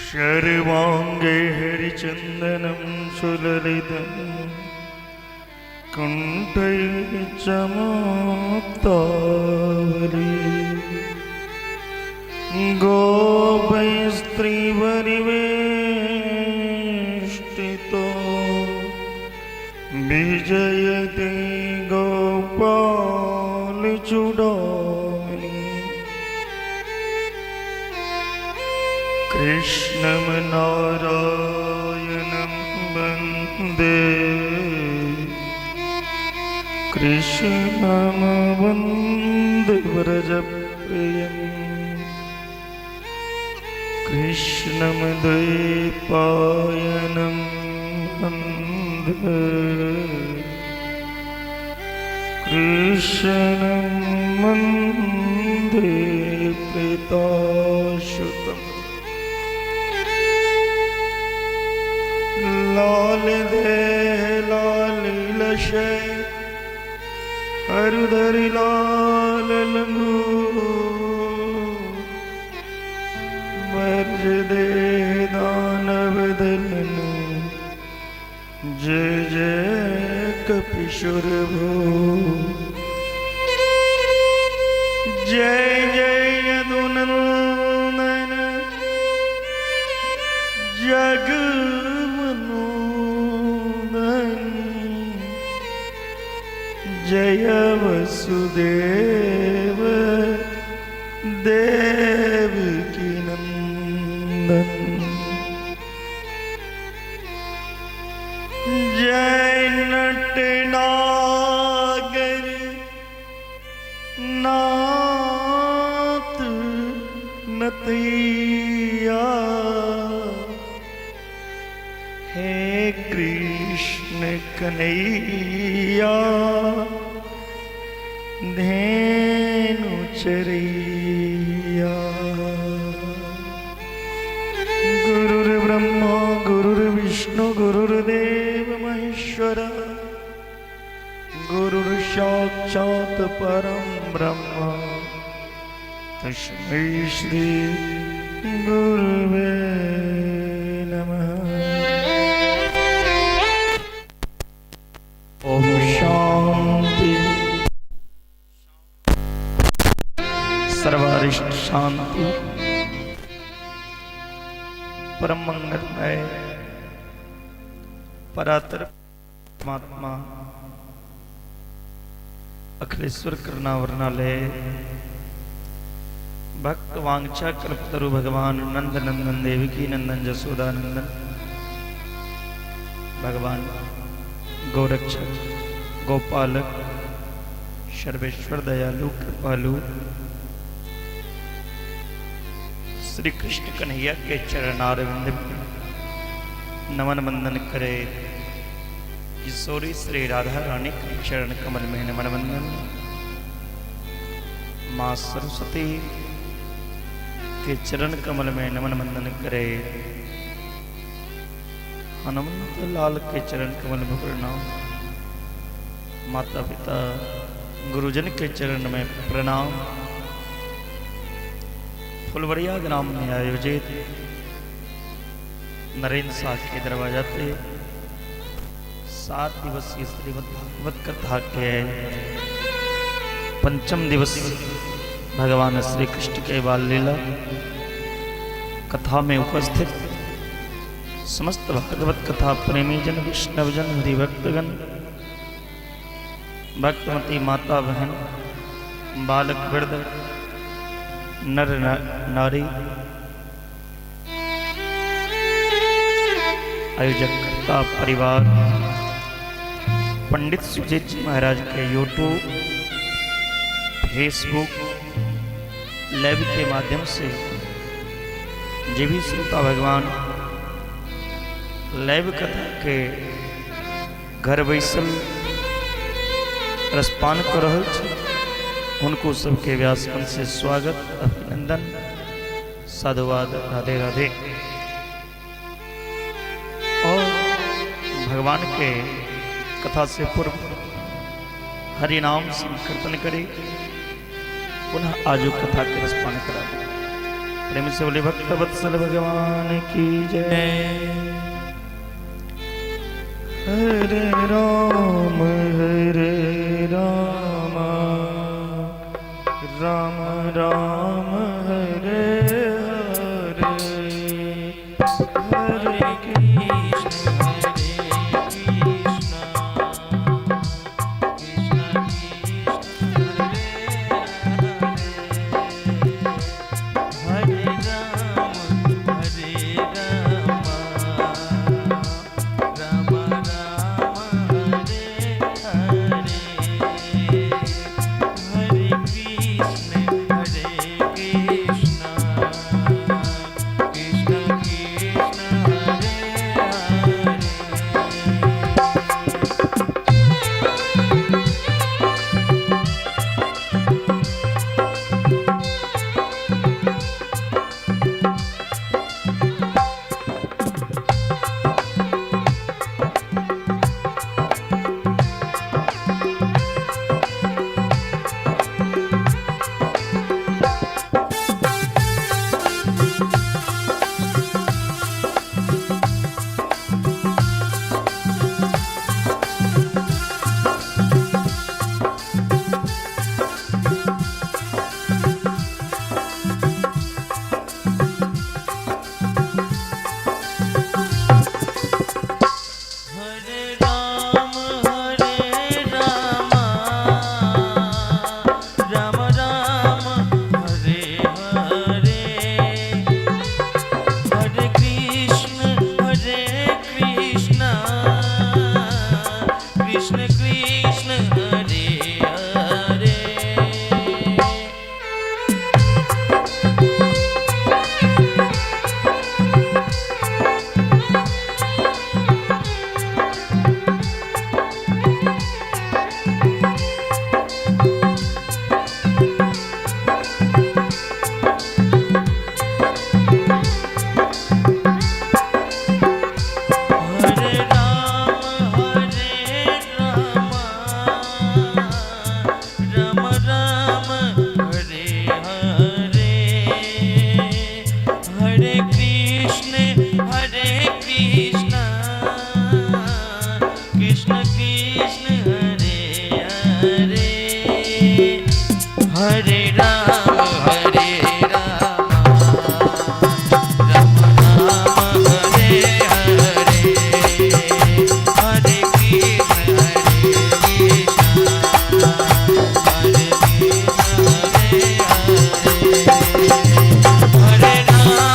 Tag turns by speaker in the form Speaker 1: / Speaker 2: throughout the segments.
Speaker 1: सर्वाङ्गे हरिचन्दनं सुललितं कुण्ठै च मुक्तावली गोपैस्त्रीपरिवेष्टितो विजयते गोपालचूडामणि। कृष्णं नारायणं वन्दे, कृष्णं वन्दे व्रजप्रियम्, कृष्णं द्वैपायनं वन्दे, कृष्णं वन्दे प्रीतासुतम्। लाल देह लाल लशे हरुधरि लाल लंगू, वर्ज देह दानव दलन, जय जय कपीश्वर भू। जय जय यदुनंदन जग मनोदन, जय वसुदेव देवकी नंदन। जय नटनागर नाथ नतैया, हे कृष्ण कन्हैया धेनु चरैया। गुरुर्ब्रह्मा गुरुर्विष्णु गुरुर्देव महेश्वर, गुरुर्साक्षात् परम ब्रह्म, तस्मै श्री गुरुवे नमः। ओम शांति सर्वारिष्ट शांति परम मंगलमय परातर परमात्मा अखिलेश्वर करुणावरणालय भक्त वांछा कल्पतरु भगवान नंद नंदन देवकी नंदन जसोदा नंदन भगवान गौरक्षक गोपालक सर्वेश्वर दयालु कृपालु श्री कृष्ण कन्हैया के चरणारविंद में नमन वंदन करे। किशोरी श्री राधा रानी के चरण कमल में नमन वंदन, माँ सरस्वती के चरण कमल में नमन वंदन करे, हनुमंत लाल के चरण कमल में प्रणाम, माता पिता गुरुजन के चरण में प्रणाम। फुलवरिया ग्राम में आयोजित नरेंद्र शाह के दरवाजा पे 7 दिवसीय श्रीमद् भागवत कथा के पंचम दिवस भगवान श्री कृष्ण के बाल लीला कथा में उपस्थित समस्त भागवत कथा प्रेमी जन, वैष्णव जन, हरिभक्तगण, भक्तमती माता बहन, बालक वृद्ध, नर नारी, आयोजक कर्ता परिवार, पंडित सुजीत जी महाराज के यूट्यूब, फेसबुक लाइव के माध्यम से जे भी श्रोता भगवान लाइव कथा के घर बैसल रसपान कर रहल छी, हुनको सबके व्यासपन से स्वागत, अभिनंदन, साधुवाद, राधे राधे। और भगवान के कथा से पूर्व हरि नाम संकीर्तन करे, पुनः आजो कथा के रसपान करा। प्रेम से बोले भक्त वत्सल भगवान की जय। हरे राम हरे राम राम राम हरे हरे। हरे
Speaker 2: कृष्ण हरे कृष्ण कृष्ण कृष्ण हरे हरे, हरे राम हरे राम राम राम हरे हरे, हरे कृष्ण हरे कृष्ण कृष्ण कृष्ण हरे हरे। हरे राम हरे राम राम राम हरे हरे, हरे कृष्ण हरे कृष्ण कृष्ण कृष्ण हरे हरे। हरे राम हरे राम राम राम हरे हरे, हरे कृष्ण हरे कृष्ण कृष्ण कृष्ण हरे हरे, हरे राम हरे राम राम राम हरे हरे, हरे कृष्ण हरे कृष्ण हरे कृष्ण हरे हरे, हरे राम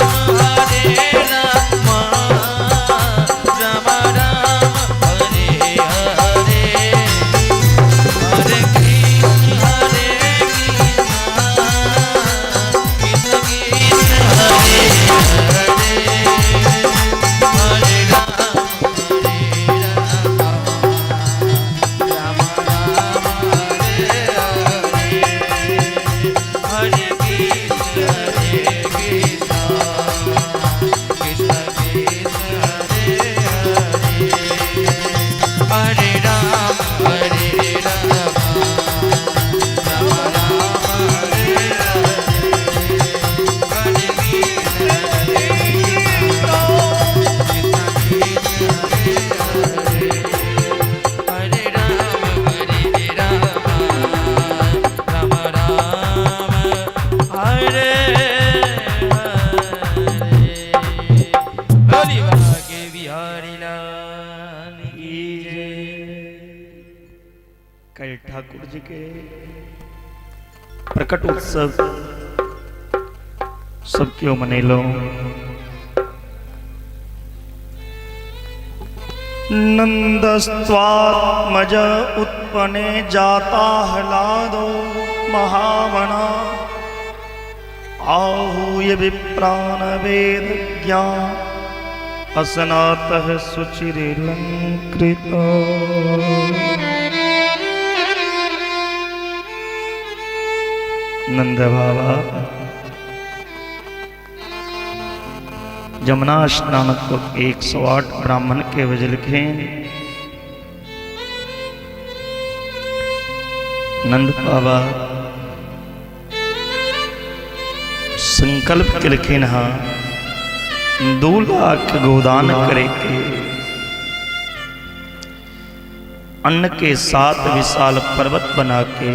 Speaker 2: हरे राम राम राम हरे हरे, हरे कृष्ण हरे कृष्ण कृष्ण कृष्ण हरे हरे, हरे राम हरे राम राम राम हरे हरे, हरे कृष्ण हरे कृष्ण कृष्ण कृष्ण हरे हरे, हरे राम हरे राम राम राम हरे हरे, हरे कृष्ण हरे कृष्ण कृष्ण कृष्ण हरे हरे, हरे राम हरे राम राम राम हरे हरे। हरि भाग्य बिहारी लाल की जय।
Speaker 1: कल ठाकुर जी के प्रकट उत्सव सब क्यों मनेलो। नंदस्त्वात्मज उत्पने जाता ह्लादो महावना आहूय विप्राण वेद ज्ञान असनातः शुचिरलंकृत। नंद बाबा जमुना स्नान को 108 ब्राह्मण के बजलखिन। नंद बाबा संकल्प केलखिन हँ 2 लाख गोदान करे के। अन्न के 7 विशाल पर्वत बना के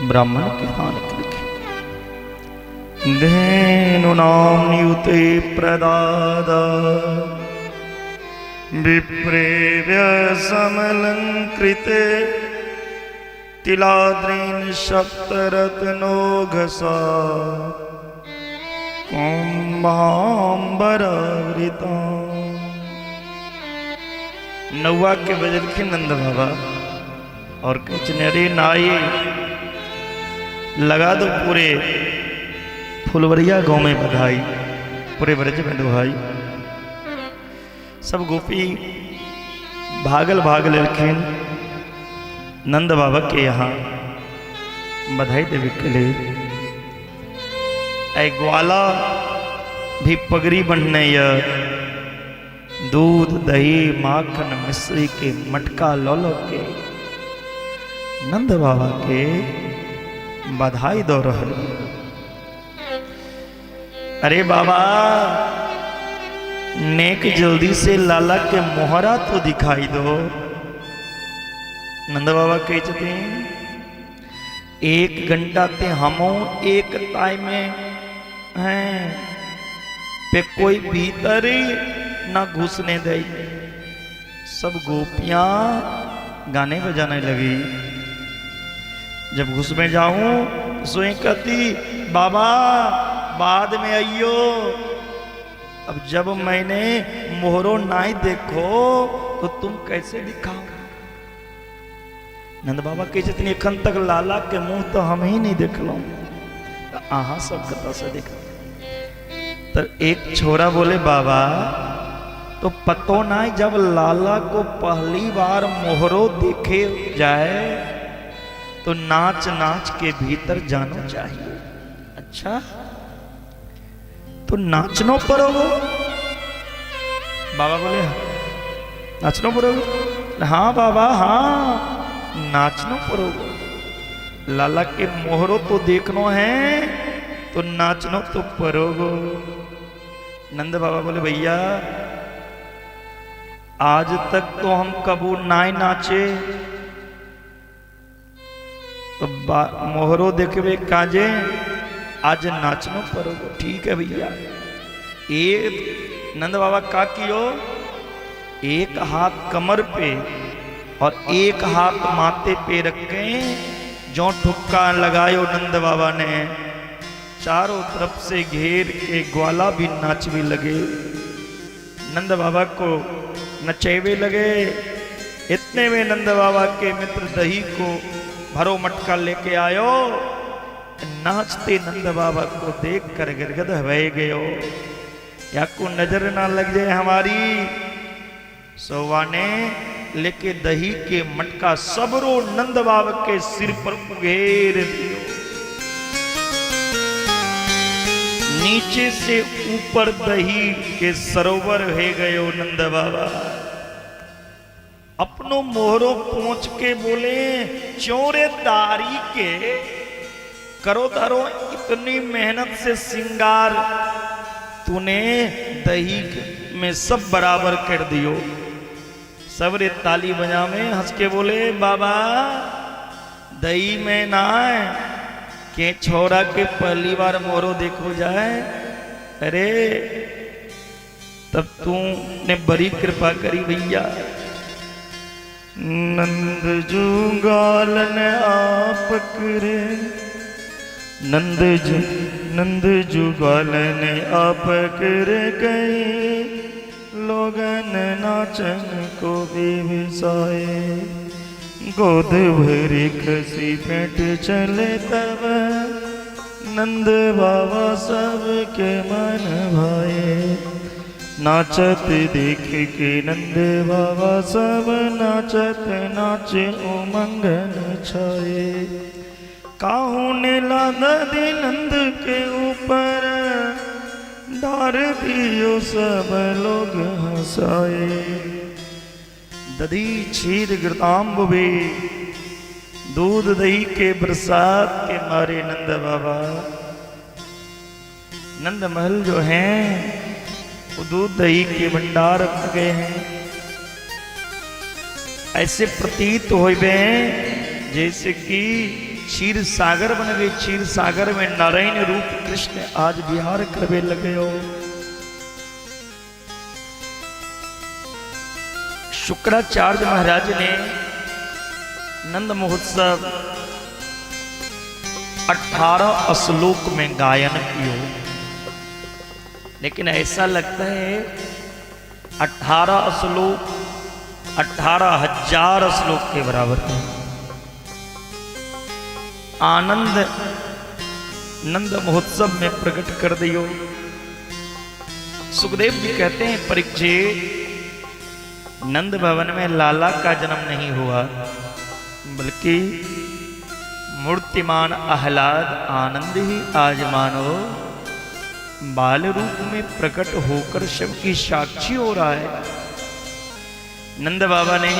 Speaker 1: ब्राह्मण के दान केलखिन। धेनु नाम नियुते प्रदादा विप्रेव्य समलंकृते तिलाद्रीन सप्तरत्नोघसा कुंभांबरावृता। नौआ के बजलखिन नंद बाबा और कहते अरे नाई लगा दो पूरे फुलवरिया गांव में बधाई, पूरे ब्रज में दुहाई। सब गोपी भागल भागल एलखिन नंद बाबा के यहाँ बधाई देवे के लिए। ऐ ग्वाला भी पगड़ी बन्हने य, दूध दही माखन मिश्री के मटका लो लो के नंद बाबा के बधाई दो रहल। अरे बाबा नेक जल्दी से लाला के मोहरा तो दिखाई दो। नंद बाबा कहे छथिन 1 घंटा ते हमो एक ताई में हैं पे कोई भीतर ही ना घुसने दे। सब गोपियां गाने बजाने लगी। जब घुस में जाऊं सोई कहती बाबा बाद में आइयो। अब जब मैंने मोहरो नाई देखो तो तुम कैसे दिखाओ। नंद बाबा कहे छथिन एखन तक लाला के मुंह तो हम ही नहीं देखलहुं, तो अहाँ सब कतऽ से देख। तो एक छोरा बोले बाबा तो पतो ना जब लाला को पहली बार मोहरो देखे जाए तो नाच नाच के भीतर जाना चाहिए। अच्छा तो नाचनो पड़ोगो। बाबा बोले नाचनो पड़ोगो। हाँ बाबा हाँ नाचनो पड़ोगो। लाला के मोहरो तो देखनो है तो नाचनो तो पड़ोगो। नंद बाबा बोले भैया आज तक तो हम कबू नाई नाचे, तो मोहरो देखबे काजे आज नाचनो पड़ोगो। ठीक है भैया। एक नंद बाबा का कियो, एक हाथ कमर पे और एक हाथ माथे पे रखे जो ठुक्का लगायो नंद बाबा ने, चारों तरफ से घेर के ग्वाला भी नाचवे लगे, नंद बाबा को नचेवे लगे। इतने में नंद बाबा के मित्र दही को भरो मटका लेके आयो, नाचते नंद बाबा को देख कर गिरगद बह गयो, या को नजर ना लग जाए हमारी। सोवा ने लेके दही के मटका सबरो नंद बाबा के सिर पर उघेर दियो। नीचे से ऊपर दही के सरोवर हो गयो नंद बाबा। अपनो मोहरो पहुंच के बोले चोरे दारी के करो धरो इतनी मेहनत से सिंगार तूने दही में सब बराबर कर दियो। सबरे ताली बजा में हंस के बोले बाबा दही में ना है के छोरा के पहली बार मोरो देखो जाए। अरे तब तू ने बड़ी कृपा करी भैया। नंद जुगालन आप करे, नंद जु नंद जुगालन आप कर गए, लोगन नाचन को भी विसाए। गोद भरी खसी पेट चले तब नंद बाबा सबके मन भाए। नाचत देख के नंद बाबा सब नाचत नाचे उमंगन छाए। काहू ने लादा दी नंद के ऊपर डार दियो सब लोग हंसाए। दधी क्षीर घृताम्ब भी दूध दही के बरसात के मारे नंद बाबा नंद महल जो हैं वो दूध दही के भंडार बन गए हैं। ऐसे प्रतीत होवे जैसे कि क्षीर सागर बन गए। क्षीर सागर में नारायण रूप कृष्ण आज विहार करवे लगे हो। शुक्राचार्य महाराज ने नंद महोत्सव 18 श्लोक में गायन कियो, लेकिन ऐसा लगता है 18 श्लोक 18,000 श्लोक के बराबर है। आनंद नंद महोत्सव में प्रकट कर दियो। सुखदेव जी कहते हैं, परीक्षित, नंद भवन में लाला का जन्म नहीं हुआ, बल्कि मूर्तिमान आह्लाद आनंद ही आज मानो बाल रूप में प्रकट होकर शिव की साक्षी हो रहा है। नंद बाबा ने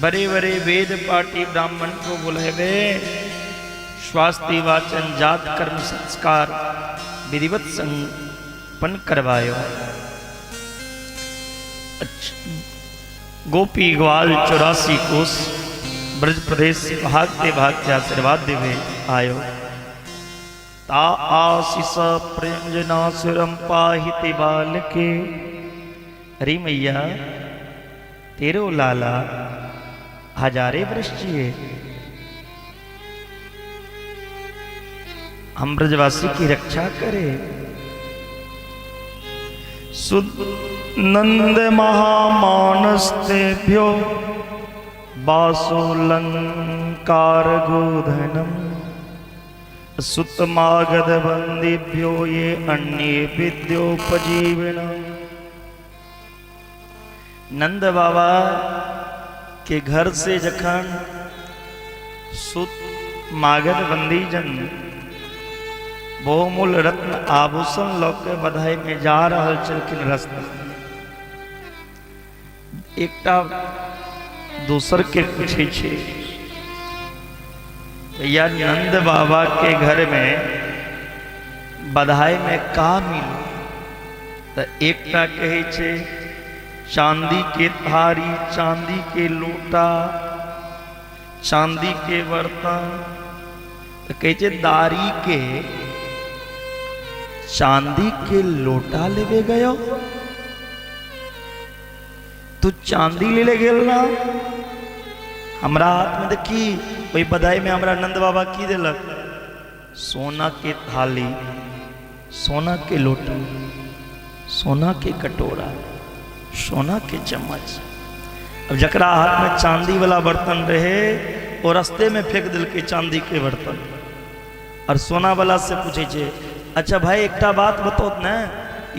Speaker 1: बड़े बड़े वेद पाठी ब्राह्मण को बुलाए वे स्वास्थ्य वाचन जात कर्म संस्कार विधिवत संपन्न करवायो। गोपी ग्वाल 84 कोस ब्रज प्रदेश से भागते भागते आशीर्वाद देवे आयो। ता आशीष प्रेमजनासुरम पाहिति बालके। अरे मैया, तेरो लाला हजारे वर्ष जिए, हम ब्रजवासी की रक्षा करे। नंद महामानस्तेभ्यो वासोलंकार गोधनम सुतमागध बंदीभ्यो ये अन्य विद्योपजीविन। नंद बाबा के घर से जखन सुत मागध बंदी जन बहुमूल्य रत्न आभूषण लऽ के बधाई में जा रहल छलखिन, रास्ता एकटा दोसर के पूछे छे, भैया नंद बाबा के घर में बधाई में का मिलू? तो एकटा कहै छे चांदी के थारी, चांदी के लोटा, चांदी के बर्तन। तो कहै छे दारी के चांदी के लोटा लेवे गयो, तू चांदी ले ले गेल ना? हमरा हाथ में देखी, ओहि बधाई में हमरा नंद बाबा की देलक? सोना के थाली, सोना के लोटा, सोना के कटोरा, सोना के चम्मच। अब जकरा हाथ में चांदी वाला बर्तन रहे वो रास्ते में फेंक देलकै चांदी के बर्तन और सोना वाला से पूछे छे, अच्छा भाई, एकटा बात बताओ ने,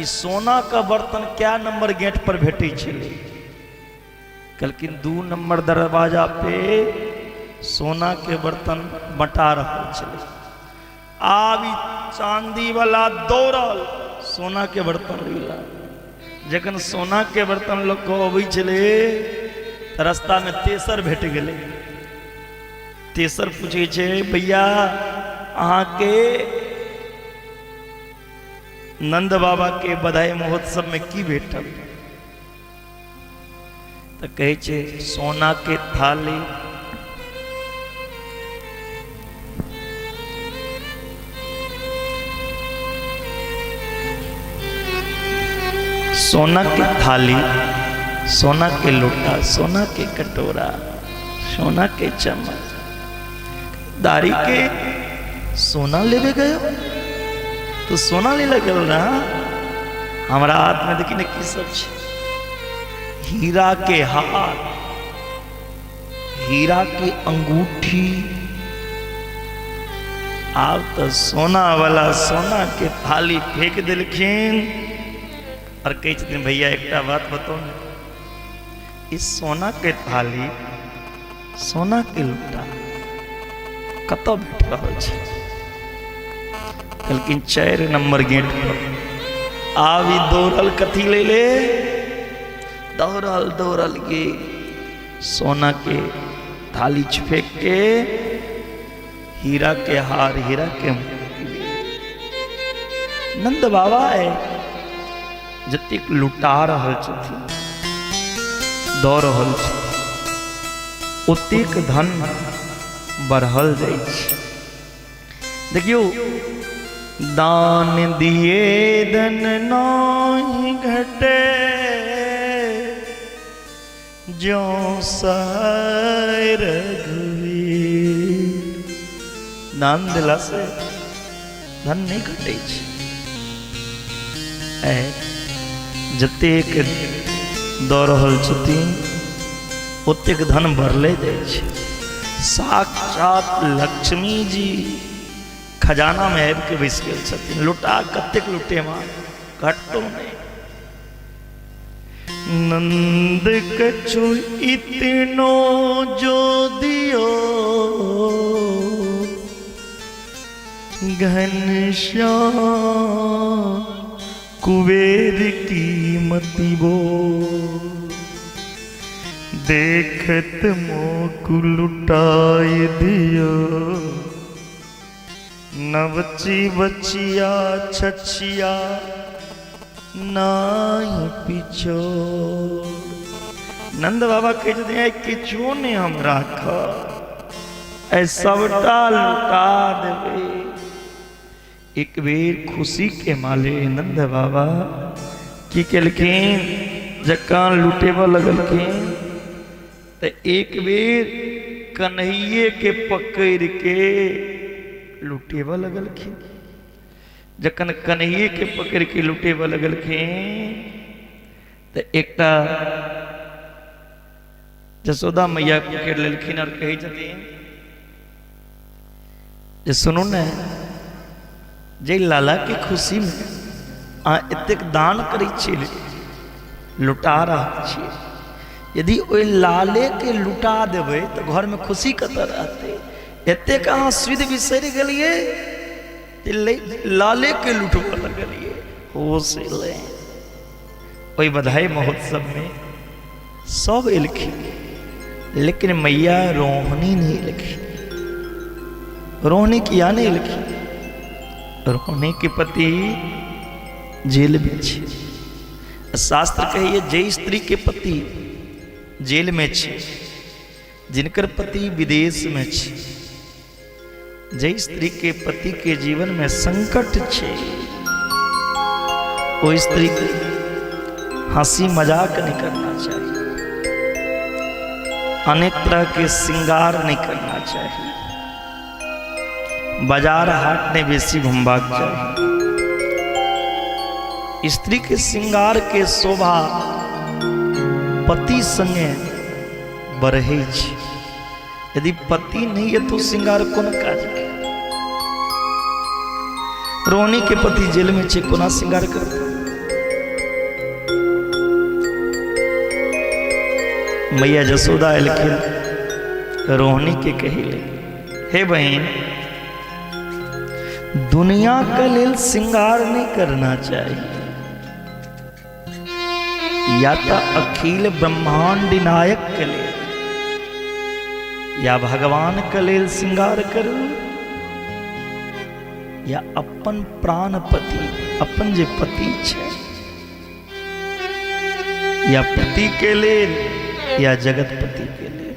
Speaker 1: ई सोना का बर्तन क्या नंबर गेट पर भेटै छलै? कहलखिन 2 नंबर दरवाजा पे सोना के बर्तन बटा रहल छलै। आब ई चांदी वाला दौड़ल सोना के बर्तन लेला। जखन सोना के बर्तन लोग के अबै छलै तऽ रास्ता में तेसर भेट गेलै। तेसर पूछै छै, भैया, अहाँके नंद बाबा के बधाई महोत्सव में की भेटल? तऽ कहै छै सोना के थाली, सोना के थाली, सोना के लोटा, सोना के कटोरा, सोना के चम्मच। दारी के सोना लेवे गयो, तो सोना ले लगल ना? हमरा हाथ में देखी ने की सब छै। हीरा के हार, हीरा के अंगूठी। आब तो सोना वाला सोना के थाली फेंक देलखिन और कहै छथिन, भैया, एकटा बात बताउ ने, ई सोना के थाली, सोना के लोटा कतऽ भेट रहल छै? कहलखिन 4 नंबर गेट पर। आब ई दौड़ल कथी ले ले, दौड़ल दौड़ल के सोना के थाली फेंक के हीरा के हार, हीरा के। नंद बाबा है जतेक लुटा रहल छथिन, दऽ रहल छथिन, ओतेक धन बढ़ल जाइ छै। देखियौ, दान दिए धन नहीं घटे, ज्यों सहाय रघुवीर। दान देला से धन नहि घटै छै। जतेक दऽ रहल छथिन ओतेक धन बढ़ले जाइ छै। साक्षात लक्ष्मी जी खजानामे आबिके बैस गेल छथिन। लुटा कतेक लुटेमा, घटतो नहि। नंद कछु इतनो जो दियो, घनश्याम कुबेर की मति बो। देखत मोकु लुटाई दियो, नवची बचिया छछिया नाही पिछो। नंद बाबा कहै छथिन, आइ किछो नहि हम राखब, आइ सबटा लुटा देबै। एक बेर खुशी के माले नंद बाबा की केलखिन, जकाँ लुटेबऽ लगलखिन तऽ एक बेर कन्हैये के पकड़ि के लुटेबऽ लगलखिन। जखन कन्हैये के पकड़ि के लुटेबऽ लगलखिन तऽ एकटा जसोदा मैया पकड़ि लेलखिन और कहै छथिन जे सुनू ने, जे लाला के खुशी में अहाँ एतेक दान करै छियै, लुटा रहल छियै, यदि ओहि लाले के लुटा देबै तऽ घरमे खुशी कतऽ रहतै? एतेक अहाँ सुधि बिसरि गेलियै, लाले के लुटबऽ लगलियै। होश एलै। ओहि बधाई महोत्सवमे सब एलखिन, लेकिन मैया रोहनी नहि एलखिन। रोहनी किया नहि एलखिन? रोहनी के पति जेल में छै। शास्त्र कहिए, जे स्त्री के पति जेल में छै, जिनकर पति विदेश में छै, जे स्त्री के पति के जीवन में संकट छै, ओ स्त्री के हंसी मजाक नहीं करना चाहिए, अनेक तरह के श्रृंगार नहीं करना चाहिए, बाजार हाट नहीं बेसी घुमबाक चाहिए। स्त्री के श्रृंगार के शोभा पति संगे बढ़ै छै। यदि पति नहीं है तो श्रृंगार कोन काज के? रोहनी के पति जेल में छे, कोना श्रृंगार करते? मैया जसोदा एलखिन, रोहनी के कहिले, हे बहन, दुनिया के लेल श्रृंगार नहीं करना चाहिए, या तो अखिल ब्रह्मांड नायक के लेल या भगवान के लेल श्रृंगार करू, या अपन प्राणपति, अपन जे पति छै, या पति के लेल या जगतपति के लेल।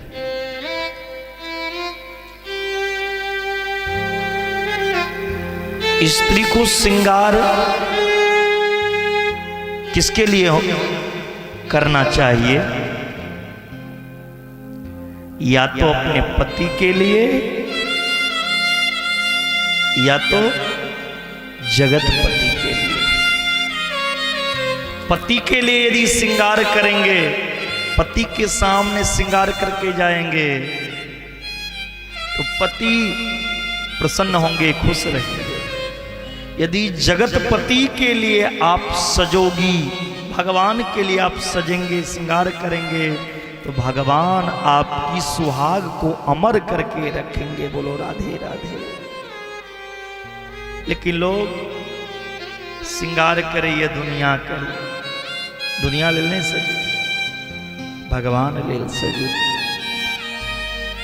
Speaker 1: स्त्री को श्रृंगार किसके लिए हो करना चाहिए? या तो अपने पति के लिए या तो जगतपति के लिए। पति के लिए यदि श्रृंगार करेंगे, पति के सामने श्रृंगार करके जाएंगे तो पति प्रसन्न होंगे, खुश रहेंगे। यदि जगतपति के लिए आप सजोगी, भगवान के लिए आप सजेंगे, श्रृंगार करेंगे, तो भगवान आपकी सुहाग को अमर करके रखेंगे। बोलो राधे राधे। लेकिन लोग श्रृंगार करे ये दुनिया करे, दुनिया लेल नहीं सजे, भगवान लेल सजू।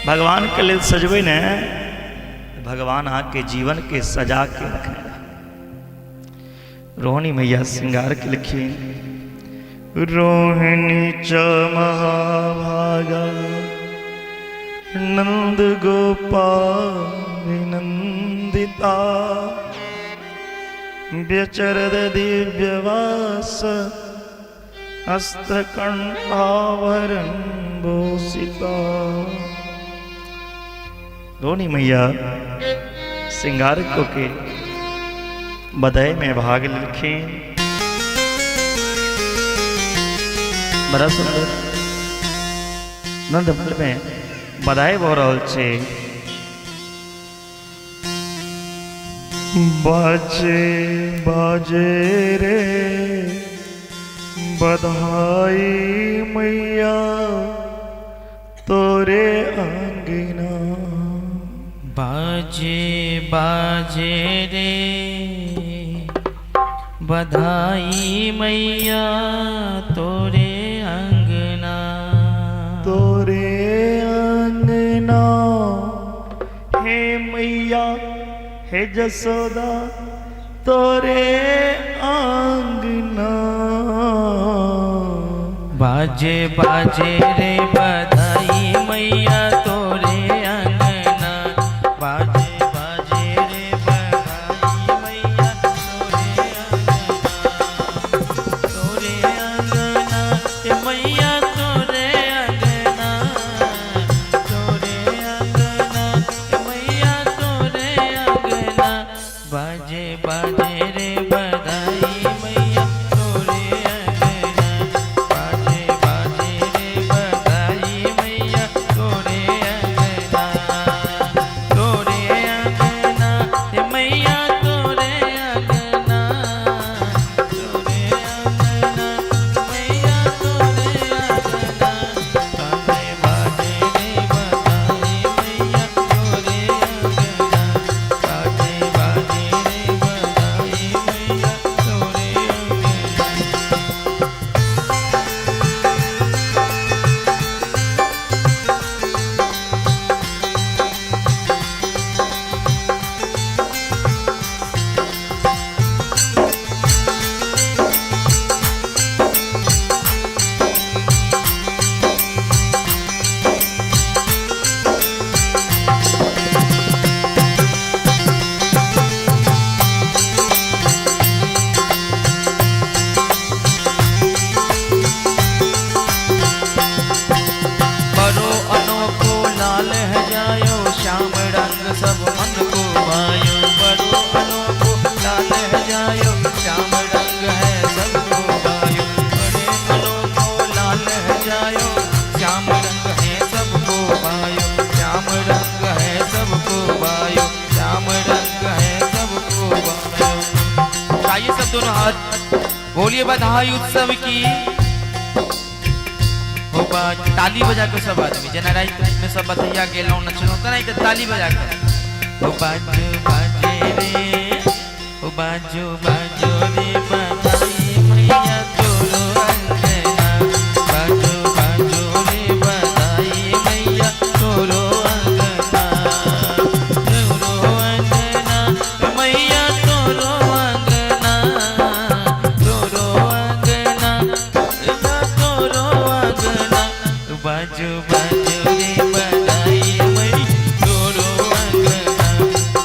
Speaker 1: भगवान के लेल सजबै ने, भगवान अहाँके जीवन के सजा के रखने रह। रोहिणी मैया श्रृंगार केलखिन। रोहिणी च महाभागा नंद गोपाल नंदिता व्यचरद दिव्यवास हस्तकंठाभरण भूषिता। रोहिणी मैया श्रृंगार को के बधाई में भाग लेलखिन। बड़ा सुंदर नंदमहल में बधाई भऽ रहल छै। बाजे बाजे रे बधाई मैया तोरे अंगना।
Speaker 2: बाजे बाजे रे बधाई मैया तोरे अंगना।
Speaker 1: तोरे अंगना हे मैया हे जसोदा तोरे अंगना।
Speaker 2: बाजे बाजे रे बधाई मैया तोरे अंगना। बाजे बाजे रे बधाई मैया तोरे अंगना। तोरे अंगना ए मैया तोरे अंगना। तोरे अंगना ए मैया तोरे अंगना। बाजे बाजे रे बधाई मैया तोरे अंगना। बाजे बाजे रे बधाई मैया तोरे अंगना। तोरे अंगना ए मैया तोरे अंगना। तोरे अंगना मैया तोरे अंगना। बाजे बाजे रे बधाई मैया तोरे अंगना। बाजे बाजे रे बधाई मैया तोरे अंगना। बड़ो अनोखो लाल है जायो, श्याम रंग सब मन को भायो। बड़ो अनोखो लाल है जायो, श्याम रंग है सबको भायो। बड़े अनोखो लाल है जायो, श्याम रंग है सबको भायो। श्याम रंग है सबको भायो, श्याम रंग है सबको भायो। आइए सब दोनों हाथ बोलिए बधाई उत्सव की। हो बा ताली बजा के सब आदमी जेना राति में सब बधैया गेलहुँ नचलहुँ तेना तऽ ताली बजा के। हो बाजो बाजे रे, हो बाजो बाजो रे बधाई मैया तोरो अंगना। बाजो बाजो रे बधाई मैया तोरो अंगना। तोरो अंगना मैया तोरो अंगना। तोरो अंगना तोरो अंगना। बाजो बाजो रे बधाई मैया तोरो अंगना।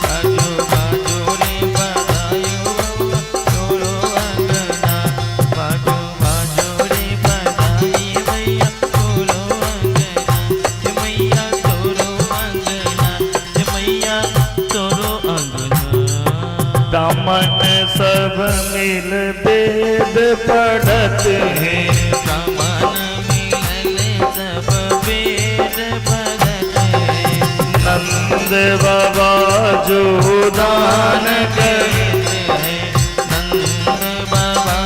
Speaker 2: बाजो बाजो रे बधाई तोरो अंगना। बाजो बाजो रे बधाई मैया तोरो अंगना। मैया तोरो अंगना, मैया तोरो अंगना।
Speaker 1: दामन सब मिल वेद पढ़त हैं।
Speaker 2: ब्राह्मण मिलल सब वेद पढ़त हैं।
Speaker 1: नंद बाबा जो दान करे
Speaker 2: हैं। नंद बाबा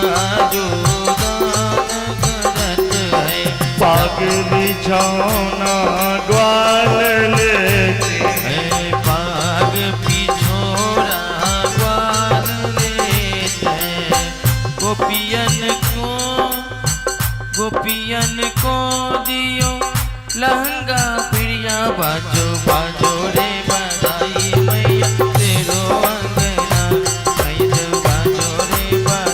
Speaker 2: जो दान करत है।
Speaker 1: पाग बिछौना ग्वाल लेते
Speaker 2: है पाग पिछोरा ग्वाल लेत है। गोपियन को दियो लहंगा प्रिया। बाजो बाजो रे बधाई मैया तेरो अंगना। बाजो बाजो रे बधाई।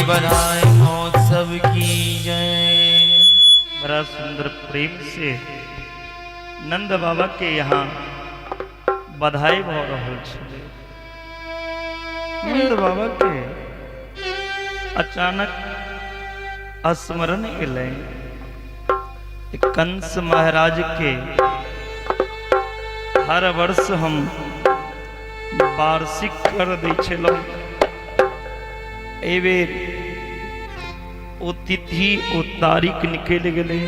Speaker 2: बधाई महोत्सव की जय।
Speaker 1: बड़ा सुंदर प्रेम से नंद बाबा के यहाँ बधाई भऽ रहल छलै। नंद बाबा के अचानक स्मरण एलै कंस महाराज के हर वर्ष हम वार्षिक कर दै छलहुँ, एहिबेर ओ तिथि ओ तारीख निकलि गेलै।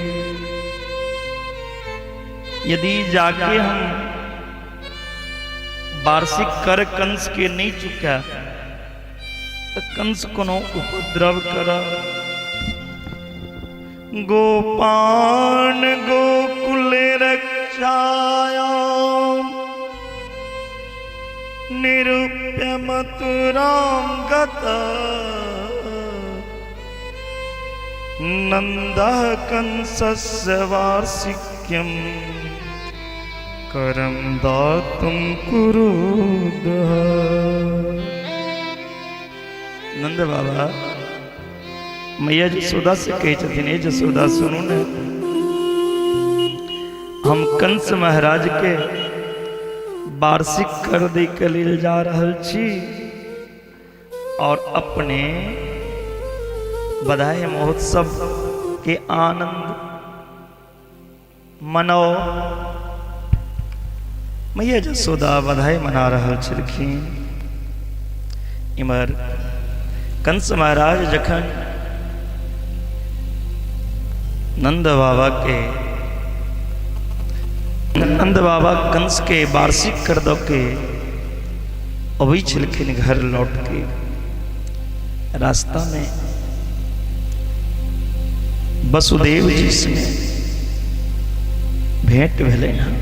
Speaker 1: यदि जाके हम वार्षिक कर कंस के नहीं चुका तऽ कंस कोनो उपद्रव कर। गोपान गोकुल रक्षायाम निरूप्य मथुराम गत नंद कंसस्य वार्षिक्यम करम दातुम कुरुदः। नंद बाबा मैया जसोदा से कहै छथिन, हे जसोदा सुनू ने, हम कंस महाराज के वार्षिक कर दै के लेल जा रहल छी और अपने बधाई महोत्सव के आनंद मनाओ। मैया जसोदा बधाई मना रहल छलखिन। इम्हर कंस महाराज जखन नंद बाबा के नंद बाबा कंस के वार्षिक कर दऽ के अबै छलखिन घर लौट के, रास्ता में वसुदेव जी से भेंट भेलै हँ।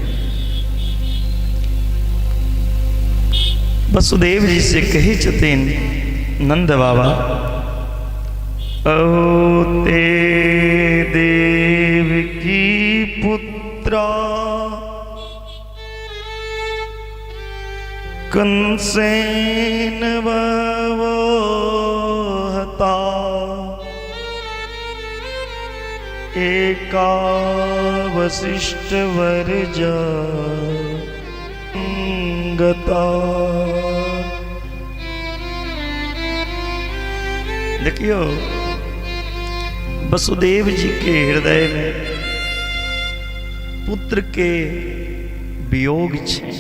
Speaker 1: वसुदेव जी से कहै छथिन नंद बाबा, औ ते देव की पुत्रा कंसेन हता एकावशिष्ट वर्ज गता। देखियो वसुदेव जी के हृदय में पुत्र के वियोग छै,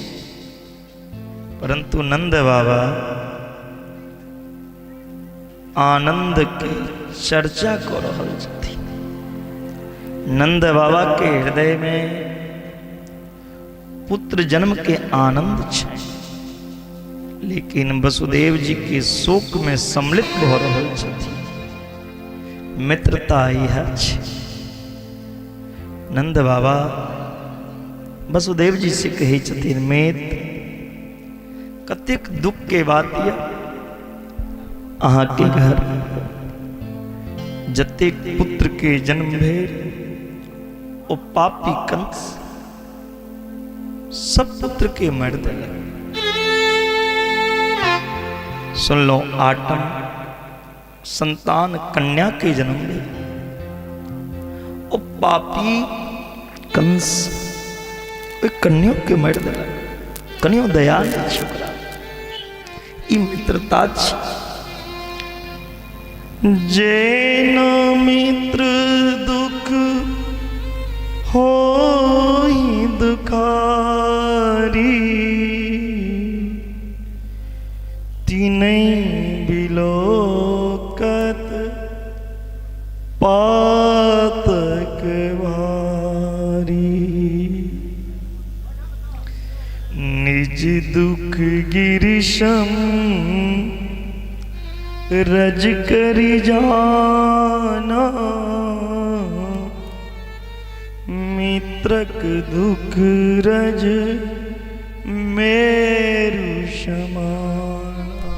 Speaker 1: परंतु नंद बाबा आनंद के चर्चा कऽ रहल छथिन। नंद बाबा के हृदय में पुत्र जन्म के आनंद छै, लेकिन वसुदेव जी के शोक में सम्मिलित भऽ रहल छथिन। मित्रता इएह छै। नंद बाबा वसुदेव जी से कहै छथिन, मित्र कतेक दुख के बात यऽ, अहाँके घर जतेक पुत्र के जन्म भेल ओ पापी कंस सब पुत्र के मारि देलक। सुनलहुँ आटम संतान कन्या के जन्म भेल, ओ पापी कंस ओहि कन्यो के मारि देलक, कनियो दया नहि छै ओकरा। ई मित्रता छै। जे न मित्र दुख होई दुखारी, तिनै बिलोकत पातक भारी। निज दुख गिरिशम रज करि जाना, मित्रक दुख रज मेरु समाना।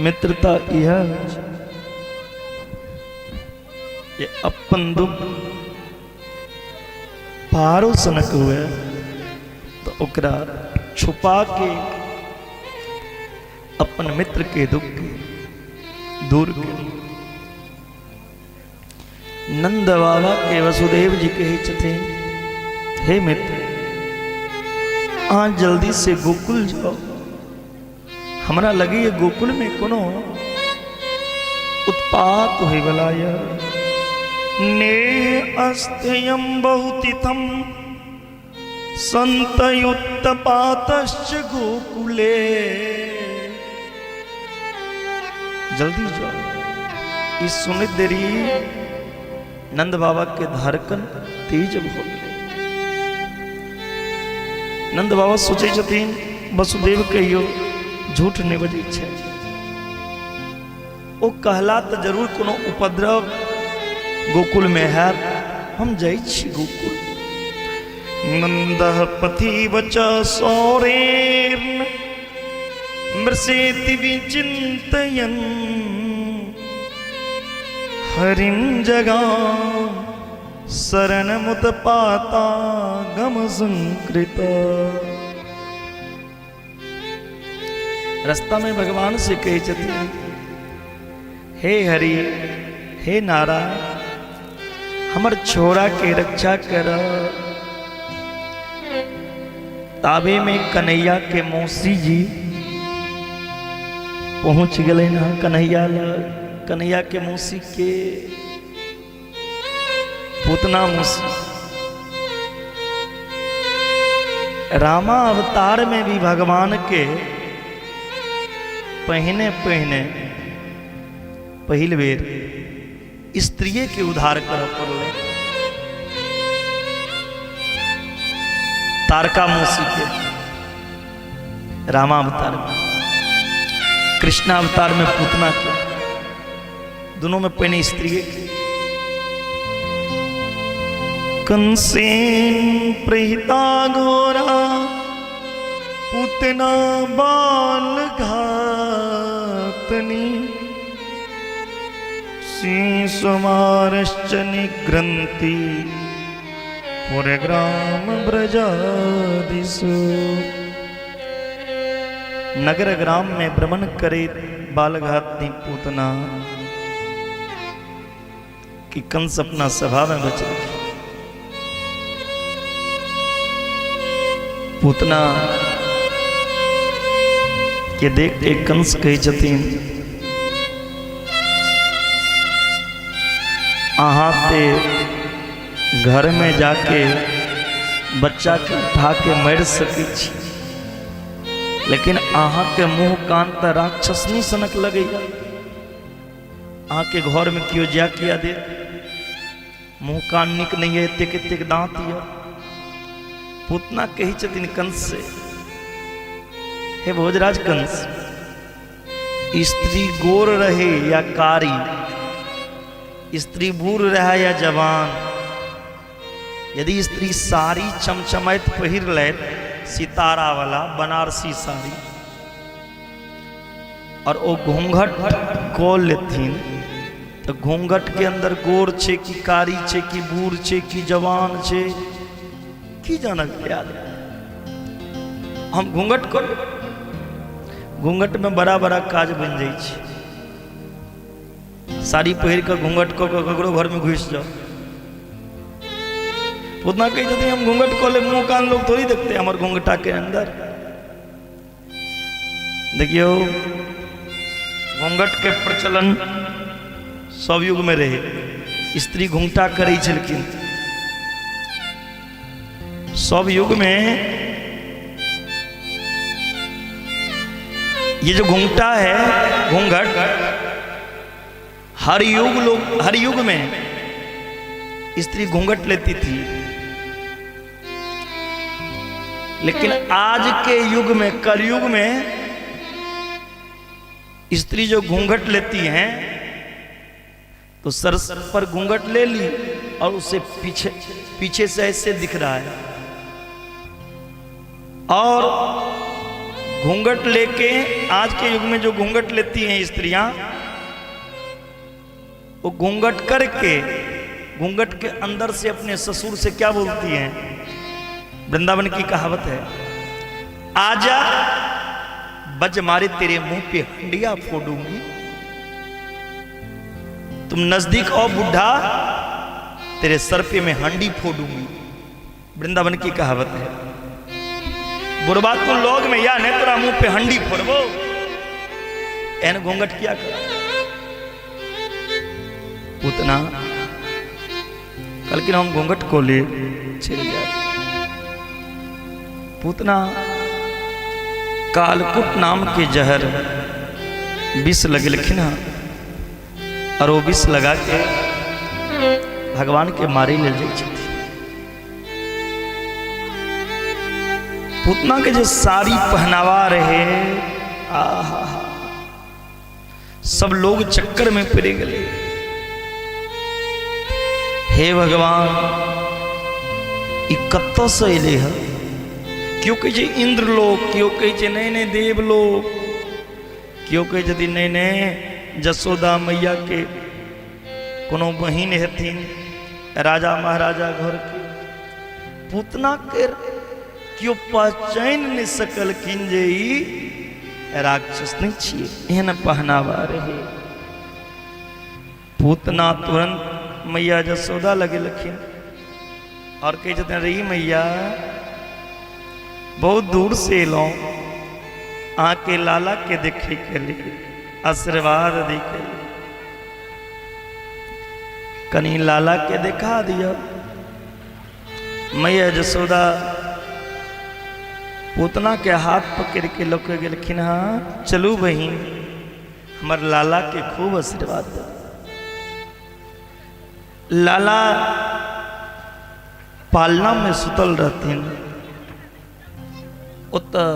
Speaker 1: मित्रता इएह होइ छै जे अपन दुख पारो सनक हुए तऽ ओकरा छुपा के अपन मित्र के दुख के दूर करी। नंद बाबा के वसुदेव जी कहै छथिन, हे मित्र, अहाँ जल्दी से गोकुल जाओ, हमरा लगैए गोकुल में कोनो उत्पात होइवला यऽ। ने अस्त्ययं बहुतिथं संतयुत्पातश्च गोकुले। जल्दी जाओ। ई सुनैत देरी नंद बाबा के धड़कन तेज भऽ गेलै। नंद बाबा सोचै छथिन, वसुदेव कहियो झूठ नहि बजै छै, ओ कहला तऽ जरूर कोनो उपद्रव गोकुल में हैत, हम जाइ छी गोकुल। नंद पथि वच सौरेर्न मृषेति विचिन्तयन् हरिं जगा शरणमुत्पाता गम संकृत। रास्ता में भगवान से कहै छथिन, हे हरि, हे नारायण, हमर छोरा के रक्षा कर। ताबे में कन्हैया के मौसी जी पहुंच गए ना कन्हैया लग। कन्हैया के मौसी के पूतना मौसी। रामा अवतार में भी भगवान के पहिने पहिने पहिल बेर स्त्रिये के उद्धार करऽ पड़लै, तारका मौसी के रामावतार में, कृष्णावतार में पूतना के, दोनों में पहिने स्त्रिये के। कंसेन प्रहिता घोरा पूतना बाल घातनी शीशुमारश्च निग्रंथि पुरग्राम ब्रजादिषु। नगर ग्राम में भ्रमण करे बालघातनी पूतना कि कंस अपना सभा में बच रखी। पूतना के देख के कंस कहै छथिन, अहाँ ते घर में जाके बच्चा के उठा के मारि सकै छी, लेकिन अहाँ के मुंह कान तऽ राक्षसनी सनक लगैया। अहाँ के घर में केओ जा किया देत? मुंह कान नीक नहीं है, एतेक एतेक दांत यऽ। पूतना कहै छथिन कंस से, हे भोजराज कंस, स्त्री गोर रहे या कारी, स्त्री बूढ़ रहे या जवान, यदि स्त्री साड़ी चमचमाइत पहिर लेत, सितारा वाला बनारसी साड़ी, और ओ घूंघट कऽ लेथिन, तऽ घूंघट के अंदर गोर छै कि कारी छै कि बूढ़ छै कि जवान छै, की जानक याद। हम घूंघट कर, घूंघट में बड़ा बड़ा काज बनि जाइ छै। साड़ी पहिर कऽ घूंघट कऽ कऽ ककरो घर में घुसि जाओ। उतना कहै छथिन, हम घूंघट कऽ लेब, मुँह कान लोग थोड़ी देखते हमर घूंघटा के अंदर। देखियौ, घूंघट के प्रचलन सब युग में रहे, स्त्री घूंघटा करै छलखिन सब युग में। ये जो घूंघटा है, घूंघट, हर युग लोग, हर युग में स्त्री घूंघट लेती थी, लेकिन आज के युग में, कलयुग में स्त्री जो घूंघट लेती हैं तो सर पर घूंघट ले ली और उसे पीछे पीछे से ऐसे दिख रहा है, और घूंघट लेके आज के युग में जो घूंघट लेती हैं स्त्रियां, वो घूंघट करके घूंघट के अंदर से अपने ससुर से क्या बोलती हैं? वृंदावन की कहावत है, आजा बज मारे तेरे मुंह पे हंडिया फोड़ूंगी। तुम नजदीक आओ बुढ़ा, तेरे सर पे मैं हंडी फोड़ूंगी। वृंदावन की कहावत है, बुढ़बा तू लोग में या नहीं तोरा मुंह पे हंडी फोड़बो, एन घूंघट किया कर। पूतना कहलखिन हम घूंघट को ले चल जाए। पूतना कालकूट नाम के जहर विष लगेलखिन हँ और वो विष लगा के भगवान के मारे लेल जाइ छथिन। पूतना के जे साड़ी पहनावा रहे, आहा, सब लोग चक्कर में पड़ गए। हे भगवान, ई कतऽ से एलै हँ? केओ कहै छै इंद्र लोक, केओ कहै छै नहि नहि देवलोक, केओ कहै छथिन नहि नहि जसोदा मैया के कोनो बहिन हेथिन राजा महाराजा घरके। पूतना के केओ पहचानि नहि सकलखिन जे ई राक्षस नहि छियै, एहन पहनावा रहै। पूतना तुरंत मैया जसोदा लगेलखिन और कहै छथिन रे मैया, बहुत दूर से एलहुँ अहाँके लाला के देखे के लिए, आशीर्वाद दै के लिए, कनि लाला के देखा दिअ। मैया जसोदा पूतना के हाथ पकड़ के लऽ के गेलखिन हँ, चलू बहिन, हमर लाला के खूब आशीर्वाद दे। लाला पालना में सुतल रहथिन, ओतऽ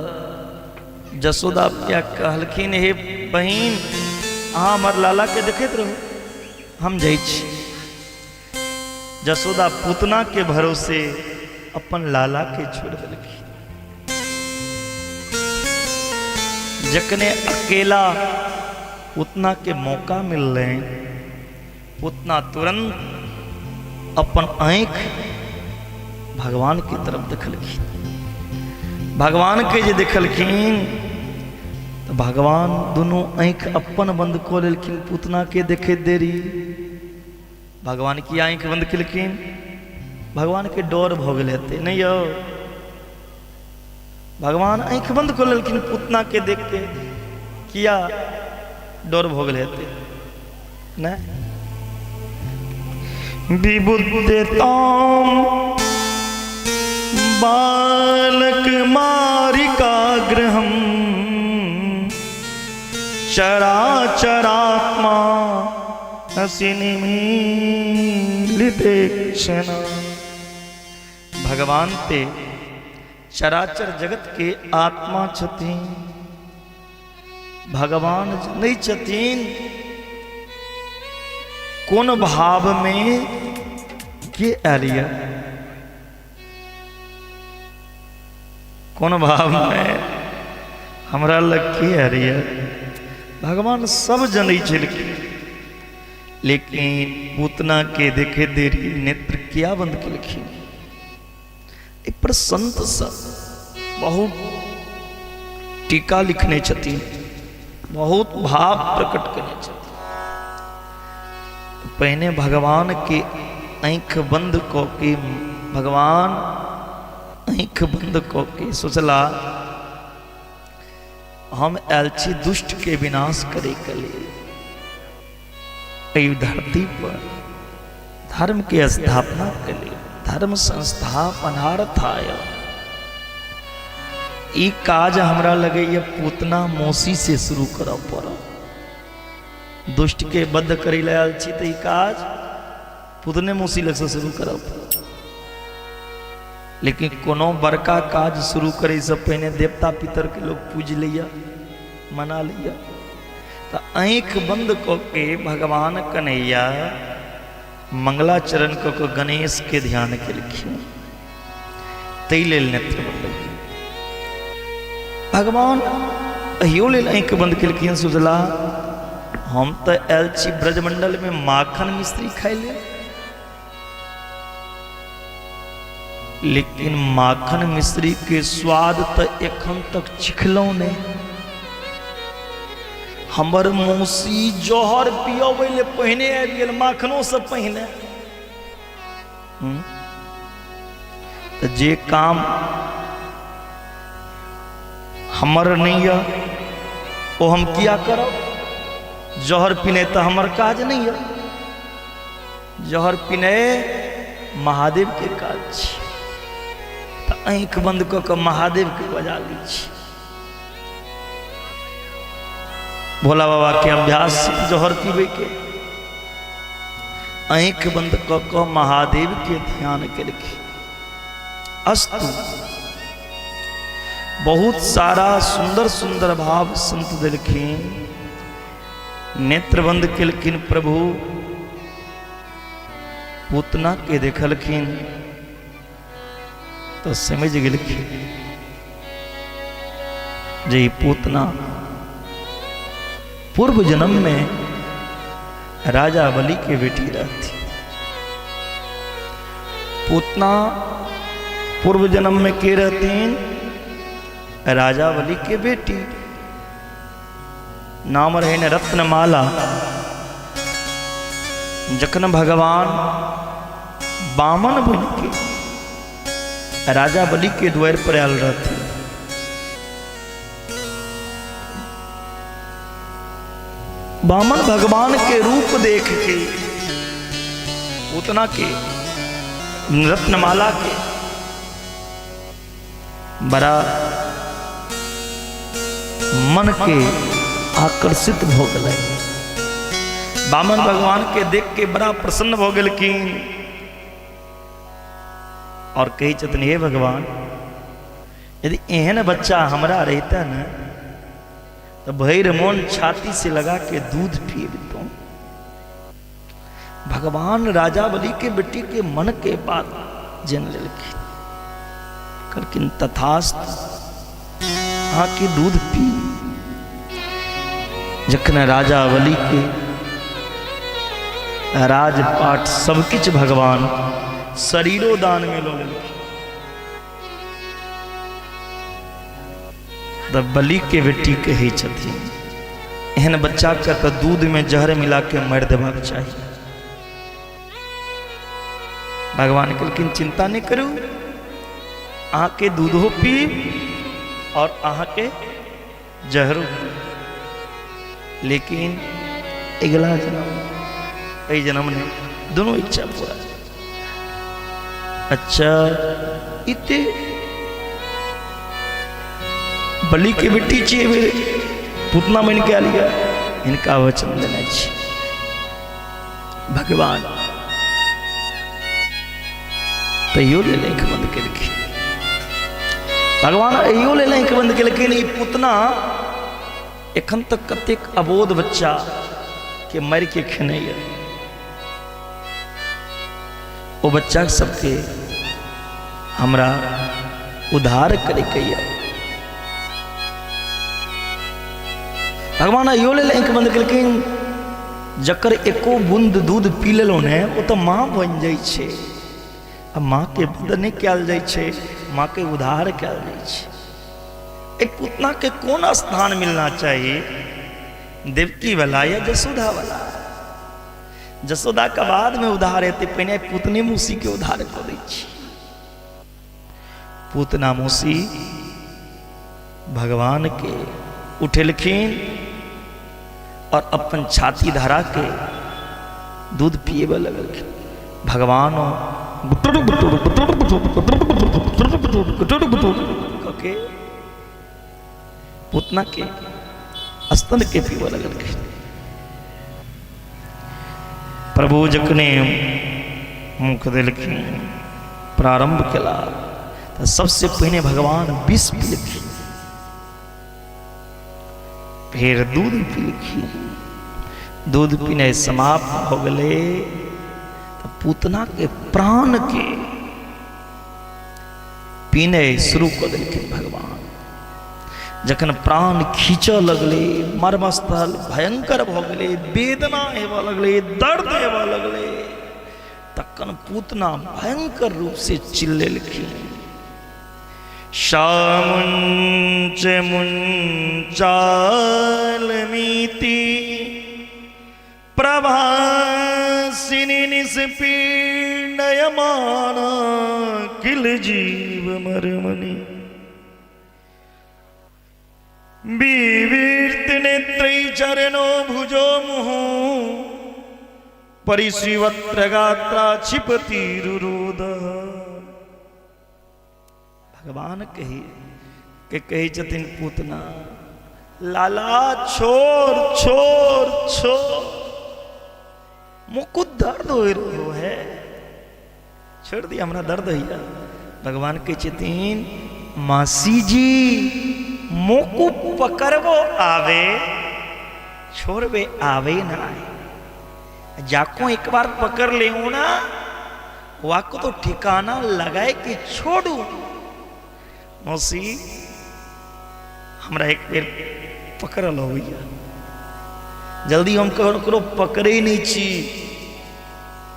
Speaker 1: जसोदा क्या कहलखिन, हे बहिन, अहाँ हमर लाला के देखैत रहू, हम जाइ छी। जसोदा पूतना के भरोसे अपन लाला के छोड़ देलखिन। जखने अकेला पूतना के मौका मिललै, पूतना तुरंत अपन आँखि भगवान के तरफ देखलखिन। भगवान के जे देखलखिन तऽ भगवान दुनू आँखि अपन बंद कऽ लेलखिन। पूतना के देखैत देरी भगवान की आँखि बंद केलखिन। भगवान के डर भऽ गेल हेतै नहि यौ, भगवान आँखि बंद कऽ लेलखिन पूतना के देख के, किया डर भऽ गेल हेतै नहि? विबुद्धताम बालक मारिका गृहम चराचरात्मा हसिनिमीलितेक्षण। भगवान ते चराचर जगत के आत्मा छथिन, भगवान नहीं छथिन कोन भाव में के आयल यऽ, कोन भाव में हमरा लग के आयल यऽ, भगवान सब जनै छलखिन। लेकिन पूतना के देखे देरी नेत्र किया बंद केलखिन? एहि पर संत सब बहुत टीका लिखने छथिन, बहुत भाव प्रकट केने छथिन। पहिने भगवान के आँखि बंद कऽ के, भगवान आँखि बंद कऽ के सोचला, हम आयल छी दुष्ट के विनाश करे के लिए, एहि धरती पर धर्म के स्थापना के लिए, धर्म संस्थापनार्थाय। ई काज हमरा लगैया पूतना मौसी से शुरू करऽ पड़त। दुष्ट के बद्ध करै लए आयल छी तऽ ई काज पूतने मौसी लगसँ शुरू करऽ पड़त। लेकिन कोनो बड़का काज शुरू करैसँ पहिने देवता पितरके लोक पूजि लैया, मना लैया। तऽ आँखि बंद कऽ के भगवान कन्हैया मंगलाचरण कऽ कऽ गणेश के ध्यान केलखिन, ताहि लेल नेत्र बंद भेल। भगवान एहियो लेल आँखि बंद केलखिन, सोचला हम तऽ आयल छी ब्रजमंडलमे माखन मिश्री खाइ लेल, लेकिन माखन मिश्री के स्वाद तऽ एखन तक चिखलहुँ नहि। हमर मौसी जहर पियबै ले पहिने आबि गेल, माखनोसँ पहिने। तऽ जे काम हमर नहि यऽ ओ हम किया करब? जहर पीने तऽ हमर काज नहि यऽ, जहर पीने महादेवके काज छी। तऽ आँखि बंद कऽ कऽ महादेवके बजा लै छी। भोला बाबा के अभ्यास जहर पीबै के, आँखि बंद कऽ कऽ महादेव के ध्यान केलखिन। अस्तु, बहुत सारा सुंदर सुंदर भाव संत देलखिन। नेत्र बंद केलखिन प्रभु, पूतना के देखलखिन तो समझ गेलखिन जे ई पूतना पूर्व जन्म में राजा बलि के बेटी रहती। पूतना पूर्व जन्म में के रहतीन? राजा बलि के बेटी, नाम रहे न रत्नमाला। जखन भगवान बामन बन के राजा बलि के द्वार पर आयल रहथिन, बामन भगवान के रूप देख के उतना के रत्नमाला के बड़ा मन के आकर्षित भ गेलै। बामन भगवान के देख के बड़ा प्रसन्न भ गेलखिन और कहै छथिन, हे भगवान, यदि एहन बच्चा हमरा रहिता ने तऽ भरि मोन छाती से लगा के दूध पीबितहुँ। भगवान राजा बलि के बेटी के मन के बात जान लेलखिन। कहलखिन, तथास्तु, अहाँके दूध पी। जखन राजा बलि के राजपाट सबकिछु भगवान शरीरो दान में लऽ लेलखिन, तऽ बलि के बेटी कहै छथिन, एहन बच्चाके तऽ दूधमे जहर मिला के मारि देबाक चाही। भगवान कहलखिन, चिंता नहि करू, अहाँके दूधो पीब और अहाँके जहरो पीब, लेकिन अगिला जन्म, एहि जन्म नहि, दुनू इच्छा पूरा। अच्छा, इते बलि के बेटी छियै, बेर पुतना बनि के आयल यऽ, हिनका वचन देने छी भगवान। तैयो लेल आँखि बंद केलखिन भगवान, एहियो लेल आँखि बंद केलखिन। ई पुतना एखन तक कतेक अबोध बच्चा के मारि के खेने यऽ, ओ बच्चा सबके हमरा उद्धार करैके यऽ। भगवान इहो लेल आँखि बंद केलखिन, जकर एको बूंद दूध पी लेलहुँ ने, ओ तऽ माँ बनि जाइ छै, आ माँके बंद नहि कयल जाइ छै, माँके उद्धार कयल जाइ छै। एक पुतना के कोन स्थान मिलना चाहिए, देवकी वाला या जसोदा वाला? जसोदा के बाद में उधार हेतै, पहिने पुतने मौसी के उधार कऽ दै छी। पूतना मौसी भगवान के उठेलखिन और अपन छाती धरा के दूध पिएबे लगलखिन। भगवान के पूतना के स्तन के पीबऽ लगलखिन। प्रभु जखने मुख देलखिन, प्रारंभ केला, तऽ सबसे पहिने भगवान विष पीलखिन, फेर दूध पीलखिन। दूध पीनाइ समाप्त भऽ गेलै तऽ पूतना के प्राण के पीनाइ शुरू कऽ देलखिन भगवान। जखन प्राण खींचऽ लगलै, मर्मस्थल भयंकर भऽ गेलै, वेदना हेबऽ लगलै, दर्द हेबऽ लगलै, तखन पूतना भयंकर रूप से चिल्लेलखिन। सामुञ्च मुञ्चालमीति प्रभासिनी निष्पीडयमाना किल जीव मरमणि विवृत नेत्रै चरणो भुजो मुहु परिशिवत्र गात्रा क्षिपतिरुरोद। भगवान कही के कहै छथिन पूतना, लाला छोड़ छोड़ छोड़, मुकुट दर्द हो रहो है, छोड़ दिया हमरा दर्द होइया। भगवान कहै छथिन मासी जी मोकू पकड़बो आवे छोड़बे आवे ना, जाको एक बार पकड़ ले ना वाको तो ठिकाना लगाए कि छोड़ू। मौसी हमरा एक बेर पकड़ल होइया, जल्दी हम ककरो पकड़े नहीं छी,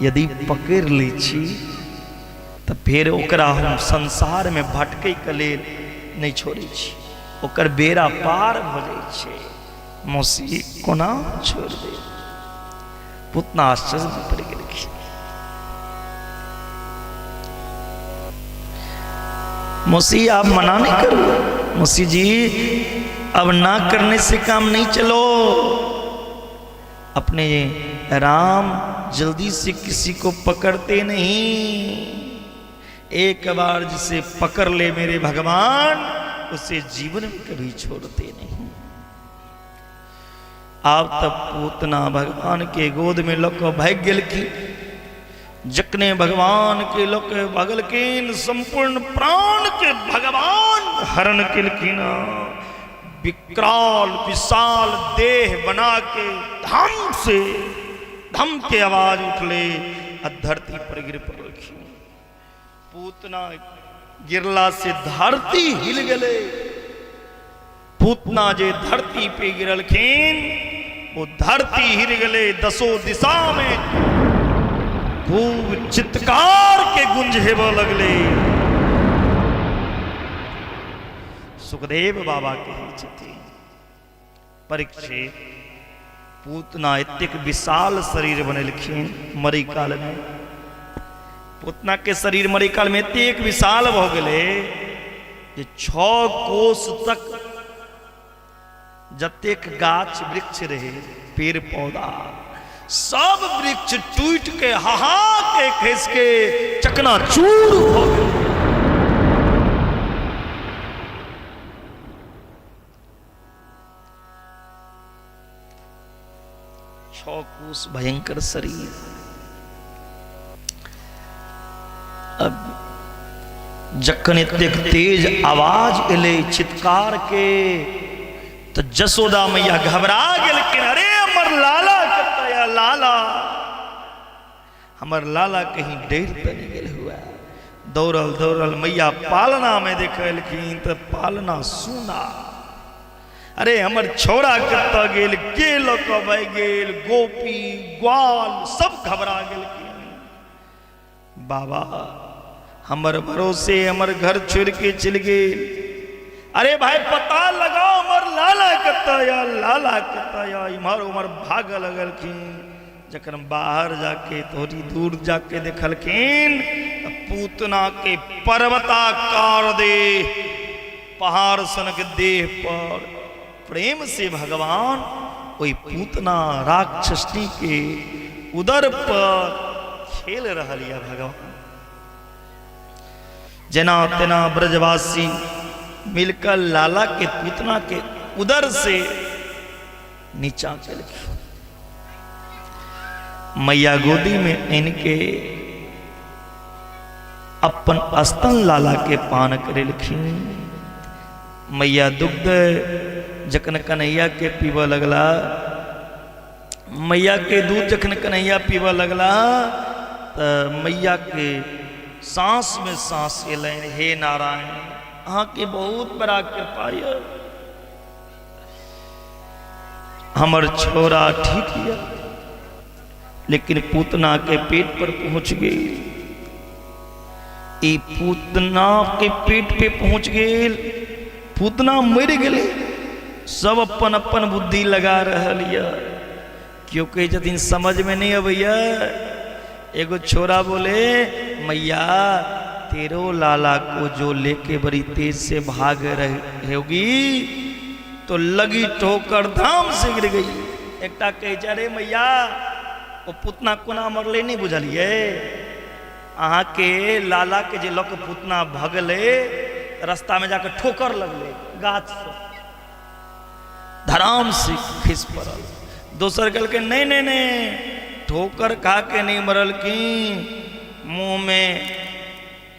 Speaker 1: यदि पकड़ लै छी तऽ फेर ओकरा हम संसार में भटकै के लेल नहीं छोड़ै छी, ओकर बेड़ा पार भऽ जाइ छै। मौसी कोना छोड़ दे? पूतना आश्चर्य में पड़ि गेलखिन। मौसी आप मना नहीं करो, मौसी जी अब ना करने से काम नहीं चलो, अपने राम जल्दी से किसी को पकड़ते नहीं, एक बार जिसे पकड़ ले मेरे भगवान उसे जीवन में कभी छोड़ते नहीं। आब तब पूतना भगवान के गोद में लऽ कऽ भागि गेलखिन। जखने भगवान के लऽ के भगलखिन संपूर्ण प्राण के भगवान हरण केलखिन। विकराल विशाल देह बना के धम से धम के आवाज उठले आ धरती पर गिर पड़लखिन। पूतना गिरला से धरती हिल गेलै। पूतना जे धरती पे गिरलखिन वो धरती हिल गेलै, दसो दिशा में खूब चित्कार के गुंज हेबऽ लगलै। सुखदेव बाबा कहै छथिन परीक्षित पूतना एतेक विशाल शरीर बनेलखिन मरै काल में, पूतना के शरीर मरै काल में एतेक विशाल भऽ गेलै जे 6 कोस तक जतेक गाछ वृक्ष रहे पेड़ पौधा सब वृक्ष टूट के हाहा के खस के चकनाचूर भऽ गेलै। 6 कोस भयंकर शरीर। अब जखन एतेक तेज आवाज एलै चित्कार के तऽ जसोदा मैया घबरा गेलखिन, अरे हमर लाला कतऽ या लाला, हमर लाला कहीं डर तऽ नहि गेल हुआ। दौड़ल दौड़ल मैया पालना में देखलखिन तऽ पालना सुना, अरे हमर छौड़ा कतऽ गेल, के लऽ कऽ भागि गेल, गोपी ग्वाल सब घबरा गेलखिन। बाबा हमर भरोसे हमर घर छोड़ के चलि गेल, अरे भाई पता लगाओ हमर लाला कतऽ या, लाला कतऽ या। इम्हर उम्हर भागऽ लगलखिन। जखन बाहर जाके थोड़ी दूर जाके देखलखिन तऽ पूतना के पर्वताकार देह, पहाड़ सनक देह पर प्रेम से भगवान ओहि पूतना राक्षसनी के उदर पर खेल रहल यऽ भगवान। जेना तेना ब्रजवासी मिलकर लाला के पूतना के उदर से नीचा केलखिन। मैया गोदी में इनके अपन स्तन लाला के पान करेलखिन। मैया दुग्ध जखन कन्हैया के पीबऽ लगला, मैया के दूध जखन कन्हैया पीबऽ लगला तऽ मैया के सांस में सांस एलनि, हे नारायण अहाँके बहुत बड़ा कृपा यऽ, हमर छोरा ठीक यऽ लेकिन पूतना के पेट पर पहुंच गेल। ई पूतना के पेट पे पहुंच गेल, पूतना मरि गेलै। सब अपन अपन बुद्धि लगा रहल यऽ। केओ कहै छथिन समझमे नहि अबैया। एगो छोरा बोले, मैया तेरो लाला को जो लेके बड़ी तेज से भाग रही होगी तो लगी ठोकर धाम से गिर गई। एकटा कहै छै, अरे मैया ओ पूतना कोना मरलै नहि बुझलियै? अहाँके लालाके जे लऽ कऽ पूतना भगलै, रास्तामे जाकऽ ठोकर लगलै गाछसँ, धराम से खसि पड़ल। दोसर कहलकै, नहि नहि नहि, ठोकर खा के नहि मरलखिन, मुँहमे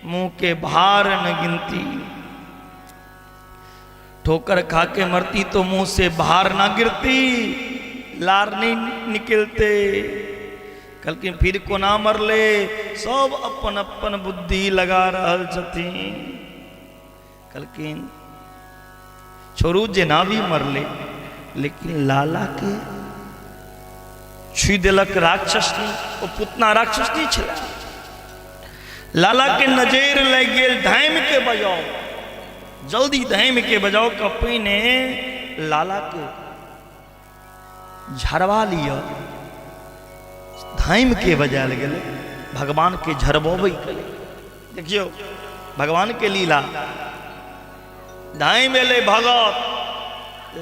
Speaker 1: मुँहके भार न गिनती, ठोकर खा के मरती तो मुंह से बाहर ना गिरती, लार नहीं निकलते। कहलखिन फिर कोना मरले? सब अपन अपन बुद्धि लगा रहल छथिन। कहलखिन छोड़ू, जेना भी मरले, लेकिन लाला के छुई देलक राक्षसनी। ओ पुतना राक्षसनी छला। लाला के नजर लागि गेल, धामि के बजाओ, जल्दी धामि के बजाओ के पहिने लाला के झरवा लिअ। धामि के बजायल गेलै भगवान के झरबबै के लेल। देखियौ भगवान के लीला। धामि एलै भगत,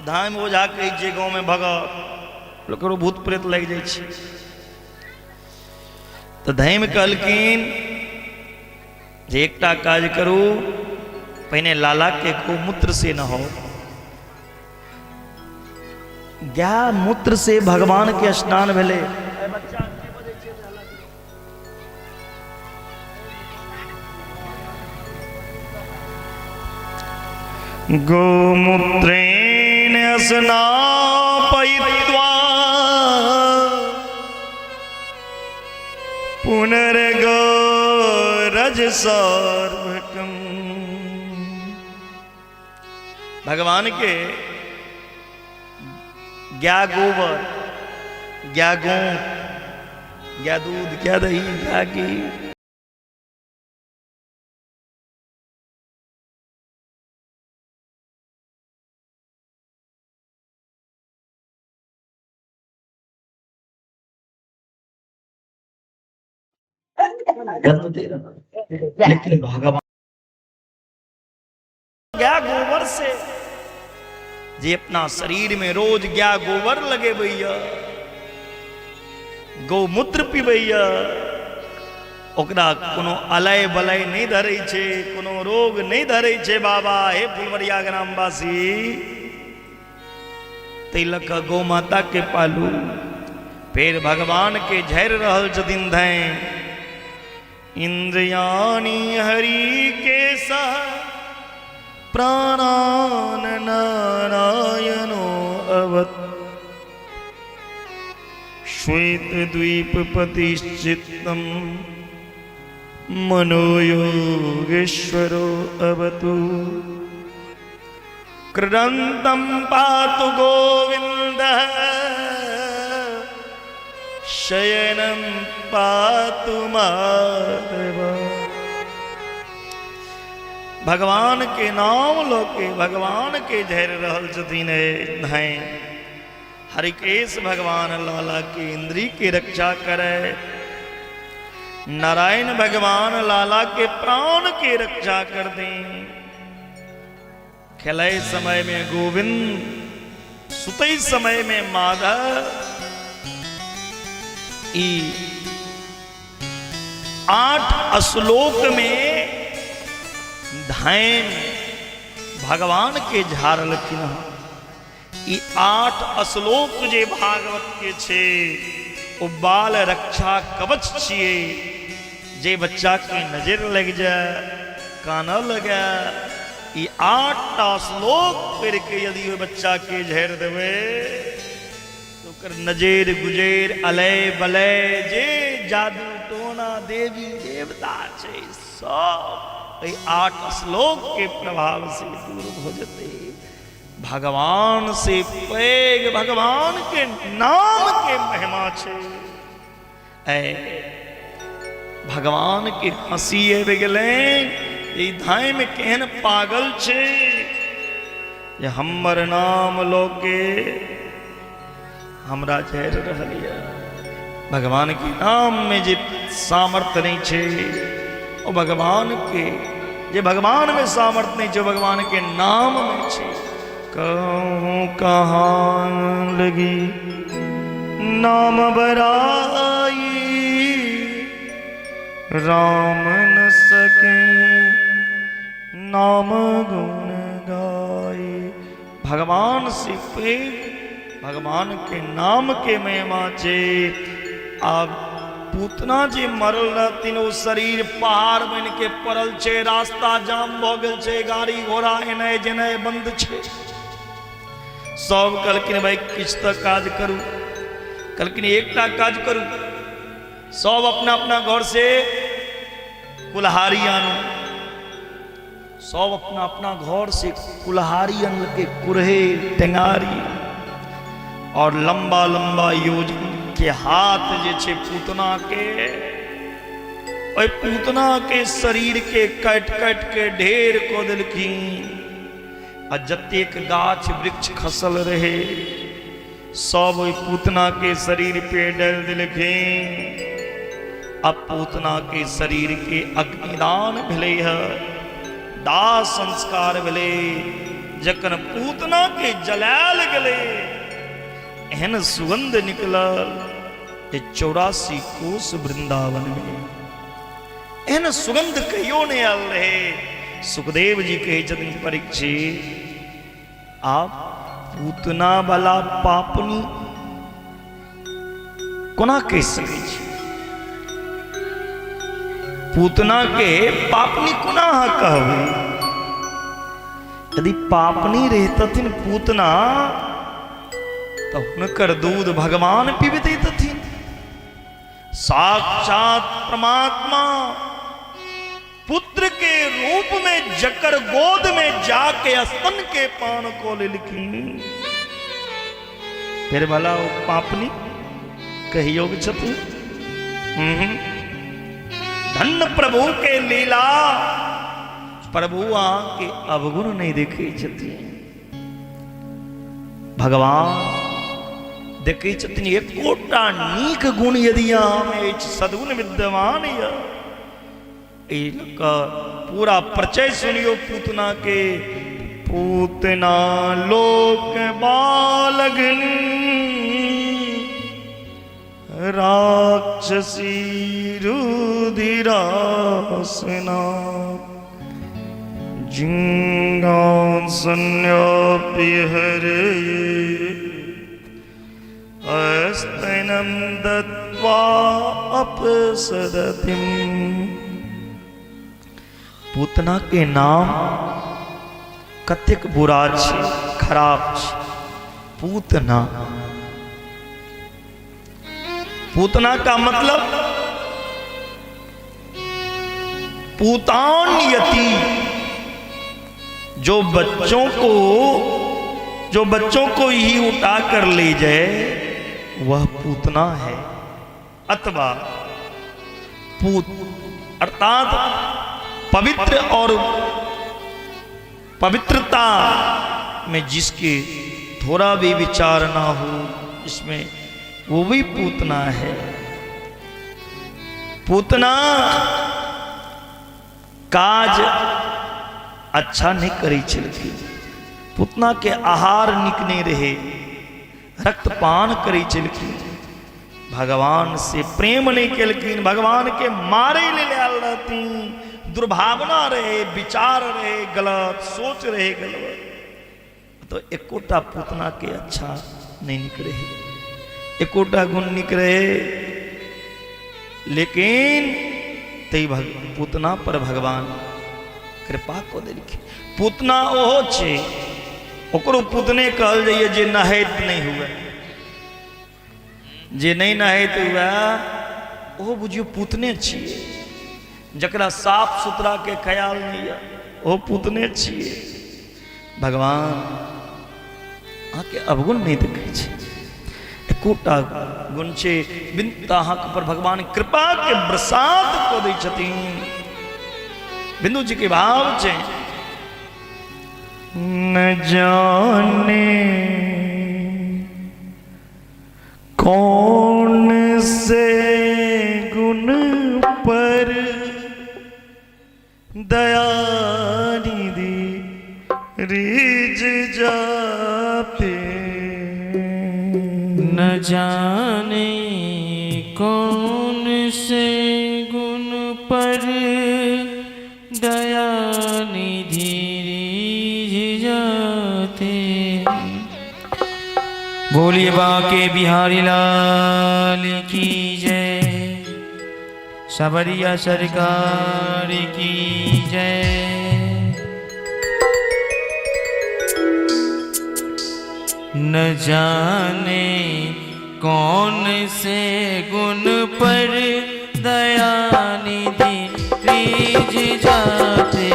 Speaker 1: धामि ओझा कहै छै गाँवमे भगत, ओकरो भूत प्रेत लागि जाइ छै। तऽ धैम कहलखिन जे एकटा काज करू, पहिने लाला के गोमूत्र से नहाओ। गाय मूत्र से भगवान के स्नान भेलै। गोमूत्रेण स्नापयित्वा पुनर्गोरज सार्वकम। भगवान के गाय गोबर, गाय गोंद, गाय दूध, गाय दही, गाय घी। लेकिन भगवान गाय गोबर से, जे अपना शरीर में रोज गाय गोबर लगेबैया, गौमूत्र पीबैया, ओकरा कोनो अलय बलय नहि धरै छै, कोनो रोग नहि धरै छै। बाबा हे फुलवरिया ग्रामवासी, ताहि लऽ कऽ गौ माता के पालू। फेर भगवान के झड़ि रहल छथिन धैन। इंद्रियाणी हरि के सह प्राणान नारायणो अवत श्वेत द्वीप पतिश्चित्तम मनोयोगेश्वरो अवतु क्रीडन्तं पातु गोविन्दः शयनं पातु माधव। भगवान के नाम लऽ के भगवान के झड़ि रहल छथिन धैन। हरिकेश भगवान लाला के इंद्री के रक्षा करे, नारायण भगवान लाला के प्राण के रक्षा कर दें। खेलै समय में गोविंद, सुतै समय में माधव। ई 8 श्लोक में धैन भगवान के झाड़लखिन हँ। ई 8 श्लोक जे भागवत के छै ओ बाल रक्षा कवच छियै। जे बच्चा के नजर लग जाए, कानऽ लगे, ई 8टा श्लोक पढ़ि के यदि ओहि बच्चा के झाड़ि देबै तऽ ओकर नजर गुजर अलय बलय जे जादू टोना देवी देवता छै सब एहि 8 श्लोक के प्रभाव से दूर भऽ जेतै। भगवान से पैघ भगवान के नाम के महिमा छै। ऐ भगवान के हंसी आबि गेलनि ई धाइमे केहन पागल छै जे हमर नाम लऽ के हमरा झेर रहल यऽ। भगवान के नाम में जे सामर्थ्य नहीं छै ओ भगवान के, जे भगवान में सामर्थ्य नहीं छै भगवान के नाम में छै। कहूँ कहाँ लगी नाम बराई, राम न सके नाम गुण गाई। भगवान से पैघ भगवान के नाम के महिमा छै। आब पूतना जे मरल रहथिन ओ शरीर पहाड़ बनि के पड़ल छै, रास्ता जाम भऽ गेल छै, गाड़ी घोड़ा एनाइ जेनाइ बंद छै। सब कहलखिन भाई किछु तऽ काज करू। कहलखिन एकटा काज करू, सब अपना अपना घर से कुल्हाड़ी आनू। सब अपना अपना घर से कुल्हाड़ी अनलकै, कुरहे टेंगारी और लंबा लंबा योजन के हाथ जे छै पूतना के, ओहि पूतना के शरीर के काटि काटि के ढेर कऽ देलखिन। आ जतेक गाछ वृक्ष खसल रहे सब ओहि पूतना के शरीर पे डालि देलखिन। अब पूतना के शरीर के अग्निदान भेलै है, दाह संस्कार भेलै। जखन पूतना के जलायल गेलै एहन सुगंध निकलल जे 84 कोस वृंदावन में एहन सुगंध कहियो नहि आयल रहे। सुखदेव जी कहै छथिन परीक्षित, आब पूतना वाला पापनी कोना कहि सकै छी? पूतना के पापनी कोना अहाँ कहबै? यदि पापनी रहितथिन पूतना तऽ हुनकर दूध भगवान पीबि दैतथिन। साक्षात परमात्मा पुत्र के रूप में जकर गोद में जाके स्तन के पान को लेलखिन, फिर भला ओ पापनी कहियो छथिन। धन्य प्रभु के लीला, प्रभु अहाँ के अवगुण नहीं देखे छथिन। भगवान देखै छथिन एकोटा नीक गुण यदि अहाँमे अछि, सद्गुण विद्यमान यऽ। एहि लऽ कऽ पूरा परिचय सुनियौ पूतना के। पूतना लोक बालघनी राक्षसी रुधिरासना जिंगासन्यापिहरे अस्तनं दत्वा अपसदतिम। पूतना के नाम कतेक बुरा छै, खराब छै। पूतना, पूतना का मतलब पूतान यति, जो बच्चों को, जो बच्चों को ही उठा कर ले जाए वह पूतना है। अथवा पूत अर्थात पवित्र और पवित्रता में जिसके थोड़ा भी विचार ना हो इसमें वो भी पूतना है। पूतना काज अच्छा नहीं करै छलखिन, पूतना के आहार निक नहीं रहे, रक्तपान करै छलखिन, भगवान से प्रेम नहीं केलखिन, भगवान के मारे ले आयल रहथिन, दुर्भावना रहे, विचार रहे गलत, सोच रहे गलत, तो एकोटा पूतना के अच्छा नहीं निकले, एकोटा गुण निकले। लेकिन तई पूतना पर भगवान कृपा को देलखिन। पूतना ओहो छै, ओकरो पूतने कहल जाइए जे नहैत नहीं हुए, जे नहीं नहैत हुए ओहो बुझियौ पूतने छियै। जकरा साफ सुथरा के ख्याल नहीं है ओहो पूतने छियै। भगवान अहाँके अवगुण नहीं देखै छै। एकोटा गुण छै बिंदु अहाँके पर भगवान कृपा के बरसात कऽ दै छथिन। बिंदु जी के भाव छै, न जाने कौन से गुण पर दया निधि रिझ जाते।
Speaker 2: न जाने कौन से गुण पर दया निधि रिझ जाते। बोलिए बाके बिहारी लाल की जय, सबरिया सरकार की जय। न जाने कौन से गुण पर दया निधि रिझ जाते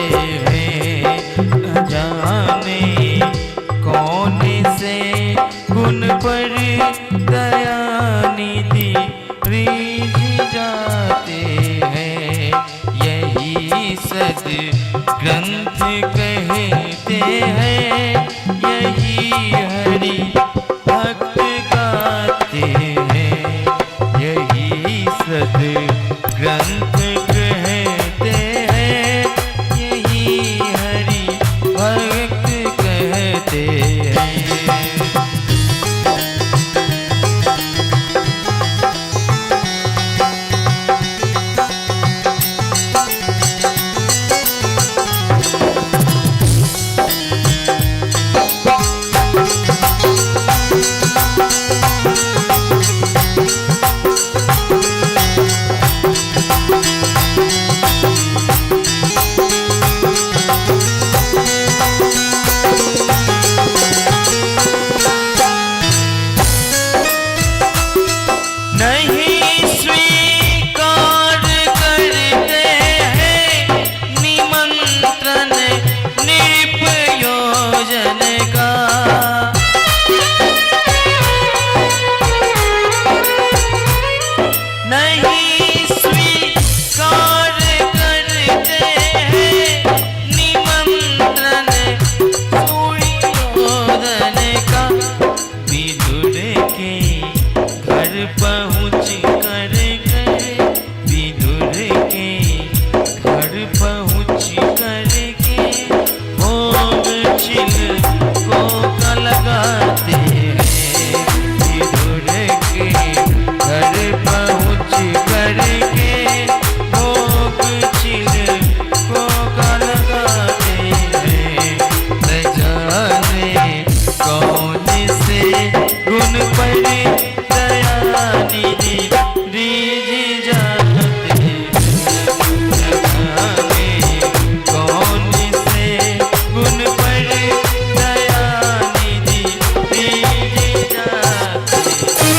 Speaker 2: हैं। न जाने कौन से गुण पर दया निधि रिझ जाते हैं। यही सद ग्रंथ कहते हैं, यही हरि भक्त गाते हैं। यही सद ग्रंथ कहते हैं, यही हरि भक्त कहते हैं। नहीं स्वीकार करते हैं निमंत्रण निपयोजन का। नहीं स्वीकार करते हैं निमंत्रण सूर्योदन का। विदुर के घर पहुँच कर गए, विदुर के घर पहुँच कर के भोग छिलकों का लगाते हैं। विदुर के घर पहुँच कर के भोग छिलकों का लगाते हैं। न जाने कौन से गुण पर दया निधि रिझ जाते हैं। न जाने कौन से गुण पर दया निधि रिझ जाते हैं।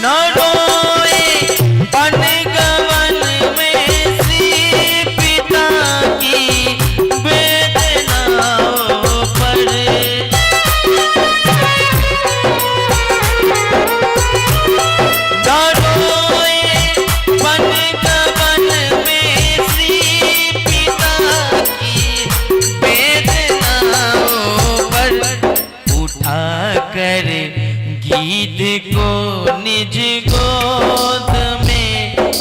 Speaker 2: न रोए बन गवन में श्री पिता की वेदनाओं पर। न रोए बन गवन में श्री पिता की वेदनाओं पर। उठा कर गीत को निज गोद में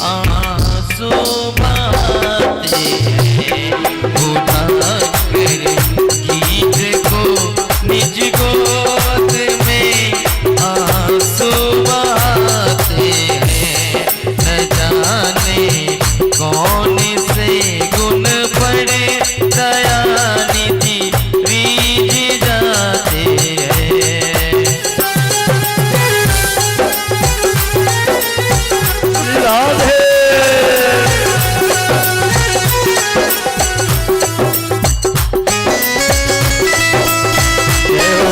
Speaker 2: आंसू बहाते हैं। उठा कर गीत को निज गोद में आंसू बहाते हैं। न जाने कौन से गुण पर दयानिधि रीझ जाते हैं।
Speaker 1: राधे। जय हो।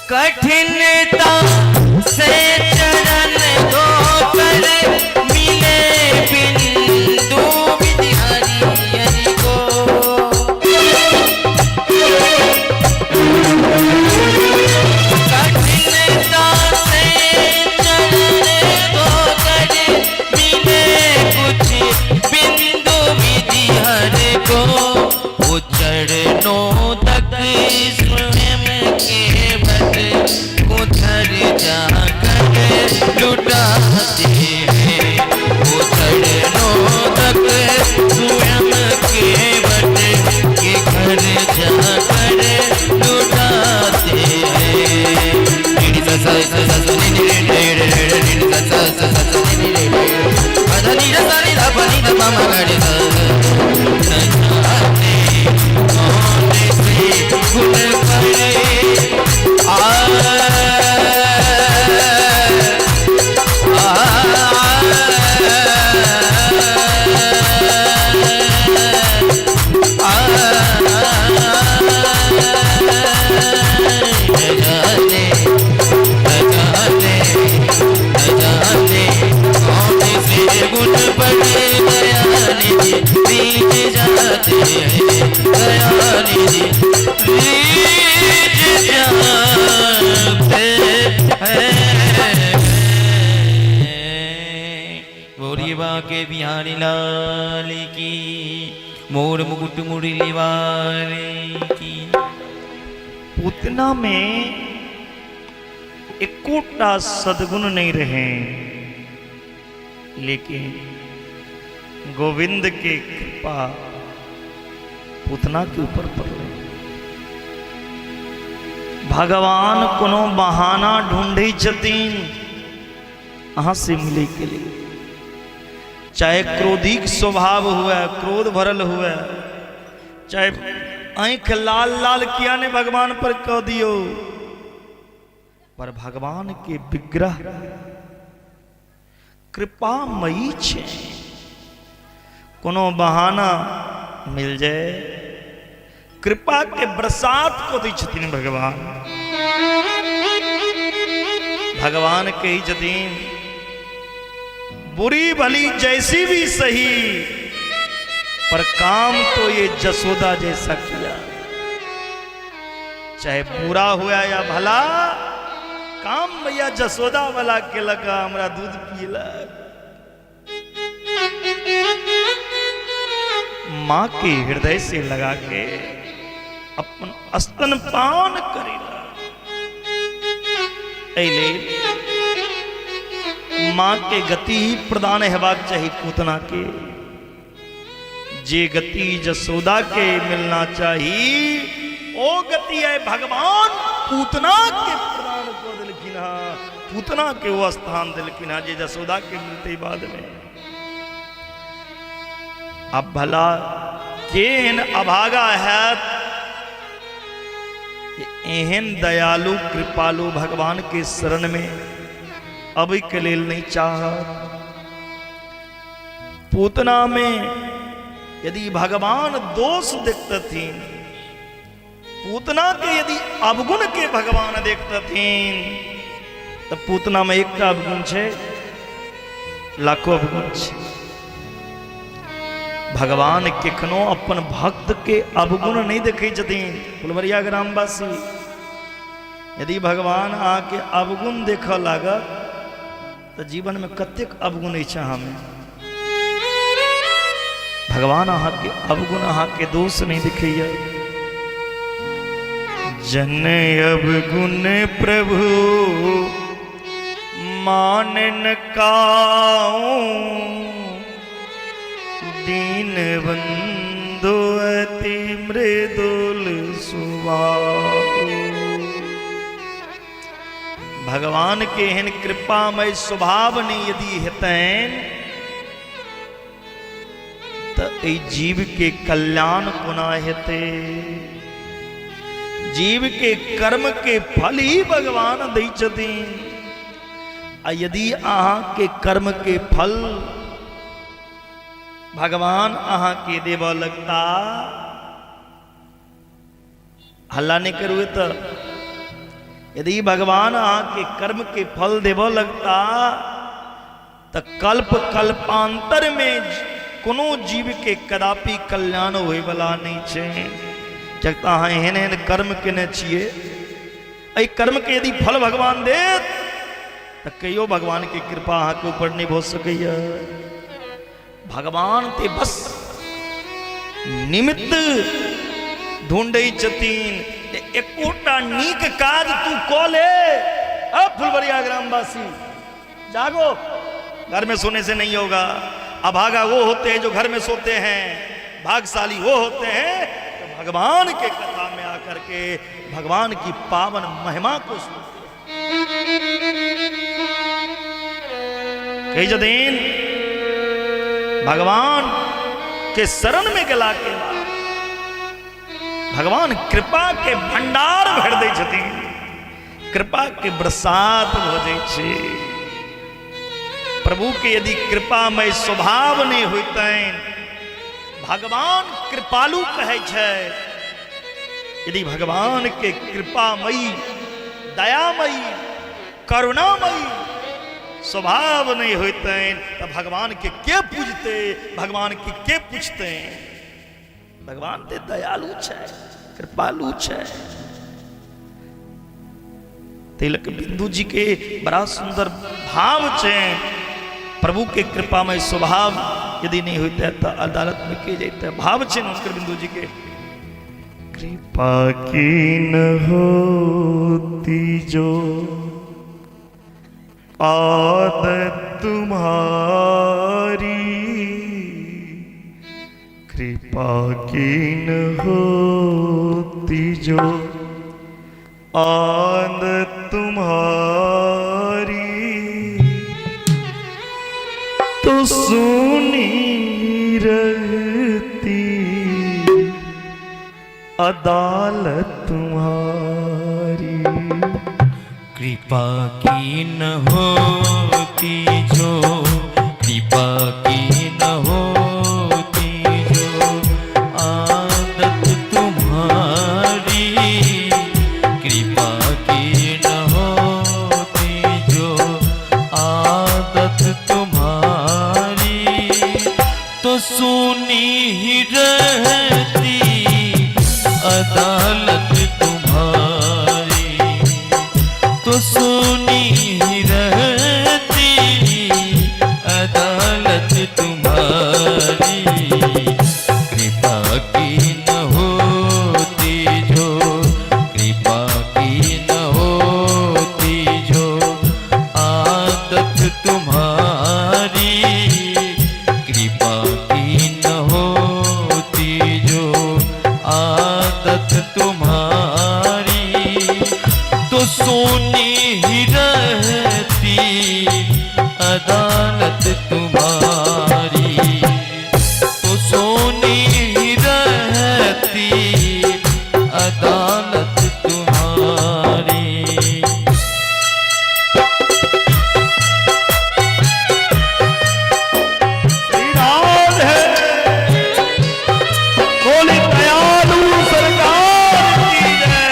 Speaker 2: कठिनता से चरण धोकर मिले बिंदु विधि हरि हरि को। कठिनता से चरण धोकर मिले कुछ बिंदु विधि हरि को। वो चरणों तक स्वयं के बट कुधर जाकर लुटाते हैं। वो चरणों तक स्वयं के बट के घर जाकर लुटाते हैं। नि सा सा सा सा नि नि रे रे रे रे नि सा सा सा सा नि नि रे रे प ध नि रे सा नि ध प नि ध प म ग रे सा। न जाने कौन से गुण पड़े आ गुण पड़े दयानिधि रीझ जाते हैं। दयानिधि रीझ जाते हैं। बोलिए बाके बिहारी लाल की, मोर मुकुट मुरली वाले की।
Speaker 1: पूतना में एकोटा सद्गुण नहीं रहे, लेकिन गोविंद के कृपा पूतना के ऊपर पड़ रहे। भगवान कोनो बहाना ढूंढे छथिन अहाँ से मिले के लिए, चाहे क्रोधिक स्वभाव हुआ, क्रोध भरल हुआ, चाहे आँख लाल लाल किया ने भगवान पर कह दियो, पर भगवान के विग्रह कृपामयी छे। कोनो बहाना मिल जाए कृपा के बरसात को दै छथिन भगवान। भगवान कहै छथिन बुरी भली जैसी भी सही, पर काम तो ये जसोदा जैसा किया, चाहे बुरा हुआ या भला, काम मैया जसोदा वाला केलक, हमरा दूध पियलक। माँ के हृदय से लगा के अपन स्तनपान करेला। एहि लेल माँ के गति ही प्रदान हेबाक चाही पूतना के। जे गति जसोदा के मिलना चाही ओ गति है भगवान पूतना के प्रदान कऽ देलखिन हँ। पूतना के वो स्थान देलखिन हँ जे जसोदा के मिलते बाद में। अब भला केहन अभागा हैत एहन दयालु कृपालु भगवान के शरण में अबै के लेल नहीं चाहत। पूतना में यदि भगवान दोष देखतथिन, पूतना के यदि अवगुण के भगवान देखतथिन, तऽ पूतना में एकटा अवगुण छै, लाखों अवगुण छै। भगवान केखनो अपन भक्त के अवगुण नहीं देखै छथिन। फुलवरिया ग्रामवासी, यदि भगवान अहाँके अवगुण देखऽ लागत तऽ जीवन में कतेक अवगुण अछि अहाँमे। भगवान अहाँके अवगुण, अहाँके दोष नहीं देखैया। जन अवगुण प्रभु मानन काऊं, दीन बंधु अति मृदुल सुभाऊ। भगवान के एहन कृपामय स्वभाव नहीं यदि हेतनि तऽ एहि जीव के कल्याण कोना हेतै। जीव के कर्म के फल ही भगवान दै छथिन। आ यदि अहाँ के कर्म के फल भगवान अहाँ के देबऽ लगता, हल्ला नहीं करू तऽ, यदि भगवान अहाँ के कर्म के फल देबऽ लगता तऽ कल्प कल्पांतर में कोनो जीव के कदापि कल्याण होयवला नहीं छै। किएक तऽ अहाँ एहन एहन कर्म केने छियै, एहि कर्म के यदि फल भगवान देत तऽ कहियो भगवान के कृपा अहाँके ऊपर नहीं भऽ सकैया। भगवान ते बस निमित्त ढूंढै छथिन, एकोटा नीक काज तू कऽ ले। अब फुलवरिया ग्रामवासी जागो, घर में सोने से नहीं होगा। अभागा वो होते हैं जो घर में सोते हैं, भागशाली वो होते हैं जो भगवान के कथा में आकर के भगवान की पावन महिमा को सुनते हैं। कही छथिन भगवान के शरण में गेला के बाद भगवान कृपा के भंडार भर दै छथिन, कृपा के बरसात भऽ जाइ छै। प्रभु के यदि कृपामय स्वभाव नहीं होइतनि, भगवान कृपालु कहै छै, यदि भगवान के कृपामयी दयामयी करुणामयी स्वभाव नहीं होइतनि तऽ भगवान के पूजते, भगवान के पूछते। भगवान ते दयालु छै, कृपालु छै। तिलक बिंदु जी के बड़ा सुंदर भाव छै। प्रभु के कृपामय स्वभाव यदि नहीं होते तो अदालत में के जैते। भाव छै हुनकर बिंदु जी के, कृपा की न होती जो आदत तुम्हारी, कृपा की न होती जो आदत तुम्हारी, तो सुनी रहती अदालत तुम्हारी।
Speaker 2: कृपा की न होती जो, कृपा की न होती जो आदत तुम्हारी, कृपा की न होती जो आदत तुम्हारी, तो सुनी ही रहती अदालत तुम्हारी, तो सुनी आदत तुम्हारी, कृपा की न होती जो, कृपा की न होती जो आदत तुम्हारी, कृपा की न होती जो आदत तुम्हारी, तो सोनी ही रहती अदालत तुम्हारी, तो सोनी ही रहती अदालत तुम्हारी।
Speaker 1: श्री राधे। बोली दयालु सरकार की जय,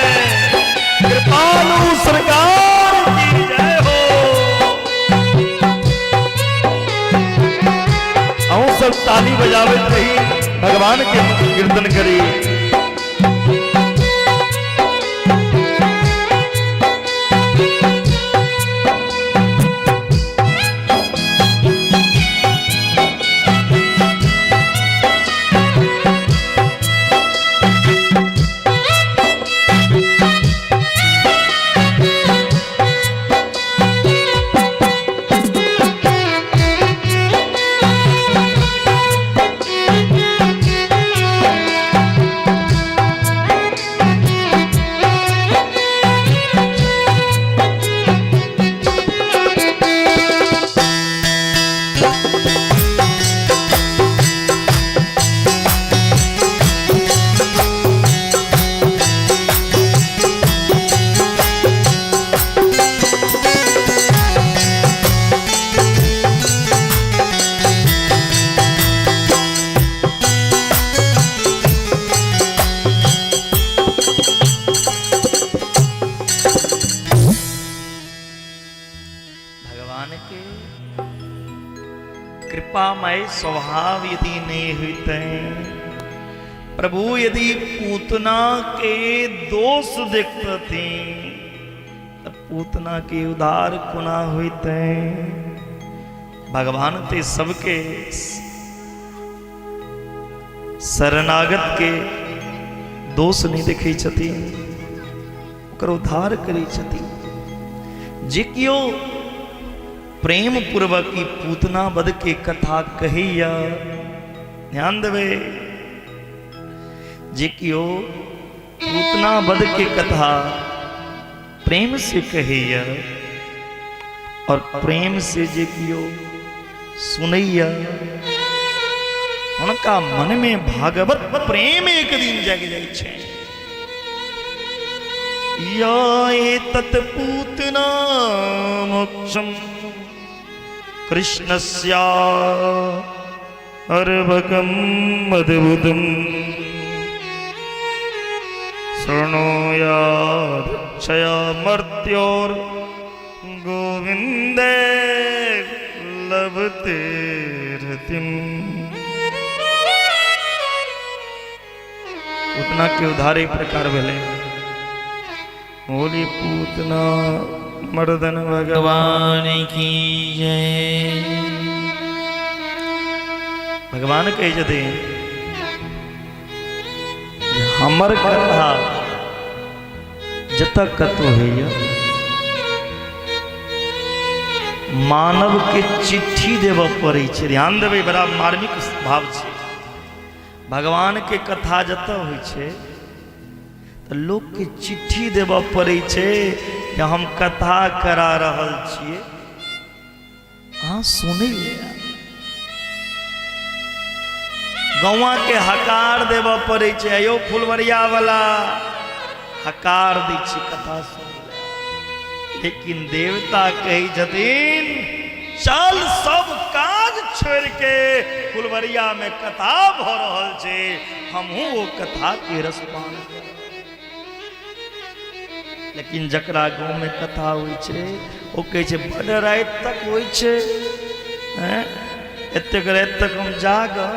Speaker 1: कृपालु सरकार की जय हो। अहूँ सब ताली बजावत रही, भगवान के कीर्तन करी। भगवान के कृपामय स्वभाव यदि नहीं होते, प्रभु यदि पूतना के दोष देखते तब पूतना के उद्धार कोना होते। भगवान ते सबके शरणागत के दोष नहीं देखै छथिन, ओकर उद्धार करै छथिन। जे केओ प्रेम पूर्वक ई पूतना वध के कथा कहैया, ध्यान देबै, जे केओ पूतना वध के कथा प्रेम से कहैया और प्रेम से जे केओ सुनैया, हुनका मन में भागवत प्रेम एक दिन जागि जाइ छै। या एतत् पूतना मोक्षम कृष्णस्या अर्भकम अद्भुतम शृणुयादक्षया मर्त्योर गोविंदे लभते रतिम। पूतना के उद्धार एक प्रकार भेलै। बोली पूतना मर्दन भगवान
Speaker 2: भगवान की जय।
Speaker 1: भगवान कहै छथिन जे हमर कथा जतऽ कतौ होइए, मानव के चिट्ठी देबऽ पड़ै छै। ध्यान देबै, बड़ा मार्मिक भाव छै। भगवान के कथा जतऽ होइ छै तऽ लोक के चिट्ठी देबऽ पड़ै छै जे हम कथा करा रहल छियै, अहाँ सुनै ले। गौआ के हकार देबऽ पड़ै छै, अयो फुलवरिया वाला, हकार दै छी कथा सुनै ले। लेकिन देवता कहै छथिन चल सब काज छोड़ के फुलवरिया में कथा भऽ रहल छै, हमहूँ ओ कथा के रसपान करब। लेकिन जकरा गाँव में कथा होइ छै ओ कहै छै बड राति तक होइ छै, हैं एतेक राति तक हम जागब,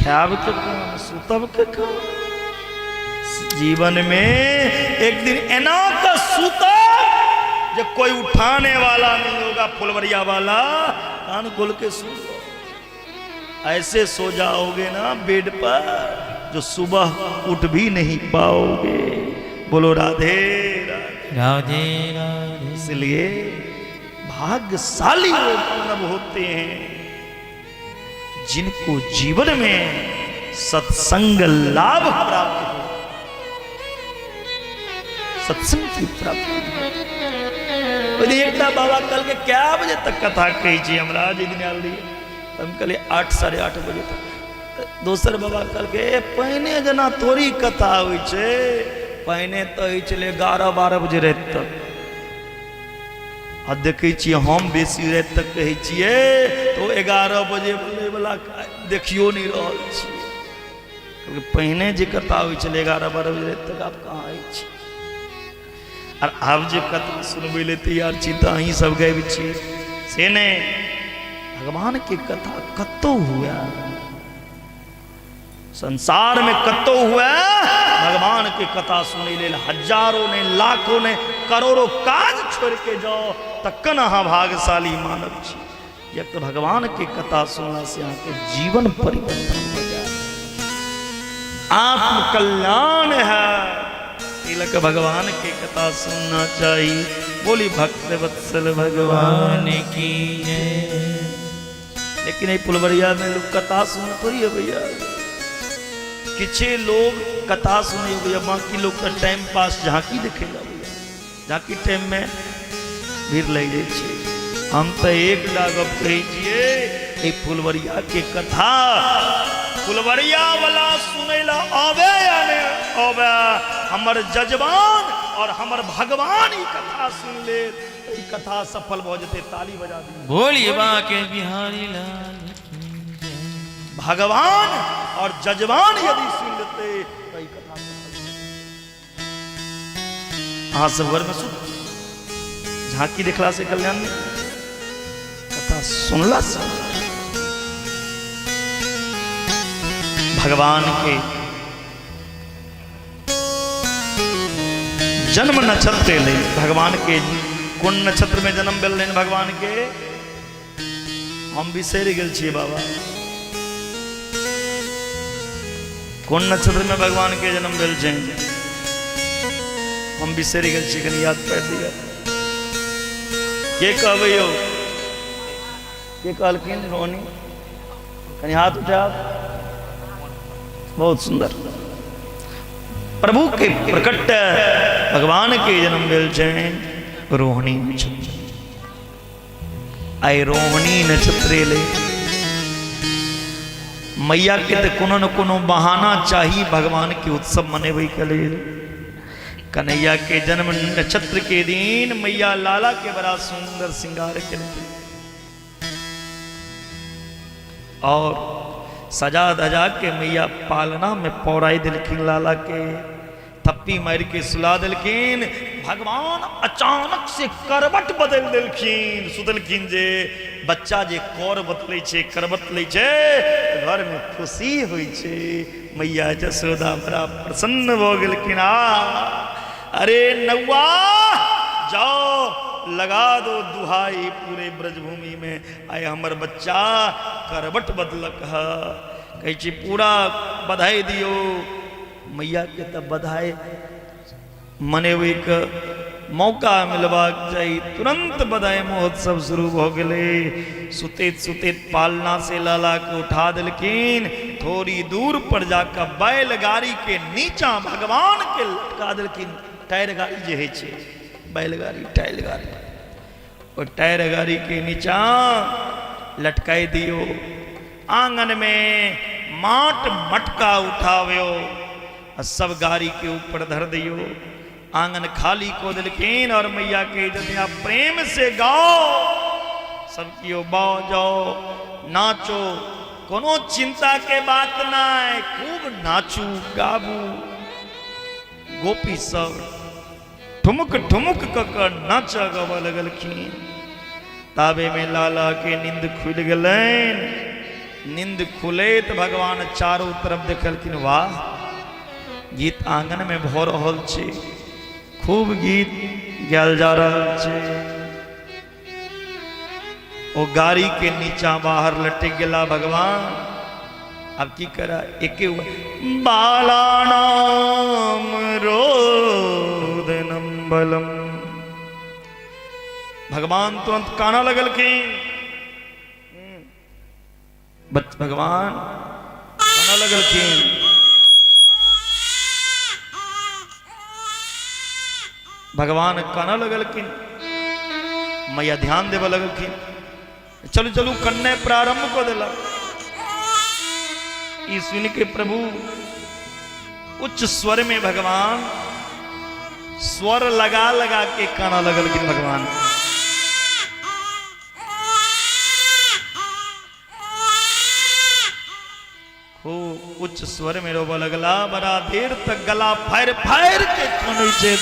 Speaker 1: खायब के काम, सुतब के काम। जीवन में एक दिन एना कऽ सुतब जे कोई उठाने वाला नहीं होगा। फुलवरिया वाला कान खोल के सुन लो, ऐसे सो जाओगे ना बेड पर जो सुबह उठ भी नहीं पाओगे। बोलो राधे राधे
Speaker 2: राधे राधे।
Speaker 1: इसलिए भाग्यशाली वो मानव होते हैं जिनको जीवन में सत्संग लाभ प्राप्त हो, सत्संग की प्राप्ति हो। एकटा बाबा कल के क्या बजे तक कथा कहै छी हमरा, जे दिन आयल रहियै तऽ हम कहलियै 8 8:30 बजे तक। तऽ दोसर बाबा कहलकै पहिने जेना थोड़ी कथा होइ छै, पहिने तऽ होइ छलै 11-12 बजे राति तक, आ देखै छियै हम बेसी राति तक कहै छियै तऽ ओ 11 बजे वला देखियो नहि रहल छियै। पहिने जे कथा होइ छलै 11-12 बजे राति तक, आब कहाँ होइ छै? आर आब जे कथा सुनबै लए तैयार छी तऽ अहीं सब गाबि छी से नहि। भगवान के कथा कतौ हुए, संसार में कतौ हुए, भगवान के कथा सुनै लेल हजारों ने, लाखों ने, करोड़ों काज छोड़ के जाओ तखन अहाँ भाग्यशाली मानव छी। किएक तऽ भगवान के कथा सुनला से अहाँके जीवन परिवर्तन हो जाए, आत्मकल्याण है। तिलक भगवान के कथा सुनना चाहिए। बोली भक्त वत्सल भगवान
Speaker 2: की जय।
Speaker 1: लेकिन ये फुलवरिया में लोग कथा सुन थोड़ी है भैया, किछे लोग कथा सुने भैया, बाकी लोग तो टाइम पास झांकी देखेगा भैया, झांकी टाइम में भीड़ लग जाइ छै। हम तो एक गप कहै छियै, ई फुलवरिया के कथा फुलवरिया वाला सुनै ला आवे या नहि आवे, हमर जजमान और हमर भगवान ई कथा सुन ले, ई कथा सफल भऽ जेतै। ताली बजा दी।
Speaker 2: बोलिए बाके बिहारी लाल की जय।
Speaker 1: भगवान और जजमान यदि सुन लेते तो ई कथा सफल भऽ जेतै। अहाँ सब घर में सुन झांकी देखला से कल्याण नहीं, कथा सुनला से। भगवान के जन्म नक्षत्र एलै, भगवान के कोन नक्षत्र में जन्म भेल रहनि भगवान के, हम बिसरि गेल छियै बाबा, कोन नक्षत्र में भगवान के जन्म भेल छै हम बिसरि गेल छियै, कनि याद पारि दिअ। के कहबै यौ, के कहलखिन? रोहनी, कनि हाथ उठायब। बहुत सुंदर। प्रभु के प्रकट भगवान के जन्म भेल छनि रोहिणी नक्षत्र। आइ रोहिणी नक्षत्र एलै, मैया के तऽ कोनो न कोनो बहाना चाही भगवान के उत्सव मनेबै के लेल। कन्हैया के जन्म नक्षत्र के दिन मैया लाला के बड़ा सुंदर श्रृंगार केलखिन और सजा धजा के मैया पालना में पौराई दिलखिन, लाला के थप्पी मार के सुला दिलखिन। भगवान अचानक से करवट बदल दिलखिन, सुतलखिन जे बच्चा जे कर बदलै छै, करवट लै छै, घर में खुशी होइ छै। मैया जसोदा बड़ा प्रसन्न भऽ गेलखिन। आ अरे नौआ जाओ लगा दो दुहाई पूरे ब्रजभूमि में, आइ हमर बच्चा करवट बदलक ह, कहै छी पूरा बधाई दियौ। मैया के तऽ बधाई मनेबैके मौका मिलबाक चाही। तुरंत बधाई महोत्सव शुरू भऽ गेलै। सुतैत सुतैत पालना से लाला के उठा देलखिन, थोड़ी दूर पर जाकर बैलगाड़ी के नीचा भगवान के लटका देलखिन। टायर गाड़ी जे होइ छै, बैलगाड़ी टायर गाड़ी, ओ टायर गाड़ी के नीचा लटकाई दियो। आंगन में माट मटका उठाव्यो आ सब गाड़ी के ऊपर धर दियो। आंगन खाली को दिलखिन और मैया के जतिया प्रेम से गाओ, सब कियो बाओ जाओ नाचो, कोनो चिंता के बात नहीं, खूब नाचू गाबू। गोपी सब ठुमुक ठुमुक क कऽ नाचऽ गाबऽ लगलखिन। ताबे में लाला के नींद खुलि गेलनि। नींद खुलैत भगवान चारू तरफ देखलखिन, वाह, गीत आंगन में भऽ रहल छै, खूब गीत गायल जा रहल छै। ओ गाड़ी के नीचा बाहर लटक गेला भगवान। अब की करा, एके बालानाम रोदनम बलम। भगवान तुरंत काना लगलखिन। भगवान काना लगलखिन। भगवान काना लगलखिन, मैया ध्यान देबऽ लगलखिन। चलू चलू कन्ने प्रारंभ कऽ देलक। ई सुन के प्रभु उच्च स्वर में भगवान स्वर लगा लगा के काना लगलखिन भगवान। खूब उच्च स्वर में रोबऽ लगला। बड़ा देर तक गला फाड़ि फाड़ि के कानै छै।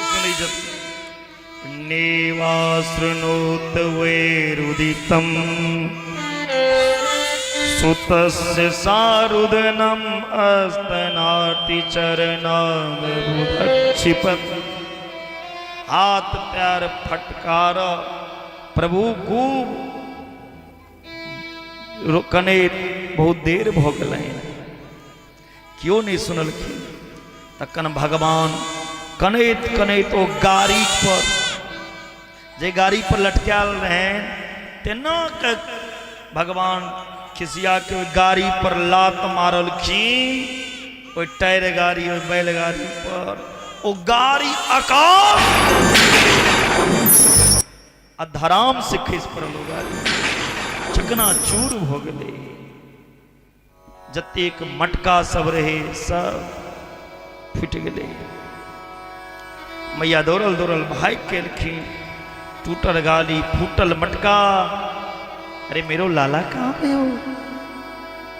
Speaker 1: सुनै छथिन नेवाशृणोत वैरुदितम सुतस्य सारुदनम अस्तनाति चरणाक्षिपत। हाथ पैर फटकार प्रभु खूब कनैत बहुत देर भऽ गेलनि, केओ नहि सुनलखिन। तखन भगवान कनैत कनैत ओ गाड़ी पर, जे गाड़ी पर लटकायल रहनि, तेना के भगवान खिसिया के ओहि गाड़ी पर लात मारलखिन। ओहि टायर गाड़ी, ओहि बैलगाड़ी पर ओ गाड़ी आकाश आ धराम से खसि पड़ल। ओ गाड़ी चकनाचूर भऽ गेलै। जतेक मटका सब रहे सब फूटि गेलै। मैया दौड़ल दौड़ल भागि के एलखिन। टूटल गाड़ी, फूटल मटका। अरे मेरो लाला कहाँ गयो?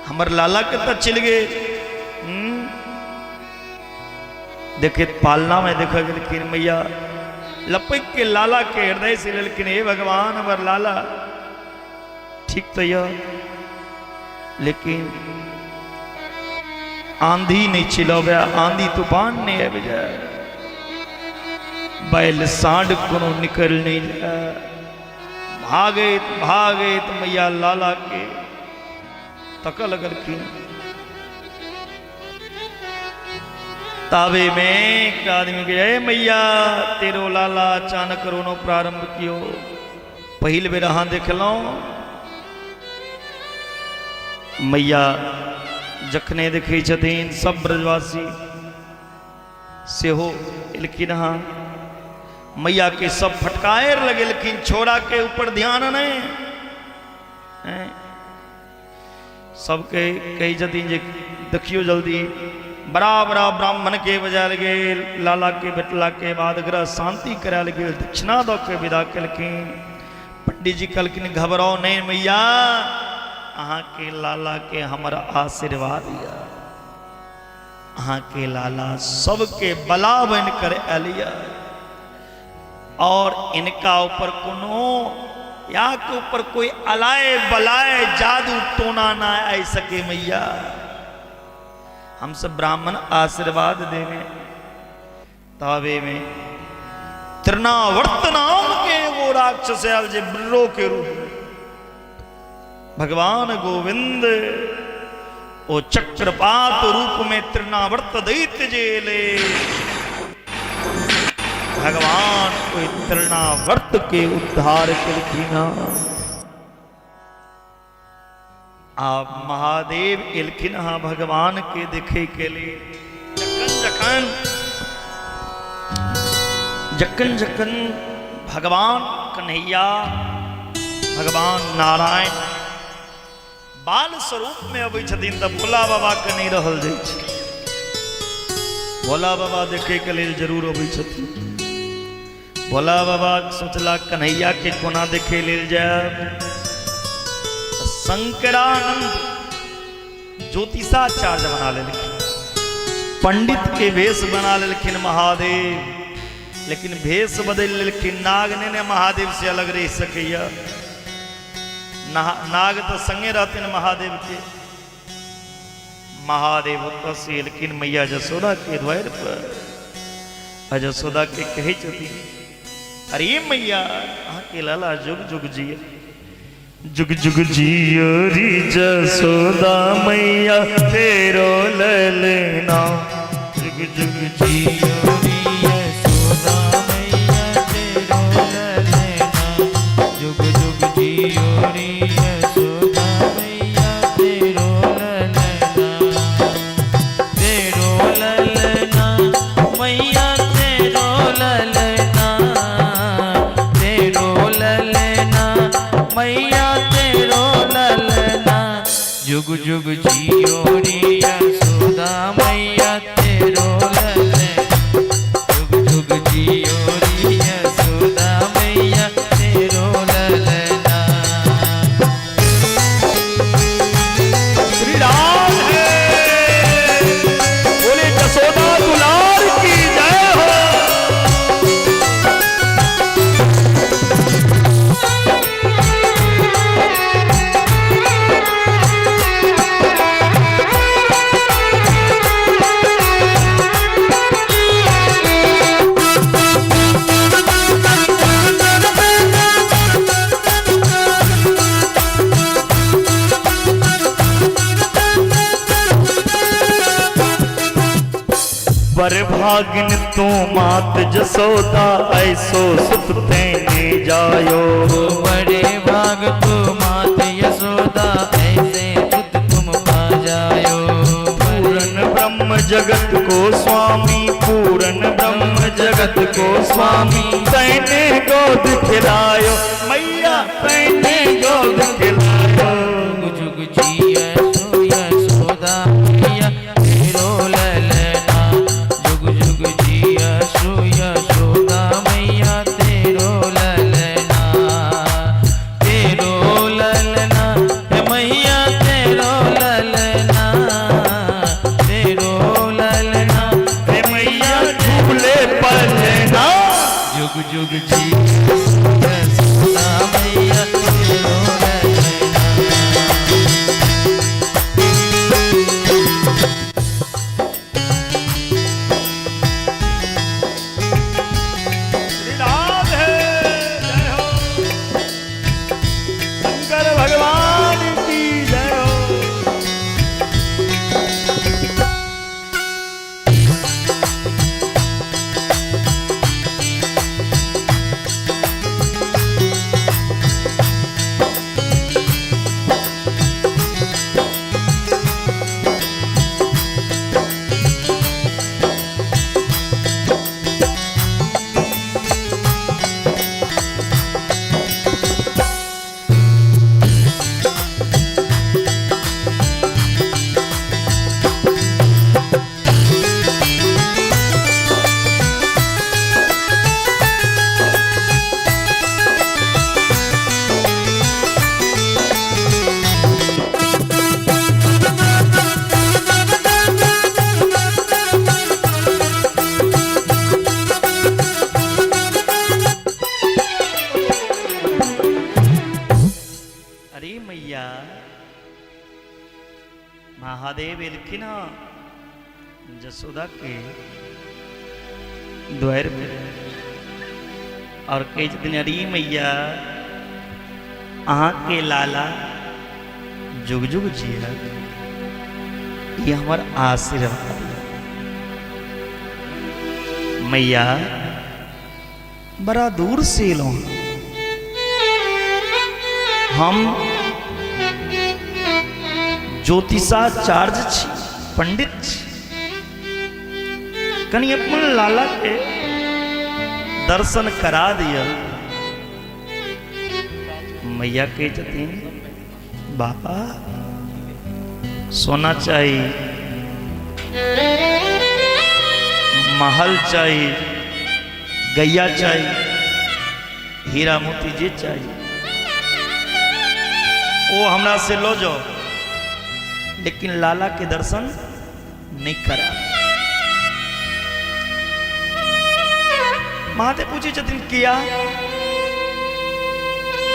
Speaker 1: हमर लाला कतऽ चलि गेल? देखैत पालना में देख गेलखिन मैया। लपकि के लाला के हृदय से लेलखिन। हे भगवान, हमर लाला ठीक तो यह, लेकिन आंधी नहीं चिलबे, आंधी तूफान नहीं आबि जाए, बैल साँड कोनो निकल नहीं जाए। भागैत भागैत मैया लाला के तक लगलखिन। ताबे में एक आदमी के, ए मैया, तेरो लाला अचानक रोनो प्रारंभ कियो, पहिल बेर अहाँ देखलहुँ। मैया जखने देखै छथिन, सब ब्रजवासी सेहो एलखिन हँ। मैया के सब फटकाएर लगेलखिन, छोड़ा के ऊपर ध्यान नहीं। सबके कहै छथिन जे देखियौ जल्दी। बड़ा बड़ा ब्राह्मण के बजायल गेल। लाला के भेटला के बाद ग्रह शांति करायल गेल, दक्षिणा दऽ के विदा केलखिन। पंडित जी कहलखिन, घबराओ नहीं मैया, अहाँके लाला के हमर आशीर्वाद यऽ। अहाँके लाला सबके बला बनि कर आयल यऽ और इनका ऊपर कोनो या के ऊपर कोई अलाय बलाय जादू टोना ना आ सके। मैया, हम सब ब्राह्मण आशीर्वाद देवे। तावे में तृणावर्त नाम के एगो राक्षस आयल जे बिर्रो के रूप में। भगवान गोविंद ओ चक्रपात रूप में तृणावर्त दैत्य जे एलै, भगवान ओहि तृणावर्त के उद्धार केलखिन। आब महादेव एलखिन हँ भगवान के देखे के लिए। जखन जखन जखन जखन भगवान कन्हैया, भगवान नारायण बाल स्वरूप में अबै छथिन तऽ भोला बाबा के नहि रहल जाइ छै। भोला बाबा देखे के लेल जरूर अबै छथिन। भोला बाबा सोचला, कन्हैया के कोना देखे लेल जायब? तऽ शंकरानंद ज्योतिषाचार्य बना लेलखिन, पंडित के भेष बना लेलखिन महादेव। लेकिन भेष बदलि लेलखिन। नाग नहि ने महादेव से अलग रहि सकैया। नाग तऽ संगे रहथिन महादेव के। महादेव ओतऽ से एलखिन मैया जसोदा के द्वार पर। आ जसोदा के कहै छथिन, अरे मैया, अहाँके लाला जुग जुग जिय, जुग जुग जियो री जसोदा मैया, तेरो ललना, जुग जुग
Speaker 2: जियो री यशोदा मैया, तेरो ललना, जुग जुग जियो री यशोदा मैया, तेरो ललना, तेरो ललना मैया, तेरो ललना, तेरो ललना मैया, तेरो ललना, जुग जुग जियो री यशोदा मैया, तेरो ललना, जुग जुग जियो री यशोदा मैया, तेरो ललना।
Speaker 1: श्री राम है, बोले जसोदा दुलार की जय हो। पर भागिन तू मात जसोदा, ऐसो सुत तेने जायो।
Speaker 2: बड़े भाग तू मात यशोदा, ऐसे सुत तुम पा जायो।
Speaker 1: पूरन ब्रह्म जगत को स्वामी, पूरन ब्रह्म जगत को स्वामी, तैने गोद खिलायो मैया, तैने गोद खिलायो।
Speaker 2: जुग जुग जिय सो यशोदा मैया, तेरो ललना, जुग जुग जिय सो यशोदा मैया, तेरो ललना, तेरो ललना हे मैया, तेरो ललना, तेरो ललना
Speaker 1: हे मैया, झूले पलना,
Speaker 2: जुग जुग जिय यशोदा मैया, तेरो ललना।
Speaker 1: श्री राम है, जय हो शंकर भगवान की जय हो। अरे मैया, महादेव एलखिन हँ जसोदा के द्वार पे और कहै छथिन, अरे मैया, अहाँके लाला जुग जुग जिया, ये हमर आशीर्वाद। मैया, बड़ा दूर से एलहुँ हम, ज्योतिषाचार्य छी, पंडित छी, कनि अपन लाला के दर्शन करा दिअ। मैया कहै छथिन, बाबा, सोना चाही, महल चाही, गैया चाही, हीरा मोती जे चाही ओ हमरा से लो जाओ, लेकिन लाला के दर्शन नहीं करा। महादेव पूछे छथिन, किया?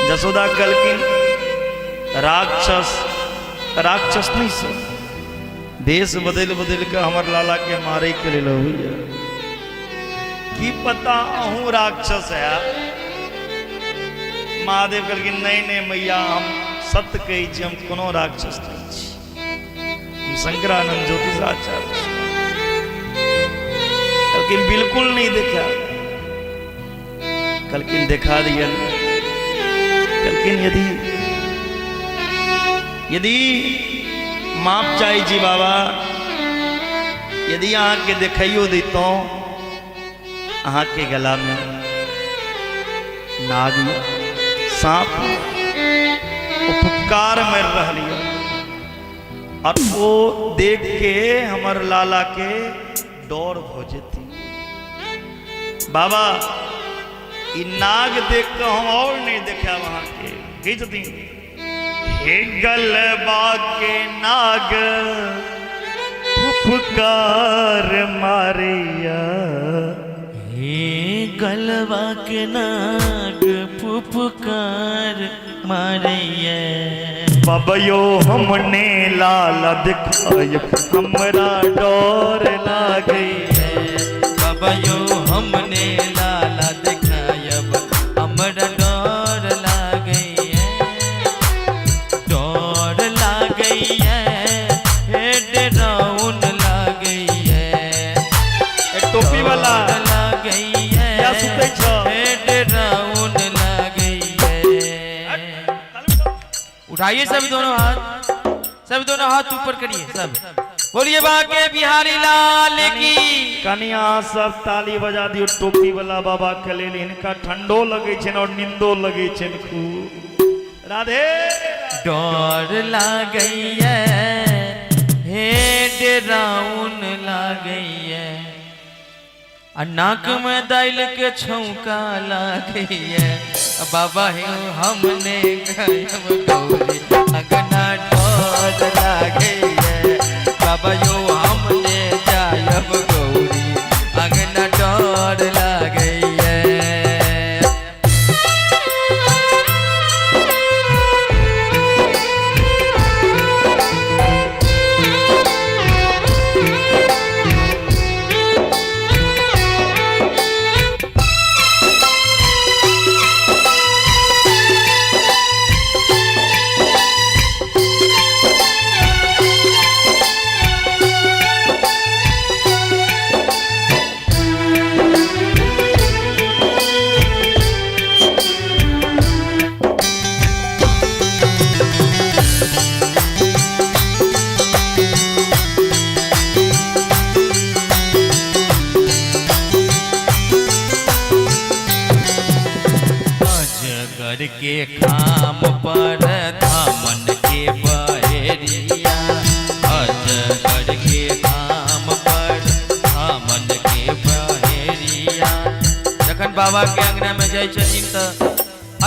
Speaker 1: जसोदा कहलखिन, राक्षस, राक्षस नहीं सर, देश बदल बदल के हमर लाला के मारे के लेल होइए। की पता अहूँ राक्षस है। महादेव कहलखिन नहीं नहीं मैया, हम सत्य कहै छी, हम कोनो राक्षस नहीं छी, हम शंकरानंद ज्योतिषाचार्य छी। कहलखिन बिल्कुल नहीं देखा। कहलखिन देखा दिया। कहलखिन यदि यदि माफ चाहै छी बाबा, यदि अहाँके देखैयो दैतहुँ, अहाँके गलामे नाग साँप उपकार मारि रहल यऽ और ओ देख के हमर लाला के डर भऽ जेती। बाबा ई नाग देख के हम और नहीं देखायब अहाँके। की छथिन? हे गलबा के नाग फुफकार मारिया,
Speaker 2: हे गलबा के नाग फुफकार मारैया,
Speaker 1: बबयो हमने लाल दिखाय हमरा डर लागैया,
Speaker 2: बबयो हमने लाला दिखायब हमरा डर लागैया, डर लागैया, हे डराउन लागैया,
Speaker 1: एक टोपी वाला
Speaker 2: डर लागैया,
Speaker 1: किया सुतै छौ?
Speaker 2: हे डराउन लागैया। उठाइए सब दोनों हाथ, सब दोनों हाथ ऊपर करिए, सब बोलिए बाके बिहारी लाल की।
Speaker 1: कनिया सब ताली बजा दियो टोपी वाला बाबा के लेल, हिनका ठंडो लगै छनि और निंदो लगै छनि खूब। राधे।
Speaker 2: डर लागैया, हे डराउन लागैया, आ नाक में दाइल के छौंका लागैया, बाबा हे हमने गायब गौरी अंगना डर लागैया, बाबा यो हमने जायब गौरी अंगना डर लागैया। अजगर के खाम पर धामन के बहेरिया, अजगर के खाम पर धामन के बहेरिया। जखन बाबा के अंगना में जाइ छथिन तऽ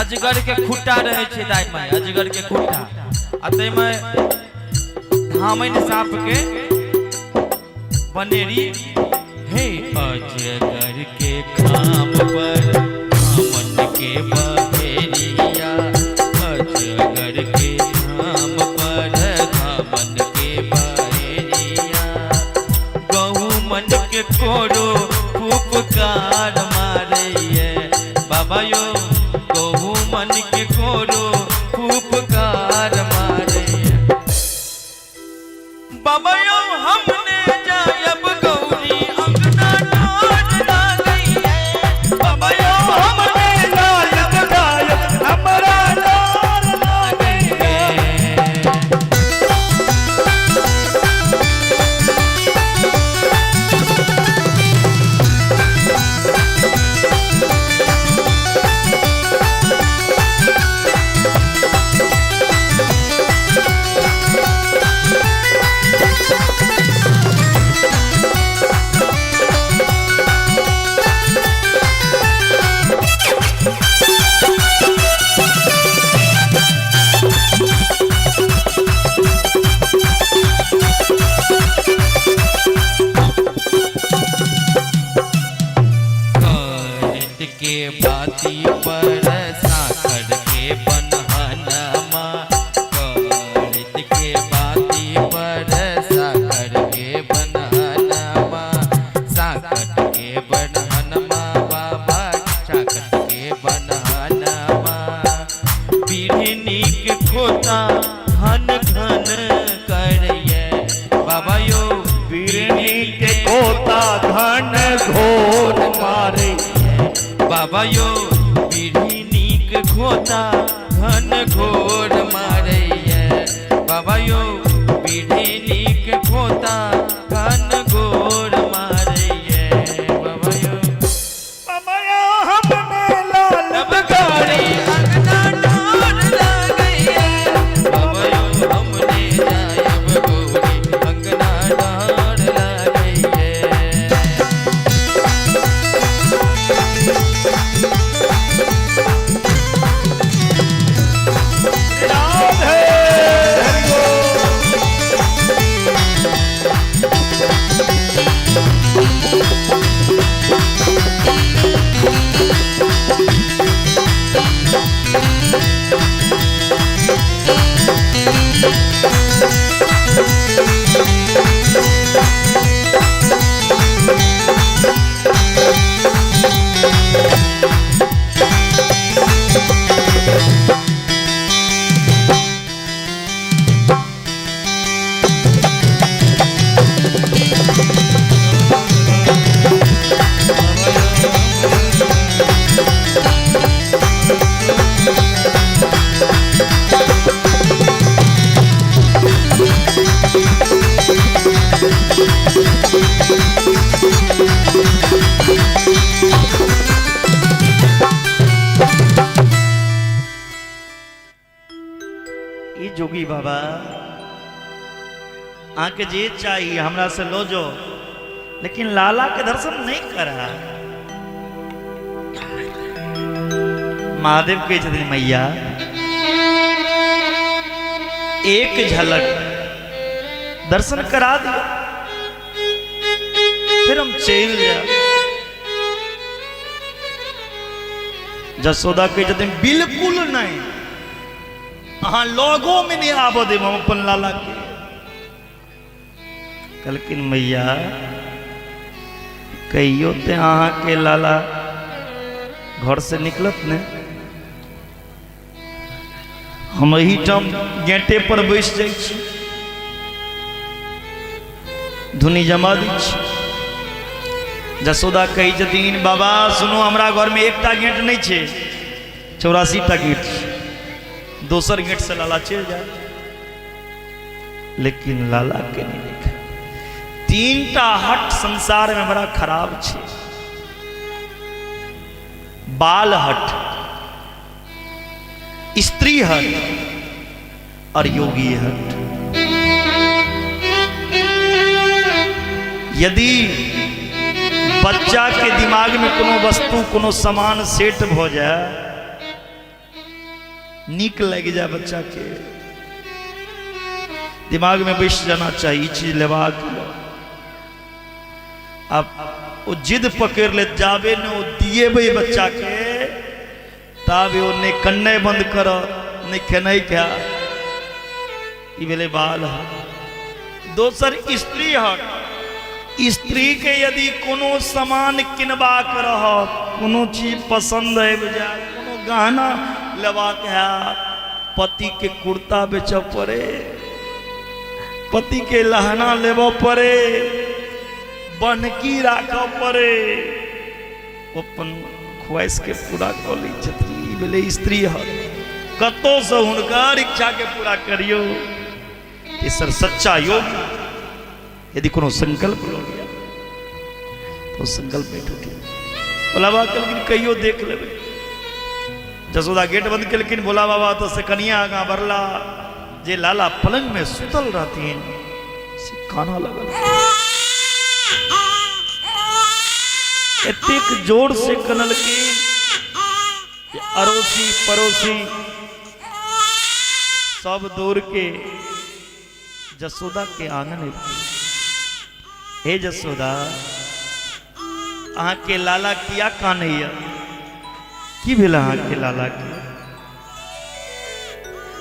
Speaker 2: अजगर के खुट्टा रहै छै दाइमे, अजगर के खुट्टा, आ ताहिमे धामन साँप के बनेरी। हे अजगर के खाम पर धामन के बहेरिया, अजगर के खाम पर धामन के बहेरिया, गहूमन के कोरो फुफकार मारैया, बाबा यो गहूमन के कोरो फुफकार मारैया, बाबा यो हमने जायब गौरी अंगना डर लागैया, बाबा यो हमने
Speaker 1: जायब गायब हमरा डर लागैया।
Speaker 2: लागैया। बाबा यो पीढ़ी नीक खोता घन घोर मारैया। बाबा यो पीढ़ी नीक खोता घन घोर मारैया। बाबा यो
Speaker 1: बाबा यो हमने लाल
Speaker 2: अब गौरी अंगना ढोर लागैया। बाबा यो हमने जायब गौरी अंगना ढोर लागैया।
Speaker 1: राधे हरि बोल। ई जोगी बाबा आके जे चाहिए हमरा से लो जो, लेकिन लाला के दर्शन नहीं करा। महादेव के छथिन मैया एक झलक दर्शन करा दिया, फिर हम चल जाए। जसोदा के छथिन बिल्कुल नहीं, अहाँ लोगों में नहीं आबऽ देब हम अपन लाला के। कहलखिन मैया कहियो ते अहाँ के लाला घर से निकलत ने, हम एहिठाम गेटे पर बैस जाइ छी, धुनी जमा दै छी। जसोदा कहै छथिन बाबा सुनू, हमरा घर में एकटा गेट नहीं छै, 84 टा गेट छै, दोसर गेट से लाला चलि जाए, लेकिन लाला के नहीं देखे। 3टा हट संसार में बड़ा खराब छै, बाल हट, स्त्री हट और योगी हट। यदि बच्चा के दिमाग में कोनो वस्तु कोनो सामान सेट भ जाए, नीक लग जाए, बच्चा के दिमाग में बैस जाना चाहिए ई चीज लेबाक। अब वो जिद पकड़ ले जाबे ने वो दिएबै बच्चा के, ताबे ओ ने कन्ने बंद कर ने खेनाइ खा। ई भेलै बाल हट। दोसर स्त्री हट। स्त्री के यदि कोनो सामान किनबाक रहत, कोनो चीज पसंद आबि जाए, कोनो गहना लेबाक हैत, पति के कुर्ता बेचऽ पड़े, पति के लहना लेबऽ पड़े, बन्हकी राखऽ पड़े, अपन ख्वाहिश के पूरा कऽ लै छथिन। ई भेलै स्त्री हक। कतौसँ हुनकर इच्छा के पूरा करियौ। तेसर सच्चा योग, यदि कोनो संकल्प लऽ लिअ तो संकल्प नहीं टूटे। भोला बाबा कहलखिन कहियो देख लेबै। जसोदा गेट बंद केलखिन, भोला बाबा तो से कनिया आगाँ बढ़ला, जे लाला पलंग में सुतल रहथिन से काना लगल, एतेक जोर से कनलखिन जे अड़ोसी पड़ोसी सब दौड़ के जसोदा के आंगन एलखिन। हे जसोदा, अहाँ के लाला किया कानैया? की भेल अहाँ के लाला के?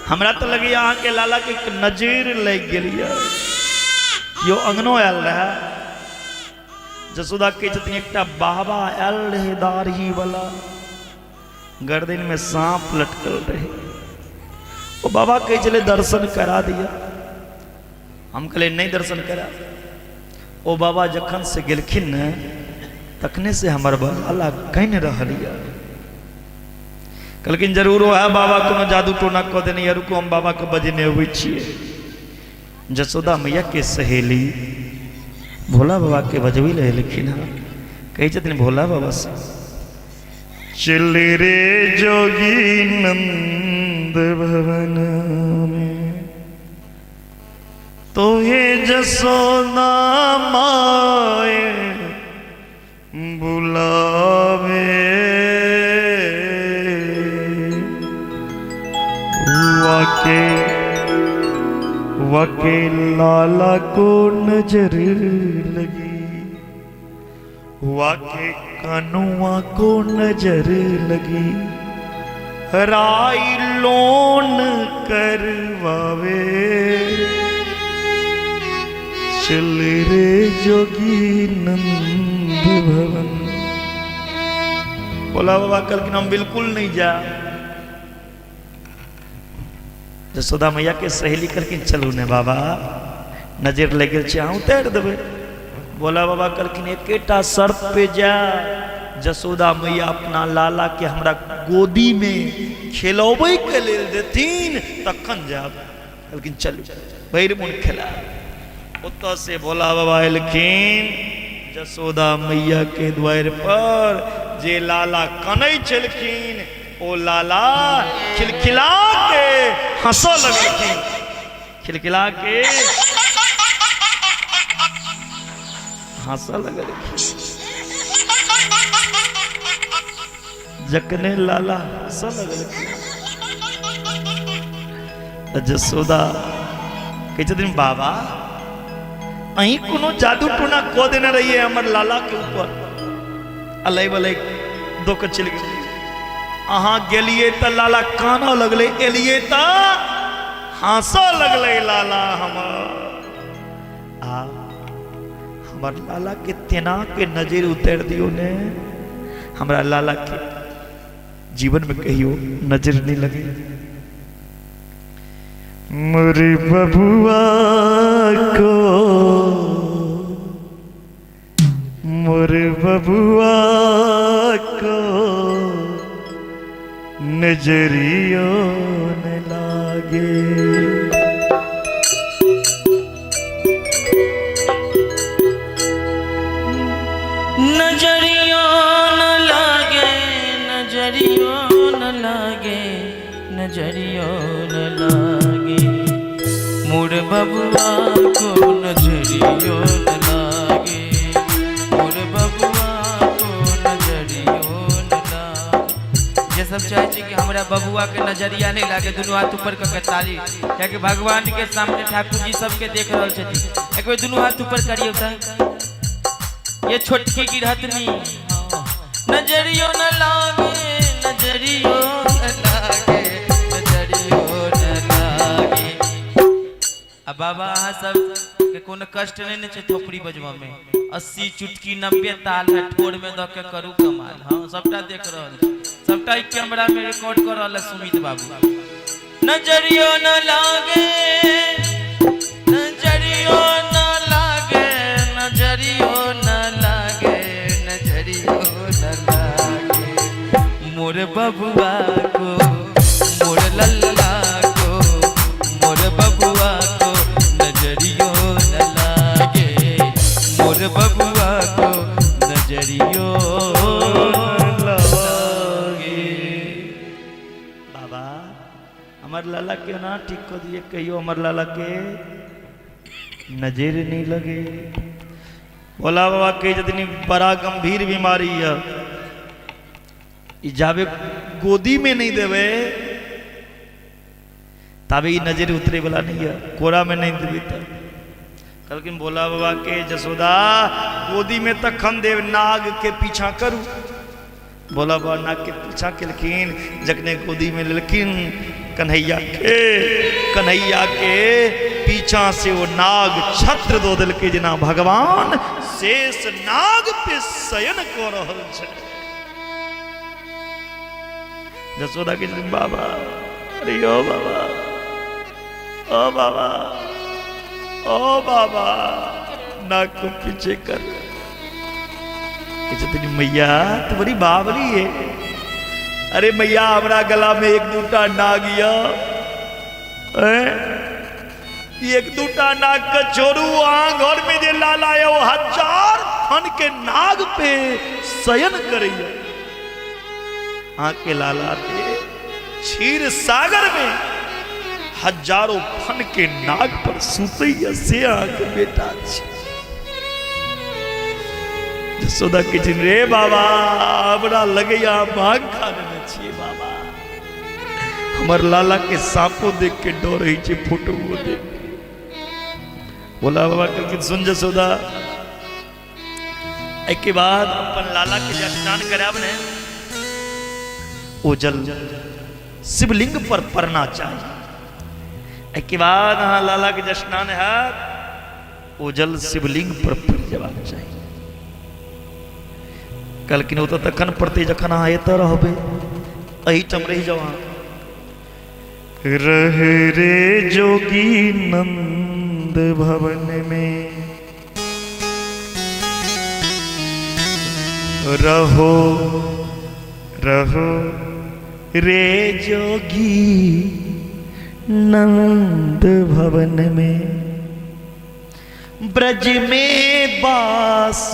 Speaker 1: हमरा तो लगैया अहाँ के लाला के एक नजर लागि गेल यऽ। केओ अंगनो आयल रहए? जसोदा कहै छथिन एकटा बाबा आयल रहे दाढ़ी वाला, गर्दन में सांप लटकल रहे। ओ बाबा कहै छलै दर्शन करा दिया। हम कहलियै नहीं दर्शन करा। ओ बाबा जखन से गेलखिन ने तखने से हमर लाला कानि रहल यऽ। कहलखिन जरूर वएह बाबा कोनो जादू टोना कऽ देने यऽ, रुकू हम बाबाके बजेने अबै छियै। जसोदा मैया के सहेली भोला बाबा के बजबै लए एलखिन हँ। कहै छथिन भोला बाबा से, चल रे जोगी नंद भवन में तोहे जसोदा माए बुलावे, वाके वाके लाला को नजर लगी, वाके कनुआ को नजर लगी, राई लोन करवावे, चल रे जोगी नंद भवन। भोला बाबा कहलखिन हम बिल्कुल नहीं जा। जसोदा मैया के सहेली कहलखिन चलू ने बाबा, नजर लग गेल छै, अहाँ उतारि देबै। भोला बाबा कहलखिन एकेटा शर्त पे जा, जसोदा मैया अपना लाला के हमरा गोदी में खेलबै के लेल देथिन तखन जायब। कहलखिन चलू भरि मोन खेला। ओतऽ से भोला बाबा एलखिन जसोदा मैया के द्वार पर, जे लाला कनै छलखिन ओ लाला खिलखिला के हंसऽ लगलखिन, खिलखिला के हंसऽ लगलखिन। जखने लाला हंसऽ लगलखिन तऽ जसोदा कहै छथिन बाबा अहीं कोनो जादू टोना कऽ देने रहियै हमर लाला के ऊपर, अलय बलय दऽ कऽ चलि गेलियै। अहाँ गेलियै तऽ लाला कानऽ लगलै, एलियै तऽ हंसऽ लगलै लाला हमर। आ हमर लाला के तेना के नजर उतारि दियौ ने, हमरा लाला के जीवन में कहियो नजर नहीं लगे। मोरे बबुआ को, मोरे बबुआ को नजरियो न लागे।
Speaker 2: नजरियो न लागे, नजरियो न लागे, नजरियो न लागे, मोर बबुआ को नजरियो न लागे, मोर बबुआ को नजरियो न लागे। जे सब चाहे छी कि हमरा बबुआ के नजरिया नहीं लागे, दुनू हाथ ऊपर कऽ के ताली, कियाकि भगवान के सामने ठाकुर जी सबके देख रहल छथिन। एक बेर दुनू हाथ ऊपर करियौ तऽ ये छोटकी गिरहतनी। नजरियो न लागे, नजरियो न लागे, नजरियो न लागे। आ बाबा अहाँ सब के कोनो कष्ट नहीं ने छै थोपड़ी बजबऽ में, 80 चुटकी 90 ताल है, ठोर में दऽ के करू कमाल। हाँ सबटा देख रहल छी, सबटा ई कैमरा में रिकॉर्ड कर रहल है सुमित बाबू। नजरियो न लागे, नजरियो न लागे, नजरियो न लागे, नजरियो न लागे, मोर बबुआ को, मोर लल्ला को, मोर बबुआ को नजरियो न लागे, मोर बबुआ को नजरियो न लागे।
Speaker 1: बाबा हमर लाला के ना ठीक कऽ दिए, कहियो हमर लाला के नजर नहीं लगे। भोला बाबा के जतनी बड़ा गंभीर बीमारी है, ई जाबे गोदी में नहीं देवे ताबे ई नजर उतरे वाला नहीं है, कोरा में नहीं देवे तब। कहलखिन भोला बाबा के जसोदा गोदी में तखन देव, नाग के पीछा करू। भोला बाबा नाग के पीछा केलखिन, जखने गोदी में लेलखिन कन्हैया के, कन्हैया के पीछा से वो नाग छत्र दो देलकै, जेना भगवान शेष नाग पे शयन कऽ रहल छै। जसोदा के बाबा अरे ओ बाबा, ओ बाबा, ओ बाबा, नाग को पीछे कर। मैया तो बड़ी बावली है, अरे मैया हमरा गला में एक दूटा नाग यऽ, एक दूटा नाग के छोड़ू, अहाँ घर में जे लाला यऽ ओ 1000 फन के नाग पे शयन करैया। अहाँ के लाला के क्षीर सागर में हजारों फन के नाग पर सुतैया, से अहाँ के बेटा छी। जसोदा कहै रे बाबा हमरा लगैया भांग खा लेने छियै बाबा, हमर लाला के सांपो देख के डर होइ छै, फोटो देख के। भोला बाबा कहलखिन सुन जसोदा, एहिके बाद अपन लाला के जे स्नान करायब ने, ओ जल शिवलिंग पर पड़ना चाही। एहिके बाद अहाँ लाला के जे स्नान हैत, ओ जल शिवलिंग पर पड़ि जयबाक चाही। कहलखिन ओ तऽ तखन पड़तै जखन अहाँ एतऽ रहबै, एहिठाम रहि जाउ अहाँ। रह रे जोगी नंद भवन में, रहो रहो रे जोगी नंद भवन में, ब्रज में बास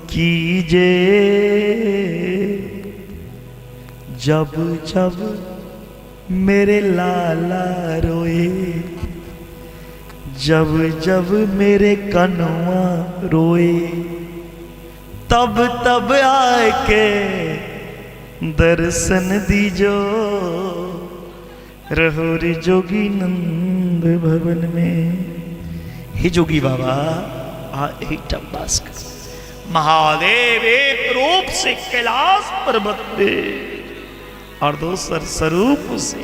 Speaker 1: कीजे, जब जब मेरे लाला रोए, जब जब मेरे कनुआ रोए, तब तब आके दर्शन दीजो, रहो रे जोगी नंद भवन में। हे जोगी बाबा, आ एहिठाम वास कर। महादेव एक रूप से कैलाश पर्वत पे और दोसर स्वरूप से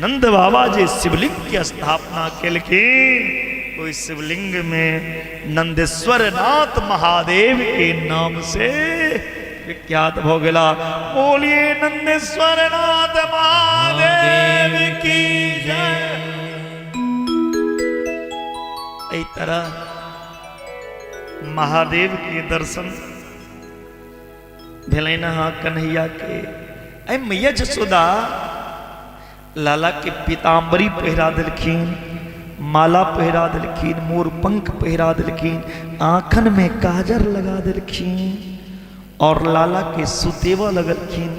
Speaker 1: नंद बाबा जी शिवलिंग के स्थापना केलखिन। ओहि शिवलिंग में नंदेश्वर नाथ महादेव के नाम से विख्यात भ गेला। बोलिए नंदेश्वर नाथ महादेव की जय। एहि तरह महादेव के दर्शन भेलनि हँ कन्हैया के। एहि मैया जसोदा लाला के पीताम्बरी पहिरा देलखिन, माला पहिरा देलखिन, मोर पंख पहिरा देलखिन, आँखन में काजर लगा देलखिन और लाला के सुतेबऽ लगलखिन।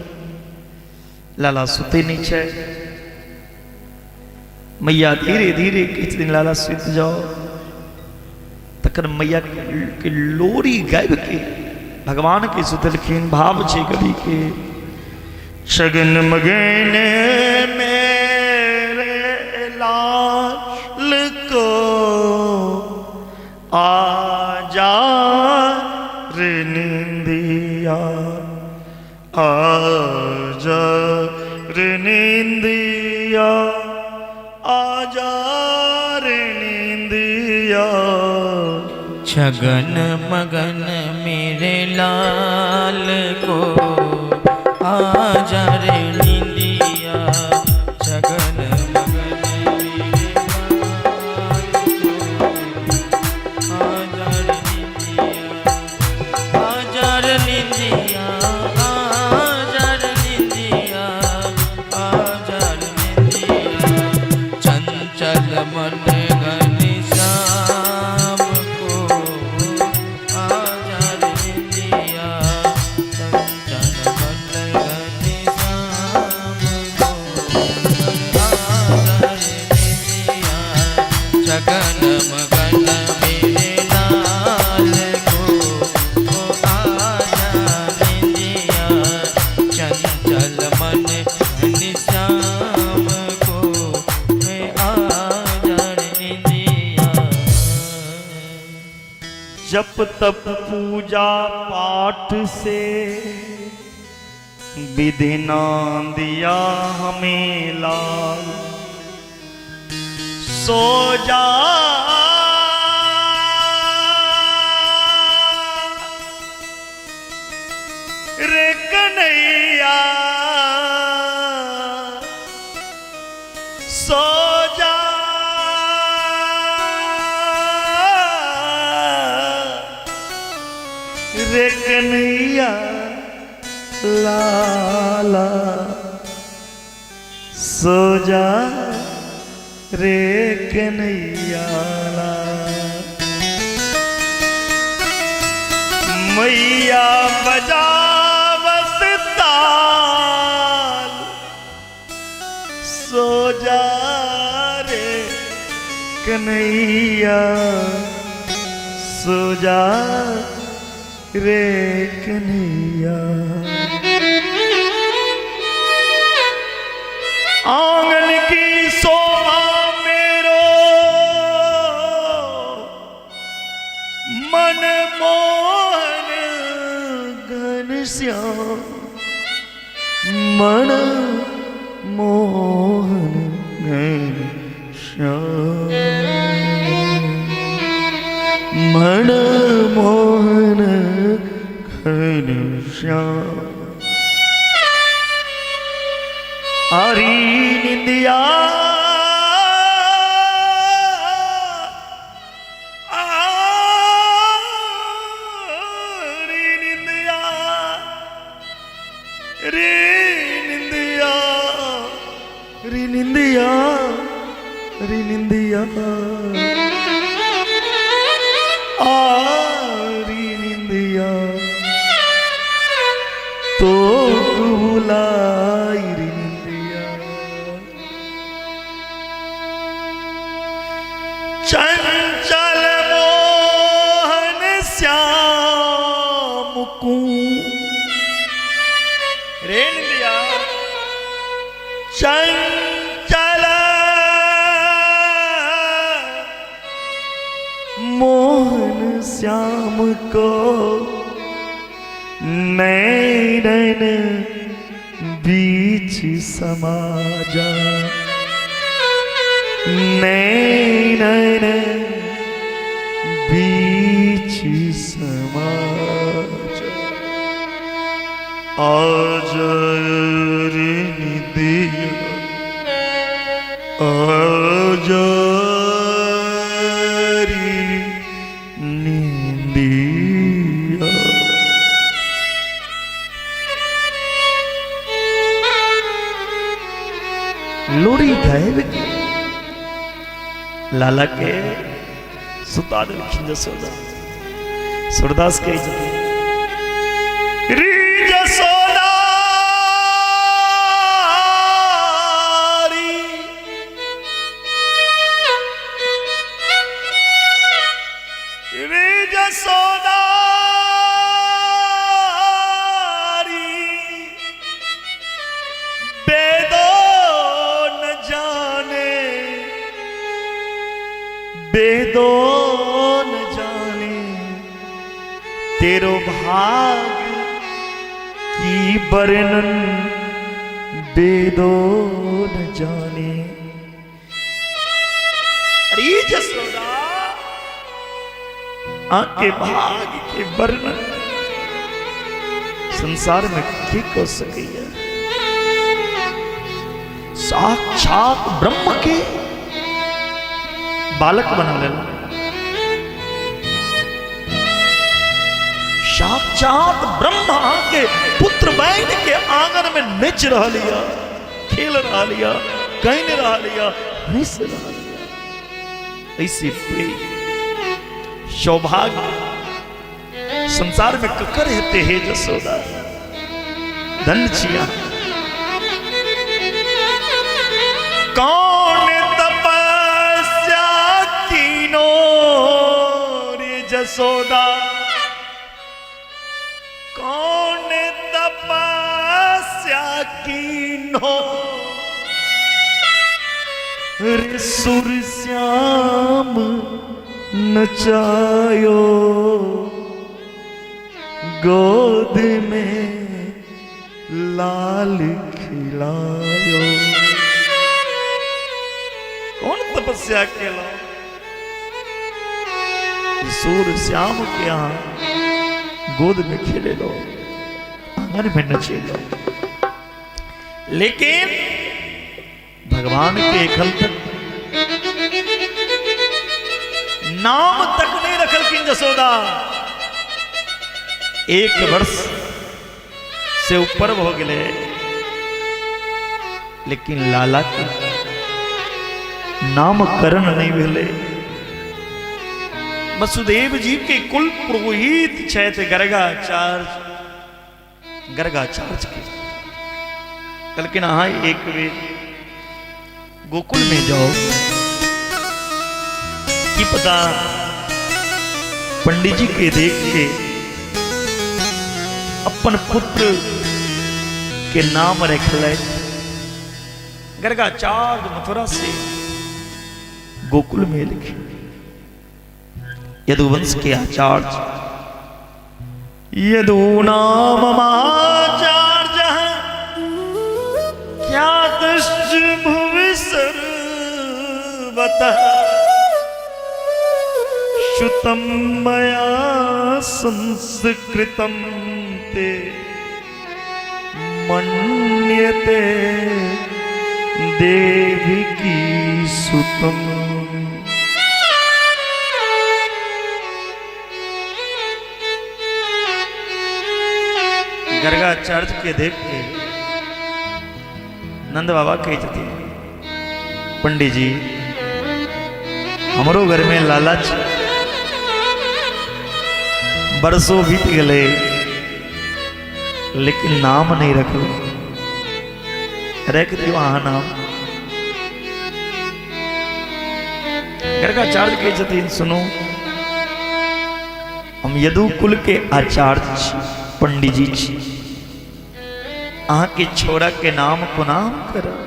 Speaker 1: लाला सुते नहीं छै। मैया धीरे धीरे किछु दिन लाला सुति जाओ, तखन मैया के लोरी गाबि के भगवान के सुतलखिन। भाव छै कवि के, छगन मगन मेरे लाल को आ जा रे निंदिया, आ जा रे निंदिया, आ जा रे निंदिया।
Speaker 2: छगन मगन मेरे लाल को आ जा रे निंदिया, छगन मगन मेरे लाल को आ जा रे निंदिया, आ जा रे निंदिया, आ जा रे निंदिया, आ जा रे निंदिया। चंचल मन घन श्याम को आ जा रे निंदिया, चंचल मन घन श्याम को आ जा रे निंदिया। छगन मगन मेरे लाल को ओ आ जा निंदिया, चंचल मन घन श्याम को मैं आ जा रे निंदिया।
Speaker 1: जप तप पूजा पाठ से विधि ना दिया हमें लाल, सो जा रे कन्हैया, सो जा रे कन्हैया लाल। सो जा रे कन्हैया मैया बजावत ताल, सो जा रे कन्हैया, सो जा रे कन्हैया। आंगन की शोभा मेरो मन मोहन घनश्याम, मन मोहन घनश्याम, मन मोहन घनश्याम। आरी निंदिया आरी निंदिया रे निंदिया रे निंदिया रे निंदिया आरी निंदिया तो बुलाई रे निंदिया। चंचल मोहन श्याम को रे निंदिया, चंचल मोहन श्याम को नैनन बीच समाजा, नैनन बीच समाजा। आज रे निंदिया, आज रे निंदिया। लोरी गायब के लाला के सुता देलखिन जसोदा। सूरदास कहै छथिन री जसोदा री, री जसोदा री, बेदो न जाने, बेदो न जाने तेरो भाग की वर्णन, बेदो न जाने। अरे जसोदा आके भाग के वर्णन संसार में की कर सके? साक्षात ब्रह्म के बालक बना लेला, साक्षात ब्रह्मा के पुत्र बन के आंगन में नच रहल या, खेल रहल या, कhin रहल या, हंस रहल या। ऐसे प्रेम सौभाग्य संसार में ककर हेते हे जसोदा, धन छिया। कौन तपस्या कीनो रे जसोदा, कौन तपस्या कीनो रे सुर श्याम नचायो, गोद में लाल खिलायो। कौन तपस्या केलो सूर श्याम के यहाँ गोद में खेले लो, आंगन में नचे लो, लेकिन भगवान के एखन तक नाम तक नहीं रखलखिन जसोदा। एक वर्ष से ऊपर हो गए, लेकिन लाला के नामकरण नहीं भेलै। वसुदेव जी के कुल पुरोहित छथि गर्गाचार्य। गर्गाचार्य के कहलखिन अहाँ एक बेर गोकुल में जाओ, की पता पंडित जी के देख के अपन पुत्र के नाम रखल। गर्गाचार्य मथुरा से गोकुल में लिखे यदुवंश के आचार्य यदु नाम आचार्य क्या भुवि सर्वतः श्रुतं मया संस्कृतं ते मन्यते देवकी सुतम। गर्गाचार्य के देख के नंद बाबा कहै छथिन, पंडित जी हमरो घर में लाला छै, बरसों बीत गए लेकिन नाम नहीं रखल, रख दियो अहाँ नाम। गर्गाचार्य कहै छथिन, सुनू हम यदुकुल के आचार्य छी, पंडित जी छी, अहाँ के छोरा के नाम कोना करब?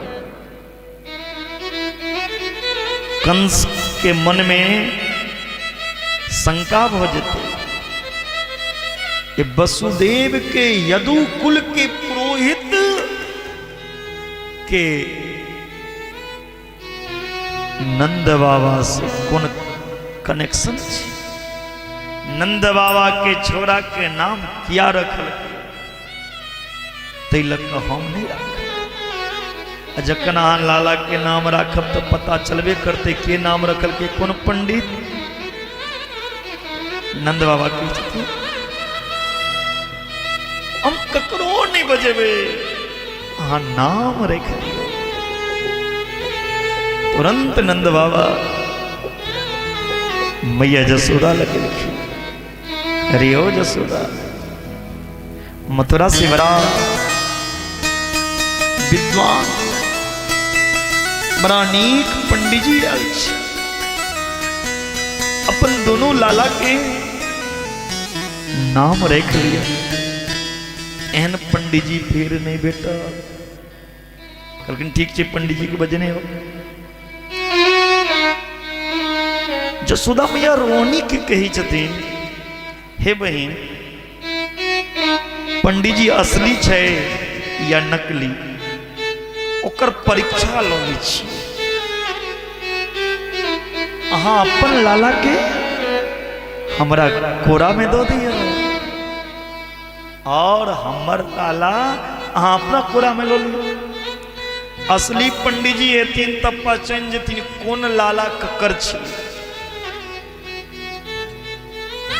Speaker 1: कंस के मन में शंका भ जेतै कि वसुदेव के यदुकुल के पुरोहित के नंद बाबा से कोन कनेक्शन छै, नंद बाबा के छोरा के नाम किया रखल, तै लग कऽ हम नहि राखब। आ जखन अहाँ लाला के नाम राखब तऽ पता चलबे करतै के नाम रखल के, कोन पंडित। नंद बाबा कहै छथिन, हम ककरो नहि बजेबै, अहाँ नाम राखि दियौ। तुरंत नंद बाबा मैया जसोदा लग गेलखिन। अरे ओ जसोदा, मथुरा से बड़ा विद्वान बड़ा नीक पंडित जी आयल छै, अपन दोनों लाला के नाम राखि लिअ, एहन पंडित जी फेर नहीं भेटत। कहलखिन ठीक छै, पंडित जी के बजने हो। जसोदा मैया रोहनी के कहै छथिन, हे बहिन, पंडित जी असली छै या नकली ओकर परीक्षा लऽ लै छी, अहाँ अपन लाला के हमरा कोरा में दऽ दिअ और हमर लाला अहाँ अपना कोरा में लऽ लिअ। असली पंडित जी एथिन तब पहचान जेथिन कोन लाला ककर छी।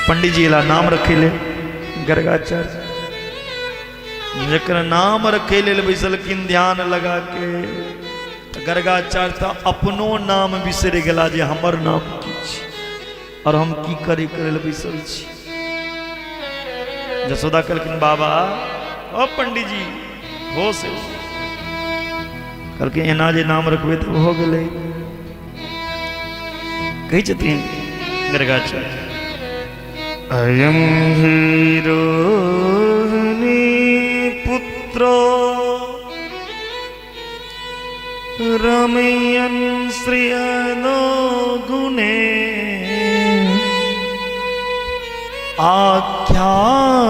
Speaker 1: पंडित जी ला नाम रखे ले गर्गाचार्य, जकर नाम रखे लेल बैसलखिन ध्यान लगा के, तऽ गर्गाचार्य तऽ अपनो नाम बिसरि गेला जे हमर नाम की छी और हम की करे करे लए बैसल छी। जसोदा कहलखिन, बाबा ओ पंडित जी होश। कहलखिन एना जे नाम रखबै तऽ भऽ गेलै। कहै छथिन गर्गाचार्य, अयम हीरोहिणी पुत्रो रमयन श्रियनो गुणे आख्यास्यते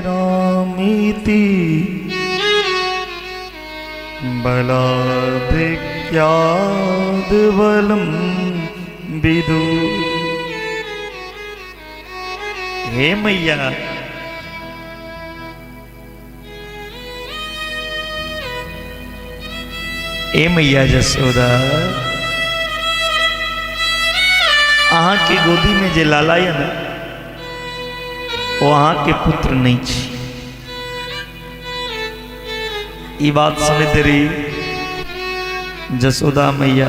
Speaker 1: रामीति बलाधिक्याद बलम विदु। हे मैया, ए मैया जसोदा, अहाँ के गोदी में जे लाला यऽ ने ओ अहाँ के पुत्र नहीं छी। ई बात सुनैत रही जसोदा मैया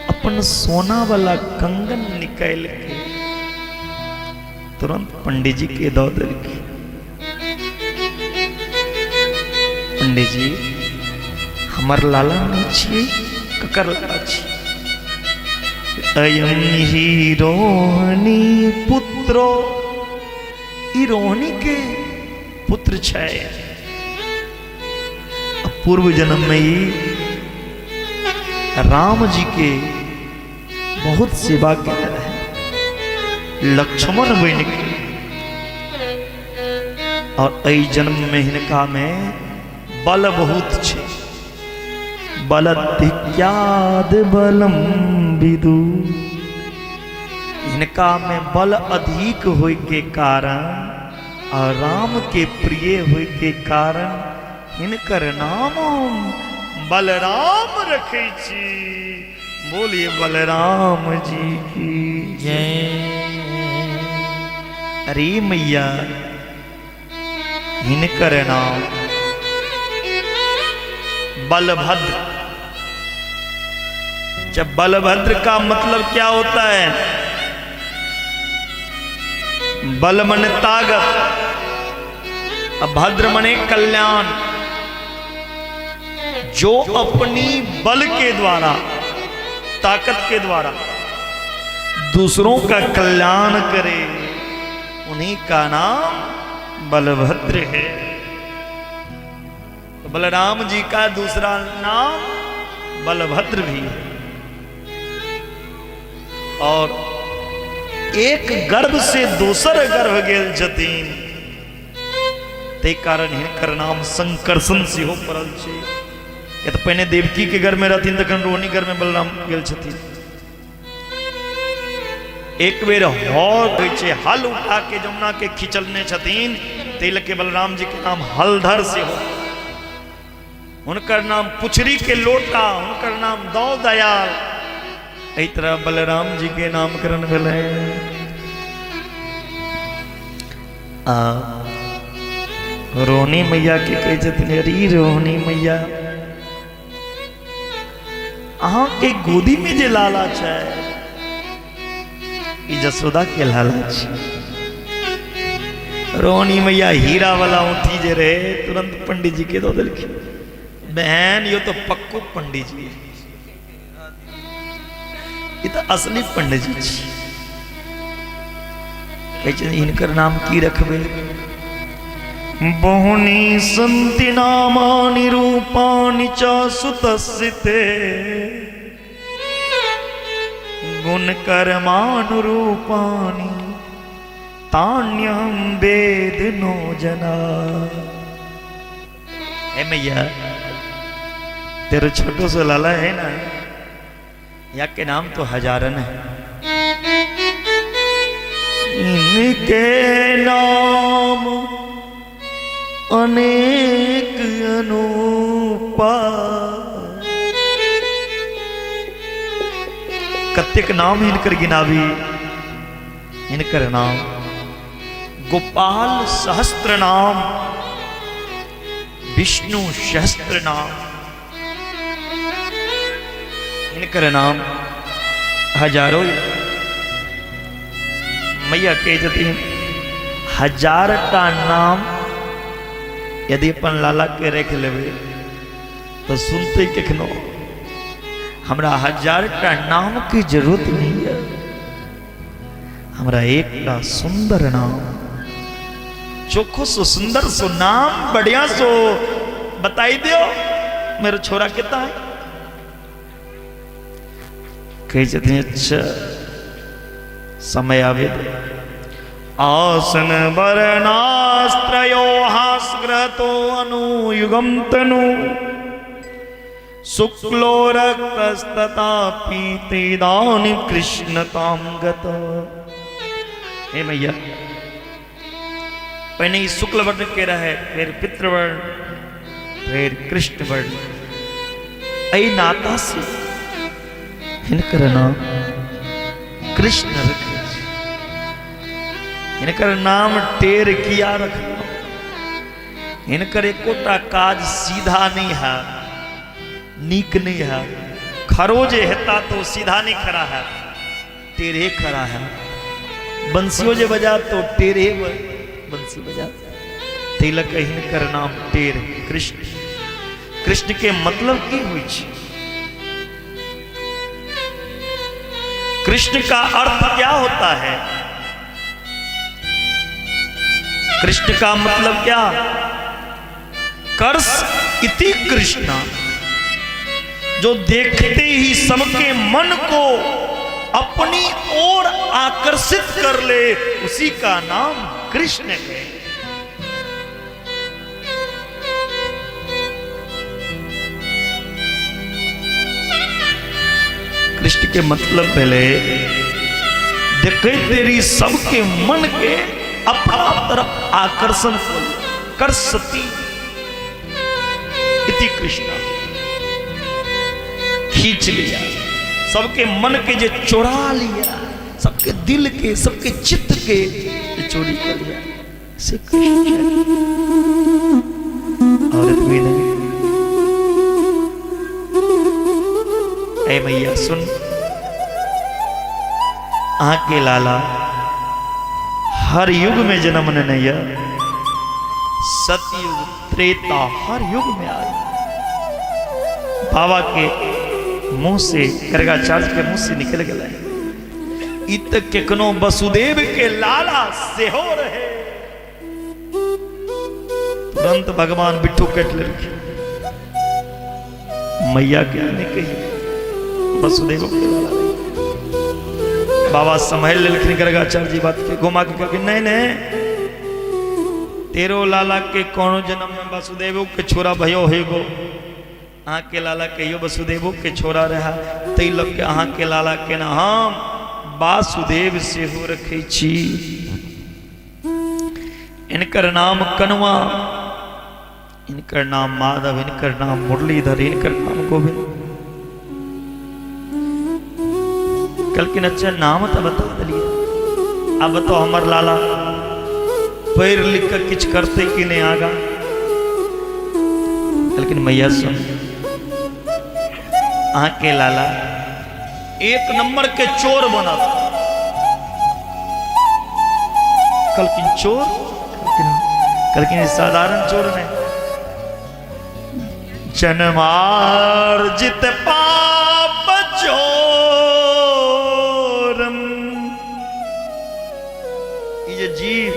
Speaker 1: अपन सोना वाला कंगन निकाल के तुरंत पंडित जी के दऽ देलखिन। पंडित जी, हमर लाला नहीं छियै, ककर लाला छी? अयम ही रोहिणी पुत्रो, ई रोहिणी के पुत्र छै। पूर्व जन्म में ई राम जी के बहुत सेवा केने रहे, लक्ष्मण बनि के, और एहि जन्म में हिनका में बल बहुत छै। बलधिक्याद बलम विदु, हिनका में बल अधिक होय के कारण और राम के प्रिय होय के कारण हिनकर नाम हम बलराम रखै छी। बोलिए बलराम जी की
Speaker 2: जय।
Speaker 1: अरे मैया, हिनकर नाम बलभद्र। जब बलभद्र का मतलब क्या होता है? बल मन ताकत, भद्र मने कल्याण। जो अपनी बल के द्वारा, ताकत के द्वारा दूसरों का कल्याण करे, उन्हीं का नाम बलभद्र है। तो बलराम जी का दूसरा नाम बलभद्र भी है। और एक गर्भ से दोसर गर्भ गेल छथिन, ताहि कारण हिनकर नाम संकर्षण सेहो पड़ल छै। किया तऽ पहिने देवकी के गर्भ में रहथिन, तखन रोहिणी गर्भ में बलराम गेल छथिन। एक बेर हर होइ छै, हल उठा के जमुना के खिंचलने छथिन, ताहि लऽ के बलराम जी के नाम हलधर सेहो, हुनकर नाम पुछरी के लोटा, हुनकर नाम दौ दयाल। एहि तरह बलराम जी के नामकरण भेलै। आ रोहिणी मैया के कहै छथिन, अरे रोहिणी मैया, अहाँके गोदी में जे लाला छै, ई जसोदा के लाला छै। रोहिणी मैया हीरा वाला औंठी जे रहे तुरंत पंडित जी के दऽ देलखिन। बहन, यो तो पक्को पंडित जी है, ई तऽ असली पंडित जी छी। कहै छै, हिनकर नाम की रखबै? बहुनी सन्ति नामानि रूपाणि च सुतस्य ते, गुण कर्मानुरूपाणि तान्यहं वेद नो जना। हे मैया, तेरे छोटो सो लाला है ना, या के नाम तो हजारन है। इनके नाम अनेक अनूपा। कतेक नाम हिनकर गिनाबी। हिनकर नाम गोपाल सहस्त्र नाम, विष्णु सहस्त्र नाम, हिनकर नाम हजारों। मैया कहै छथिन, हजार टा नाम यदि अपन लाला के रख लेबै तो सुनते कखनो? हमरा हजार टा नाम की जरूरत नहीं है, हमरा एकटा सुंदर नाम, चोखो सो सुंदर सो नाम, बढ़िया सो बताई दियो, मेरो छोरा कितना है। कहै छथिन, अच्छा समय आवे दे। आसन वर्णास्त्रयो हासग्रहतो अनुयुगम तनु, शुक्लो रक्तस्तथा पीतेदानि कृष्णताम गत। हे मैया, पहिने ई शुक्ल वर्ण के रहे, फिर पितृवर्ण, फिर कृष्ण वर्ण। एहि नाता से हिनकर नाम कृष्ण रखै छी। हिनकर नाम टेर किया रखलहुँ? हिनकर एकोटा काज सीधा नहीं है, नीक नहीं है। खरो जे हेता तो सीधा नहीं खड़ा है, टेढ़े खड़ा है। बंसियो जे बजा तो टेढ़े बंसी बजा। तिलक हिनकर नाम टेढ़ कृष्ण। कृष्ण के मतलब की हुई छी? कृष्ण का अर्थ क्या होता है? कृष्ण का मतलब क्या? कर्ष इति कृष्ण, जो देखते ही सबके मन को अपनी ओर आकर्षित कर ले, उसी का नाम कृष्ण है। कृष्ण के मतलब पहले देखे तेरी सबके मन के अपना तरफ आकर्षण कर सती इति कृष्ण, खींच लिया सबके मन के, जे चोरा लिया सबके दिल के, सबके चित्त के जे चोरी कर लिया, से कृष्ण। और भी नहीं। ए मैया सुन, आके लाला हर युग में जन्म ने नैया, सतयुग त्रेता हर युग में आए। बाबा के मुंह से, गर्गाचार्य के मुंह से निकल गए, इत केकनो वसुदेव के लाला सेहो रहे। तुरंत भगवान बिट्ठू कट लेलखिन, मैया के नहीं कही वसुदेव के लाला रहे। बाबा संभाल लेलखिन गर्गाचार्य जी बात के, घुमा के कहलखिन नहीं नहीं, तेरो लाला के कोनो जन्म में वसुदेवो के छोरा भयो हेगो, अहाँ के लाला कहियो वसुदेवो के छोरा रहा, तै लग के अहाँ के लाला के ना हम वासुदेव सेहो रखै छी। इनकर नाम कनुआ, इनकर नाम माधव, इनकर नाम मुरलीधर, इनकर नाम गोविंद। कहलखिन अच्छा नाम तो बता दिलिए, अब बताओ हमर लाला पढ़ लिख कर किछ करते कि नहीं आगा? कहलखिन मैया सुन, अहाँ के लाला एक नंबर के चोर बनत। कहलखिन चोर? कहलखिन साधारण चोर नहीं, जन्मार्जित पाप चोरम। ये जीव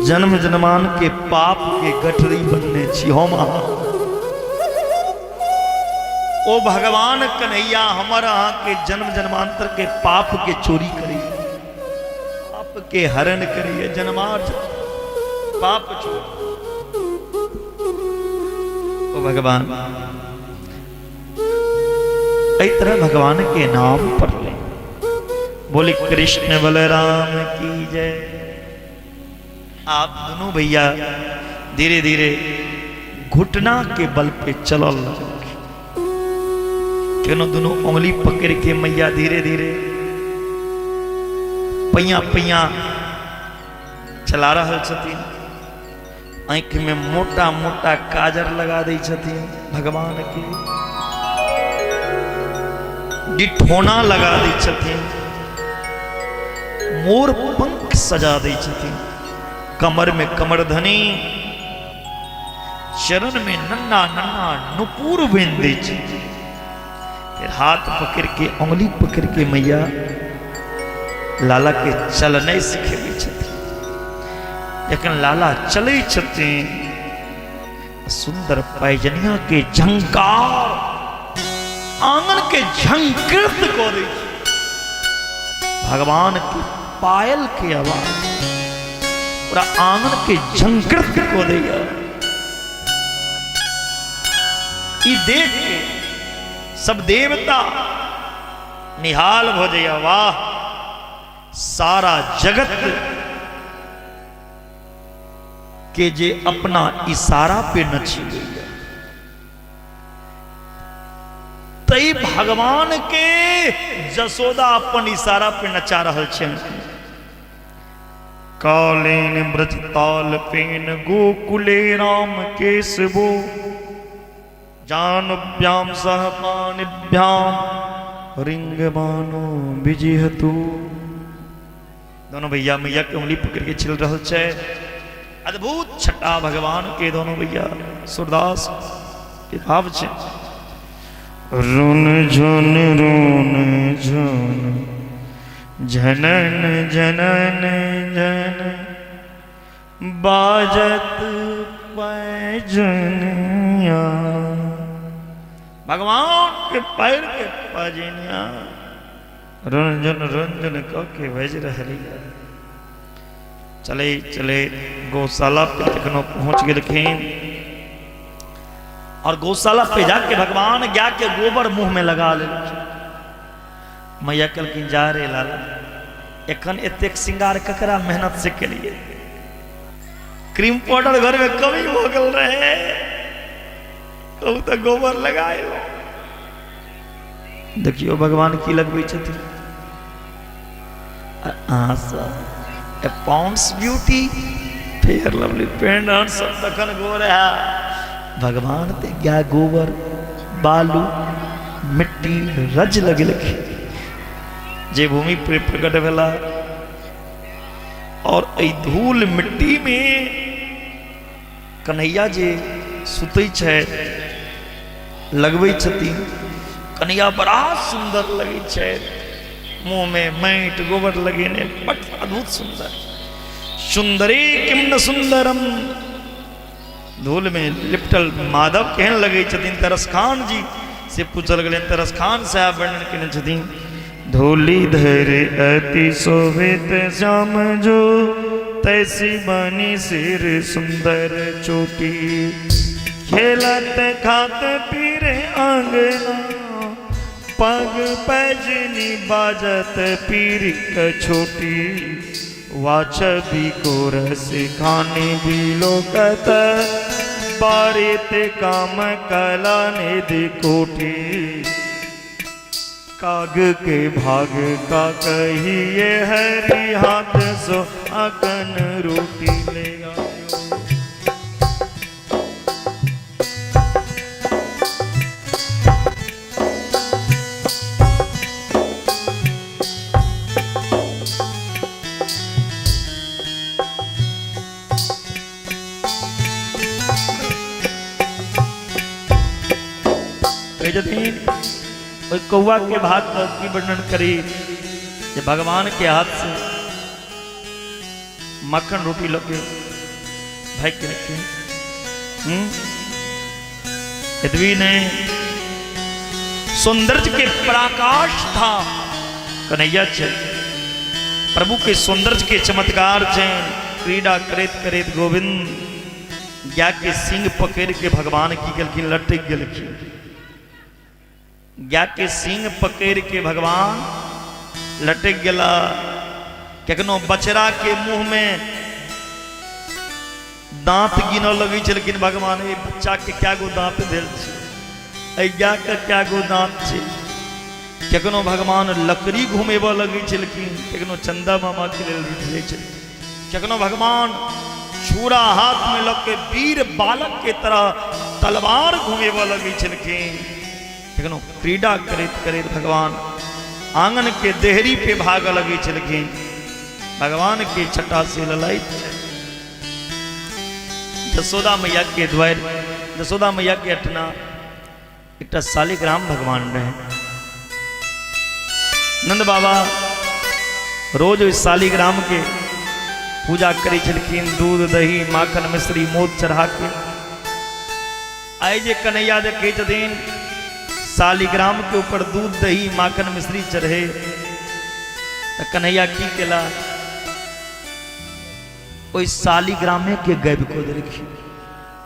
Speaker 1: जन्म जन्मान के पाप के गठरी बनने छी हम अहाँ। ओ भगवान कन्हैया हमर अहाँ के जन्म जन्मांतर के पाप के चोरी करी, पाप के हरण करिए, जन्मार्जित पाप चोरी। ओ भगवान एहि तरह भगवान के नाम पर ले। बोले कृष्ण बलराम की जय। आप दोनों भैया धीरे धीरे घुटना के बल पे चलल लगलखिन। केनो दोनों उंगली पकड़ के मैया धीरे धीरे पैया पैया चला रहल छथिन। आँखि में मोटा मोटा काजर लगा दै छथिन भगवान के, डिठोना लगा दै छथिन, मोर पंख सजा दै छथिन, कमर में कमरधनी, चरण में नन्ना नन्ना नुपुर बांधि दै छथिन। फिर हाथ पकड़ के उंगली पकड़ के मैया लाला के चलने सिखेबै छथिन। जखन लाला चलै छथिन, सुंदर पैजनिया के झंकार आंगन के झंकृत कऽ दै छै। भगवान के पायल के आवाज पूरा आंगन के झंकृत कऽ दैया। ई देख के सब देवता निहाल भ जाइया, वाह सारा जगत के जे अपना इशारा पे नची गई तई भगवान के जसोदा अपन इशारा पे नचा रहल छे। कालीन ब्रज ताल पेन गोकुले राम केशवो जानुभ्याम सह पाणिभ्याम रिंगबानो विजिहतु। दोनों भैया मैया के उंगली पकड़ के चल रहा छै। अद्भुत छटा भगवान के दोनों भैया सूरदास के भाव छै। रुन झुन रुन झुन झनन झनन झन बाजत पैजनिया। भगवान के पैर के पैजनिया रुनझुन रुनझुन क के बज रहली। चले चले गौशाला पे तखनो पहुंच गेलखिन और गौशाला पे जाके भगवान गाय के गोबर मुंह में लगा लेलखिन। मैया कहलखिन जा रे लाला, एखन एतेक श्रृंगार ककरा मेहनत से केलिए, क्रीम पाउडर घर में कमी हो गेल रहे, कहू तऽ गोबर लगाए। देखियो भगवान की लगबै छथिन। अहाँ सब Pond's beauty fair lovely paint सब तखन गोर है। भगवान ते गाय गोबर बालू मिट्टी रज लगेलखिन जे भूमि पर प्रकट भेला और एहि धूल मिट्टी में कन्हैया जे सुतै छथि लगबै छथिन, कन्हैया बड़ा सुंदर लगै छथि, मुँह में माटि गोबर लगेने बड अद्भुत सुंदर। सुंदरे किम न सुंदरम, धूल में लिपटल माधव केहन लगै छथिन। तरसखान जी से पूछल गेलनि, तरसखान साहब वर्णन केने छथिन, धूली धर अति शोभित श्याम जो तैसी बनी सिर सुंदर चोटी, खेलत खात पीरे आंगना पग पैजनी बाजत पीर छोटी, वाछ भी कोरस खानी भी लोकत बारित काम कला निधि कोठी, काग के भाग का कहिए हरि हाथ सो अकन रोटी ले आयो। कहै छथिन ओहि कौआ के भाग के की वर्णन करी जे भगवान के हाथ से मक्खन रोटी लऽ के भागि गेलखिन। एतबी नहीं, सौंदर्य के पराकाश था कन्हैया छै, प्रभु के सौंदर्य के चमत्कार छै। क्रीड़ा करैत करैत गोविंद गाय के सिंह पकड़ के भगवान की गेलखिन, लटक गेलखिन। गाय के सिंह पकड़ के भगवान लटक गेला। कखनो बछड़ा के मुंह में दांत गिनऽ लगै छलखिन भगवान, एहि बच्चा के क्या गो दांत भेल छै, एहि गाय के क्या गो दांत छै। कखनो भगवान लकड़ी घुमेबऽ लगै छलखिन, कखनो चंदा मामा के लेल रुठि जाइ छलखिन, कखनो भगवान छुरा हाथ में लऽ के वीर बालक के तरह तलवार घुमेबऽ लगै छलखिन, कखनो क्रीड़ा करैत करैत भगवान आंगन के देहरी पे भागऽ लगै छलखिन। भगवान के छटा से ललाइत छै। जसोदा मैया के द्वार, जसोदा मैया के अठना एकटा शालिग्राम भगवान रहे। नंद बाबा रोज ओहि शालिग्राम के पूजा करै छलखिन, दूध दही माखन मिश्री मोद चढ़ा के। आइ जे कन्हैया देखै छथिन शालिग्राम के ऊपर दूध दही माखन मिश्री चढ़े, तऽ कन्हैया की केला, ओहि शालिग्रामे के गायब कऽ देलखिन।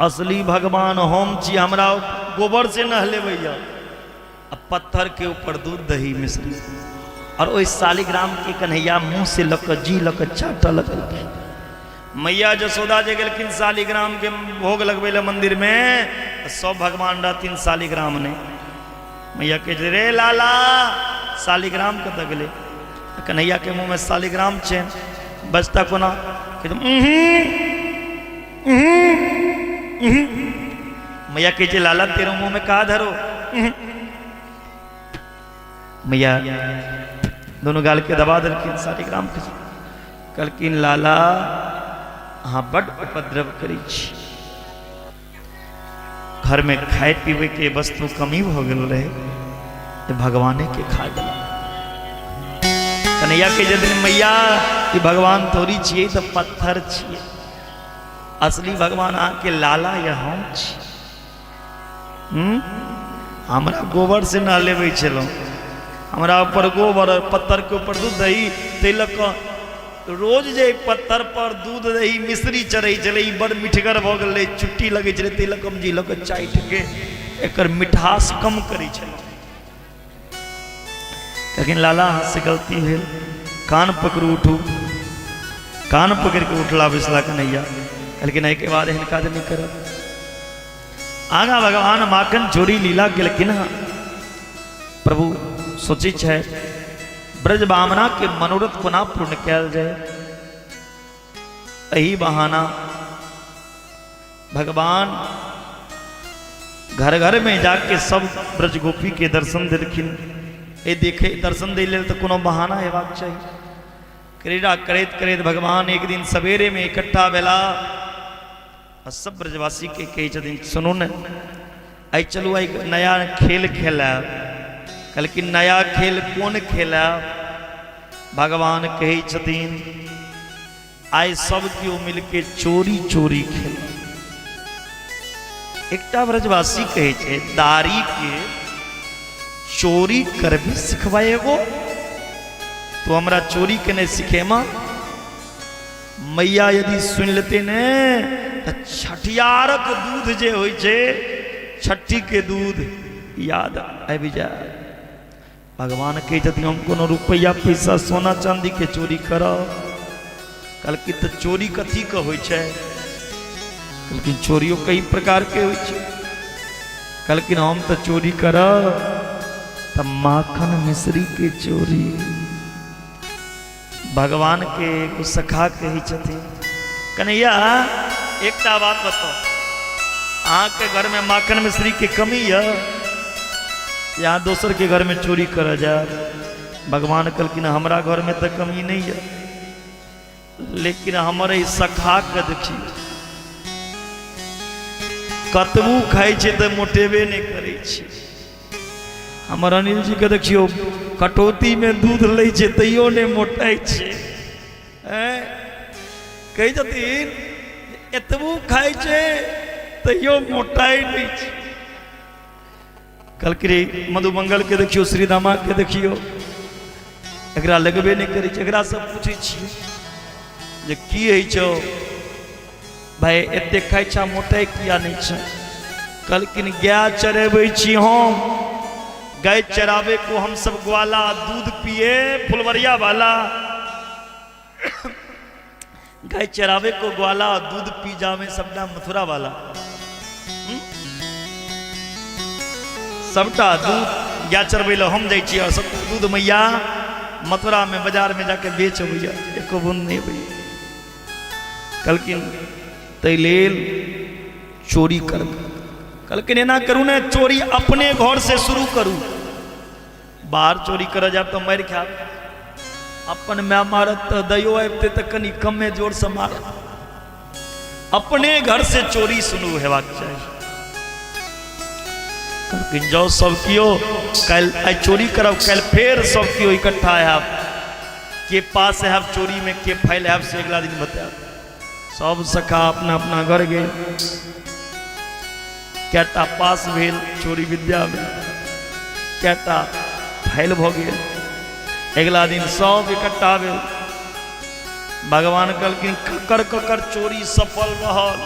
Speaker 1: असली भगवान हम छी, हमरा गोबर से नहलेबैया, आ पत्थर के ऊपर दूध दही मिश्री। और ओहि शालिग्राम के कन्हैया मुंह से लऽ कऽ जी लऽ कऽ चाटऽ लगलखिन। मैया जसोदा जे गेलखिन शालिग्राम के भोग लगबै लए मंदिर में, सब भगवान रहथिन, शालिग्राम नहि। मैया के रे लाला शालिग्राम कतऽ गेलै? कन्हैया के मुंह में शालिग्राम छै, बजता कोना? मैया कहै छै, लाला तेरो मुँह में कहा धरो? मैया दोनों गाल के दबा देलखिन, शालिग्राम के कहलखिन, लाला अहाँ बड उपद्रव करै छी। घर में खाय पीबे के वस्तु कमी भऽ गेल रहे तऽ भगवाने के खा गेल। कन्हैया के जदिन, मैया ई भगवान थोड़ी छियै, तऽ पत्थर छियै। असली भगवान अहाँके लाला या हम छी। हमरा गोबर से नहलेबै छलहुँ, हमरा ऊपर गोबर और पत्थर के ऊपर दूध दही, ताहि लऽ कऽ रोज जे पत्थर पर दूध दही मिश्री चढ़ै छलै, ई बड़ मिठगर भऽ गेल रहै, चुट्टी लगै छलै, ताहि लऽ कऽ हम जी लऽ कऽ चाटि के एकर मिठास कम करै छलहुँ। लेकिन लाला अहाँ से गलती भेल, कान पकड़ू, उठू। कान पकड़ि कऽ उठला बैसला कन्हैया। कहलखिन, एहिके बाद एहन काज नहि करब। आगाँ भगवान माखन चोरी लीला केलखिन हँ। प्रभु सोचै छै, ब्रज बामना के मनोरथ कोना पूर्ण कयल जाय। एहि बहाना भगवान घर घर में जाके सब ब्रज गोपी के दर्शन देलखिन। ए देखे दर्शन दै लेल तऽ कोनो बहाना हेबाक चाही। क्रीड़ा करैत करैत भगवान एक दिन सवेरे में इकट्ठा भेला आ सब ब्रजवासी के कहै छथिन, सुनू ने, आइ चलू, आइ नया खेल खेलायब। कहलखिन, नया खेल कोन खेलायब? भगवान कहै छथिन, आइ सब केओ मिलके चोरी चोरी खेल। एकटा ब्रजवासी कहै छै, दारी के चोरी करबी सिखबा एगो तो हमरा चोरी केने सिखेमा? मैया यदि सुनि लेते ने तऽ छठियारक दूध जे होइ छै, छठी के दूध याद आबि जाय। भगवान कहै छथिन, हम कोनो रुपैआ पैसा सोना चांदी के चोरी करब? कहलखिन, तऽ चोरी कथी के होइ छै? कहलखिन, चोरियो कई प्रकार के होइ छै। कहलखिन, हम तऽ चोरी करब तऽ माखन मिश्री के चोरी। भगवान के एगो सखा कहै छथिन, कन्हैया एकटा बात बताउ, अहाँके घरमे माखन मिश्री के कमी यऽ या दोसर के घरमे चोरी करऽ जायब? भगवान कहलखिन, हमरा घरमे तऽ कमी नहि यऽ, लेकिन हमर एहि सखाके देखियौ, कतबो खाइ छै तऽ मोटेबे नहि करै छै। हमर अनिल जी के देखियौ, कटौती में दूध लै छै तैयो नहि मोटाइ छै। कहै छथिन, एतबो खाइ छै तैयो मोटाइ नहि छै। कहलकै रे, मधुमंगल के देखियौ, श्रीदामा के देखियौ, एकरा लगबे नहि करै छै। एकरा सब पूछै छियै जे की होइ छौ भाय, एते खाइ छा, मोटाइ किया नहि छै? कहलखिन, गाय चरेबै छी हम, गाय चराबे को हम सब ग्वाला, दूध पिए फुलवरिया वाला। गाय चरावे को ग्वाला, दूध पी जावे सबटा मथुरा वाला। सबटा दूध गाय चरबै लए हम जाइ छी और सबटा दूध मैया मथुरा में बाजार में जाके बेच अबैया, एको बूंद नहि अबैया। कहलखिन, ताहि लेल चोरी करबै। कहलखिन, एना करू ने, चोरी अपने घर से शुरू करू। बाहर चोरी करऽ जायब तऽ मारि खायब, अपन माय मारत तऽ दयो आबिते तऽ कनि कमे जोरसँ मारत। अपने घर से चोरी शुरू हेबाक चाही। कहलखिन, जाउ सब केओ, काल्हि आइ चोरी करब, काल्हि फेर सब केओ इकट्ठा हैब, के पास हैब चोरी में, के फाइल हैब, से अगला दिन बतायब। सब सखा अपना अपना घर गेल। कएटा पास भेल चोरी विद्यामे, कएटा फैल भऽ गेल। अगिला दिन सब इकट्ठा भेल। भगवान कहलखिन, ककर ककर चोरी सफल रहल?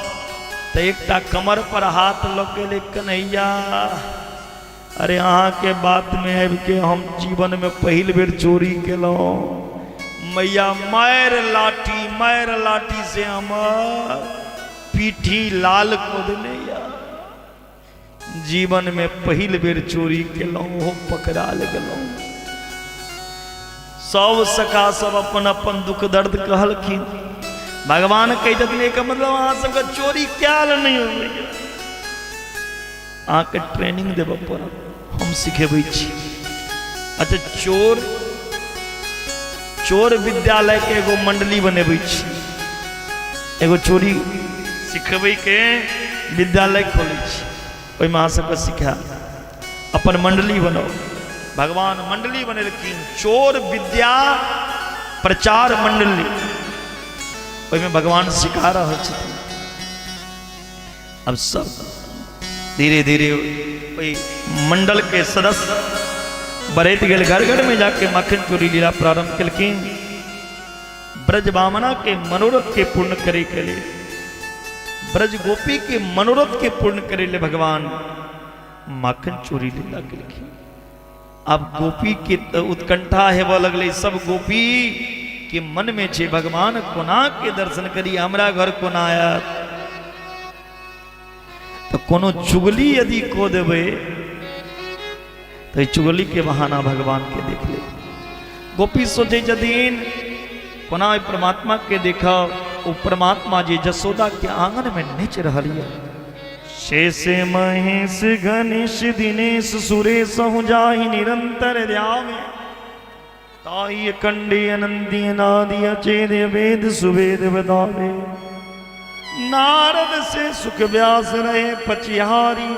Speaker 1: तऽ एकटा कमर पर हाथ लऽ गेलै, कन्हैया अरे अहाँके बातमे आबिके हम जीवनमे पहिल बेर चोरी केलहुँ। मैया मारि लाठी, मारि लाठी से हमर पीठी लाल कऽ देने यऽ। जीवनमे पहिल बेर चोरी केलहुँ, ओहो पकड़ाल गेलहुँ। सब सखा सब अपन अपन दुख दर्द कहलखिन। भगवान कहै छथिन एकर मतलब अहाँ सबके चोरी कयल नहि होइए। अहाँके ट्रेनिंग देबऽ पड़त, हम सिखेबै छी। अच्छा, चोर चोर विद्यालय के एगो मंडली बनेबै छी, एगो चोरी सिखबै के विद्यालय खोलै छी, ओहिमे अहाँ सबके सिखायब। अपन मंडली बनाउ। भगवान मंडली बनेलखिन, चोर विद्या प्रचार मंडली, ओहिमे भगवान सिखा रहल छथिन। अब सब धीरे धीरे ओहि मंडल के सदस्य बढ़ैत गेल। घर घर में जाके माखन चोरी लीला प्रारंभ केलखिन। ब्रज बामना के मनोरथ के पूर्ण करे के लिए, ब्रज गोपी के मनोरथ के पूर्ण करे लिए भगवान माखन चोरी लीला केलखिन। अब गोपी के उत्कंठा हेबऽ लगलै। सब गोपी के मन में छे भगवान कोना के दर्शन करी, हमरा घर कोना आयत। तो कोनो चुगली यदि को देबै तो चुगली के बहाना भगवान के देख ले। गोपी सोचे छथिन कोना ओहि परमात्मा के देखब, ओ परमात्मा जे जसोदा के आंगन में नाचि रहल यऽ। शेष महेश गणेश दिनेश सुरेश हूँ जाहि निरंतर ध्यावे, ताहि अखंडी अनंती अनादि अचेद वेद सुवेद बतावे। नारद से सुख व्यास रहे पचिहारी,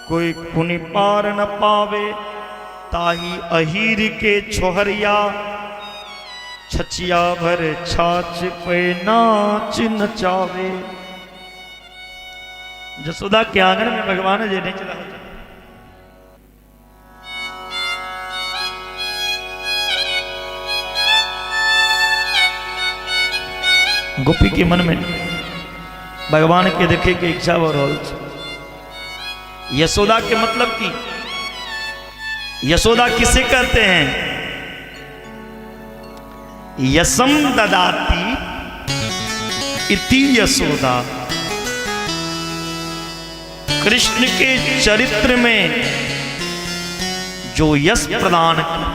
Speaker 1: कोई पुनि पार न पावे। ताही अहीर के छोहरिया, छछिया भर छाछ पे नाच नचावे। जसोदा के आंगन में भगवान जे नाचि रहल छथिन। गोपी के मन में भगवान के देखे के इच्छा हो रहल छै। यशोदा के मतलब की, यशोदा किसे कहते हैं? यसम ददाती इति यशोदा। कृष्ण के चरित्र में जो यश प्रदान करे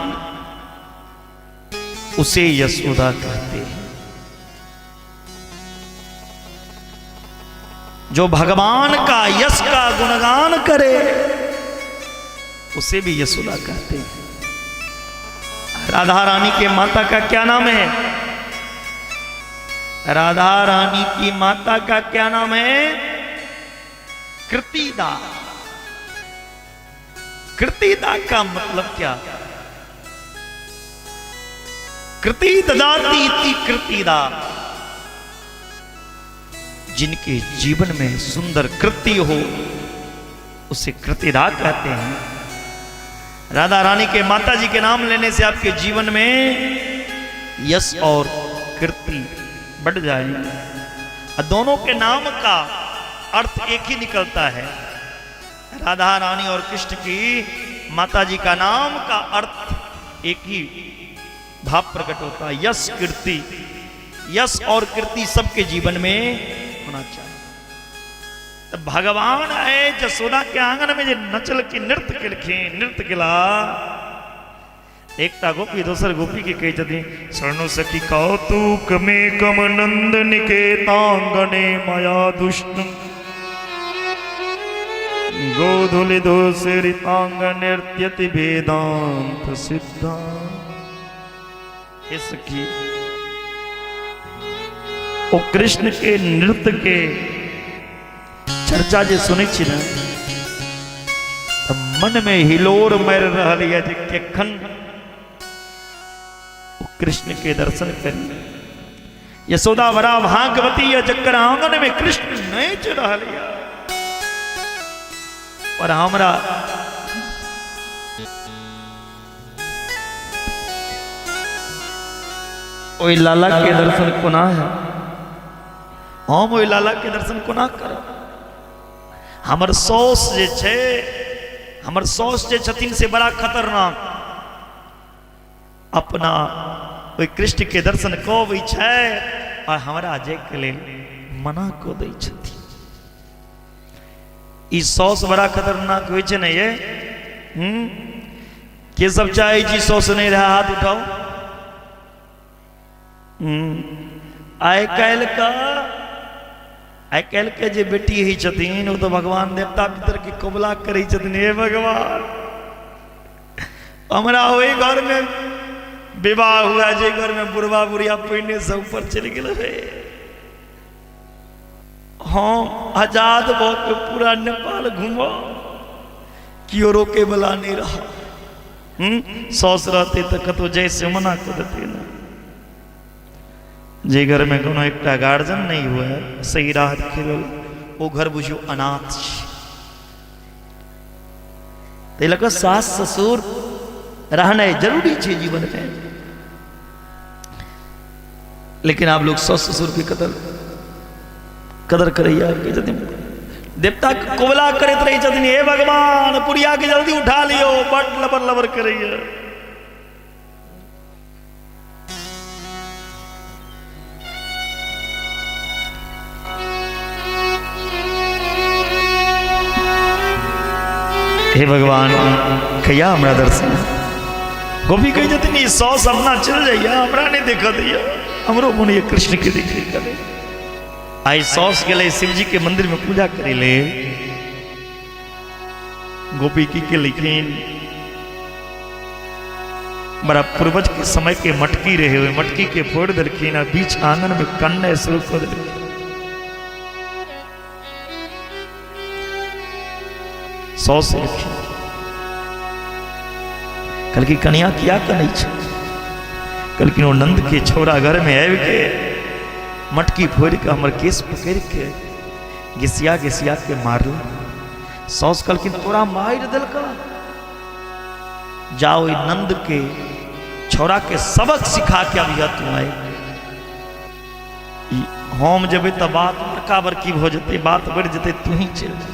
Speaker 1: उसे यशोदा कहते हैं। जो भगवान का यश का गुणगान करे उसे भी यशोदा कहते हैं। राधा रानी के माता का क्या नाम है? राधा रानी की माता का क्या नाम है? कृतिदा। कृतिदा का मतलब क्या? कृति ददाती इति कृतिदा। जिनके जीवन में सुंदर कृति हो उसे कृतिदा कहते हैं। राधा रानी के माता जी के नाम लेने से आपके जीवन में यश और कृति बढ़ जाएंगे। और दोनों के नाम का अर्थ एक ही निकलता है। राधा रानी और कृष्ण की माता जी का नाम का अर्थ एक ही भाव प्रकट होता है, यश कीर्ति। यश और कीर्ति सबके जीवन में होना चाहिए। तो भगवान है जसोदा के आंगन में जे नचल के नृत्य केलखिन, नृत्य केला। एकटा गोपी दोसर गोपी के कहै छथिन, शरणु सखी कौतुक में कम नंद निकेतांगने माया दुष्ट गोधुलि दोसरितांग नृत्यति वेदांत सिद्धांत। हे सखी, ओ कृष्ण के नृत्य के चर्चा जे सुनै छी ने, तऽ मन में हिलोर मारि रहल यऽ जे केखन ओ कृष्ण के दर्शन करी। यशोदा बड़ा भाग्यवती यऽ जकर आंगन में कृष्ण नाचि रहल यऽ। पर हमरा ओहि लाला के दर्शन कोना है, हम ओहि लाला के दर्शन कोना करब? हमर सौस जे छै, हमर सौस जे छथिन से बड़ा खतरनाक, अपना ओहि कृष्ण के दर्शन कऽ अबै छै और हमरा जायके लेल मना कऽ दै छथिन। ई सौस बड़ा खतरनाक होइ छै ने ये। के सब चाहै छी सौस नहि रहै, हाथ उठाउ। आइ काल्हि के आइ काल्हि के जे बेटी होइ छथिन ओ तऽ भगवान देवता पितर के कबुला करै छथिन, हे भगवान हमरा ओहि घर में विवाह हुआ जे घर में बुढ़वा बुढ़िया पहिने से ऊपर चलि गेल है। हम आजाद भऽ के पूरा नेपाल घूमब, केओ रोके वाला नहीं रहा। साउस रहते तऽ कतहु जाइ से मना कऽ देते ने। जे घर में कोनो एकटा गार्जियन नहीं हुए सही राह देखेबै, ओ घर बुझियौ अनाथ छै। ताहि लऽ कऽ सास ससुर रहनाइ जरूरी छै जीवन में। लेकिन आब लोग सास ससुर के कदर कदर करैया, कहै छथिन देवता के कोबला करैत रहै छथिन, हे भगवान पुरिया के जल्दी उठा लियौ, बड लबर लबर करैया। हे भगवान कहिया हमरा दर्शन। गोपी कहै छथिन ई साउस अपना चलि जाइया, हमरा नहि देखऽ दैया, हमरो मोन ये कृष्ण के देखे करे। आइ साउस गेलै शिवजी के मंदिर में पूजा करै ले। गोपी की केलखिन, बड़ा पूर्वज के समय के मटकी रहे हुए मटकी के फोड़ देलखिन आ बीच आंगन में कन्ने शुरू कर देलखिन। साउस एलखिन, कहलखिन कनिया किया कनै छै? कहलखिन ओ नंद के छौड़ा घर में आबि के मटकी फोड़ के हमर केस पकड़ के घिसिया घिसिया के मारल। साउस कहलखिन तोरा मारि देलका, जाओ नंद के छौड़ा के सबक सिखा के अभी तू आए। हम जेबै तऽ बात बड़का बड़की भऽ जेतै, बात बढ़ि जेतै, तू ही चलि जा।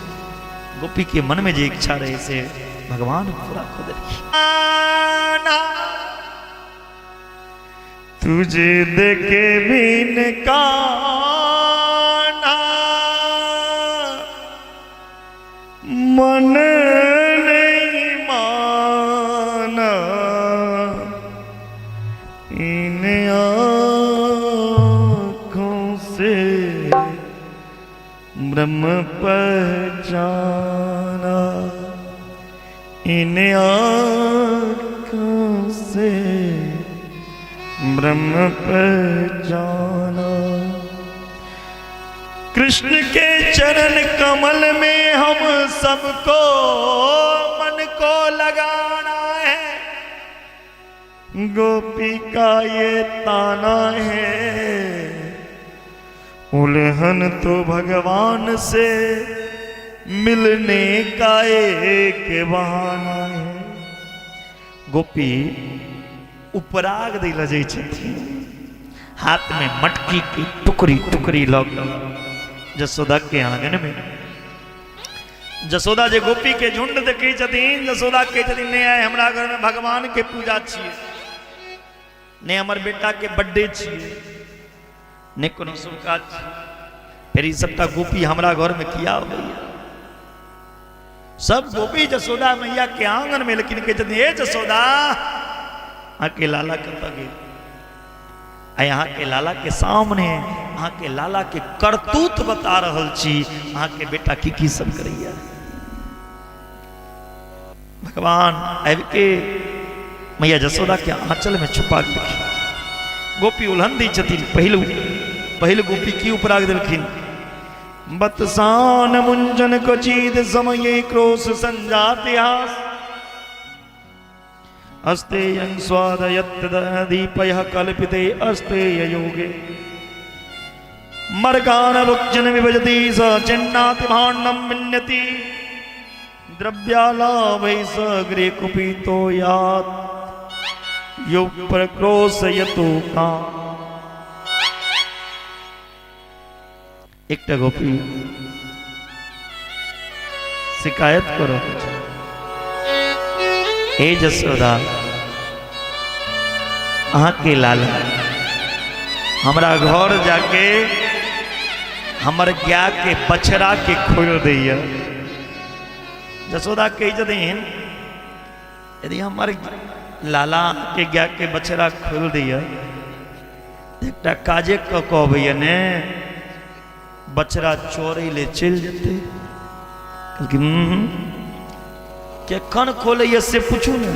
Speaker 1: गोपी के मन में जे इच्छा रहे से भगवान पूरा कऽ देलखिन। तुझे देखे बिन काना मन नहीं माना, इन आँखों से ब्रह्म पहचाना, इन आँखों से ब्रह्म पहचाना। कृष्ण के चरण कमल में हम सबको मन को लगाना है, गोपी का ये ताना है, उल्हन तो भगवान से मिलने का एक बहाना है। गोपी उपराग दै लए जाइ छथिन, हाथ में मटकी के टुकड़ी टुकड़ी लऽ कऽ जसोदा के आंगन में। जसोदा जे गोपी के झुंड देखै छथिन, जसोदा कहै छथिन नहि आइ हमरा घर में भगवान के पूजा छियै, नहि हमर बेटा के बर्थडे छियै, नहि कोनो शुभ काज छियै, फेर ई सबटा गोपी हमरा घर में किया अबैया? सब गोपी जसोदा मैया के आंगन में, लेकिन कहै छथिन हे जसोदा अहाँके लाला कतऽ गेल? आ अहाँके लाला के सामने अहाँके लाला के करतूत बता रहल छी, अहाँके बेटा की की सब करैया। भगवान आबि के मैया जसोदा के आंचल में छुपा के देखी। गोपी उल्हन दै छथिन, पहिल पहिल गोपी की उपराग देलखिन, बतसान मुंजन कचीद समय क्रोश संजातिहास, अस्तेयं स्वादयत दीपयः कल्पिते अस्तेय योगे, मर्गान भुक्जन विभजति स चिन्नाति भाण्डं विन्यति, द्रव्यालाभै स गृह कुपितो यात यो प्रक्रोशयतो का। एकटा गोपी शिकायत करो, हे जसोदा अहाँके लाला हमरा घर जाके हमर गाय के बछड़ा के खोल दैया। जसोदा कहै छथिन यदि हमर लाला के गाय के बछड़ा खोल दैया एकटा काजे कऽ कऽ अबैया ने, बछड़ा चोरै ले चलि जेतै। कहलखिन केखन खोलैया से पूछू ने।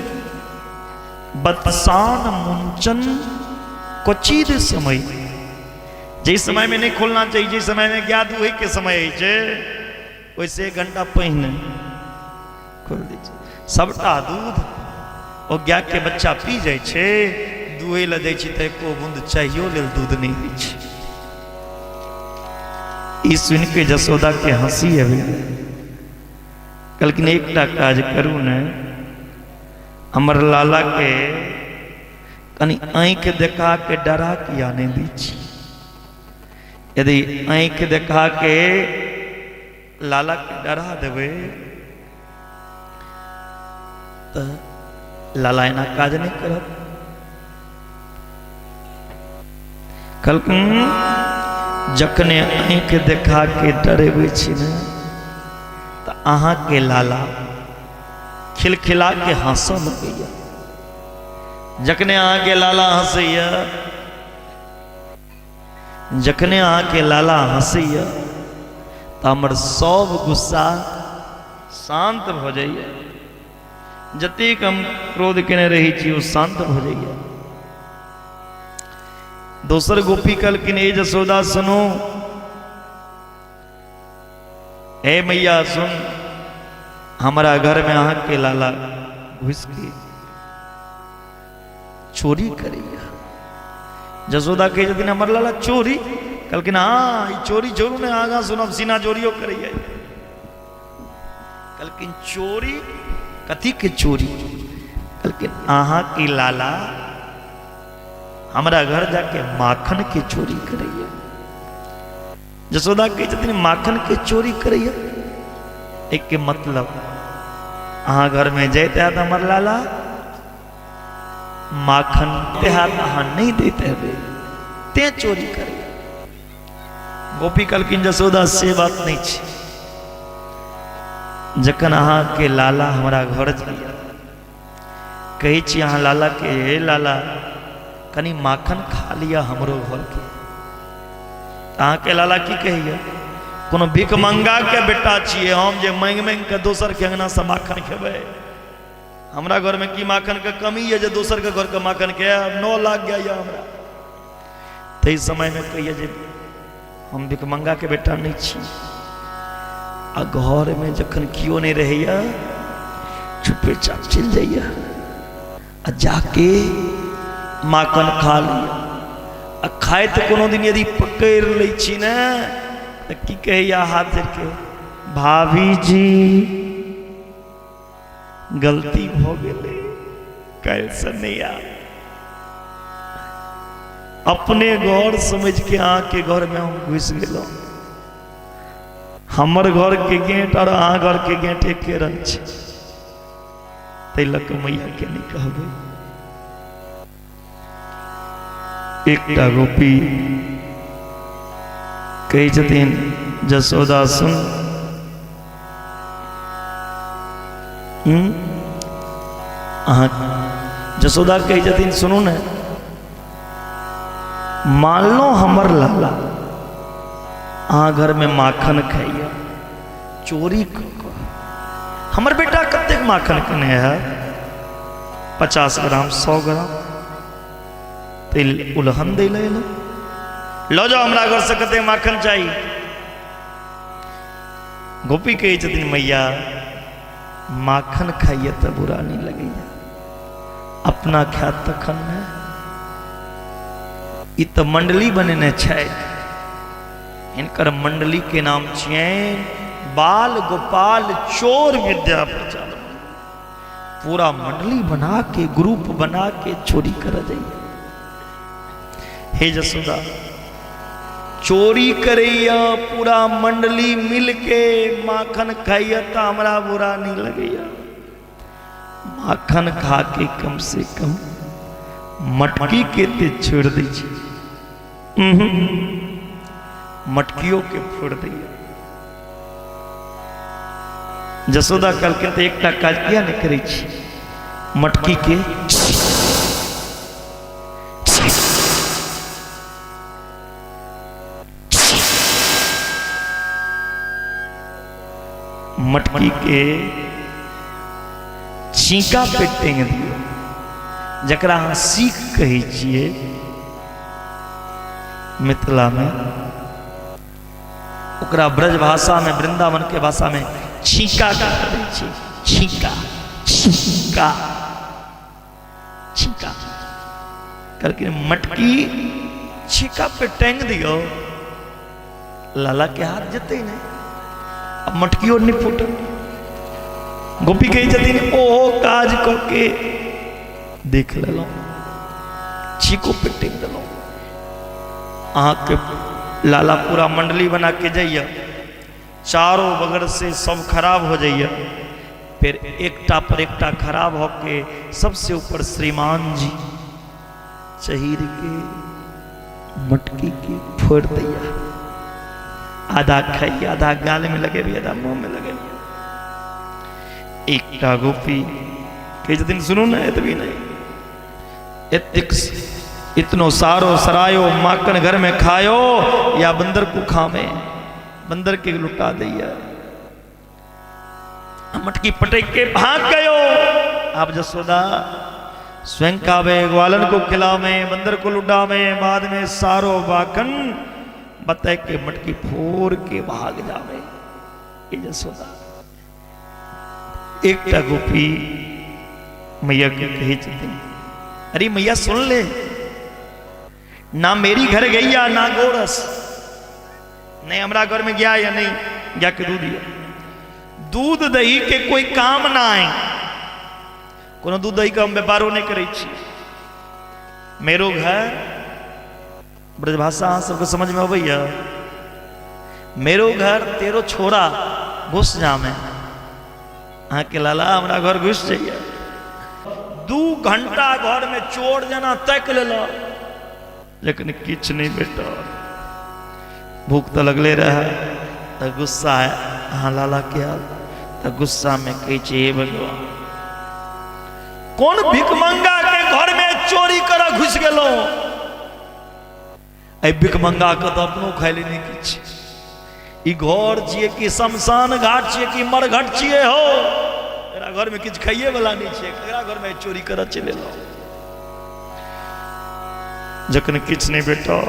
Speaker 1: बदसान मुंचन क्वचित समय, जाहि समय में नहीं खोलना चाहिए, जाहि समय में गाय दुहै के समय होइ छै, ओहिसँ एक घंटा पहिने खोल दै छै। सबटा दूध ओ गायके बच्चा पी जाइ छै, दुहै लए जाइ छै तऽ एको बूंद चाहियो लेल दूध नहि होइ छै। ई सुनि के जसोदा के हंसी आबि गेल। कहलखिन एकटा काज करू ने, हमर लाला के कनि आँखि देखा के डरा किया नहि दै छी? यदि आँखि देखा के लाला के डरा देबै तऽ लाला एना काज नहि करत। कहलखिन जखने आँखि देखा के डरेबै छी ने तऽ अहाँके लाला खिलखिला के हंसऽ लगैया। जखने अहाँके लाला हंसैया, जखने अहाँके लाला हंसैया तऽ हमर सब गुस्सा शान्त भऽ जाइए। जतेक हम क्रोध केने रहै छी ओ शान्त भऽ जाइए। दोसर गोपी कहलखिन, ए जसोदा सुनू, हे मैया सुन, हमारा घर में अहाँके लाला घुस के चोरी करैया। जसोदा कहै छथिन हमर लाला चोरी? कहलखिन हाँ, ई चोरी छोड़ू ने, आगाँ सुनब सीना चोरियो करैया। कहलखिन चोरी? कथी के चोरी? कहलखिन अहाँ की लाला हमरा घर जाके माखन के चोरी करैया। जसोदा कहै छथिन माखन के चोरी करैया, एक के मतलब अहाँ घर में जाइत हैत हमर लाला माखन हैत, अहाँ नहीं दैत हेबै तें चोरी करैया। गोपी कहलखिन जसोदा से बात नहीं छै, जखन अहाँके लाला हमरा घर जाइया कहै छी अहाँ लाला के, हे लाला कनि माखन खा लिअ हमरो घरके, अहाँके लाला की कहैया? कोनो भिख मंगा के बेटा छियै हम जे मांगि मांगि के दोसर के अंगना से माखन खेबै? हमरा घर में की माखन के कमी है जे दोसर के घर के माखन के 9 लाख गया यऽ हमरा? ताहि समय में कहिए जे हम भिखमंगा के बेटा नहीं छी। आ घर में जखन केओ नहीं रहैया चुपे चाप चलि जाइया आ जाके माखन खा लिया। आ खाइत कोनो दिन यदि पकड़ि लै छी ने तऽ की कहैया हाथ जोड़ि के, भाभी जी गलती भऽ गेलै, काल्हिसँ नहि आयब। अपने घर समझ के अहाँके घरमे हम घुसि गेलहुँ। हमर घरके गेट और अहाँ घरके गेट एके रंग छै, ताहि लऽ कऽ मैयाके नहि कहबै। एकटा गोपी कहै छथिन जसोदा सुन, अहाँ जसोदा कहै छथिन सुनू ने, मानलो हमर लाला अहाँ घरमे माखन खाइया चोरी कऽ कऽ, हमर बेटा कतेक माखन केने है? 50 ग्राम 100 ग्राम तेल उलहन दै लए एलै, लऽ जाओ हमरा घरसँ कतेक माखन चाही। गोपी कहै छथिन मैया माखन खाइए तऽ बुरा नहि लगैया, अपना खायत तखन ने। ई तऽ मंडली बनेने छथि, हिनकर मंडली के नाम छियनि बाल गोपाल चोर विद्या प्रचार। पूरा मंडली बना के ग्रुप बना के चोरी कर जाइए। हे जसोदा चोरी करैया पूरा मंडली मिल के माखन खाइया तो हमरा बुरा नहीं लगैया। माखन खा के कम से कम मटकी के ते छोड़ दै छी, मटकियों के फोड़ दैया। जसोदा कहलकै तऽ एकटा काज किया नहि करै छी, मटकी के मटकी के छीका पे टेंग दियौ, जकरा अहाँ सीख कहै छियै मिथिला में, ओकरा ब्रज भाषा में, वृंदावन के भाषा में छीका कहै छै। छीका, छीका, छीका करके मटकी छीका पे टांग दियो, लाला के हाथ जते नहीं, अब मटकियो नहीं फूटल। गोपी कहै छथिन ओहो काज कऽ के देख लेलहुँ, छीको पे टांग देलहुँ। अहाँके लाला पूरा मंडली बना के जाइए, चारों बगल से सब खराब हो जाइए, फिर एकटा पर एकटा खराब होके सबसे ऊपर श्रीमान जी चहीर के मटकी के फोड़ दैया, आधा खाइए, आधा गाल में लगेबी, आधा मुंह में लगेबी। एकटा गोपी कहै छथिन सुनू ने, एतबी नहीं, एतेक इतनो सारो सरायो माखन घर में खायो या बंदर को खामे, बंदर के लुटा दैया, मटकी पटक के भाग गयो। आप जसोदा स्वयं खावे, ग्वालन को खिलावे, बंदर को लुटावे, बाद में सारो बाखन बताए के मटकी फोड़ के भाग जावे। ये जसोदा। एकटा गोपी मैया के कहै छथिन, अरे मैया सुन ले, ना मेरी घर गैया ना गोरस, नहीं हमरा घर में गया या नहीं गया के दूध दिया, दूध दही के कोई काम ना आए, कोनो दूध दही के हम व्यापारो नहीं करै छी। मेरो घर, ब्रजभाषा अहाँ सबके समझ में अबैया, मेरो घर तेरो छोरा घुस जामे, अहाँके लाला हमरा घर घुस जाइए। 2 घंटा घर में चोर जना ताकि लेलक, लेकिन किछु नहीं भेटल, भूख तऽ लगले रहे। तऽ गुस्सा है अहाँ लाला के आयल, तऽ गुस्सा में कहै छै, हे भगवान, कोन भिखमंगा के घर में चोरी करऽ घुसि गेलहुँ? एहि भिखमंगा के तऽ अपनो खाइ ले नहि किछु, ई घर छियै कि शमशान घाट छियै कि मरघट छियै हो, एकरा घर में किछु खाइए वाला नहि छियै, एकरा घर में चोरी करऽ चलि एलहुँ। जखन किछु नहि भेटल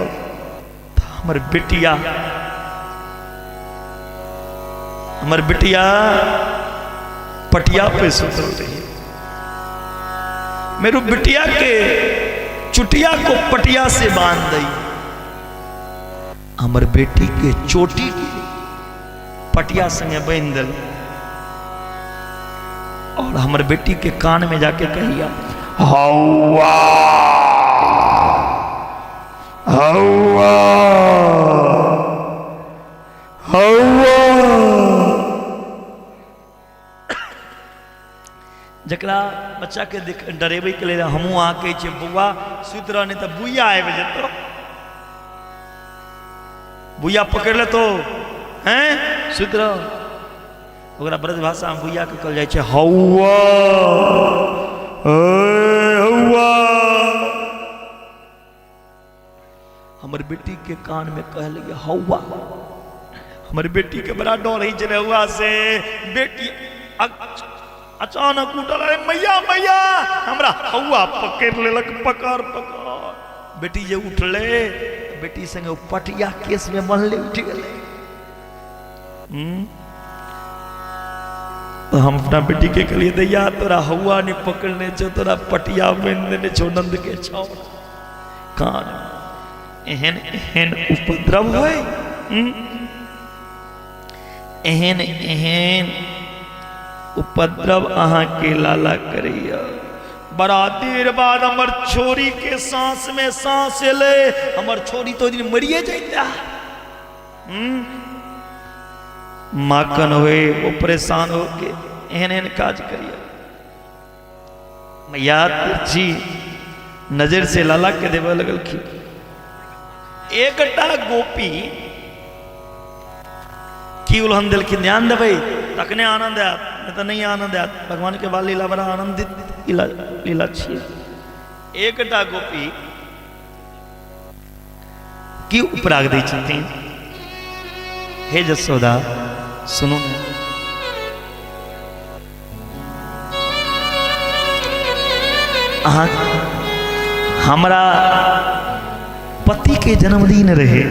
Speaker 1: तऽ हमर बेटिया पटिया पे सुतल रही, मेरो बिटिया के चुटिया को पटिया से बांध दई, हमर बेटी के चोटी के पटिया संगे बांध दिल, और हमर बेटी के कान में जाके कहिया, हौवा हौवा हौवा। जकरा बच्चा के देख डरेबै के लेल हमहूँ अहाँ कहै छियै, बौआ सुति रह, नहि तऽ बुइया आबि जेतौ, बुइया पकड़ि लेतौ, हैं सुति रह। ओकरा ब्रज भाषामे बुइया के कहल जाइ छै हौवा, हौवा। हमर बेटी के कान में कह लगे हौवा, हमर बेटी के बड़ा डर होइ छलै हौवा से। बेटी अचानक उठल, अरे मैया मैया हमरा हौवा पकड़ लेलक, पकड़ पकड़। बेटी जे उठले, बेटी संगे पटिया केस में बनले उठ गेलै। तो हम अपना बेटी के कहलिए, दैया तोरा हौवा नहीं पकड़ने छौ, तोरा पटिया बान्हि देने छौ नंद के छौ कान। एहन एहन उपद्रव होय, एहन एहन उपद्रव अहाँके लाला करैया। बड़ा देर बाद हमर छोरी के सांस में सांस एलै, हमर छोरी तो दिन मरिए जैता। माखन होए वो परेशान होके एहन एहन काज करिए। मैया जी नजर से लाला के देवे लगलखिन। एकटा गोपी की उलहन देलखिन, ध्यान देबै तखने आनंद आयत, नहीं तऽ नहीं आनंद आयत। भगवान के बाल लीला बड़ा आनंदित लीला छियै। एकटा गोपी की उपराग दै छथिन, हे जसोदा सुनू ने, अहाँ हमरा पति के जन्मदिन रहे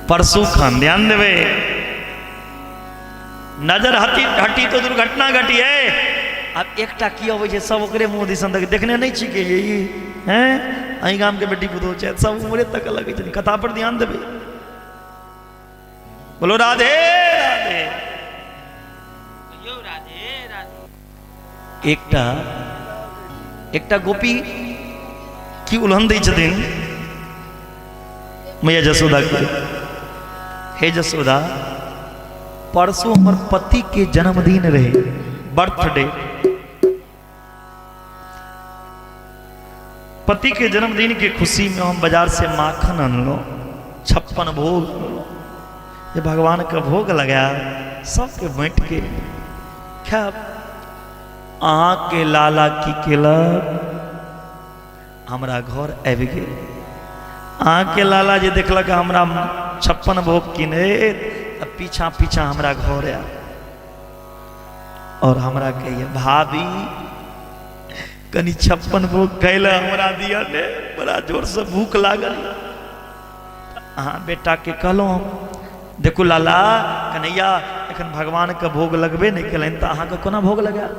Speaker 1: परसू खान, ध्यान देवे, नजर हटी हटी तो दुर्घटना घटी है। आब एकटा की अबै छै, सब ओकरे मुँह दिसन देख, देखने नहि छी के ये हैं अहीं गाम के बेटी पुतोहु छै, सब उमरे तक लगै छै। कथा पर ध्यान देबै, बोलो राधे राधे। राधे। एकटा एकटा गोपी की उल्हन दै छथिन मैया जसोदा के, हे जसोदा, परसों हमर पति के जन्मदिन रहे, बर्थडे। पति के जन्मदिन के खुशी में हम बाजार से माखन अनलहुँ, 56 भोग अनलहुँ, जे भगवान के भोग लगाया, सबके बाँटि के खायब। अहाँके लाला की केलक, हमरा घर आबि गेल। अहाँके लाला जे देखलक हमरा 56 भोग किनैत, तऽ पीछा पीछा हमरा घर आयल और हमरा कहिए, भाभी कनि 56 भोग खाइ हमरा दिअ ने, बड़ा जोरसँ भूख लागल। अहाँ बेटाके कहलहुँ हम, देखू लाला कन्हैया, एखन भगवानके भोग लगबे नहि केलनि तऽ अहाँके कोना भोग लगायब?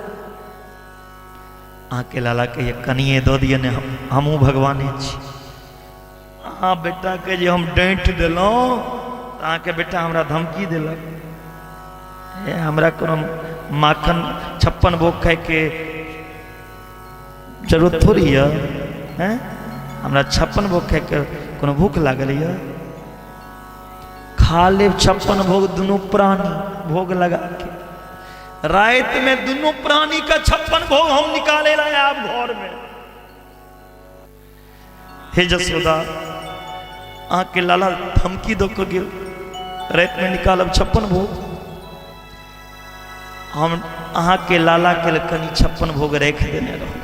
Speaker 1: अहाँके लाला कहिए, कनिए दऽ दिअ ने, हमहूँ भगवाने छी। अहाँ बेटाके जे हम डाँटि देलहुँ तऽ अहाँके बेटा हमरा धमकी देलक, हे हमरा कोनो माखन 56 भोग खाइके जरूरत थोड़ी यऽ, हैं हमरा 56 भोग खाइके कोनो भूख लागल यऽ? खा लेब 56 भोग दुनू प्राणी भोग लगा के। राति में दुनू प्राणी का 56 भोग हम निकाले ला आब घर में। हे जसोदा, अहाँके लाला धमकी दऽ कऽ गेल, रातिमे निकालब 56 भोग। हम अहाँके लाला के कनि 56 भोग राखि देने रहू।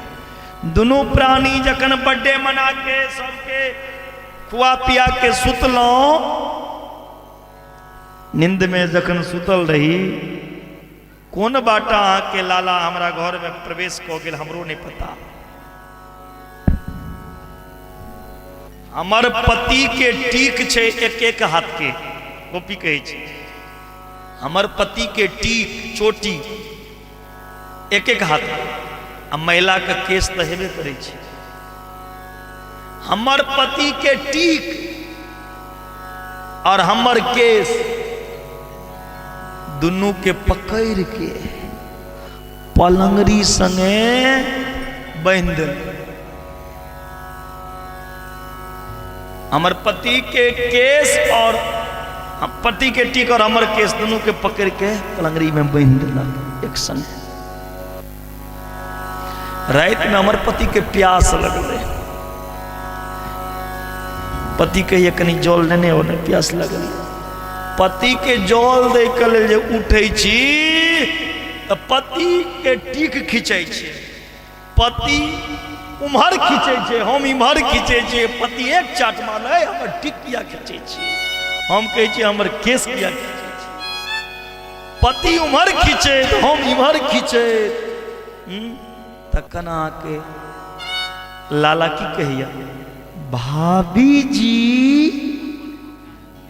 Speaker 1: दुनू प्राणी जखन बर्थडे मना के सबके खुआ पिया के सुतलहुँ, नींद में जखन सुतल रही, कोन बाटा अहाँके लाला हमरा घर में प्रवेश कऽ गेल हमरो नहि पता। हमर पति के टीक छै एक एक हाथ के, गोपी कहै छै हमर पति के टीक चोटी एक एक हाथ के, आ महिला के केस तऽ हेबे करै छै। हमर पति के टीक और हमर केस दुनू के पकड़ के पलंगरी संगे बांधि देलक। हमर पति के केस और पति के टीक और हमर केस दुनू के पकड़ के पलंगरी में बांधि देलक एक संगे। राति में हमर पति के प्यास लगलै, पति कहिए कनि जल लेने हो ने, प्यास लगल। पति के जल दै के लेल जे उठै छी तऽ पति के टीक खींचै छै, पति उम्हर खींचै छै, हम इम्हर खींचै छियै। पति एक चाट मारलै, हमर टीक किया खींचै छी? हम कहै छियै, हमर केस किया खींचै छी? पति उम्हर खींचै, हम इम्हर खींचै। तखन अहाँके लाला की कहैया, भाभी जी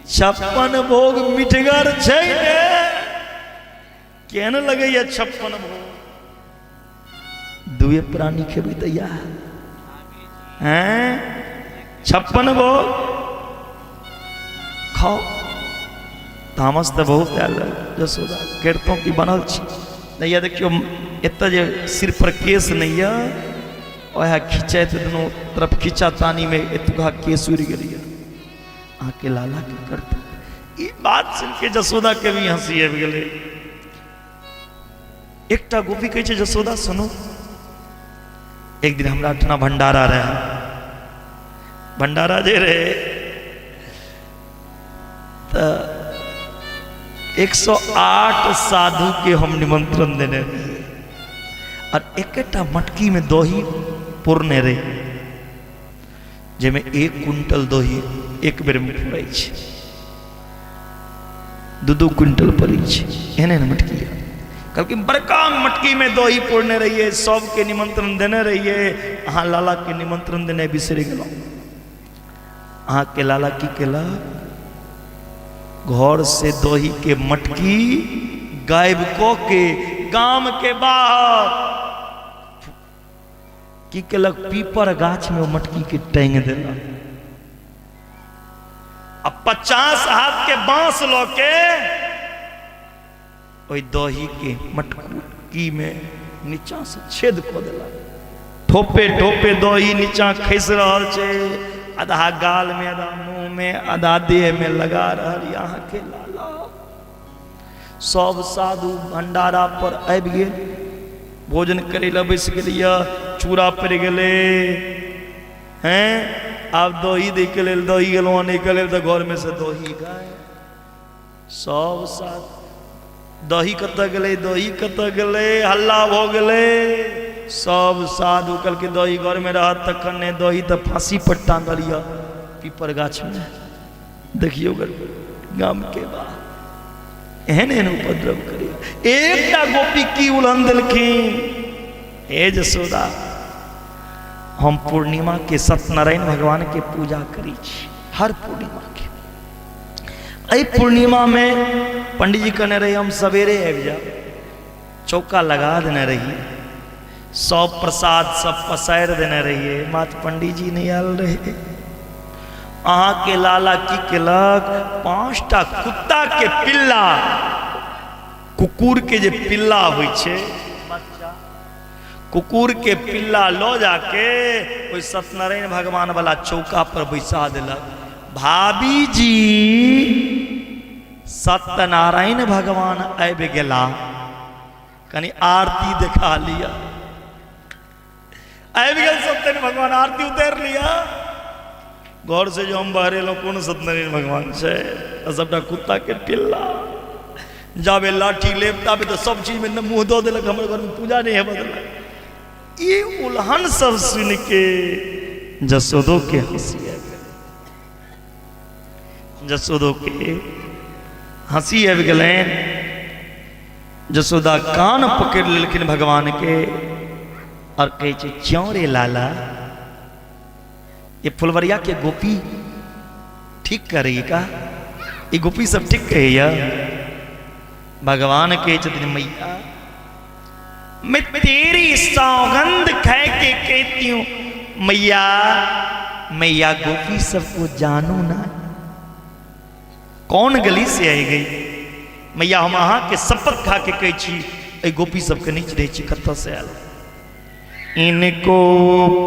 Speaker 1: 56 भोग मिठगर छै ने, केहन लगैया 56 भोग? दुए प्राणी खेबै तऽ इएह हैं 56 भोग खाओ। तामस तऽ बहुत आयल रहै जसोदा, करितहुँ की, बनल छी नहि यऽ। देखियौ एतऽ जे सिर पर केस नहि यऽ, वएह खिंचैत दुनू तरफ खिंचा तानीमे एतुका केस उड़ि गेल यऽ। अहाँके लाला की करतै? ई बात सुनि के जसोदा के भी हंसी आबि गेलै। एकटा गोपी कहै छै, जसोदा सुनू, एक दिन हमरा ओहिठिना भंडारा रहै। भंडारा जे रहै तऽ 108 साधु के हम निमंत्रण देने रहियै और एकेटा मटकी में दही पुरने रही, जाहिमे 1 क्विंटल दही एक बेर में पुरै छै, 2-2 क्विंटल पड़ै छै। एहन एहन मटकी यऽ। कहलखिन बड़का मटकी में दही पोड़ने रहिए, सबके निमंत्रण देने रहिए, अहाँ लाला के निमंत्रण देने बिसरि गेलहुँ। अहाँके लाला की केलक, घर से दही के मटकी गायब कऽ के गाम के बाहर की केलक, पीपर गाछ में ओ मटकी के टांग देलक आ 50 हाथ के बांस लऽ के ओहि दही के मटकी में नीचा से छेद कऽ देलक। ठोपे ठोपे दही नीचा खसि रहल छै, आधा गाल में, आधा मुंह में, आधा देह में लगा रहल यऽ अहाँके लाला। सब साधु भंडारा पर आबि गेल, भोजन करै लए बैस गेल, चूड़ा पड़ि गेलै, हैं आब दही दै के लेल दही गेलहुँ आनै के लेल तऽ घरमे से दही गाय। सब साथ दही कतऽ गेलै, दही कतऽ गेलै, हल्ला भऽ गेलै। सब साधु कहलकै दही घरमे रहत तखन ने, दही तऽ फांसी पर टांगल यऽ पीपर गाछमे। देखियौ गामके बात एहन एहन उपद्रव करिए। एकटा गोपी की उलहन देलखिन, हे जसोदा हम पूर्णिमा के सत्यनारायण भगवान के पूजा करै छी, हर पूर्णिमा के। एहि पूर्णिमा में पंडित जी कहने रही हम सवेरे आबि जायब, चौका लगा देने रही, सब प्रसाद सब पसारि देने रहिए, मात्र पंडित जी नहीं आयल रहे। अहाँ के लाला की केलक, 5टा कुत्ता के पिल्ला, कुकुर के जे पिल्ला होइ छै, कुकुर के पिल्ला लऽ जाके ओहि सत्यनारायण भगवान वाला चौका पर बैसा देलक। भाभी जी सत्यनारायण भगवान आबि गेला, कनि आरती देखा लिअ। आबि गेल सत्यनारायण भगवान, आरती उतारि लिअ। घर से जो हम बहरेलहुँ कोन सत्यनारायण भगवान छै, सबटा कुत्ता के पिल्ला। जाबे लाठी लेब ताबे तऽ सब चीजमे मुँह दऽ देलक, हमर घरमे पूजा नहि हेबऽ देलक। ई उलहन सब सुनि के जसोदो के हंसी आबि गेलै, जसोदो के हंसी आबि गेलनि। जसोदा कान पकड़ि लेलखिन भगवान के और कहै छै क्यों रे लाला, ये फुलवरिया के गोपी ठीक करैया का, ई गोपी सब ठीक कहैया? भगवान कहै छथिन मैया मैं तेरी सौगंध खा के कहती हूं मैया, मैया गोपी सबको जानू ना कौन गली से आई गई। मैया हम अहाँ के शपथ खा के कहै छी एहि गोपी सबके नहीं चिन्है छी कतऽ से आयल। इनको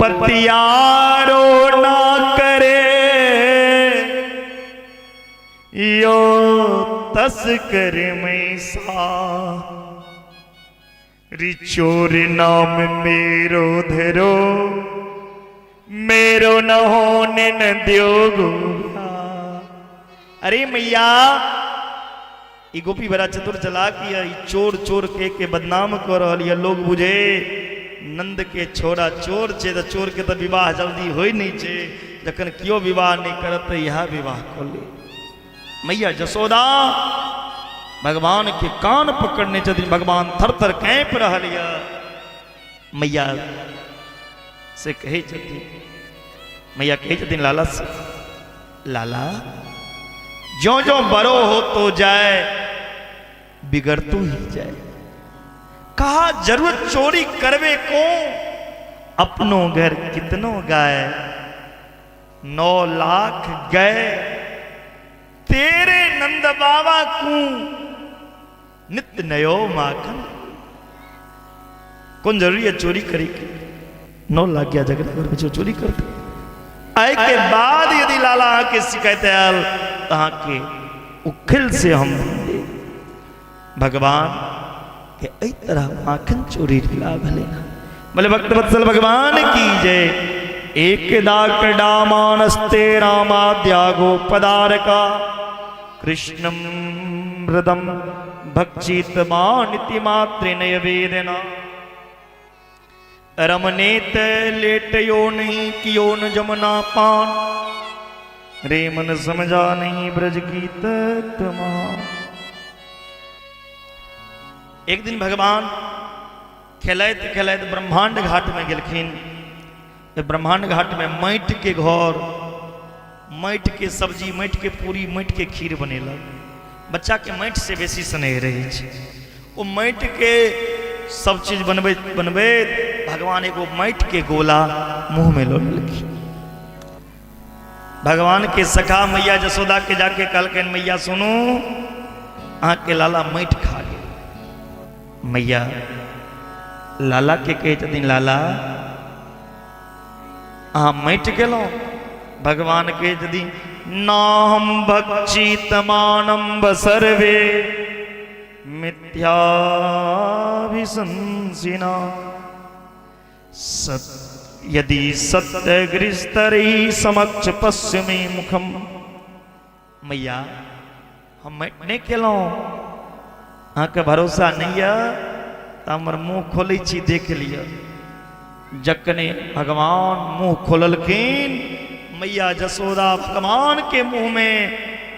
Speaker 1: पतियारो ना करे यो तस्कर मैसा रिचोर नाम मेरो धरो मेरो न होने न द्यो गोरा। अरे मैया ई गोपी बड़ा चतुर चलाक यऽ, ई चोर चोर के के बदनाम कऽ रहल यऽ, लोग बुझे नंद के छोरा चोर छै तऽ चोर के तऽ विवाह जल्दी होइ नहि छै, जखन केओ विवाह नहि करत तऽ इएह विवाह कऽ ले। मैया जसोदा भगवान के कान पकड़ने छथिन, भगवान थर थर काँपि रहल यऽ। मैया से कहै छथिन, मैया कहै छथिन लाला से, लाला ज्यों ज्यों बड़ो हो तो जाए बिगड़तो ही जाए, कहा जरूरत चोरी करवे को, अपनो घर कितनो गाय 9 लाख गए, तेरे नंद बाबा को नित्य नयो माखन। कौन जरूरी है चोरी करे के? 9 लाख गया जगत घर में जो चोरी करते। आय के बाद यदि लाला आके शिकायत आयल तो अहाँके उखिल से हम दे। भगवान के एहि तरह माखन चोरी लीला भेलै ना। बोले भक्त वत्सल भगवान की जय। एक दाकड़ा मानस्ते रामाद्यागो पदारका कृष्णम हृदम भक्षित मानिति मातृनय वेदना। रमनेत लेटयो नहीं कियो न जमुना पान, रे मन समझा नहीं ब्रज की तत्मा। एक दिन भगवान खेलैत खेलैत ब्रह्मांड घाट में गेलखिन। ब्रह्मांड घाट में माटि के घर, माटि के सब्जी, माटि के पूरी, माटि के खीर बनेलक। बच्चा के माटि से बेसी स्नेह रहै छै। ओ माटि के सब चीज बनबैत बनबैत भगवान एगो माटि के गोला मुँह में लऽ लेलखिन। भगवान के सखा मैया जसोदा के जाके कहलखिन, मैया सुनू, अहाँके लाला माटि खा गेल। मैया लाला के कहै छथिन, लाला अहाँ माटि गेलहुँ? भगवान कहै छथिन, नाहम भक्षितमानम सर्वे मिथ्याभिशंसिना सत यदि सत्यगृस्तरी समक्ष पश्य मे मुखम। मैया हम नहि केलहुँ, अहाँके भरोसा नहि यऽ तऽ हमर मुँह खोलै छी, देख लिअ। जखने भगवान मुँह खोललखिन, मैया जसोदा भगवान के मुँह में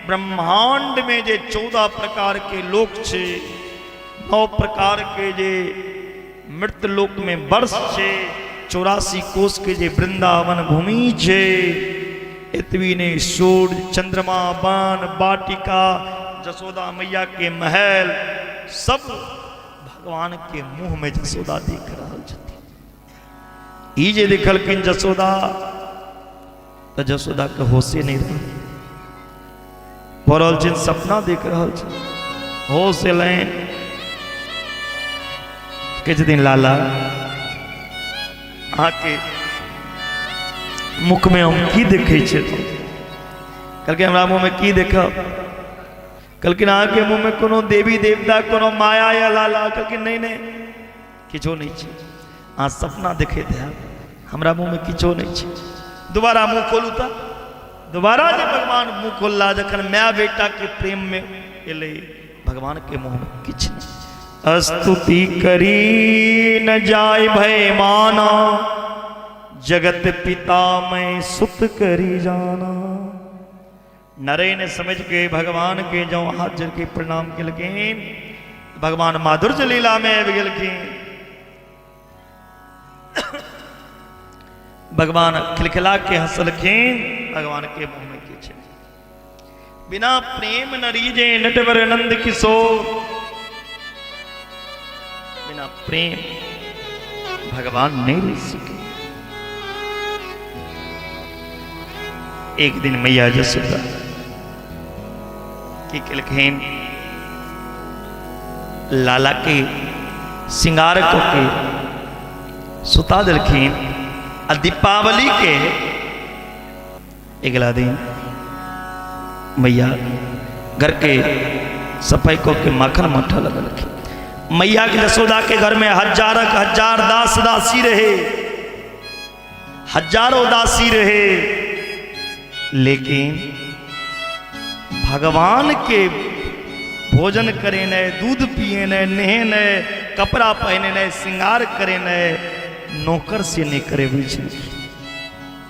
Speaker 1: ब्रह्मांड में जे 14 प्रकार के लोक छै, 9 प्रकार के जे मृत लोक में वर्ष छै, 84 कोष के जे वृंदावन भूमि छै, एतबी ने सूर्य चंद्रमा वन वाटिका जसोदा मैया के महल सब भगवान के मुंह में जसोदा देख रहल छथिन। ई जे देखलखिन जसोदा तऽ जसोदा के होशे नहीं रहल, भऽ रहल छनि सपना देख रहल छै। होश एलनि, कहै छथिन, लाला अहाँके मुखमे हम की देखै छियै? कहलकै, हमरा मुँहमे की देखब? कहलखिन, अहाँके मुँहमे कोनो देवी देवता कोनो माया या लाला? कहलखिन, नहि नहि, किछो नहि छै, अहाँ सपना देखैत हैब, हमरा मुँहमे किछो नहि छै। दोबारा मुँह खोलू। तऽ दोबारा जे भगवान मुँह खोलला, जखन माय बेटाके प्रेममे एलै, भगवानके मुँहमे किछु नहि। स्तुति करी न जाय भय माना, जगत पिता मैं सुत करी जाना। नरेन समझ के भगवान के जो हाथ जोड़ के प्रणाम केलखिन, भगवान माधुर्य लीला में आबि गेलखिन। भगवान खिलखिला के हंसलखिन। भगवान के मुंह में की छै? बिना प्रेम न रीजे नटवर नंद किशोर। बिना प्रेम भगवान नहीं रीज सके। एक दिन मैया जसोदा की केलखिन, लाला के श्रृंगार कऽ के सुता देलखिन आ दीपावली के अगला दिन मैया घर के सफाई कऽ के माखन माठा लगलखिन। मैया के जसोदा के घर में हजारक हजार दास दासी रहे, हजारों दासी रहे, लेकिन भगवान के भोजन करेने, दूध पिएने, नहेने, कपड़ा पहनेने, श्रृंगार करेने नौकर से नहीं करेबै छै।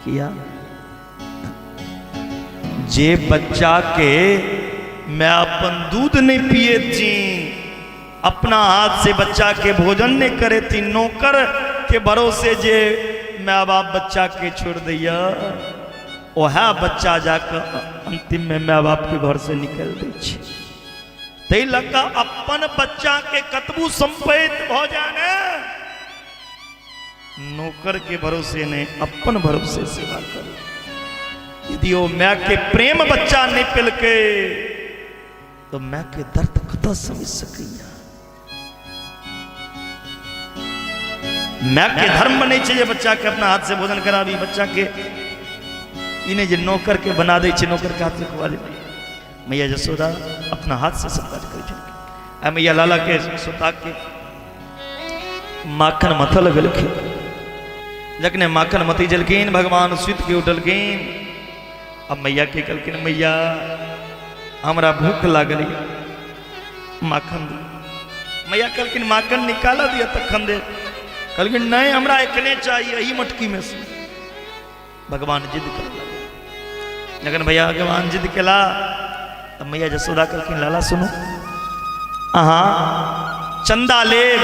Speaker 1: किया? जे बच्चा के मैं अपन दूध नहीं पिए थी, अपना हाथ से बच्चा के भोजन नहीं करे थी, नौकर के भरोसे जे माय बाप बच्चा के छोड़ दैया, वह बच्चा जाकर अंतिम में माय बाप के घर से निकल दै छै। ताहि लऽ कऽ अपन बच्चा के कतबू संपैत भऽ जाय ने, नौकर के भरोसे नहीं, अपन भरोसे सेवा करू। यदि ओ my के प्रेम बच्चा नहीं पेलकै तो my के दर्द कतऽ समझ सकैया? My के धर्म बनै छै जे बच्चा के अपना हाथ से भोजन कराबी। बच्चा के ई नहि जे नौकर के बना दै छै, नौकर के हाथ से खुआ दै। मैया जसोदा अपना हाथ से सब काज करै छलखिन। आ मैया लाला के सुता के माखन मथऽ लगलखिन। जखने माखन मथी छलखिन, भगवान सुति के उठलखिन। अब मैया के कहलखिन, मैया हमरा भूख लागल यऽ, माखन दे। मैया कहलखिन, माखन निकालऽ दिअ तखन दे। कहलखिन, नहि, हमरा एखने चाही, एही मटकी में से। भगवान जिद करऽ लगल। जखन भैया भगवान जिद केला तऽ मैया जसोदा कहलखिन, लाला सुनू, अहाँ चंदा लेब।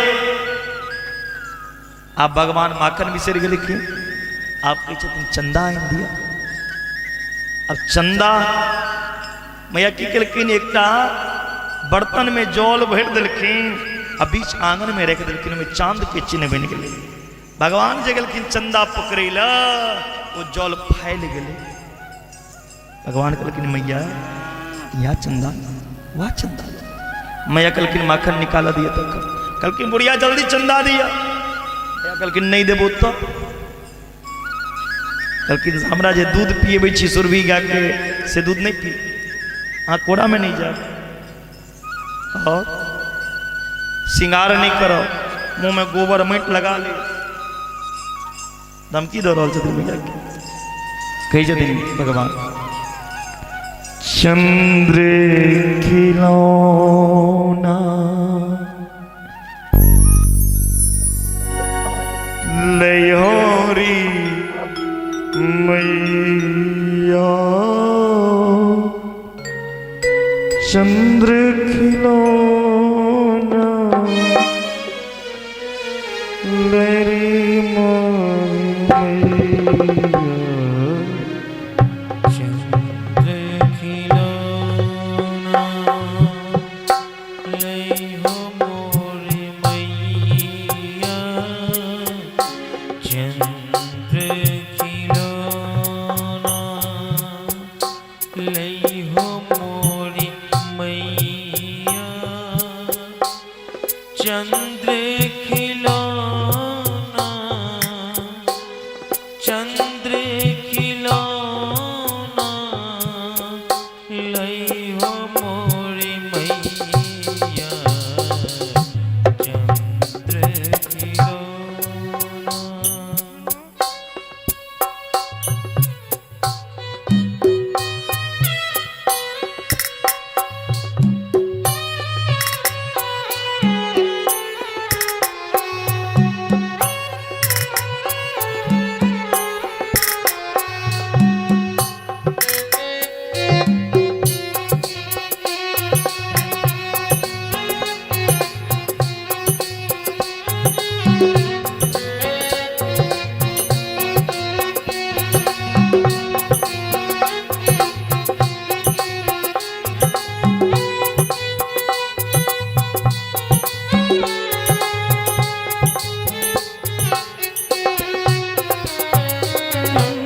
Speaker 1: आब भगवान माखन बिसरि गेलखिन, आब कहै छथिन चंदा आनि दिअ। अब चंदा मैया की केलखिन, एकटा बर्तन में जल भरि देलखिन आ बीच आंगन में राखि देलखिन, ओहिमे चांद के चिन्ह बनि गेलै। भगवान जे गेलखिन चंदा पकड़ै लए, ओ जल फैल गेलै। भगवान कहलखिन मैया या चंदा वाह चंदा। मैया कहलखिन माखन निकाल दिया। तक कहलखिन बुढ़िया जल्दी चंदा दिया। मैया कहलखिन नहीं देबो तो। कहलखिन हमरा जे दूध पिएबै छी सुरभि गायके से दूध नहीं पी, अहाँ कोरामे नहीं जायब और श्रृंगार नहीं करब, मुँह में गोबर माटि लगा ले। धमकी दऽ रहल छथिन मैया के। कहै छथिन भगवान चंद्र खिलौना लयोरी मैया, चंद्र खिलौना लरी मैया,
Speaker 2: चंद्र खिलौना लई हो मोर मैया, चंद्र खिलौना लई हो मोर मैया, चंद्र खिलौना, चंद्र खिलौना लई हो मोर मैया, चंद्र खिलौना।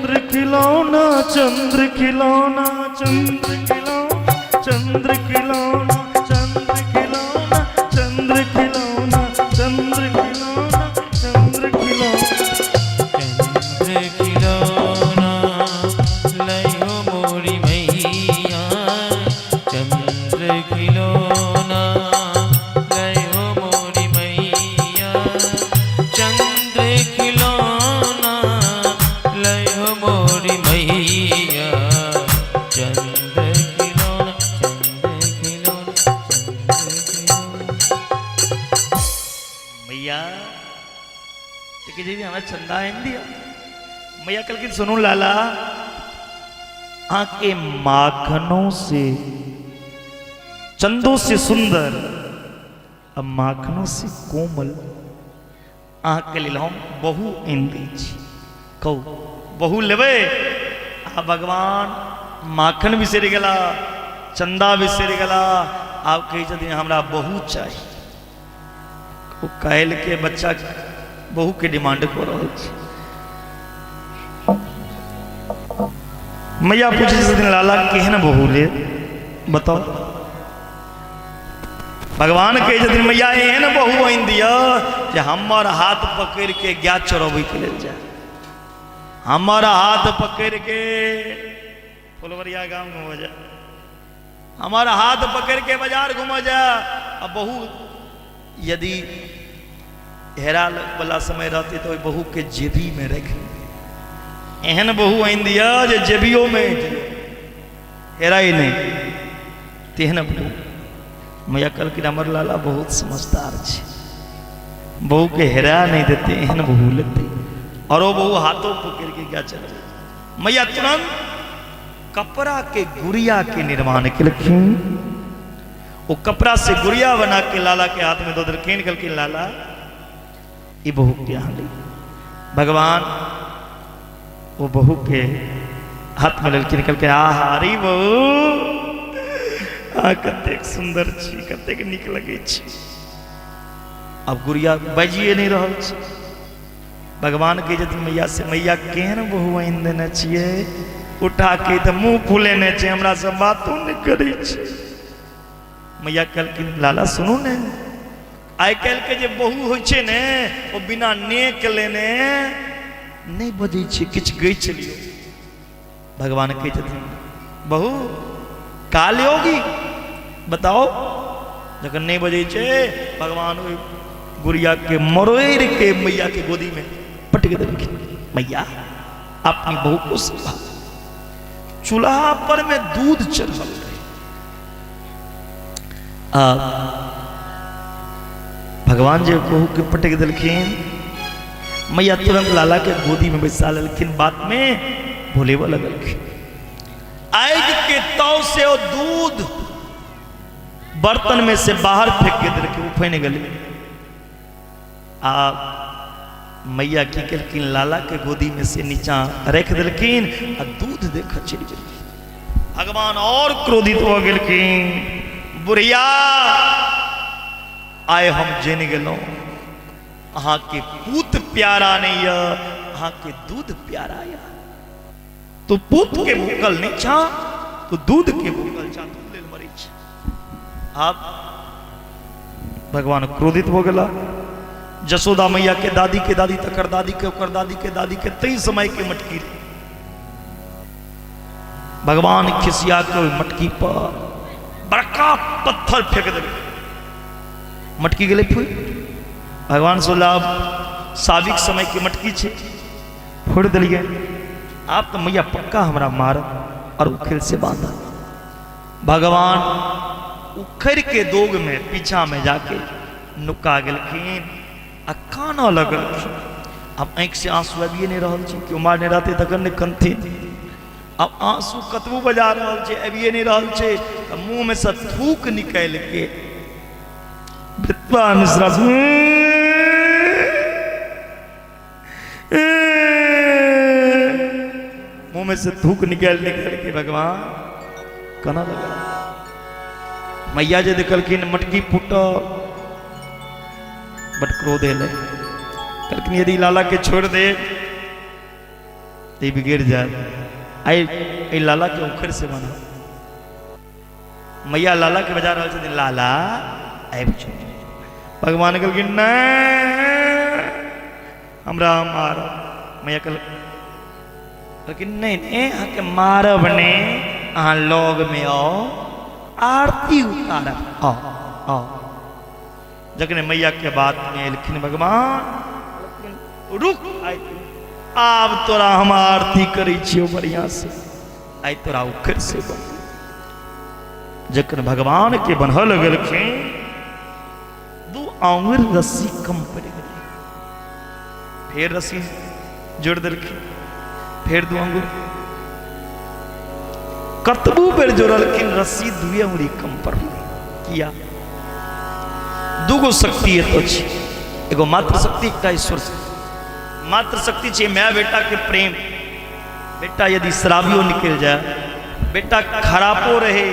Speaker 1: चंद्र खिलौना, चंद्र खिलौना, चंद्र खिलौना, चंद्र खिलौना, चंद्र खिलौना, चंद्र खिलौना, चंद्र खिलौना, चंद्र खिलौना,
Speaker 2: चंद्र खिलौना लई हो मोरी मैया, चंद्र खिलौना लई हो मोरी मैया, चंद्र खिलौना लई हो मोरी मैया, चंद्र खिलौना, चंद्र खिलौना, चंद्र खिलौना।
Speaker 1: मैया देखिए जी हमरा चंदा आनि दिया। मैया कहलखिन सुनू लाला, आके माखनों से चंदों से सुंदर आ माखनों से कोमल अहाँके लेल हम बहु आनि दै छी। कहू बहु लेबै? आ भगवान माखन बिसरि गेला, चंदा बिसरि गेला, आब कहै छथिन हमरा बहु चाही। ओ काल्हि के बच्चा बहु के डिमांड कऽ रहल छै। मैया पूछै छथिन लाला केहन बहु ले बताउ। भगवान कहै छथिन मैया एहन बहु आनि दिअ जे हमर हाथ पकड़ि के गाय चरबै के लेल जाय, हमर हाथ पकड़ि के फुलवरिया गाम घूमऽ जाय, हमर हाथ पकड़ि के बाजार घूमऽ जाय। आ बहु यदि हेरा वाला समय रहतै तऽ ओहि बहु के जेबी में राखि, एहन बहु आनि दिअ जे जेबियो में हेराइ नहि, तेहन बहु। मैया कहलखिन हमर लाला बहुत समझदार छै, बहु के हेरा नहि देतै, एहन बहु लेतै। और ओ बहु हाथों पकड़ि के गाय चलबै। मैया तुरंत कपड़ा के गुड़िया के निर्माण केलखिन। ओ ओ कपड़ा से गुड़िया बना के लाला के हाथ में दऽ देलखिन। कहलखिन, लाला, ई बहू के अहाँ ली। भगवान ओ बहू के हाथ में लेलखिन। कहलखिन, आहा अरे बहू, अहाँ कतेक सुन्दर छी, कतेक नीक लगै छी। आब गुड़िया बाजिए नहि रहल छै। भगवान के यदि मैया से, मैया, केहन बहू आनि देने छियै, उठा के तऽ मुँह फुलेने छै, हमरा से बातो नहि करै छै। मैया कहलखिन, लाला, सुनू ने, आइ काल्हि के जे बहू होइ छै ने, ओ बिना नेक लेने नहि बजै छै, किछु गछि लियौ। भगवान कहै छथिन, बहू, का लियोगी, बताओ? जखन नहि बजै छै, भगवान ओहि गुड़िया के मरोड़ि के मैया के गोदी में पटक देलखिन। मैया अपनी बहू को संभाल। चूल्हा पर में दूध चढ़ल रहे। आ भगवान जे बहू के पटक देलखिन, मैया तुरंत लाला के गोदी में बैसा लेलखिन, बात में भोलेबऽ लगलखिन। आगि के ताव से ओ दूध बर्तन में से बाहर फेंक के देलखिन, उफैन गेलै। आ मैया की केलखिन? लाला के गोदी में से नीचा रख देलखिन आ दूध देख चलि गेलखिन। भगवान और क्रोधित हो गेलखिन। बुढ़िया, आइ हम जानि गेलहुँ, अहाँके पूत प्यारा नहीं यऽ, अहाँके दूध प्यारा यऽ। तू पूत के भूखल नहीं छा, तू दूध के भूखल छा, दूध लेल मरै छ। आब भगवान क्रोधित हो गेला। जसोदा मैया के दादी के दादी, तकर दादी के, ओकर दादी के दादी के, तई समय के मटकी रहे। भगवान खिसिया के ओहि मटकी पर बड़का पत्थर फेंक देलकै। मटकी गेलै फूटि। भगवान सोला, आब साबिक समय के मटकी छै, फोड़ि देलियै, आब तऽ मैया पक्का हमरा मारत और उखेल से बांधत। भगवान उखड़ के दोग में पीछा में जाके नुका गेलखिन आ कानऽ लगलखिन। आब आँखि से आंसू आबिए नहि रहल छै। केओ मारने रहतै तखन ने कनथिन। आब आंसू कतबो बजा रहल छै, आबिए नहि रहल छै, तऽ मुँह में से थूक निकालि के वृत्वा मिश्रा मुंह में से थूक निकाल निकाल के भगवान कना लगा। मैया जे देखलखिन मटकी फूटल, बड क्रोध एलै। कहलखिन, यदि लाला के छोड़ दे तऽ ई बिगड़ि जायत। आइ एहि लाला के उखड़ से बना। मैया लाला के बजा रहल छथिन, लाला, आबि जाउ। भगवान कहलखिन, नहि, हमरा मार। मैया कहलखिन, नहि नहि, अहाँके मारब नहि, अहाँ लगमे आउ, आरती उतारब, आउ आउ। जखने मैया के बात में एलखिन भगवान, रुक, आइ आब तोरा हम आरती करै छियौ बढ़िया से, आइ तोरा उखड़ से बन। जखन भगवान के बन्हऽ लगलखिन, दू आंगुर रस्सी कम पड़ि गेलै। फेर रस्सी जोड़ि देलखिन, फेर दू आंगुर। कतबो बेर जोड़लखिन, रस्सी दुए अंगुरी कम पड़लै। किया? दूगो शक्ति एतऽ छै, एगो मातृ शक्ति, एकटा ईश्वर शक्ति। मातृ शक्ति छै माय बेटा के प्रेम। बेटा यदि शराबियो निकलि जाय, बेटा खरापो रहे,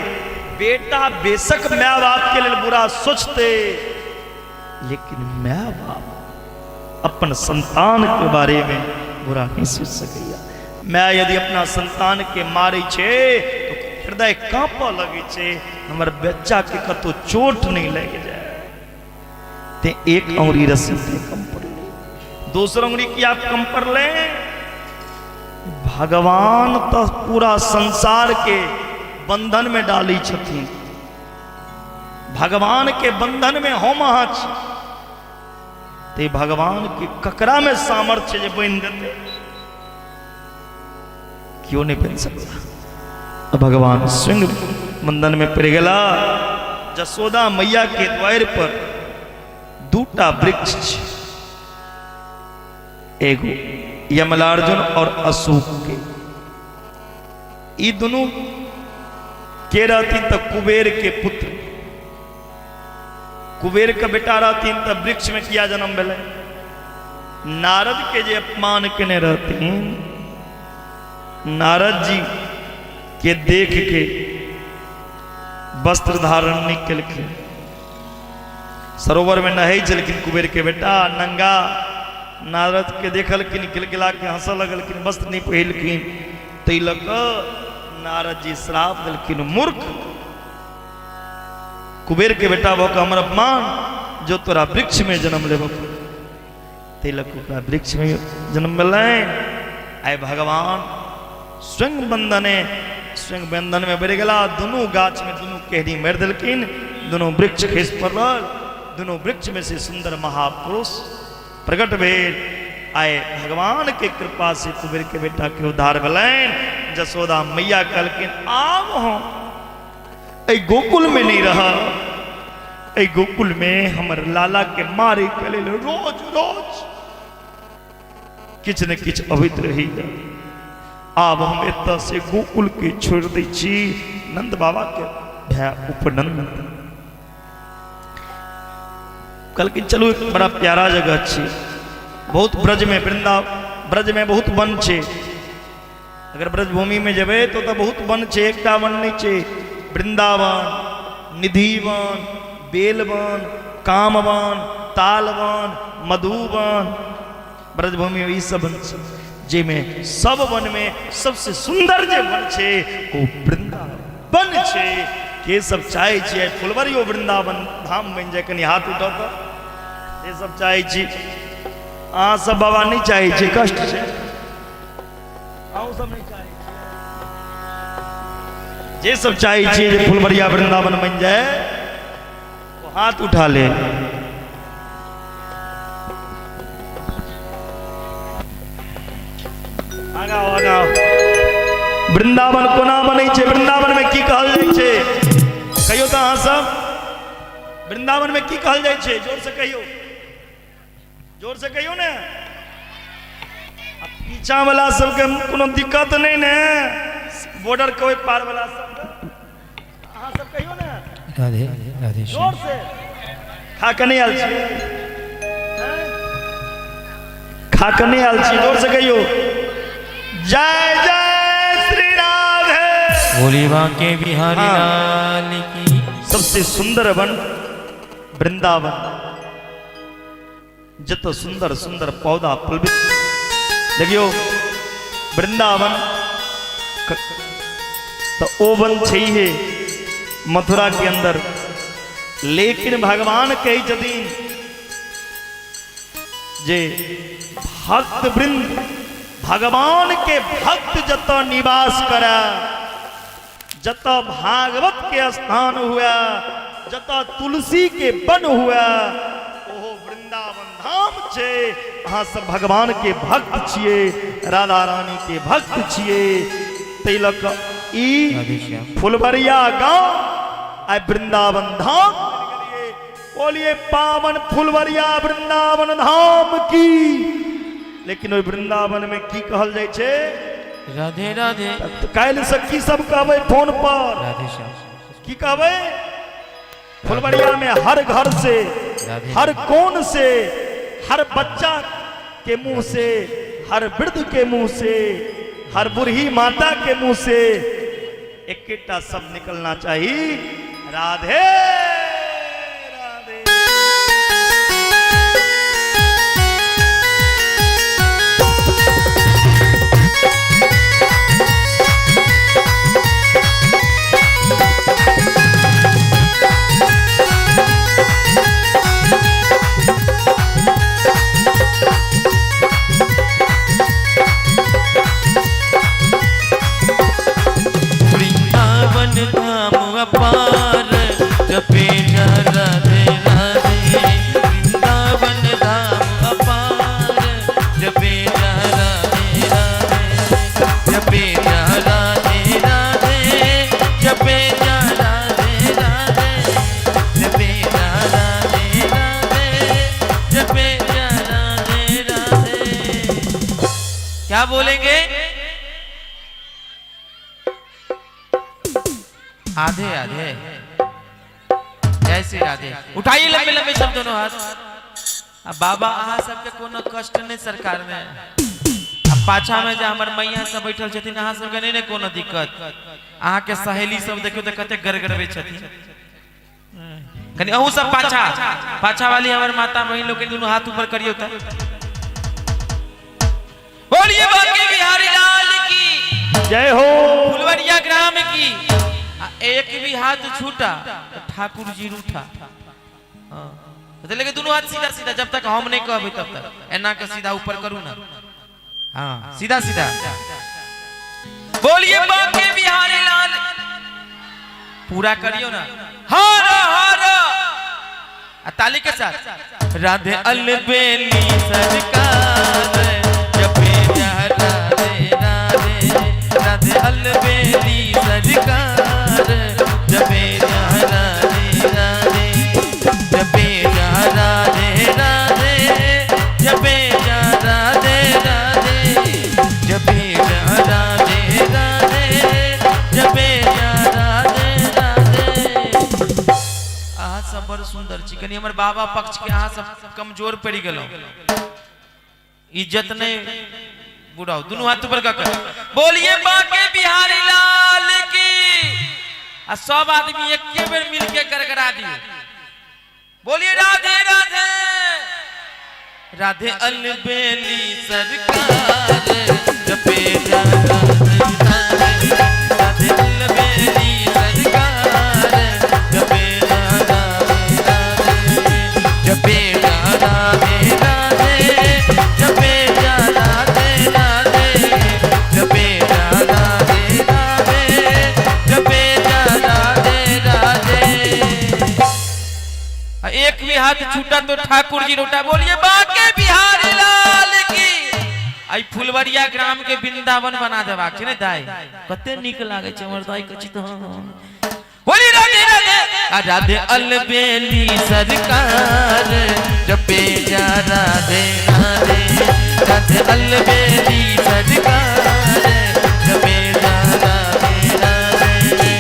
Speaker 1: बेटा बेशक माय बाप के लेल बुरा सोचते, लेकिन माय बाप अपन संतान के बारे में बुरा नहीं सोच सकैया। माय यदि अपना संतान के मारै छै तो हृदय कांपऽ लगै छै, हमर बच्चा के कतौ चोट नहीं लागि जाए। ते एक अंगुरी रस्सी से कम पड़ले, दोसर अंगुरी किया कम पड़ले? भगवान तो पूरा संसार के बंधन में डाली छथिन। भगवान के बंधन में हम अहाँ छी, ते भगवान के ककरा में सामर्थ्य जे बनि देते? क्यों नहीं बन सकता। भगवान स्वयं बंधन में पड़ गया। जसोदा मैया के द्वार पर दूटा वृक्ष छै, एगो यमलार्जुन और अशोक के। ई दुनू के रहथिन? तऽ कुबेर के पुत्र। कुबेर के बेटा रहथिन तऽ वृक्ष में किया जन्म भेलै? नारद के जे अपमान केने रहथिन, नारद जी के देख के वस्त्र धारण नहीं केलखिन। सरोवर में नहै छलखिन कुबेर के बेटा नंगा, नारद के देखलखिन, खिलखिला के हंसऽ लगलखिन, वस्त्र नहीं पहिरलखिन, ताहि लऽ कऽ नारद जी श्राप देलखिन, मूर्ख कुबेर के बेटा भऽ कऽ हमर अपमान, जो तोरा वृक्ष में जन्म लेबऽ ताहि लऽ कऽ ओकरा वृक्ष में जन्म भेलनि। आइ भगवान स्वयं बंधने स्वयं बंधन में बढ़ि गेला, दुनू गाछ में दुनू केहरी मारि देलखिन, दुनू वृक्ष खसि पड़ल, दुनू वृक्ष में से सुंदर महापुरुष प्रकट भेल। आइ भगवान के कृपा से कुबेर के बेटा के उद्धार भेलनि। जसोदा मैया कहलखिन, आब हम एहि गोकुल में नहीं रह, एहि गोकुल में हमर लाला के मारे के लेल रोज रोज किछु ने किछु अबैत रहैया, आब हम एतऽ से गोकुल के छोड़ि दै छी। नंद बाबा के भाय उपनंद कहलखिन, चलू एक बड़ा प्यारा जगह छी, बहुत ब्रज में वृंदा ब्रज में बहुत वन छै, अगर ब्रजभूमि में जेबै तऽ ओतऽ बहुत वन छै, एकटा वन नहि छै, वृंदावन, निधिवन, बेलवन, कामवन, तालवन, मधुवन, ब्रजभूमि में ई सब वन छै, जाहिमे सब वन में सबसे सुंदर जे वन छै ओ वृंदावन छै। के सब चाहै छियै फुलवरियो वृंदावन धाम बनि जाय? कनि हाथ उठाउ तऽ, के सब चाहै छी? अहाँ सब बाबा नहि चाहै छी, कष्ट छै, अहूँ सब नहि चाहै छियै। जे सब चाहै छियै जे फुलवरिया वृंदावन बनि जाय ओ हाथ उठा ले। आगाँ आओ, आगाँ आओ। वृंदावन कोना बनै छै, वृंदावन में की कहल जाइ छै, कहियौ तऽ अहाँ सब, वृंदावन में की कहल जाइ छै? जोर से कहियौ, जोर से कहियौ ने। आ पीछा वाला सबके कोनो दिक्कत नहीं ने, बॉर्डर के ओहि पार वाला सबके, अहाँ सब कहियौ ने।
Speaker 2: राधे राधे।
Speaker 1: जोर से। खा के नहीं आयल छी? खा के नहीं आयल छी? जोर से कहियौ, जय जय श्री राधे।
Speaker 2: बोली बांके बिहारी
Speaker 1: हाँ।
Speaker 2: लाल की।
Speaker 1: सबसे सुंदर वन वृंदावन, जत सुंदर सुंदर पौधा प्लवित। देखियो वृंदावन तो ओ वन छैहे मथुरा के अंदर, लेकिन भगवान कहै छथिन जे भक्त वृंद, भगवान के भक्त जत निवास करे, जत भागवत के स्थान हुआ, जत तुलसी के वन हुआ, ओहो वृंदावन धाम छे। अहाँ सब भगवान के भक्त छिए, राधा रानी के भक्त छिए, तै लऽ कऽ ई फुलवरिया गांव आइ वृंदावन धाम बनि गेलियै। बोलिए पावन फुलवरिया वृंदावन धाम की। लेकिन ओहि वृंदावन में की कहल जाइ छै?
Speaker 2: राधे राधे।
Speaker 1: तऽ काल्हि से की सब कहबै फोन पर?
Speaker 2: राधे श्याम।
Speaker 1: की कहबै? फुलवरिया में हर घर से,
Speaker 2: राधे,
Speaker 1: हर कोन से, हर बच्चा के मुंह से, हर वृद्ध के मुंह से, हर बूढ़ी माता के मुंह से एकेटा शब्द निकलना चाहिए, राधे राधे।
Speaker 2: वृंदावन धाम अपार, जपे जा राधे राधे। वृंदावन धाम अपार, जपे जा राधे राधे। जपे जा राधे राधे, जपे जा राधे राधे। जपे जा राधे राधे, जपे जा राधे राधे। क्या बोलेंगे? आधे आधे। जय जय श्री राधे। उठाइए लंबे लंबे सब दोनों हाथ। आ बाबा अहाँ सबके कोनो कष्ट नहीं सरकार में। आ पाछा में जे हमर मैया सब बैठल छथिन, अहाँ सबके नहीं ने कोनो दिक्कत? अहाँ के सहेली सब देखियो तऽ कते गड़गड़बै छथिन। कनि अहूँ सब पाछा पाछा वाली हमर माता बहिन लोकनि दुनू हाथ ऊपर करियौ तऽ बोलिए बांके बिहारी लाल की
Speaker 1: जय हो।
Speaker 2: फुलवरिया ग्राम की। आ एक भी हाथ छूटा तो ठाकुर जी रूठा। हाँ। तो लेकिन दोनों हाथ सीधा सीधा, जब तक हम नहीं कहबे तब तक एना के सीधा ऊपर करू ना। हाँ, सीधा सीधा। बोलिए बांके बिहारी लाल। पूरा करियो ना। हर हर आ ताली के साथ। राधे अलबेली सरकार जपे जा राधे राधे। राधे अलबेली सरकार जपे जा राधे राधे। जपे जा राधे राधे। जपे जा राधे राधे। जपे जा राधे राधे। जपे जा राधे राधे। अहाँ सब बड़ सुंदर छी। कनि हमर बाबा पक्ष के अहाँ सब कमजोर पड़ि गेलहुँ। इज्जत नहीं बुढ़ाओ। दुनू हाथ ऊपर कऽ के बोलिए बांके बिहारी लाल की। आ सब आदमी एके बेर मिल के गड़गड़ा दिए। बोलिए राधे राधे। राधे अलबेली सरकार जपे जा राधे राधे। राधे अलबेली सरकार जपे जा राधे राधे। जपे जा राधे राधे। जपे जा राधे राधे। जपे जा राधे राधे। जपे जा राधे राधे। आ एक भी हाथ छूटा तो ठाकुर जी रोटा। बोलिए बांके बिहारी लाल की। आई फुलवरिया ग्राम के वृंदावन बना देबाक छै ने दाई? कते नीक लागे छै हमर दाई कछि तो। बोली राधे राधे। आ राधे अलबेली सरकार जपे जा राधे राधे। राधे अलबेली सरकार जपे जा राधे राधे।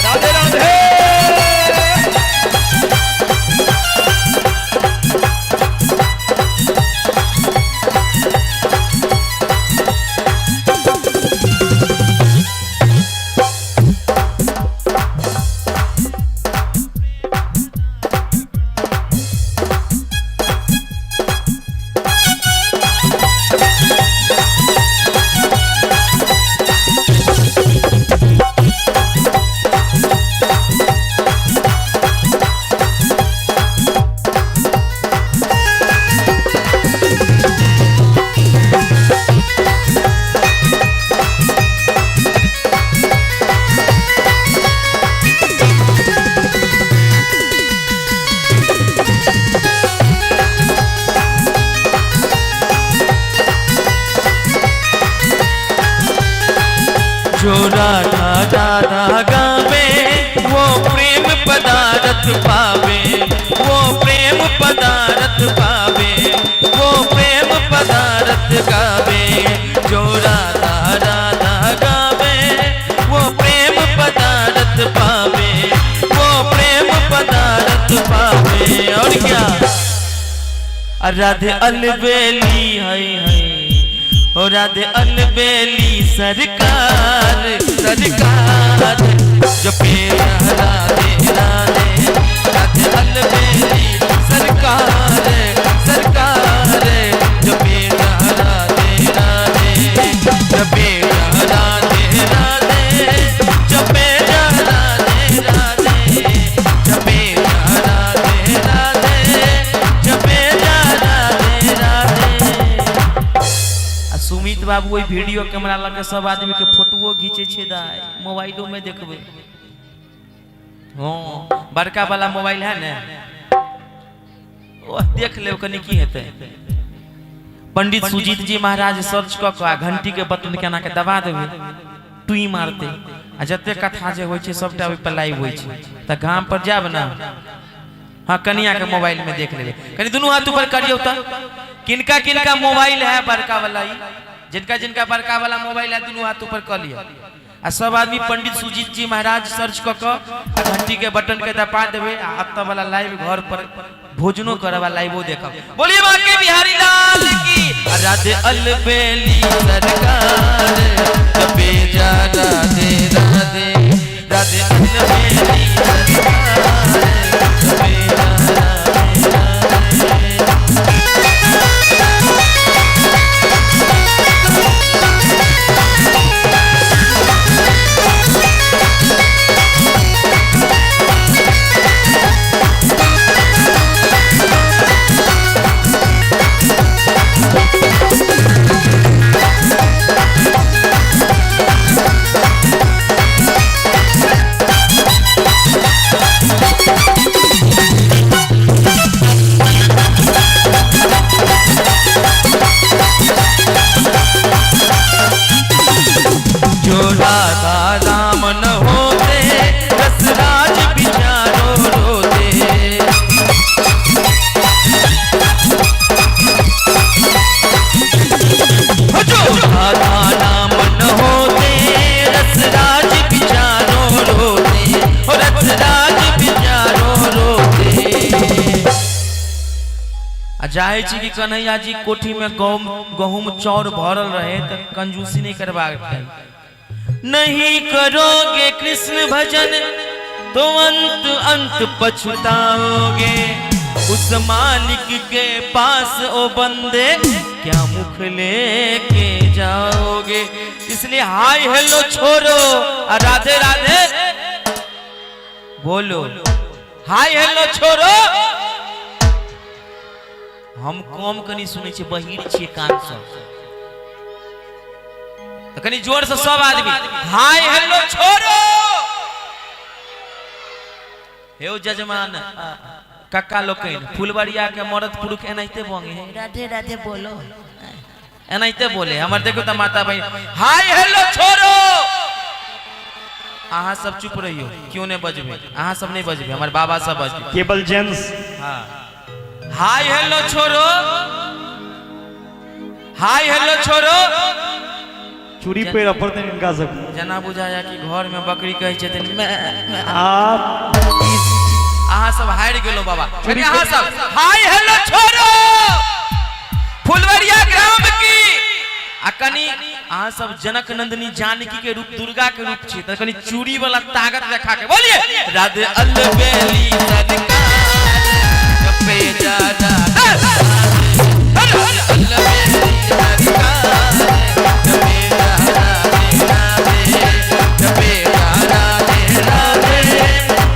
Speaker 1: राधे राधे।
Speaker 2: जो राधा राधा गावे वो प्रेम पदारथ पावे। वो प्रेम पदारथ पावे। वो प्रेम पदारथ गावे। जो राधा राधा गावे वो प्रेम पदारथ पावे। वो प्रेम पदारथ पावे। और क्या? राधे अलबेली है है ओ राधे अलबेली सरकार सरकार जपे राधे राधे। राधे अलबेली सरकार सरकार जपे राधे राधे। जपे राधे राधे। जपे राधे राधे। जपे राधे राधे। जपे राधे राधे। आ सुमित बाबू ओहि वीडियो कैमरा लऽ के सब आदमी के फोटोओ घीचे छै दाई। मोबाइलो में देखबै। हाँ, बड़का वाला मोबाइल है ने, ओ देख लेब कनि की हेतै। पंडित सुजीत जी महाराज सर्च कऽ कऽ आ घंटी के बटन केना के दबा देबै, टुई मारतै आ जते कथा जे होइ छै सबटा ओहि पर लाइव होइ छै। तऽ गाम पर जायब ने। हाँ कनिया के मोबाइल में देख लेबै। कनि दुनू हाथ ऊपर करियौ तऽ, किनका किनका मोबाइल है बड़का वाला, ई जिनका जिनका बड़का वाला मोबाइल है दुनू हाथ ऊपर कऽ लिअ। आ सब आदमी पंडित सुजीत जी महाराज सर्च कऽ कऽ आ घंटी के बटन के दबा देबै आ एतऽ वाला लाइव घर पर भोजनो करब आ लाइवो देखब। बोलिए बाके बिहारी लाल की। राधे अलबेली सरकार जपे जा राधे राधे, राधे अलबेली सरकार जपे जा राधे राधे। जो राधा राम न होते रसराज बिचारो रोते। जो राधा राम न होते रसराज बिचारो रोते, रसराज बिचारो रोते। आ चाहे छी कि कन्हैया जी कोठी में गहूम चाउर भरल रहे तो कंजूसी नहीं करबाक चाही। नहीं करोगे कृष्ण भजन तो अंत अंत पछताओगे, उस मालिक के पास ओ बंदे क्या मुख लेके जाओगे। इसलिए हाय हेलो छोड़ो और राधे राधे बोलो। हाय हेलो छोड़ो। हम कम कनी सुनै छियै, बहिर छियै कान सँ, तऽ कनी जोर से सब आदमी हाय हेलो छोड़ो। हे जजमान कक्का लोकनि, फुलबरिया के मरद पुरुष एनाहिते बंगे है, राधे राधे बोलो, एनाहिते बोले। हमर देखो तऽ माता बहिन हाय हेलो छोड़ो। अहाँ सब चुप रहियो, क्यों नहीं बजबे, अहाँ सब नहीं बजबे, हमर बाबा सब बजबे,
Speaker 1: केवल जेंट्स।
Speaker 2: हाँ हाय हेलो छोड़ो, हाय हेलो छोड़ो।
Speaker 1: चूड़ी पेड़ पड़तनि हिनका सब।
Speaker 2: जना बुझाया कि घर में बकरी कहै छथिन मैं।
Speaker 1: आप
Speaker 2: अहाँ सब हारि गेलो बाबा। अहाँ सब हाय हेलो छोड़ो फुलवरिया ग्राम की। आ कनी अहाँ सब जनक नंदिनी जानकी के रूप दुर्गा के रूप छी, तऽ कनी चूड़ी वाला ताकत देखा के बोलिए राधे अलबेली सरकार जपे जा राधे अलबेली सरकार जपे जा राधे राधे, जपे जा राधे राधे,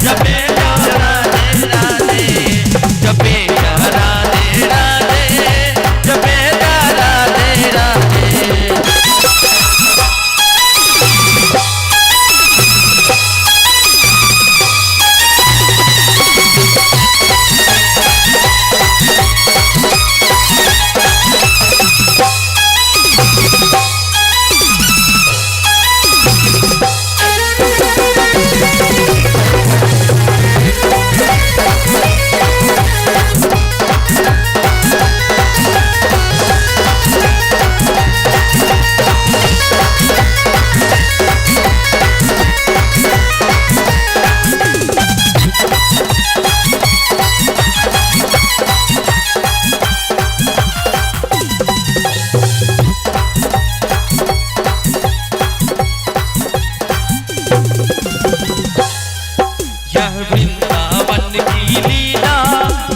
Speaker 2: जपे जा राधे राधे, जपे जा राधे राधे, जपे जा राधे राधे। यह वृंदावन की लीला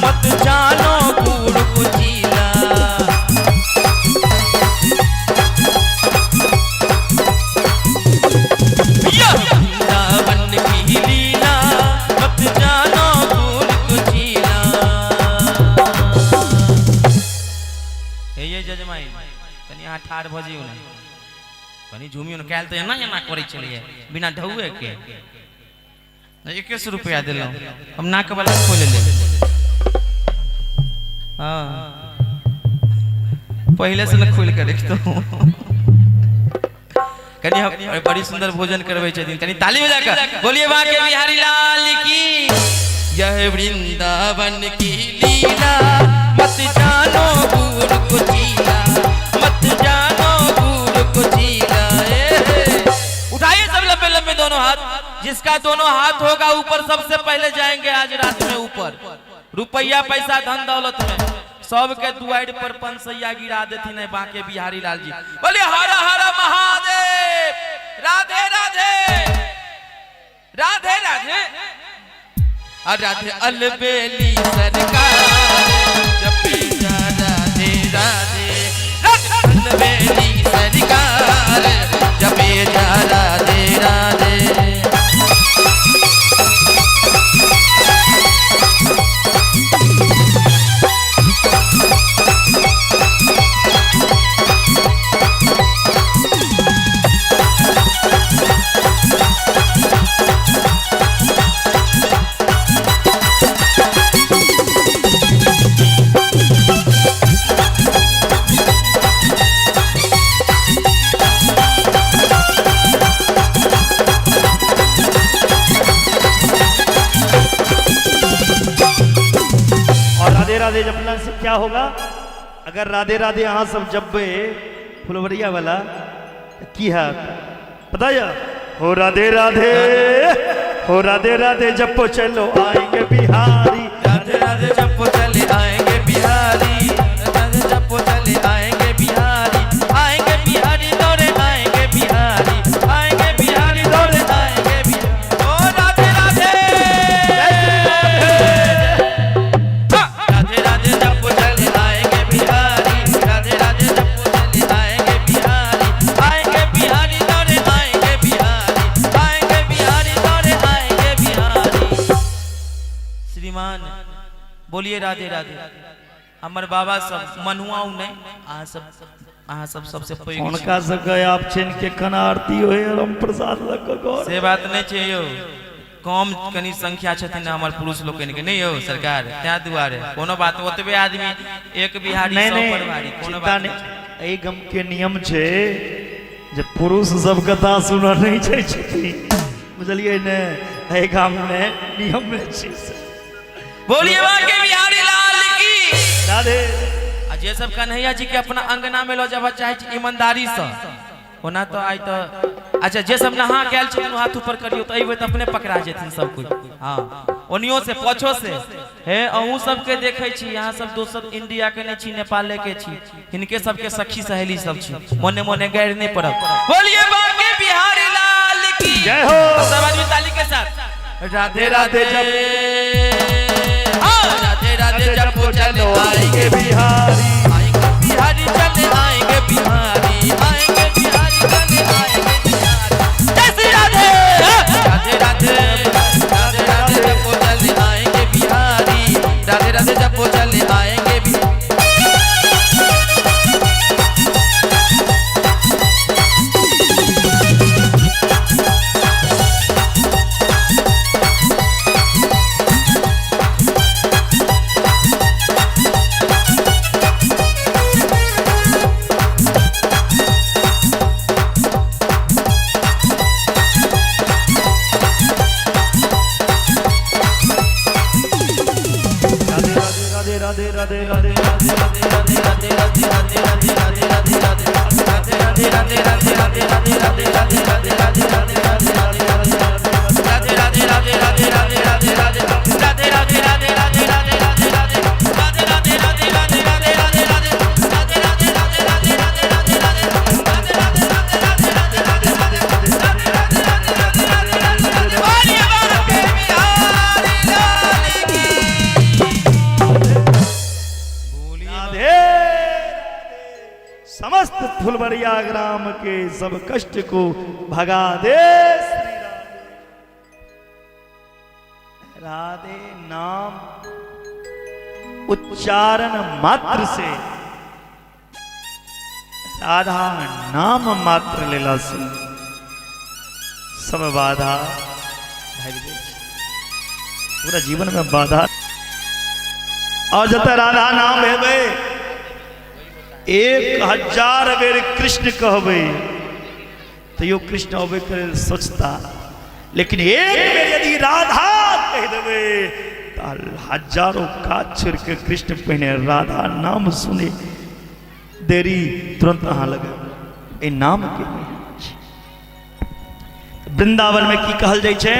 Speaker 2: मत जानो कूड़ कुचीला। यह वृंदावन की लीला मत जानो कूड़ कुचीला। हे ये जजमाई कनी अहाँ ठाढ़ भऽ जइयौ ने, कनी झूमियौ ने। काल्हि तऽ एना एना करै छलियै बिना ढौए के। 21 रुपया दिलहुँ हम, नाक वाला खोल ले। हाँ पहले से न खोल के रखता। कनी हम बड़ी सुंदर भोजन करबै छथिन, कनी ताली बजा कर बोलिए बाके बिहारी लाल की। यह वृंदावन की लीला, मत जानो गुरु को चीला, मत जानो गुरु को चीला। उठाइए सब लंबे लंबे दोनों हाथ, जिसका दोनों हाथ होगा ऊपर सबसे पहले जाएंगे आज रात में ऊपर। रुपया पैसा धन दौलत में सबके दुआर पर पंसैया गिरा देथिन है बांके बिहारी लाल जी। बोलिए हर हर महादेव, राधे राधे, राधे राधे, राधे अलबेली सरकार, जपे जा राधे राधे, राधे अलबेली सरकार, जपे जा राधे राधे।
Speaker 1: और राधे राधे जपला से क्या होगा? अगर राधे राधे अहाँ सब जपबे फुलवरिया वाला की है पता है? हो राधे राधे, हो राधे राधे जपो चलो आएंगे बिहारी,
Speaker 2: राधे राधे जपो चले आएंगे बिहारी, राधे जपो चले आएंगे बिहारी, आएंगे बिहारी दौड़े आएंगे बिहारी, आएंगे बिहारी दौड़े आएंगे बिहारी। ओ राधे राधे, राधे राधे जपो चले आएंगे बिहारी, राधे राधे जपो चले आएंगे बिहारी, आएंगे बिहारी दौड़े आएंगे बिहारी, आएंगे बिहारी दौड़े आएंगे बिहारी। श्रीमान बोलिए राधे राधे। हमर बाबा सब मनुआऊ नहीं, अहाँ सब सबसे पैघ छी।
Speaker 1: हुनका सबके आप छनि के केना आरती होय और हम प्रसाद लऽ कऽ घर।
Speaker 2: से बात नहीं छै यौ, कम कनी संख्या छथिन हमर पुरुष लोकनि के, नहीं यौ सरकार, तैं दुआरे कोनो बात, ओतबे आदमी एक बिहारी
Speaker 1: नहीं
Speaker 2: सौ
Speaker 1: नहीं
Speaker 2: परवारी, कोनो
Speaker 1: चिंता
Speaker 2: बात
Speaker 1: नहीं।
Speaker 2: नहीं।
Speaker 1: एहि गम के नियम छै जे पुरुष सब कथा सुनऽ नहीं छै छथिन, बुझलियै ने? एहि गाम में नियम में छै से।
Speaker 2: बोलिए बाके बिहारी लाल की
Speaker 1: राधे।
Speaker 2: आ जे सब कन्हैया जी के अपना अंगना में लऽ जाबऽ चाहे छी ईमानदारी से, ओना तो आइ तो अच्छा, जे सब नहा के आयल छथिन हाथ ऊपर करियो तो अइबे तऽ अपने पकड़ा जेथिन सब कुछ। हाँ, ओनियो से पछो से हे अहूँ सबके देखै छी, यहाँ सब दोसर इंडिया के नहीं छी, नेपाले के छी, हिनके सबके सखी सहेली सब छी, मोने मोने गैर नहीं पड़ब। बोलिए बाके बिहारी लाल की
Speaker 1: जय हो।
Speaker 2: सब आदमी ताली के साथ राधे राधे, हाँ, राधे राधे जपो चले आएंगे
Speaker 1: बिहारी,
Speaker 2: आएंगे बिहारी चले आएंगे बिहारी, आएंगे बिहारी चले आएंगे बिहारी। जय श्री राधे, राधे राधे, राधे राधे जपो चले आएंगे बिहारी, राधे राधे जपो चले आएंगे बिहारी।
Speaker 1: राधे राधे राधे राधे राधे राधे। समस्त फुलवरिया ग्राम के सब कष्ट को भगा दे श्री राधे। राधे नाम उच्चारण मात्र से, राधा नाम मात्र लेला से सब बाधा भागि जाइ छै। पूरा जीवन में बाधा और जतऽ राधा नाम हेबै 1000 बेर कृष्ण कहबै तैयो कृष्ण अबै के लेल सोचता, लेकिन एक बेर यदि राधा कहि देबै हजारों काज छोड़ के कृष्ण पहिने राधा नाम सुने देरी तुरंत अहाँ लग एहि नाम के महिमा छै। वृंदावन में की कहल जाइ छै?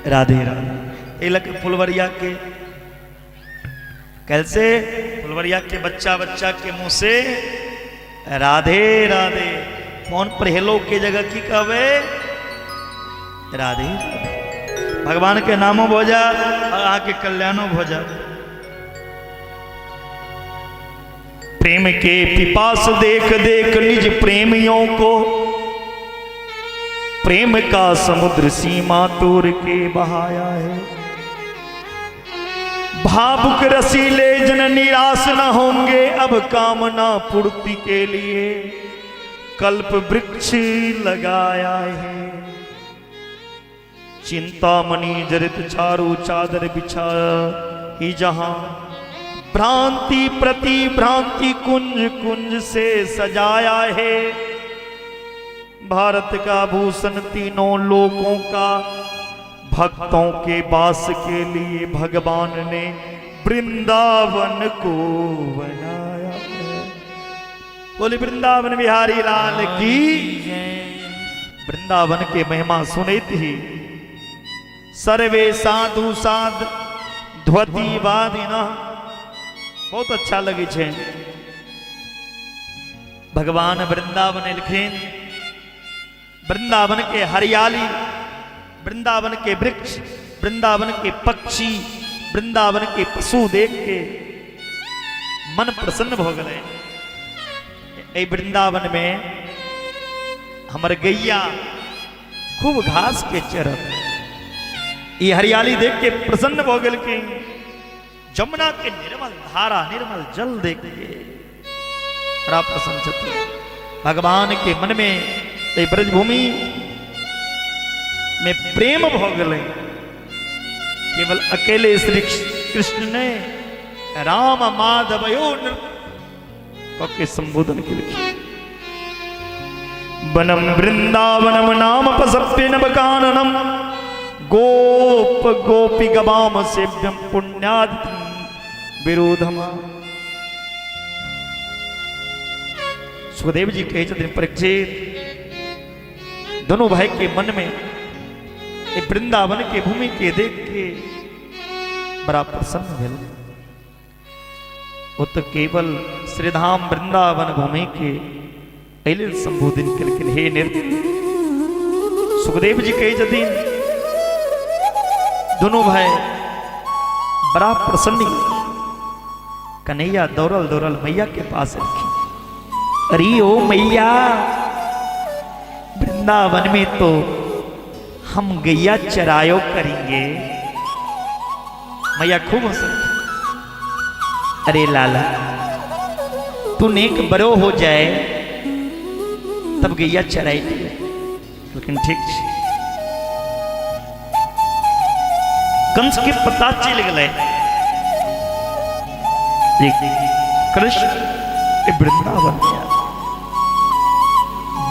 Speaker 1: राधे राधे। एहि लऽ के फुलवरिया के कैसे फुलवरिया के बच्चा बच्चा के मुंह से राधे राधे। फोन पर हेलो के जगह की कहबे? राधे राधे। भगवान के नामो भऽ जायत और अहाँके कल्याणो भऽ जायत। प्रेम के पिपास देख देख निज प्रेमियों को, प्रेम का समुद्र सीमा तोड़ के बहाया है। भावुक रसीले जन निराश न होंगे, अब कामना पूर्ति के लिए कल्प वृक्ष लगाया है। चिंतामणि जरित चारू चादर बिछा ही जहां, भ्रांति प्रति भ्रांति कुंज कुंज से सजाया है। भारत का भूषण तीनों लोकों का, भक्तों के वास के लिए भगवान ने वृंदावन को बनाया है। बोली वृंदावन बिहारी लाल की। वृंदावन के महिमा सुनैत ही सर्वे साधु साध ध्वति वादिना, बहुत अच्छा लगे छे। भगवान वृंदावन एलखिन, वृंदावन के हरियाली, वृंदावन के वृक्ष, वृंदावन के पक्षी, वृंदावन के पशु देख के मन प्रसन्न भ गेलै। एहि वृंदावन में हमर गैया खूब घास के चरत, ई हरियाली देख के प्रसन्न भ गेलखिन। जमुना के निर्मल धारा, निर्मल जल देख के बड़ा प्रसन्न छथिन। भगवान के मन में एहि ब्रजभूमि में प्रेम भ गेलै। केवल अकेले श्री कृष्ण ने राम माधवयो के संबोधन केलखिन। वनम वृंदावनम नाम पसप्य नवकाननम गोप गोपी गवाम सेव्यम पुण्याद विरोधमा। सुखदेव जी कहै छथिन परीक्षित, दोनों भाई के मन में ये वृंदावन के भूमि के देख के बड़ा प्रसन्न भेल। वो तो केवल श्रीधाम वृंदावन भूमि के एहि लेल संबोधन केलखिन, हे निर। सुखदेव जी कहै छथिन दोनों भाई बड़ा प्रसन्न। कन्हैया दौड़ल दौड़ल मैया के पास एलखिन। अरे ओ मैया, वृंदावन में तो हम गैया चरायो करेंगे। मैया खूब हंसल। अरे लाला, तू नेक बड़ो हो जाए तब गैया चराई दिए। लेकिन ठीक छै। कंस के पता चल गए कृष्ण वृंदावन में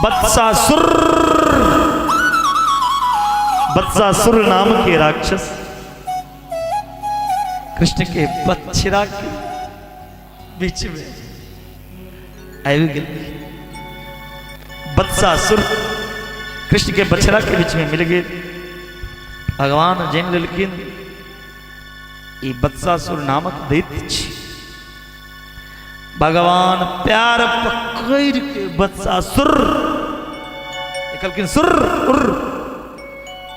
Speaker 1: बत्सासुर, बत्सासुर नाम के राक्षस कृष्ण के बछड़ा के बीच में आबि गेल। बत्सासुर कृष्ण के बछड़ा के बीच में मिल गए। भगवान जानि लेलखिन ई बत्सासुर नामक दैत्य छी। भगवान प्यार पकड़ के बत्सासुर कहलखिन सुर उर,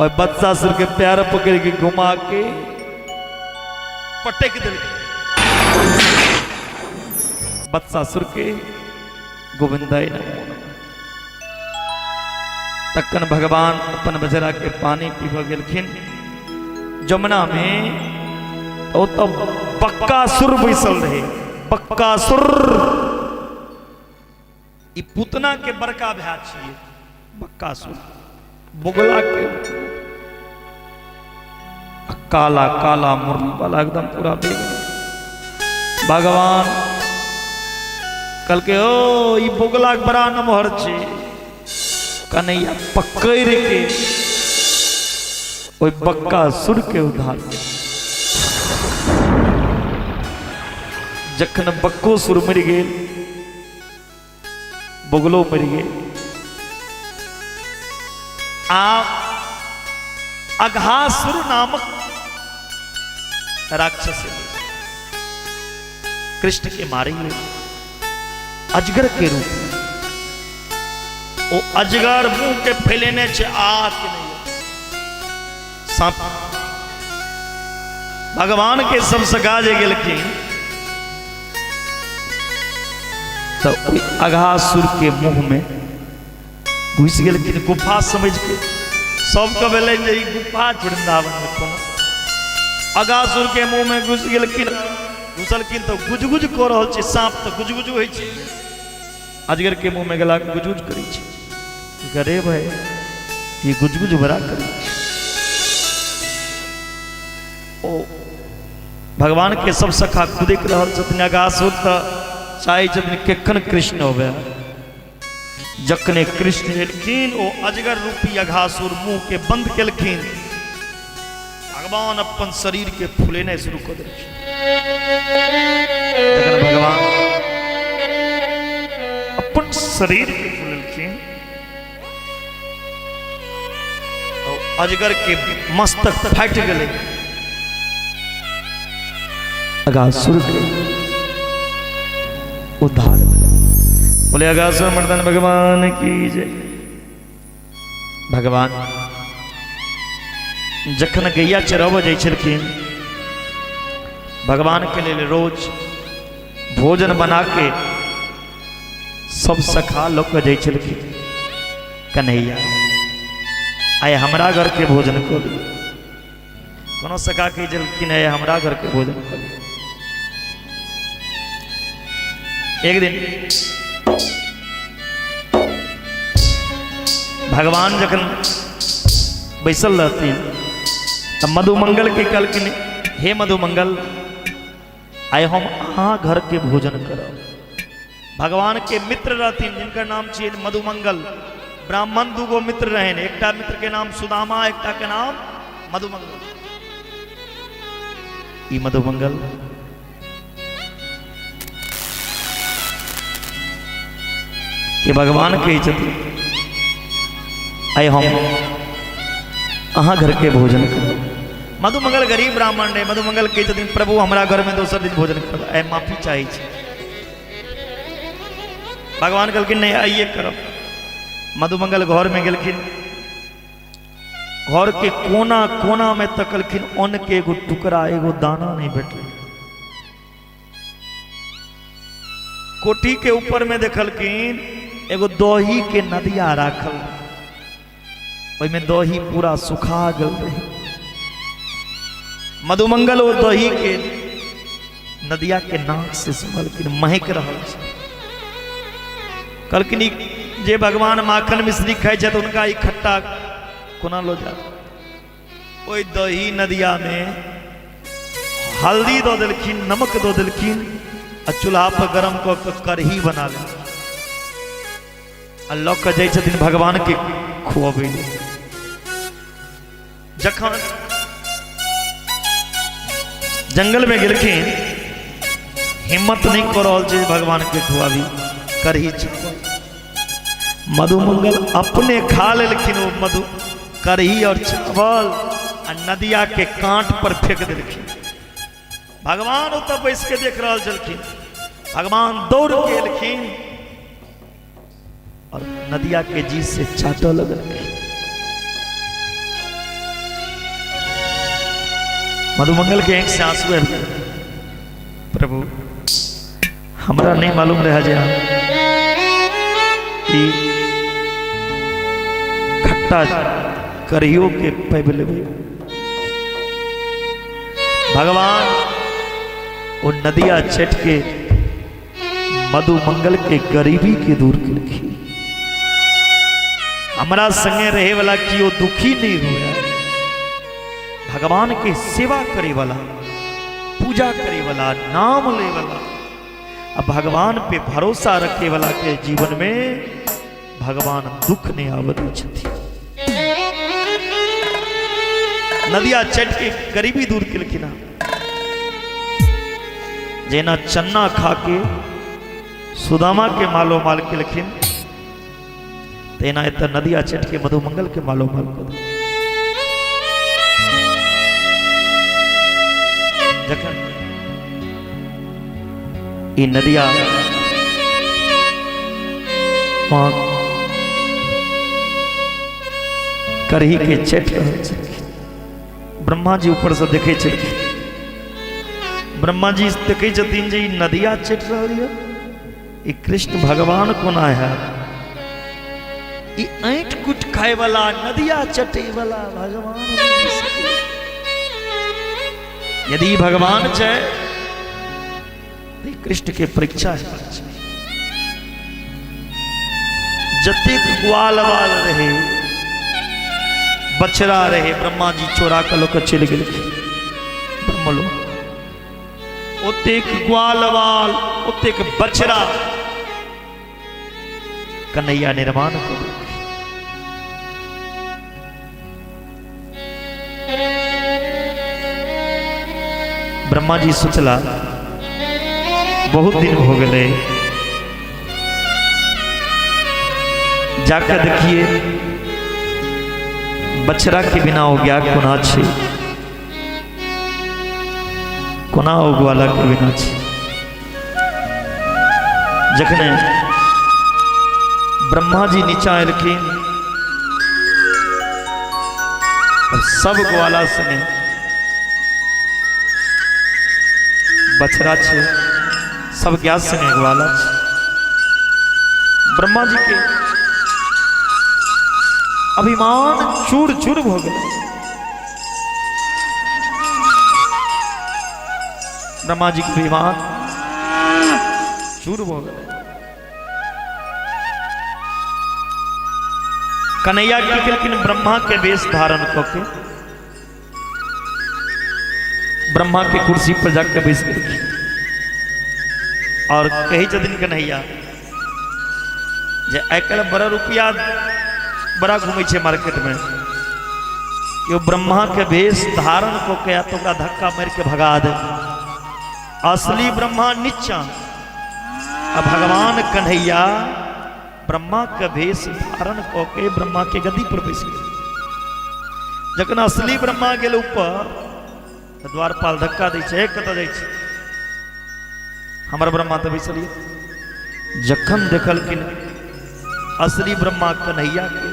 Speaker 1: और बत्सासुर के प्यार पकड़ के घुमा के पटक देलखिन बत्सासुर के। गोविंदाय नमो नमः। तखन भगवान अपन बजरा के पानी पीबऽ गेलखिन जमुना में। ओतऽ बक्कासुर बैसल रहे। बक्कासुर ई पूतना के बड़का भाय छियै। बक्कासुर बोगला के काला काला मुरली वाला एकदम पूरा बेग। भगवान कहलकै ओ ई बोगला के बड़ा नमहर छै। कन्हैया पकड़ के ओहि बक्कासुर के उद्धार केलक। जखन बक्कोसुर मरि गेल, बगुलो मरि गेल, आ अघासुर नामक राक्षस कृष्ण के मारे लेल अजगर के रूप में। ओ अजगर मुंह के फैलेने छे आ के नहीं सांप। भगवान के सब सगा जे गेलखिन तो ओहि अघासुर के मुंह में घुसि गेलखिन गुफा समझ के। सबके भेलै जे ई गुफा छै वृंदावन में कोनो। अघासुर के मुंह में घुसि गेलखिन, घुसलखिन तऽ गुजगुज कऽ रहल छै। साँप तऽ गुजगुज होइ छै, अजगर के मुंह में गेला गुजगुज करै छै। गरे भाई, ई गुजगुज बड़ा करै छै। ओ भगवान के सब सखा कुदिक रहल छथिन। अघासुर तऽ चाहै छथिन केखन कृष्ण होबे। जखने कृष्ण एलखिन, ओ अजगर रूपी अघासुर मुंह के बंद केलखिन। भगवान अपन शरीर के फुलेनाइ शुरू कऽ देलखिन। जखन भगवान अपन शरीर के फुलेलखिन, तो अजगर के मस्तक फाटि गेलै, अघासुर के उद्धार भेलै। बोले अघासुर मर्दन भगवान की जय। भगवान जखन गैया चराबऽ जाइ छलखिन, भगवान के लेल रोज भोजन बना के सब सखा लऽ कऽ जाइ छलखिन। कन्हैया, आइ हमरा घर के भोजन कऽ लिअ। कोनो सखा कहै छलखिन, आइ हमरा घर के भोजन कऽ लिअ। एक दिन भगवान जखन बैसल रहथिन तऽ मधुमंगल के कहलखिन, हे मधुमंगल, आइ हम अहाँ घर के भोजन करब। भगवान के मित्र रहथिन जिनकर नाम छियै मधुमंगल। ब्राह्मण दूगो मित्र रहनि, एकटा मित्र के नाम सुदामा, एकटा के नाम मधुमंगल। ई मधुमंगल के भगवान कहै छथिन, आइ हम अहाँ घर के भोजन करब। मधुमंगल गरीब ब्राह्मण रहे। मधुमंगल कहै छथिन, प्रभु, हमरा घर में दोसर दिन भोजन करब, आइ माफी चाहै छी। भगवान कहलखिन, नहीं, आइए करब। मधुमंगल घर में गेलखिन, घर के कोना कोना में तकलखिन, अन्न के एगो टुकड़ा, एगो दाना नहीं भेटलै। कोठी के ऊपर में देखलखिन एगो दही के नदिया राखल, ओहिमे दही पूरा सुखा गेल रहे। मधुमंगल ओ दही के नदिया के नाक से सुनलखिन, महक रहल छै। कहलखिन, ई जे भगवान माखन मिश्री खाइ छथि, हुनका ई खट्टा कोना लो जात? ओहि दही नदिया में हल्दी दऽ देलखिन, नमक दऽ देलखिन आ चूल्हा पर गरम कऽ के कढ़ी बना लेलखिन आ लऽ कऽ जाइ छथिन भगवान के खुअबै लेल। जखन जंगल में गेलखिन, हिम्मत नहीं कऽ रहल छै भगवान के खुआबी कढ़ी चावल। मधुमंगल अपने खा लेलखिन ओ मधु कढ़ी और चावल आ नदिया के कांट पर फेंक देलखिन। भगवान ओतऽ बैस के देख रहल छलखिन। भगवान दौड़ के एलखिन और नदिया के जी से चाटऽ लगलखिन। मधुमंगल के आंखि से आंसू आबि गेल। प्रभु, हमरा नहीं मालूम रहा जे ई खट्टा करियो के पाबि लेबै। भगवान ओ नदिया चट के मधुमंगल के गरीबी के दूर केलखिन। हमरा संगे रहे वाला केओ दुखी नहीं हुए। भगवान के सेवा करे वाला, पूजा करे वाला, नाम ले वाला आ भगवान पे भरोसा रखे वाला के जीवन में भगवान दुख नहीं आवे दै छथिन। नदिया चट के गरीबी दूर केलखिन। जेना चन्ना खा के सुदामा के मालो माल केलखिन, तेना एतऽ नदिया चटि के मधुमंगल के मालो माल कऽ देलखिन। जखन ई नदिया वहाँ करही के चटि रहल छलखिन, ब्रह्मा जी ऊपर से देखै छलखिन। ब्रह्मा जी देखै छथिन जे ई नदिया चटि रहल यऽ, ई कृष्ण भगवान कोना है, ई ऐंठ कुट खाय वाला नदिया चटे वाला भगवान। यदि भगवान छै तऽ कृष्ण के परीक्षा हेबाक चाही। जतेक ग्वाल बाल रहे, बछड़ा रहे, ब्रह्मा जी चोरा के लोग चलि गेलखिन ब्रह्मलोक। ओतेक ग्वाल बाल, ओतेक बछड़ा कन्हैया निर्माण कऽ देलखिन। ब्रह्मा जी सोचला बहुत दिन हो गए, जाकर देखिए बछड़ा के बिना हो गया कोना छे, कोना ओ ग्वाला के बिना छे। जखने ब्रह्मा जी नीचा एलखिन, सब ग्वाला संगे बछड़ा छे, सब ज्ञात संगे ग्वाला छे। ब्रह्मा जी के अभिमान चूर चूर भ गेल। ब्रह्मा जी के अभिमान चूर भ गेल। कन्हैया की केलखिन, ब्रह्मा के वेश धारण कऽ के ब्रह्मा के कुर्सी पर जाके बैस गेलखिन और कहै छथिन कन्हैया जे आइ काल्हि बड़ा रुपया बड़ा घूमै छै मार्केट में, कि ब्रह्मा के वेश धारण कऽ के आ तऽ ओकरा धक्का मारि के भगा दे। असली ब्रह्मा नीचा आ भगवान कन्हैया ब्रह्मा के भेष धारण कऽ के ब्रह्मा के गद्दी पर बैस गेल। जखन असली ब्रह्मा गेल ऊपर तऽ द्वारपाल धक्का दै छै, कतऽ जाइ छै, हमर ब्रह्मा तऽ बैसल यऽ। जखन देखलखिन असली ब्रह्मा कन्हैया के,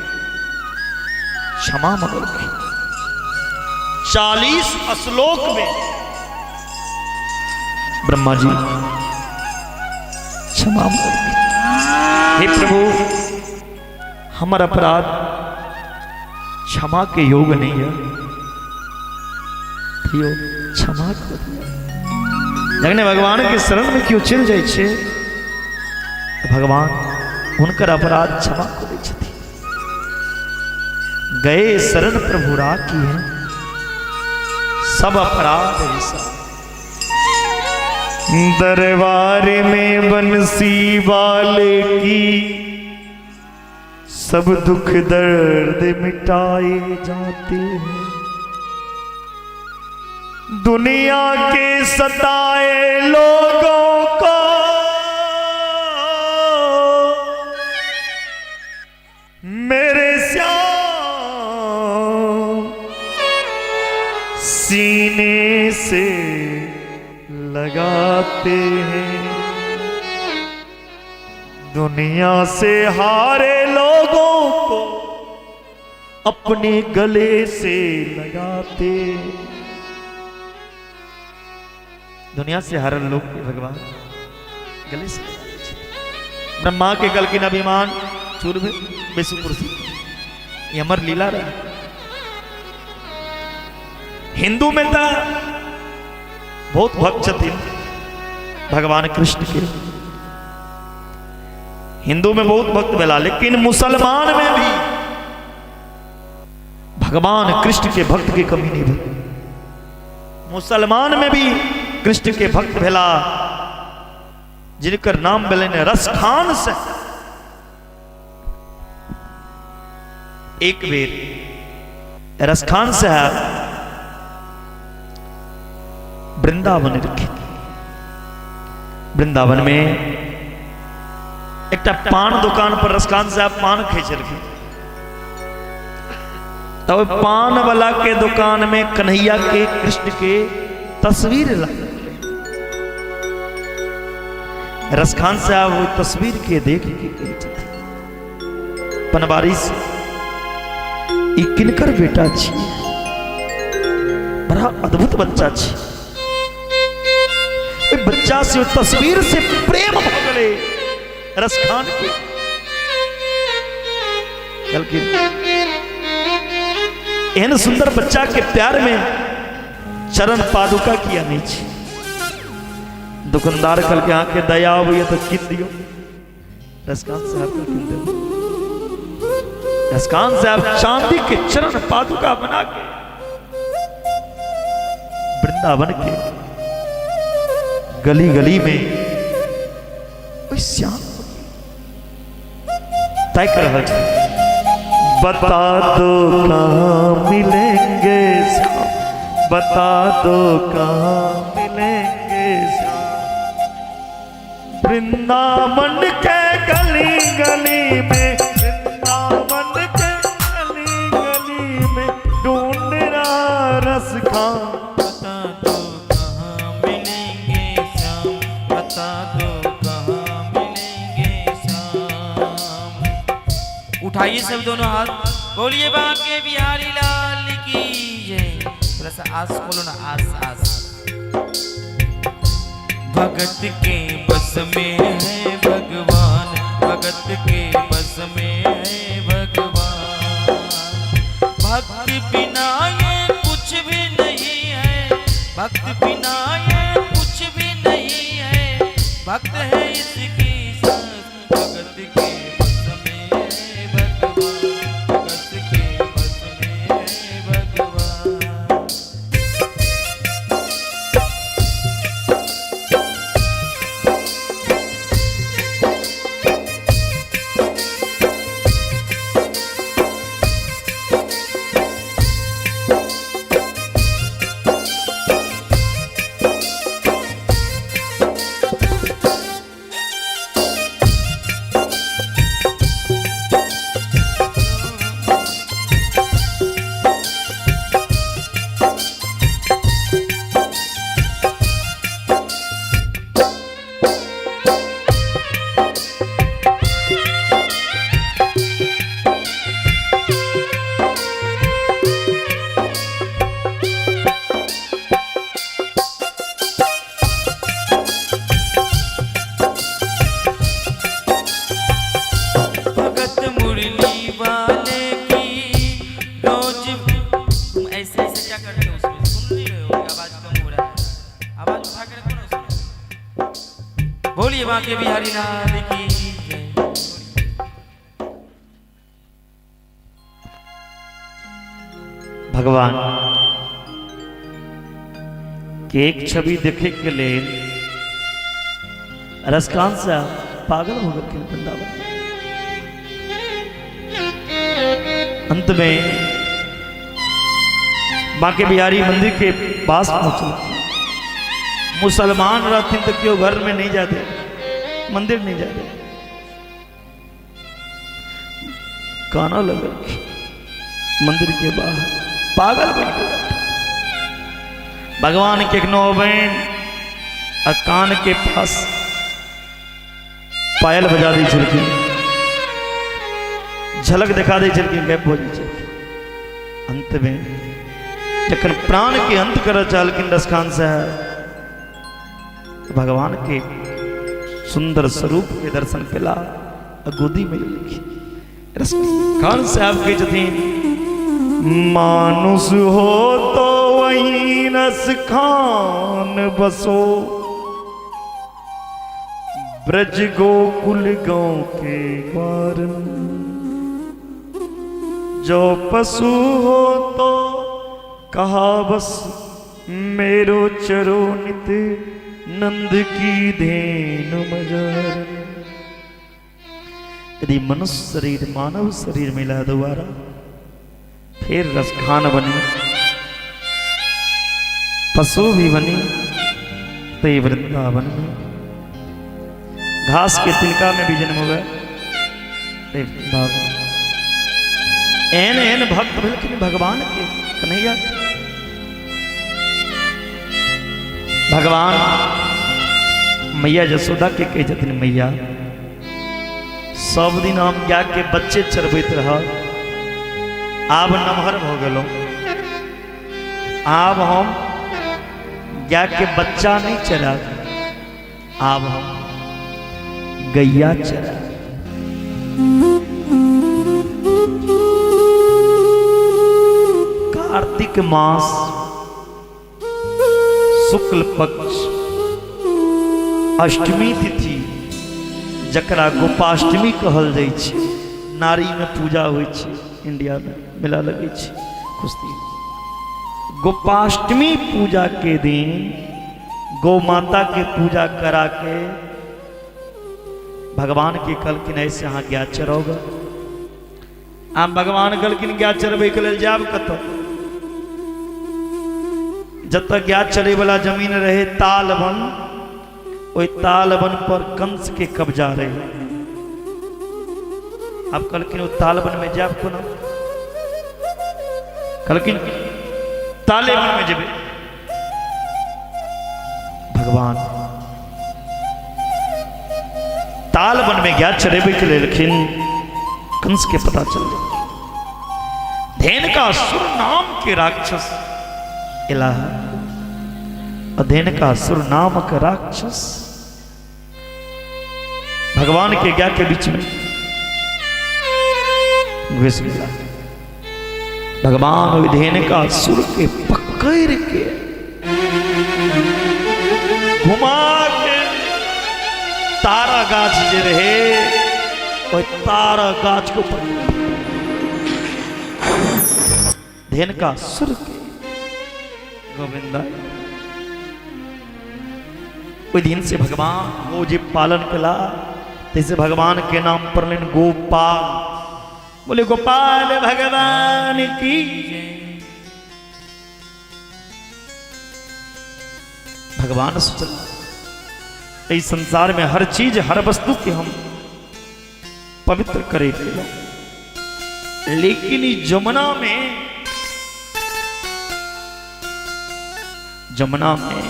Speaker 1: क्षमा मंगलखिन। 40 श्लोक में ब्रह्मा जी क्षमा मंगलखिन, हे प्रभु हमर अपराध क्षमा के योग नहीं है, थियो क्षमा कर दिया। जखने भगवान के शरण में केओ चलि जाइ छै तऽ भगवान हुनकर अपराध क्षमा कऽ दै छथिन। गए शरण प्रभु राखी है सब अपराध विसार।
Speaker 3: दरबार में बंसी वाले की सब दुख दर्द मिटाए जाते हैं। दुनिया के सताए लोगों को मेरे श्याम सीने से लगाते हैं। दुनिया से हारे लोगों को अपने गले से लगाते।
Speaker 1: दुनिया से हारल लोग के भगवान गले से लगाते छथिन। ब्रह्मा के कहलखिन अभिमान चूर भेल, बैसू कुर्सी, ई हमर लीला रहे। हिंदू में तऽ बहुत भक्त छथिन भगवान कृष्ण के, हिंदू में बहुत भक्त भेला, लेकिन मुसलमान में भी भगवान कृष्ण के भक्त के कमी नहीं भेल। मुसलमान में भी कृष्ण के भक्त भेला जिनकर नाम भेलनि रसखान से। एक बेर रसखान साहब वृंदावन रखे, वृंदावन में एकटा पान दुकान पर रसकान साहब पान खाइ छलखिन। तऽ ओहि पान वाला के दुकान में कन्हैया के, कृष्ण के तस्वीर लागल। रसखान साहब ओहि तस्वीर के देख के कहै छथिन पनवारी से, ई किनकर बेटा छी? बड़ा अद्भुत बच्चा छी। ओहि बच्चा से, ओहि तस्वीर से प्रेम भऽ गेलै रसखान के। कहलखिन, एहन सुंदर बच्चा के प्यार में चरण पादुका किया नहीं छी? दुकानदार कहलकै, अहाँके दया अबैया तऽ कीन दियौ। रसकान साहब कहलखिन, देब। रसकान साहब चांदी के चरण पादुका बना के वृंदावन के गली गली में ओहि श्याम ताकि रहल छै। बता दो कहाँ मिलेंगे श्याम, बता दो कहाँ मिलेंगे श्याम, वृंदावन के गली गली में, वृंदावन के गली गली में ढूंढ रहा रस खां।
Speaker 2: बता दो कहाँ मिलेंगे श्याम, बता दो कहाँ मिलेंगे श्याम। उठाइए सब दोनों हाथ, बोलिए बांके बिहारी लाल की जय। थोड़ा सा आस बोलो ना, आस आस। भगत के बस में है भगवान, भगत के बस में है भगवान। भक्ति बिना ये कुछ भी नहीं है, भक्त बिना ये कुछ भी नहीं है, भक्त है इसकी सांस। भगत के बस में है भगवान, भगत के बस में है भगवान। भगत मुरली वाले की रोज। तुम ऐसे ऐसे क्या करते हो उसमें? सुन नहीं रहे हो? आवाज कम हो रहा है, आवाज उठा के रखो ना उसमें। बोलिए बांके बिहारी लाल की जय।
Speaker 1: भगवान के एक छवि देखे के लेल रसकान साहब पागल हो गए वृंदावन। अंत में बांके बिहारी मंदिर के पास पहुंचे। मुसलमान रहते तो क्यों घर में नहीं जाते, मंदिर नहीं जाते। काना लगल मंदिर के बाहर, पागल बन गया। भगवान केखनो अबैन आ कान के पास पायल बजा दै छलखिन, झलक देखा दै छलखिन, गायब भऽ जाइ छलखिन। अंत में जखन प्राण के अंत करऽ चाहलखिन रसखान साहब, भगवान के सुंदर स्वरूप के दर्शन केला आ गोदी में लेलखिन। रसखान साहब कहै छथिन, मानुष हो तो वही रसखान बसो, ब्रज गोकुल गांव के द्वार में। जो पशु हो तो कहा बस मेरो चरो नित नंद की धेनु मजार। यदि मनुष्य शरीर, मानव शरीर मिला दोबारा, फिर रसखान बनी, पशु भी बनी, तो ये वृंदावन में घास के तिनका में भी जन्म हुए। एहन एहन भक्त भेलखिन भगवान के, कन्हैया के। भगवान मैया जसोदा के कहै छथिन, मैया सब दिन हम गाय के बच्चे चरबैत रह, आब नमहर भऽ गेलहुँ, आब हम गाय के बच्चा नहीं चराब, आब हम गैया चराब। कार्तिक मास शुक्ल पक्ष अष्टमी तिथि, जकरा गोपाष्टमी कहल जाइ छै, नारी में पूजा होइ छै, इंडिया में मेला लगै छै कुश्ती। गोपाष्टमी पूजा के दिन गौ माता के पूजा करा के भगवान के कहलखिन, ऐसे अहाँ गाय चरोगा। आ भगवान कहलखिन, गाय चरबै के लेल जायब कतऽ? जतऽ गाय चरे वाला जमीन रहे तालवन, ओहि तालवन पर कंस के कब्जा रहे। आब कहलखिन, ओ तालवन में जायब कोना? कहलखिन, तालेवन में जेबै। भगवान तालवन में गाय चरेबै के लेलखिन। कंस के पता चल गया, धेनकासुर नाम के राक्षस एला। धेनकासुर नामक राक्षस भगवान के गाय के बीच में घुस गया। भगवान ओहि धेनकासुर के पकड़ के घुमा के तारा गाछ जे रहे, ओहि तारा गाछ के ऊपर धेनकासुर के गोविंदा। ओहि दिन से भगवान गो जे पालन कला, तैसे भगवान के नाम पड़लनि गोपाल। बोले गोपाल भगवान की। भगवान सोचल, एहि संसार में हर चीज हर वस्तु के हम पवित्र करे, लेकिन ई जमुना में, जमुना में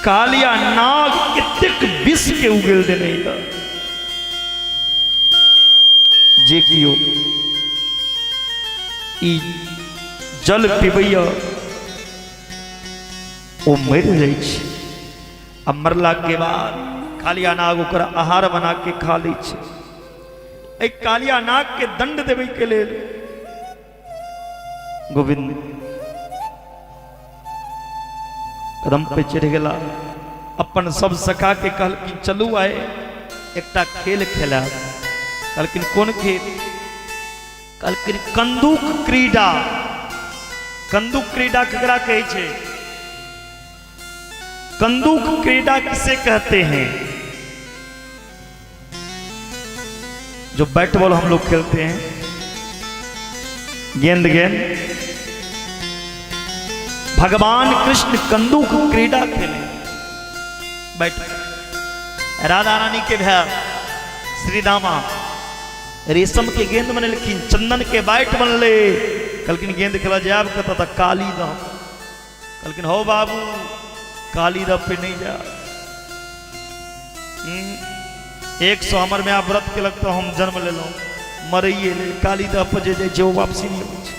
Speaker 1: कालिया नाग एतेक विष के उगेल देने यऽ जे कियो ई जल पीबैया ओ मरि जाइ छै, आ मरला के बाद कालिया नाग ओकर आहार बना के खा लै छै। एहि कालिया नाग के दंड देबै के लेल गोविंद कदम पे चढ़ि गेला। अपन सब सखा के कहलखिन, चलू आए एकटा खेल खेलायब। कहलखिन, कोन खेल? कहलखिन, कंदूक क्रीड़ा। कंदूक क्रीड़ा केकरा कहै छै? कंदूक क्रीड़ा किसे कहते हैं? जो बैट बॉल हम लोग खेलते हैं, गेंद गेंद। भगवान कृष्ण कंदूक क्रीड़ा खेले बैट। राधा रानी के भैया श्रीदामा रेशम के गेंद बनेलखिन, चंदन के बैट बनले। कहलखिन, गेंद खेला जायब कतऽ? तऽ काली दह। कहलखिन, हो बाबू, काली दह पे नहीं जा। 100 हमर माय व्रत केलक तऽ हम जन्म लेलहुँ, मरैये लेल काली दह पर जे जाइ छै ओ वापसी नहि अबै छै।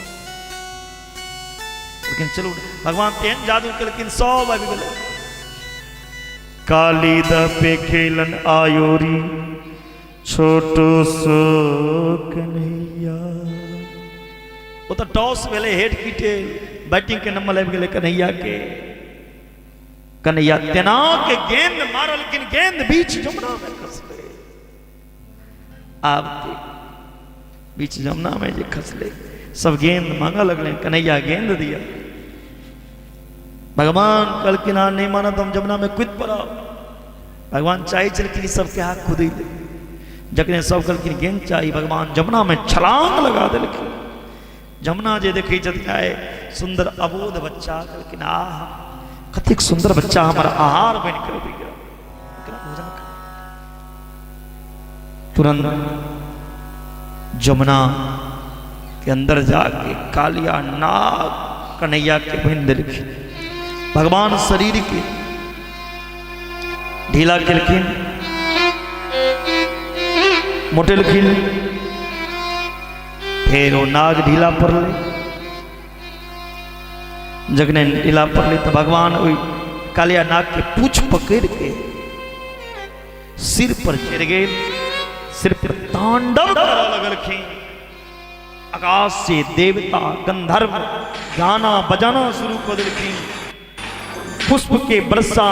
Speaker 1: लेकिन चलू, भगवान तेहन जादू केलखिन, सब आबि गेलै। काली दह पे खेलन आयोरी छोटो सो कन्हैया। ओ तऽ टॉस भेलै, हेड की टेल, बैटिंग के नंबर आबि गेलै कन्हैया के। कन्हैया तेना के गेंद मारलखिन, गेंद बीच जमुना में खसलै। आब के बीच जमुना में जे खसलै, सब गेंद मांगऽ लगलै, कन्हैया गेंद दिया। भगवान कहलखिन, अहाँ नहि मानब तऽ हम जमुना में कूदि पड़ब। भगवान चाहै छलखिन ई सबके हाथ कुदै ले। जखने सब कहलखिन गेंद चाही, भगवान जमुना में छलांग लगा देलखिन। जमुना जे देखै छथिन आए सुंदर अबोध बच्चा, कहलखिन, आह, कतेक सुंदर बच्चा हमर आहार बनि कऽ अबै। तुरंत जमुना के अंदर जाके कालिया नाग कन्हैया के बहिन देलखिन। भगवान शरीर के ढीला केलखिन, मोटेलखिन, फेर ओ नाग ढीला पड़लै। जखने ढीला पड़लै तऽ भगवान ओहि कालिया नाग के पूछ पकड़ के सिर पर चढ़ि गेल, सिर पर तांडव करऽ लगलखिन। आकाश से देवता गंधर्व गाना बजाना शुरू कऽ देलखिन। पुष्प के वर्षा,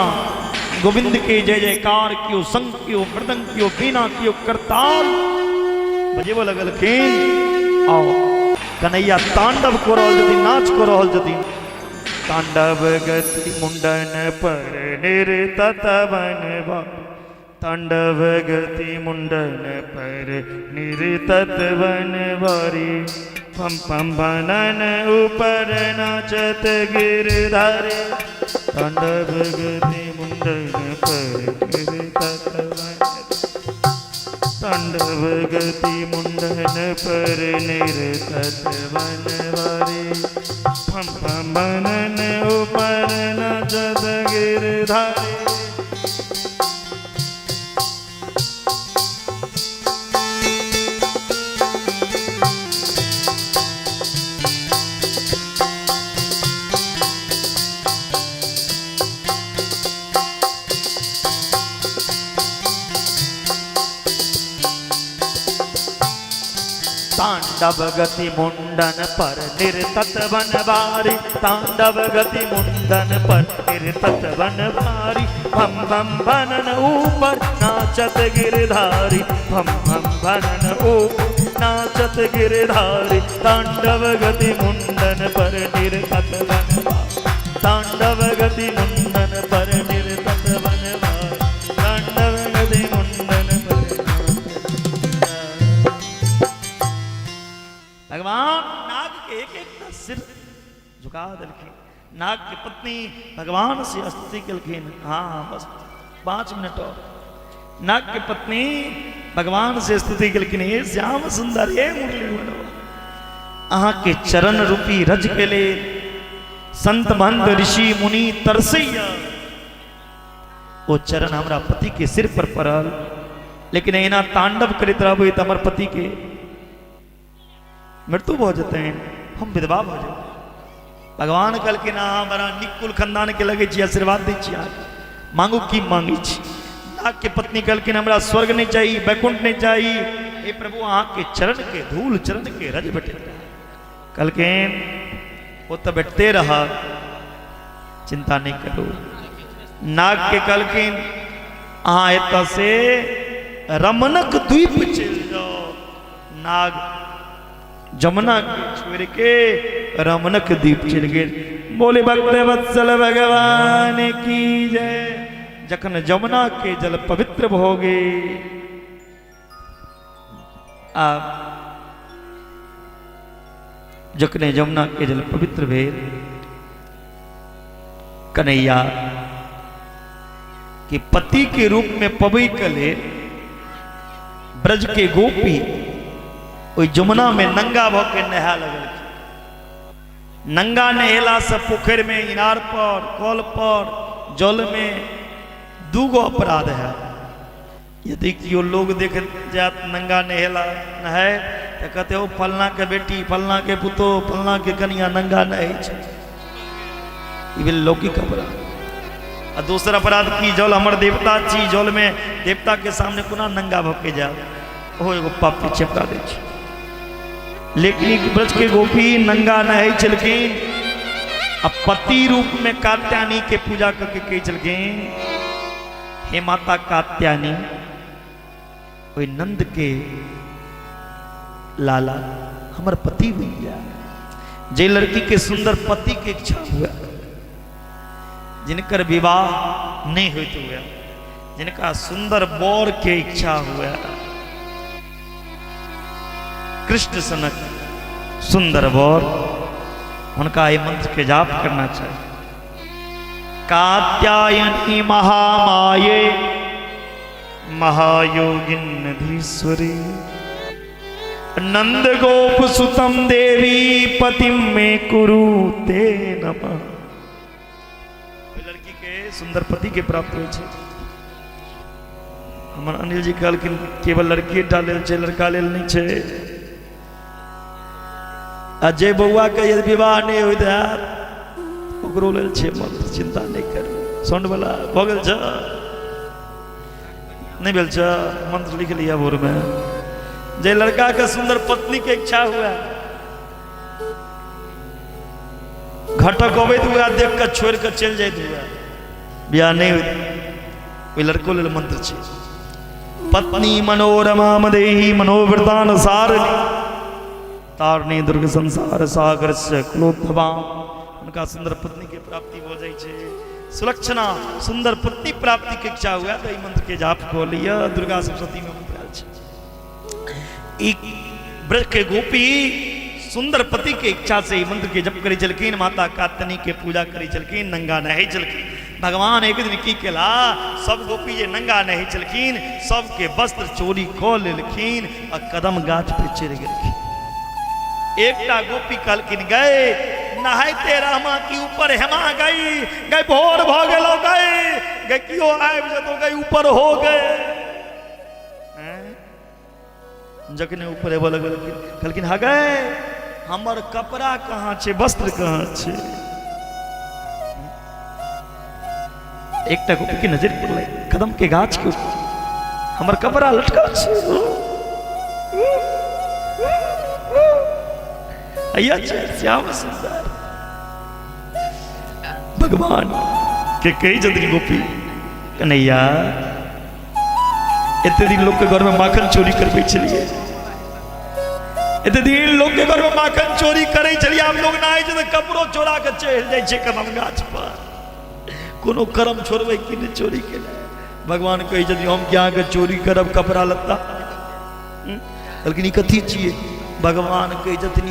Speaker 1: गोविंद के जय जयकार, कियो शंख, कियो मृदंग, कियो बीना, कियो करताल बजेबऽ लगलखिन। और कन्हैया तांडव कऽ रहल छथिन, नाच कऽ रहल छथिन। तांडव गति मुंडन पर निरतत बनवा, तांडव गति मुंडन पर निरतत बनवारी, पम पम बनन ऊपर नाचत गिरधारी, तांडव गति मुंडन पर निरतत बनवारी, तांडव गति मुंडन पर निरतत बनवारी, फम फम बनन ऊपर नाचत गिरधारी। तांडव गति मुंडन पर निरतत बनवारी, तांडव गति मुंडन पर निरतत बनवारी, भम भम भनन ऊपर नाचत गिरधारी, भम भम भनन ऊपर नाचत गिरधारी, तांडव गति मुंडन पर निरतत बनवारी, तांडव गति मुंडन पर निरतत बनवारी, तांडव गति मुंडन पर। भगवान नाग के एक एक सिर झुका देलखिन। नाग के पत्नी भगवान से स्तुति केलखिन। हाँ हाँ बस 5 मिनट और। नाग के पत्नी भगवान से स्तुति केलखिन, हे श्याम सुंदर, हे मुरली मनोहर, अहाँ के चरण रूपी रज के लेल संत महंत ऋषि मुनि तरसैया, ओ चरण हमरा पति के सिर पर पड़ल, लेकिन एना तांडव करैत रहबै तऽ हमर पति के मृत्यु भऽ जेतनि, हम विधवा भऽ जेबै। भगवान कहलखिन, अहाँ बड़ा नीक कुल खानदान के लगै छी, आशीर्वाद दै छी अहाँके, मांगू की मांगै छी। नाग के पत्नी कहलखिन, हमरा स्वर्ग नहि चाही, वैकुंठ नहि चाही, हे प्रभु अहाँके चरण के धूल, चरण के रज भेटैत रहै। कहलखिन, ओ तऽ भेटते रहत, चिंता नहि करू। नाग के कहलखिन, अहाँ एतऽ से रमणक द्वीप चलि जाउ। नाग जमुना के छोड़ के रमणक द्वीप चलि गेल। बोले भक्त वत्सल भगवान की जय। जखन जमुना के जल पवित्र भऽ गेल, आ जखने जमुना के जल पवित्र भेल, कन्हैया के पति के रूप में पबै के लेल ब्रज के गोपी ओहि जमुना में नंगा भऽ के नहा लगलखिन। नंगा नहेला से पोखरि में, इनार पर, कल पर, जल में दूगो अपराध है। यदि केओ लोग देख जात नंगा नहेला नहाय तऽ कहते ओ फलना के बेटी, फलना के पुतोह, फलना के कनिया नंगा नहै छै। ई भेल लौकिक अपराध। आ दोसर अपराध की, जल हमर देवता छी, जल में देवता के सामने कोना नंगा भऽ के जायब, ओहो एगो पाप के चपका दै छै। लेकिन ई ब्रज के गोपी नंगा नहै छलखिन आ पति रूप में कात्यायनी के पूजा करके कहै छलखिन, हे माता कात्यायनी, ओहि नंद के लाला हमर पति बनि जाए। जे लड़की के सुंदर पति के इच्छा हुए, जिनकर विवाह नहीं होते हुए, जिनका सुंदर बर के इच्छा हुए, कृष्ण सनक सुंदर बर, उनका ये मंत्र के जाप करना चाहिए। कात्यायनी महामाये
Speaker 3: महायोगिन्नधीश्वरी नंद गोप सुतम देवी पतिम में कुरु ते नमः। ओहि लड़की के सुंदर पति के प्राप्त होइ छै। हमर अनिल जी कहलखिन केवल लड़की टा लेल छै, लड़का लेल नहि छै। आ जे बौआ के यदि विवाह नहि होइत हैत ओकरो लेल छै मंत्र, चिंता नहि करू। साउंड वाला भऽ गेल छै? नहि भेल छै? मंत्र लिख लिया भोरमे। जे लड़का के सुंदर पत्नी के इच्छा हुआ, घटक अबैत हुआ देख कऽ छोड़ि कऽ चलि जाइत हुआ, बियाह नहि होइत, ओहि लड़को लेल मंत्र छै। पत्नी मनोरमा मदेही मनोवृतान सारणी तारणी दुर्ग संसार सागर से कुलोद्धवा। हुनका सुंदर पत्नी के प्राप्ति भऽ जाइ छै। सुलक्षणा सुंदर पत्नी प्राप्ति के इच्छा हुआ तऽ ई मंत्र के जाप कऽ लिअ। दुर्गा सप्तशती में मंत्र आयल छै। ई ब्रज के गोपी सुंदर पति के इच्छा से ई मंत्र के जप करै छलखिन, माता कात्यायनी के पूजा करै छलखिन, नंगा नहै छलखिन। भगवान एक दिन की केला, सब गोपी जे नंगा नहै छलखिन सबके वस्त्र चोरी कऽ लेलखिन आ कदम गाछ पे चढ़ि गेलखिन। एकटा गोपी कहलखिन, गए नहाइते रहमा की ऊपर हेमा गई, गई भोर भऽ गेलो, गई गई कियो आबि जेतो, गई ऊपर हो गए। जखने ऊपर हेबऽ लगलखिन, कहलखिन, हा गए हमर कपड़ा कहाँ छै, वस्त्र कहाँ छै? एकटा गोपी के नजर पड़लै कदम के गाछ के ऊपर हमर कपड़ा लटकल छै। अय्या छै श्याम सुंदर भगवान के कही छथिन गोपी, कन्हैया एते दिन लोक के घर में माखन चोरी करबै छलियै, एते दिन लोक के घर में माखन चोरी करै छलियै, आब लोग नहाय छै तऽ कपड़ो चोरा के चढ़ि जाइ छै कदम गाछ पर। कोनो कर्म छोड़बै कि नहि चोरी केने? भगवान कहै छथिन, हम कि अहाँके चोरी करब कपड़ा लत्ता? कहलखिन, ई कथी छियै? भगवान कहै छथिन, ई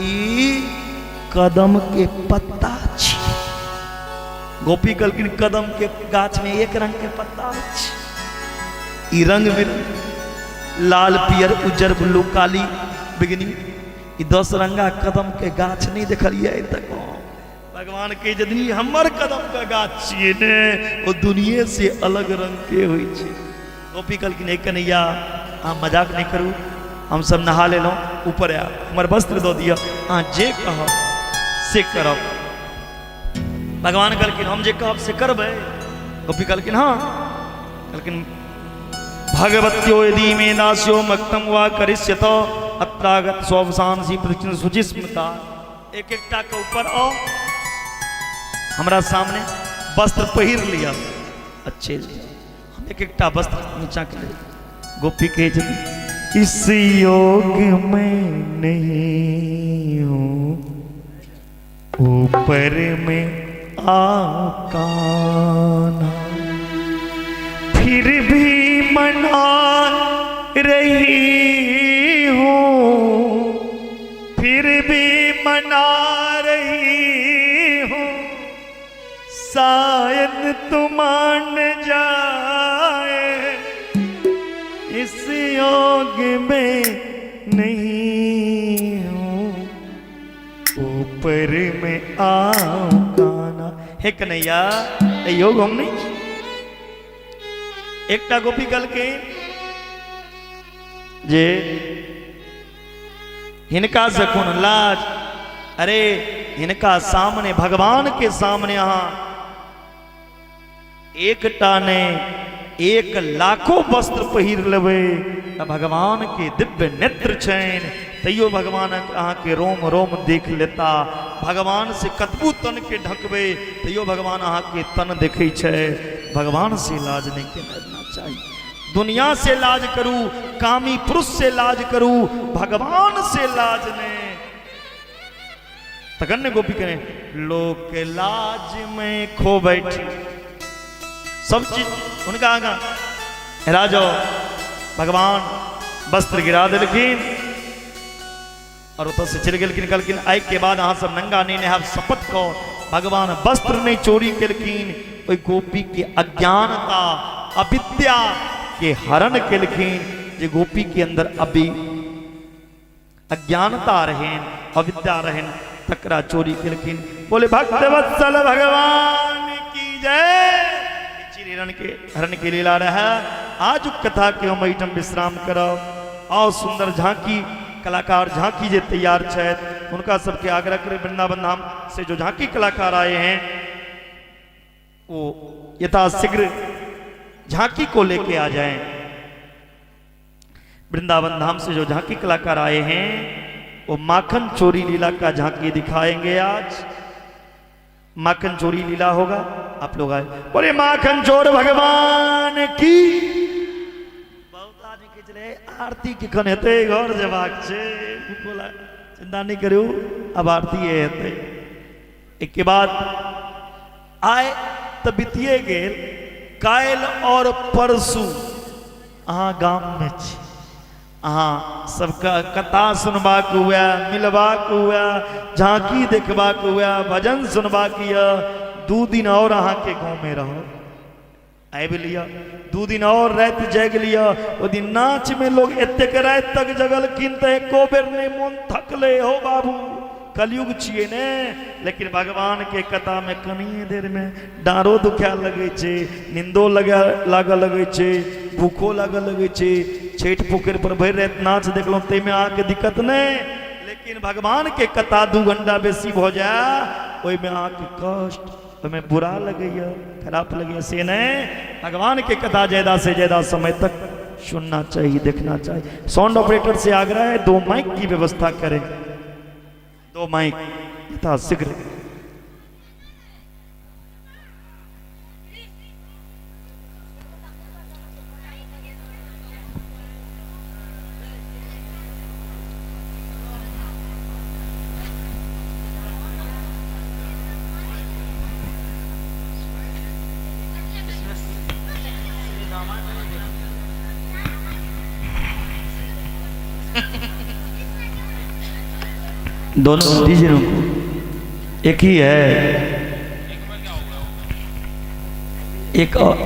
Speaker 3: कदम के पत्ता छियै। गोपी कहलखिन, कदम के गाछ में एक रंग के पत्ता होइ छै, ई रंग बिरंग, लाल पियर उज्जर ब्लू काली बिगनी, ई 10 रंगा कदम के गाछ नहीं देखलियै आइ तक। भगवान कहै छथिन, ई हमर कदम के गाछ छियै ने, ओ दुनिये से अलग रंग के होइ छै। गोपी कहलखिन, हे कन्हैया अहाँ मजाक नहि करू, हम सब नहा लेलहुँ, ऊपर आयब, हमर वस्त्र दऽ दिअ, अहाँ जे कहब से करब। भगवान कहलखिन, हम जे कहब से करबै? गोपी कहलखिन, हाँ। कहलखिन, भगवत्यो यदि मे दास्यो मक्तम वा करिष्यत अत्रागत स्ववसान सी प्रदक्षिण शुचि स्मृता। एक एकटा के ऊपर आओ, हमरा सामने वस्त्र पहिर लिअ, अच्छे हम एक एकटा वस्त्र नीचा के लेब। गोपी कहै छथिन,
Speaker 4: इस योग में नहीं हूँ ऊपर में आकाना, फिर भी मना रही हूँ, फिर भी मना रही हूँ, शायद तुम मान जाए, इस योग में नहीं हूँ ऊपर में आओ काना।
Speaker 3: हे कन्हैया एहि योग हम नहीं छी। एकटा गोपी कहलखिन जे हिनका से कोन लाज, अरे हिनका सामने भगवान के सामने अहाँ एकटा ने एक लाखो वस्त्र पहिर लेबै तऽ भगवान के दिव्य नेत्र छनि, तैयो भगवान अहाँके रोम रोम देख लेता। भगवान से कतबो तन के ढकबै तैयो भगवान अहाँके तन देखै छै। भगवान से लाज नहि केना चाही। दुनिया से लाज करू, कामी पुरुष से लाज करू, भगवान से लाज नहि। तखन ने गोपी कहे, लोक लाज में खो बैठी सब चीज उनका आगा हेरा जाओ। भगवान वस्त्र गिरा देलखिन और ओतऽ से चलि गेलखिन। कहलखिन, आइ के बाद अहाँ सब नंगा नहीं नहायब, शपथ कऽ। भगवान वस्त्र नहीं चोरी केलखिन, ओहि गोपी के अज्ञानता अविद्या के हरण केलखिन, जे गोपी के अंदर अभी अज्ञानता रहन, अविद्या रहन, तकरा चोरी केलखिन। बोले भक्त वत्सल भगवान की जय। चिरहरण के हरण के लीला रहा। आज कथा के हम एहिठाम विश्राम करब। आओ सुंदर झांकी कलाकार झांकी जे तैयार छथि हुनका सबके आग्रह करें, वृंदावन धाम से जो झांकी कलाकार आए हैं वो यथाशीघ्र झांकी को लेके आ जाएं। वृंदावन धाम से जो झांकी कलाकार आए हैं वो माखन चोरी लीला का झांकी दिखाएंगे। आज माखन चोरी लीला होगा, आप लोग आए। बोले माखन चोर भगवान की। बहुत आदमी खींच रहे आरती कखन हेतै, घर जेबाक छै, भूखो लाग, चिंता नहीं करू, अब आरती हेतै। एक के बाद आय तऽ बीतिए गेल, काल्हि और परसू अहाँ गाममे छी, अहाँ सबके कथा सुनबाक हुए, मिलबाक हुए, झांकी देखबाक हुए, भजन सुनबाक यऽ, 2 दिन और अहाँके गाँवमे रहब, आबि लिअ, 2 दिन और राति जागि लिअ। ओहि दिन नाचमे लोग एतेक राति तक जगलखिन तऽ एको बेर नहि मोन थकलै। हो बाबू, कलयुग छियै ने, लेकिन भगवान के कथा में कनिए देर में डाँड़ो दुखाए लगै छै, निंदो लागऽ लगै छै, भूखो लागऽ लगै छै। छठि पोखरि पर भरि राति नाच देखलहुँ ताहिमे अहाँके दिक्कत नहि, लेकिन भगवान के कथा 2 घंटा बेसी भऽ जाय ओहिमे अहाँके कष्ट, ओहिमे बुरा लगैया, खराब लगैया, से नहीं। भगवान के कथा ज्यादा से ज्यादा समय तक सुनना चाहिए, देखना चाहिए। साउंड ऑपरेटर से आग्रह है 2 माइक की व्यवस्था करें, 2 माइक यथा शीघ्र। दोनों डीजे को एक ही है, एक और।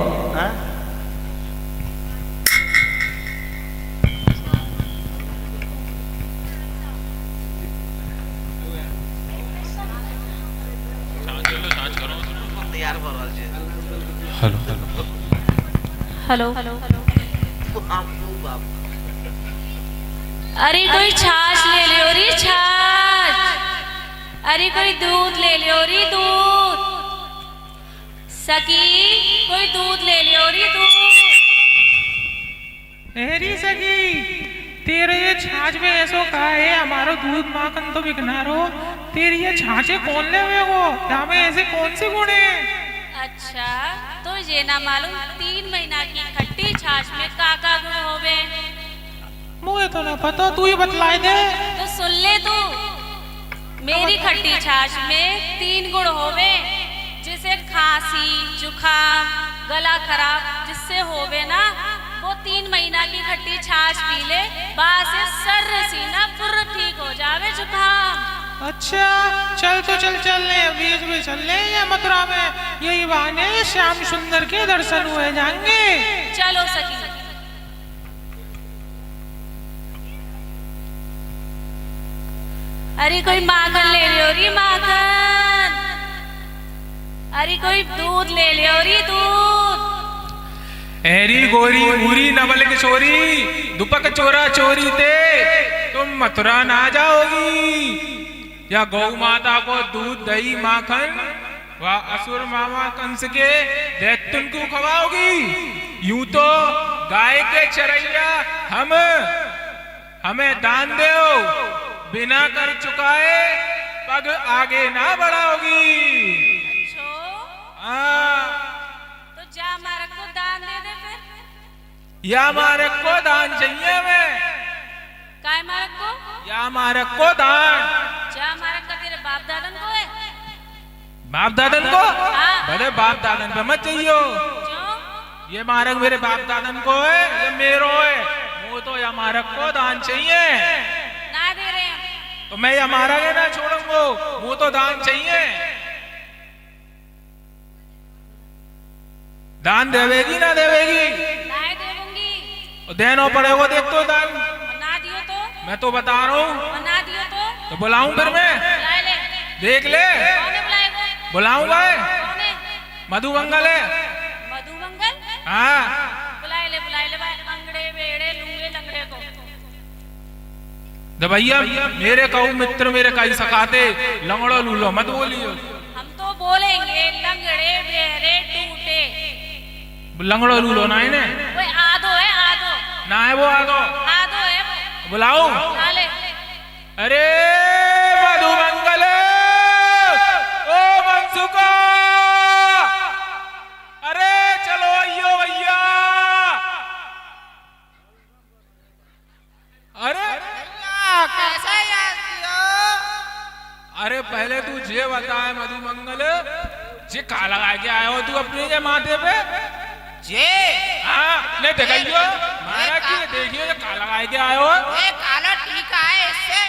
Speaker 5: Hello
Speaker 6: hello. अरे कोई छाछ ले लियो री छाछ, अरे कोई दूध ले लियो री दूध, सखी कोई दूध ले लियो री दूध।
Speaker 5: मेरी सखी तेरे ये छाछ में ऐसो का है, हमारो दूध माखन तो बिकना रो, तेरी ये छाछे कौन ले वो, यहाँ में ऐसे कौन से गुण है?
Speaker 6: अच्छा तो ये ना मालूम 3 महीना की खट्टी छाछ में का का गुण होवे?
Speaker 5: मुझे तो ना पता, तू ही बतलाए दे।
Speaker 6: तो सुन ले तू, मेरी खट्टी छाछ में 3 गुण होवे, जिसे खांसी जुकाम गला खराब जिससे होवे ना, वो 3 महीना की खट्टी छाछ पी ले, बास सर सीना पुर ठीक हो जावे जुकाम।
Speaker 5: अच्छा चल तो चल चल ले, अभी सुबह चल ले या मथुरा में, यही बहाने श्याम सुंदर के दर्शन हुए जाएंगे।
Speaker 6: चलो सखी। अरे कोई माखन ले लियो री माखन, अरे कोई दूध ले लियो री दूध।
Speaker 5: एरी गोरी उरी नवल किशोरी, दुपक चोरा चोरी ते तुम मथुरा ना जाओगी, या गौ माता को दूध दही माखन व असुर मामा कंस के दैत्यन को खवाओगी। यूं तो गाय के चरैया हम हमें दान देओ, बिना कर चुकाए पग आगे ना बढ़ाओगी।
Speaker 6: अच्छो।
Speaker 5: हाँ।
Speaker 6: तो जा मारक को दान दे दे फिर।
Speaker 5: या मारक को दान चाहिए हमें।
Speaker 6: काय मारक को?
Speaker 5: या मारक को दान।
Speaker 6: जा मारक का तेरे बाप दादन को है?
Speaker 5: बाप दादन को?
Speaker 6: हाँ।
Speaker 5: भले बाप दादन पे मत चाहिए।
Speaker 6: क्यों?
Speaker 5: ये मारक मेरे बाप दादन को है, ये मेरो है, वो तो या मारक को दान चाहिए।
Speaker 6: ना दे रहे हैं।
Speaker 5: तो मैं या मारक है ना छोड़ूंगो, वो तो दान चाहिए। दान देवेगी ना देवेगी?
Speaker 6: ना देवूंगी।
Speaker 5: देनो पड़ेगा देख तो दान।
Speaker 6: ना दियो तो?
Speaker 5: मैं तो बता रहा हूँ।
Speaker 6: ना दियो तो?
Speaker 5: तो बुलाऊं फिर मैं?
Speaker 6: बुलाए ले।
Speaker 5: देख ले।
Speaker 6: कौन बुलाएगा?
Speaker 5: बुलाऊं भाई?
Speaker 6: कौन है?
Speaker 5: मधुमंगल है।
Speaker 6: मधुमंगल?
Speaker 5: हाँ।
Speaker 6: बुलाए ले, बुलाए ले भाई, अंगड़े बेड़े लूंगे लंगड़े को।
Speaker 5: तो भैया मेरे कहू मित्र मेरे कहीं सखाते लंगड़ो लूलो मत बोलियो।
Speaker 6: हम तो बोलेंगे लंगड़े बेड़े टूटे।
Speaker 5: लंगड़ो लूलो ना है ने?
Speaker 6: वो आदो है, आदो।
Speaker 5: ना है वो आदो।
Speaker 6: आदो है वो।
Speaker 5: बुलाऊं?
Speaker 6: बुला ले।
Speaker 5: अरे मधुमंगल ओ मनसुखा, अरे चलो आइयो भैया। अरे
Speaker 7: कैसे याद किया?
Speaker 5: अरे पहले तू जे बताए मधुमंगल, जे का लगा के आया हो तू अपने जे माथे पे?
Speaker 7: जे
Speaker 5: हाँ नहीं देखियो मारा की देखियो जे का लगा के आयो हो?
Speaker 7: ये काला टीका है, इससे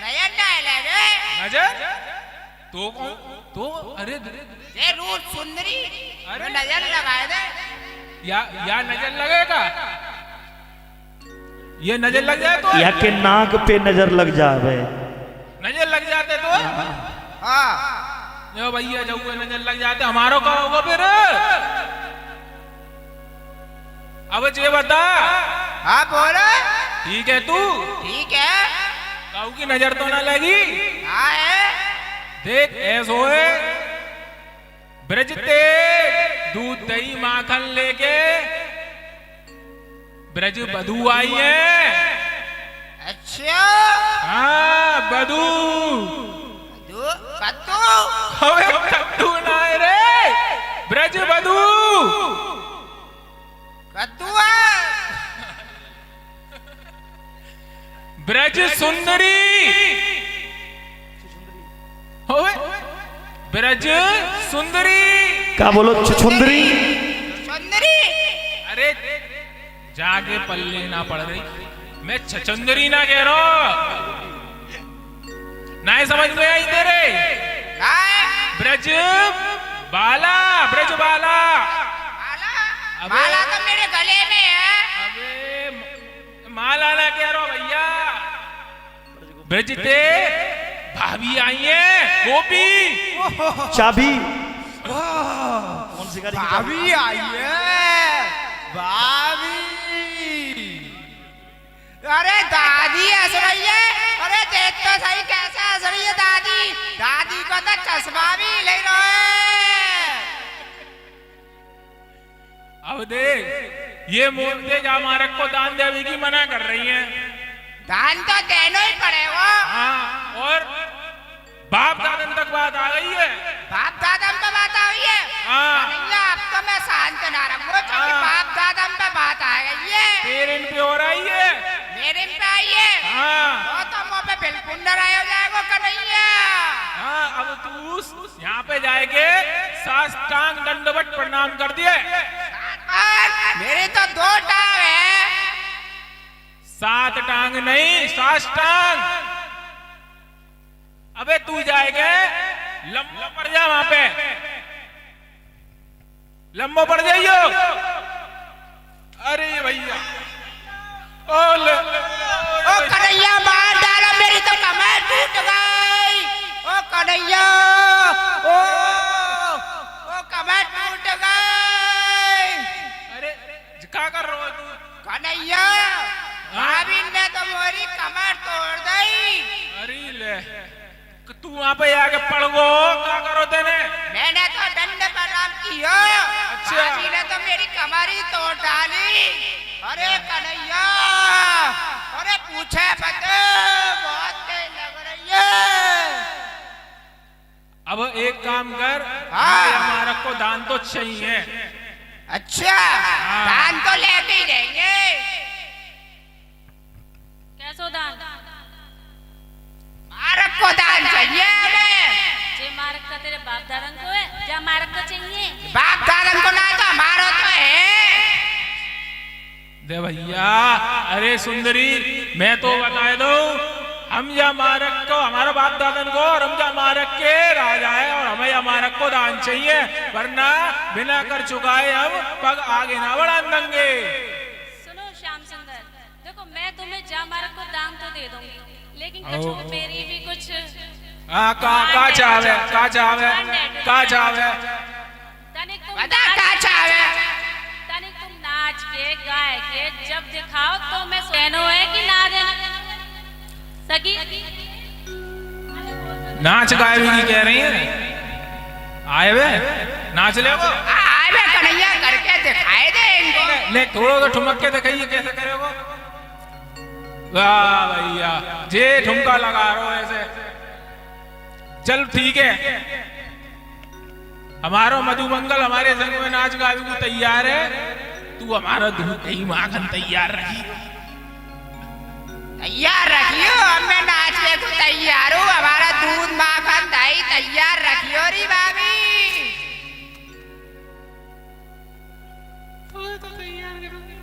Speaker 7: नजर ना लगे।
Speaker 5: नजर तो कौन तो? अरे
Speaker 7: ये रूप सुंदरी,
Speaker 5: अरे
Speaker 7: नजर लगाए दे।
Speaker 5: या नजर लगेगा, ये नजर लग जाए तो?
Speaker 3: या के नाक पे नजर लग जावे।
Speaker 5: नजर लग जाते तो?
Speaker 7: हाँ।
Speaker 5: जो भैया जो नजर लग जाते हमारो का होगा फिर? अब ये बता।
Speaker 7: हाँ बोलो।
Speaker 5: ठीक है तू?
Speaker 7: ठीक है।
Speaker 5: काऊ की नजर तो ना लगी?
Speaker 7: हाँ है।
Speaker 5: देख ऐसो है ब्रज ते दूध दही माखन लेके ब्रज बधू आई है।
Speaker 7: अच्छा।
Speaker 5: हाँ बधू।
Speaker 7: कद्दू?
Speaker 5: अबे कद्दू ना है रे, ब्रज बधू।
Speaker 7: कद्दू है।
Speaker 5: ब्रज सुंदरी। ओए ब्रज सुंदरी।
Speaker 3: क्या बोलो? छुछुंदरी।
Speaker 7: सुंदरी।
Speaker 5: अरे जाके पल्ले ना पड़ रही, मैं छचुंदरी ना कह रहा। ना समझ में आई तेरे? ब्रज बाला, ब्रज बाला।
Speaker 7: माला तो मेरे गले में है।
Speaker 5: अबे माला ना कह रहा भैया, ब्रज ते भाभी आई है गोपी।
Speaker 3: चाबी कौन सी गाड़ी की चाबी?
Speaker 7: भाभी आई है भाभी। अरे दादी हंस रही है। अरे देख तो सही कैसे हंस रही है दादी। दादी को तो चश्मा भी ले रहा है।
Speaker 5: अब देख ये मोहते जामारक को दान देने की मना कर रही है।
Speaker 7: दान तो देना ही पड़ेगा।
Speaker 5: हाँ और बाप दादन तक बात आ गई है।
Speaker 7: बाप दादन पे बात आ गई है।
Speaker 5: हाँ
Speaker 7: अब तो मैं शांत ना रहूंगा क्योंकि बाप दादन पे बात आ गई है।
Speaker 5: तेरे इन पे हो रही है,
Speaker 7: मेरे पे आई है।
Speaker 5: हाँ
Speaker 7: वो तो मुँह पे बिल्कुल न रहा हो जाएगा कन्हैया।
Speaker 5: हाँ अब तू यहाँ पे जाएंगे सास टांग दंडवत प्रणाम कर दिए।
Speaker 7: मेरे तो 2 टांग है।
Speaker 5: 7 टांग नहीं, 7 टांग। अबे तू जाएगा लम्बो पड़ जा वहां पे, लम्बो पड़ जाइयो। अरे भैया ओ ले,
Speaker 7: ओ कन्हैया मार डालो, मेरी तो कमर टूट गई। ओ कन्हैया ओ ओ कमर टूट गई।
Speaker 5: अरे क्या कर रहा हो तू?
Speaker 7: कन्हैया भाभी ने तो मेरी कमर तोड़ दी।
Speaker 5: अरे ले तू वहां पे आके पड़ गो, क्या करो तेने?
Speaker 7: मैंने तो दंड प्रणाम किया।
Speaker 5: अच्छा।
Speaker 7: भाभी ने तो मेरी कमर ही तोड़ डाली। अरे कन्हैया अरे पूछे मत, बहुत तेज लग रही है।
Speaker 5: अब एक काम कर,
Speaker 7: हाँ।
Speaker 5: हमारा को दान तो चाहिए।
Speaker 7: अच्छा
Speaker 5: हाँ।
Speaker 7: दान तो लेके ही देंगे।
Speaker 6: कैसो दान?
Speaker 7: मारक को दान चाहिए हमें।
Speaker 6: जे मारक का तेरे बाप दादन को है, जा मारक को चाहिए।
Speaker 7: बाप दादन को ना तो हमारो तो है।
Speaker 5: दे भैया अरे सुंदरी मैं तो बता दूं, हम या मारक को हमारा बाप दादन को और हम जा मारक के राजा है और हमें या मारक को दान चाहिए, वरना बिना कर चुकाए हम पग आगे ना बढ़ा देंगे।
Speaker 6: सुनो श्याम सुंदर दे दूंगी, लेकिन कुछ मेरी भी कुछ।
Speaker 5: हाँ, का का चावे, का चावे, का चावे?
Speaker 6: तनिक तुम
Speaker 7: बता का चावे?
Speaker 6: तनिक तुम नाच के गाय के जब दिखाओ तो मैं देनो है कि ना देना सकी।
Speaker 5: नाच गाय भी कह रही है, आए वे नाच ले वो।
Speaker 7: आए बे कन्हैया, करके दिखाई दे इनको।
Speaker 5: ले थोड़ा तो ठुमक के दिखाइए कैसे करे वो। वाह भैया, जे ठुमका लगा रहे हो ऐसे। चल ठीक है, हमारो मधुमंगल हमारे संग में नाच गावे को तैयार है। तू हमारा दूध दही माखन तैयार रखी।
Speaker 7: तैयार रखियो, हमें नाचने को तैयार हूँ। हमारा दूध माखन दही तैयार रखियो री भाभी।
Speaker 5: तो तैयार करूंगी।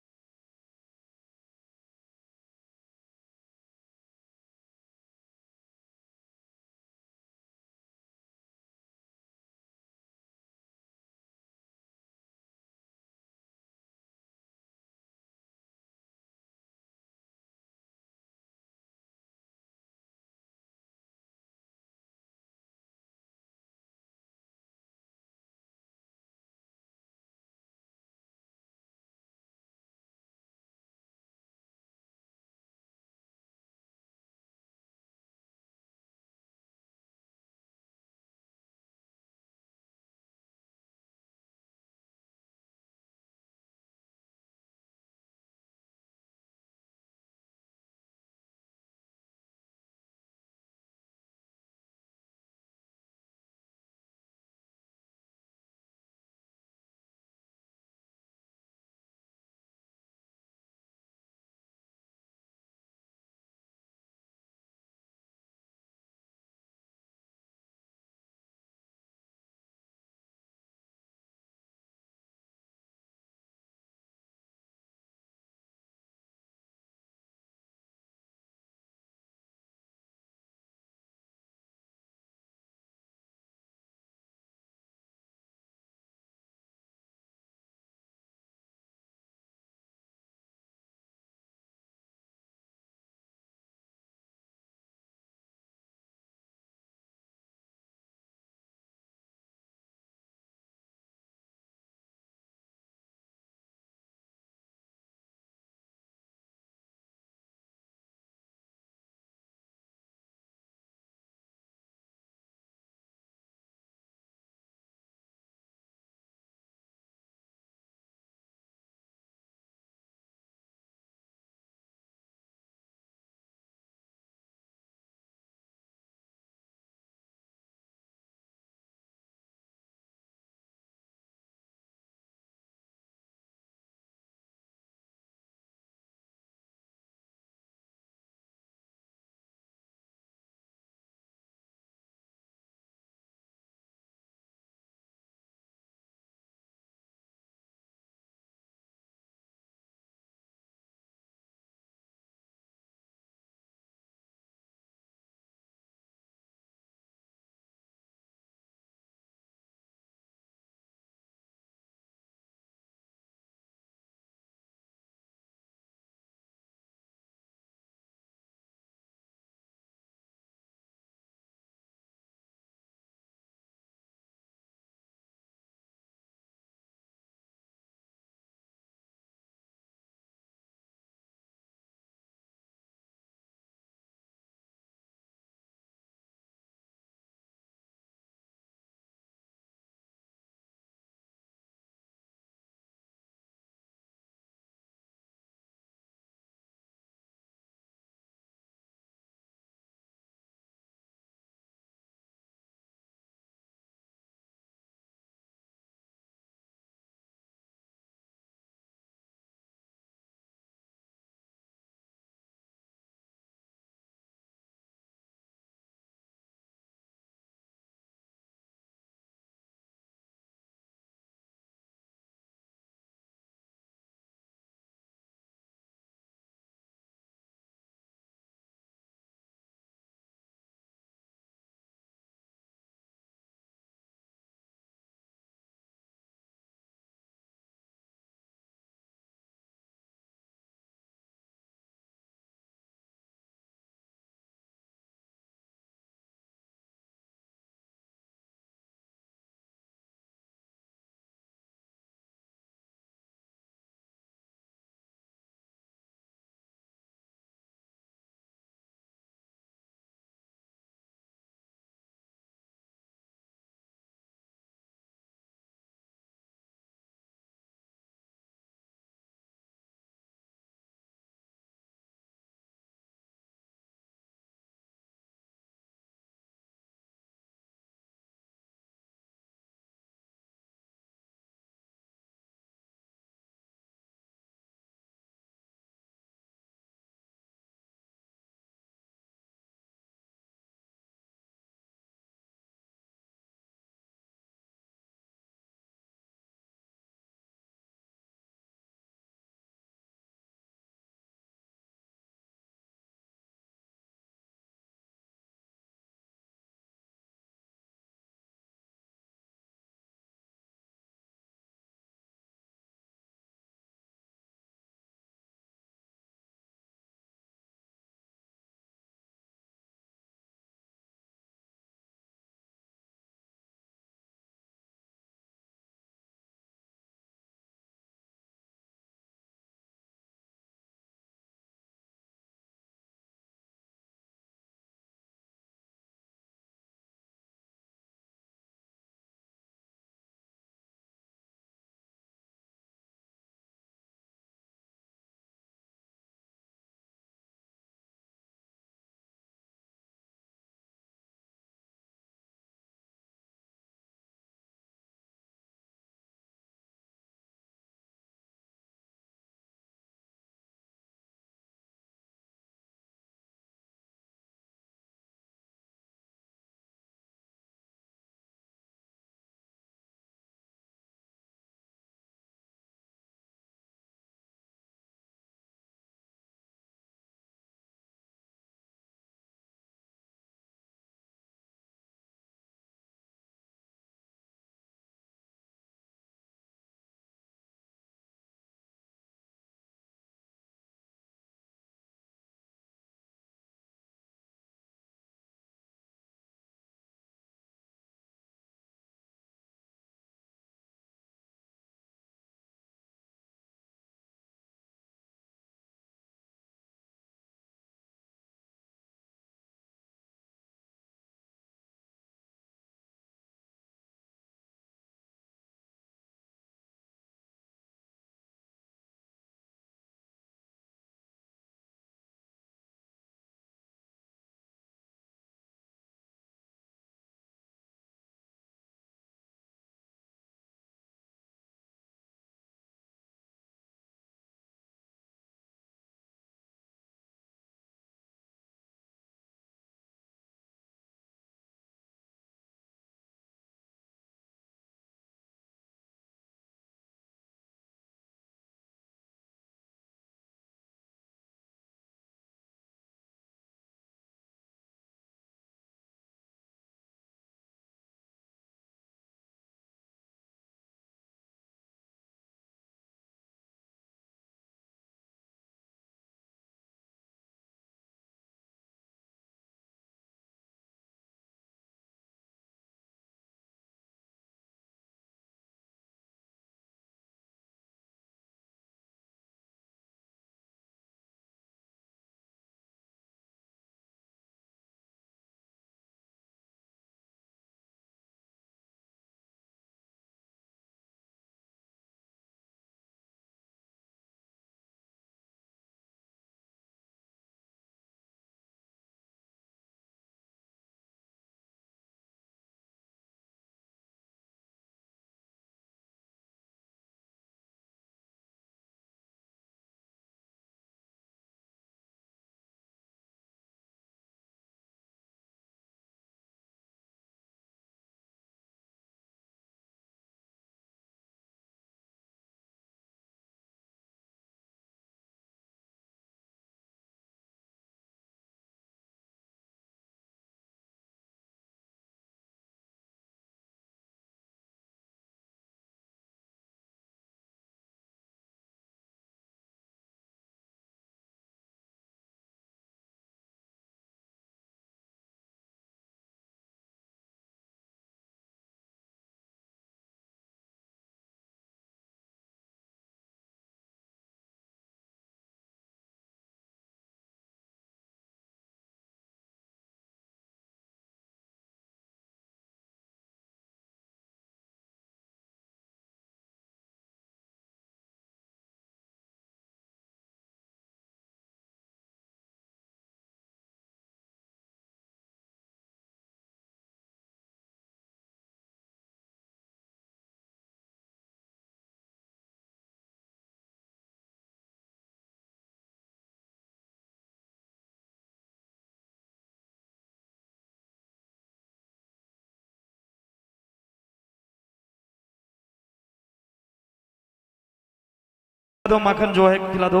Speaker 3: दो माखन जो है खिला दो।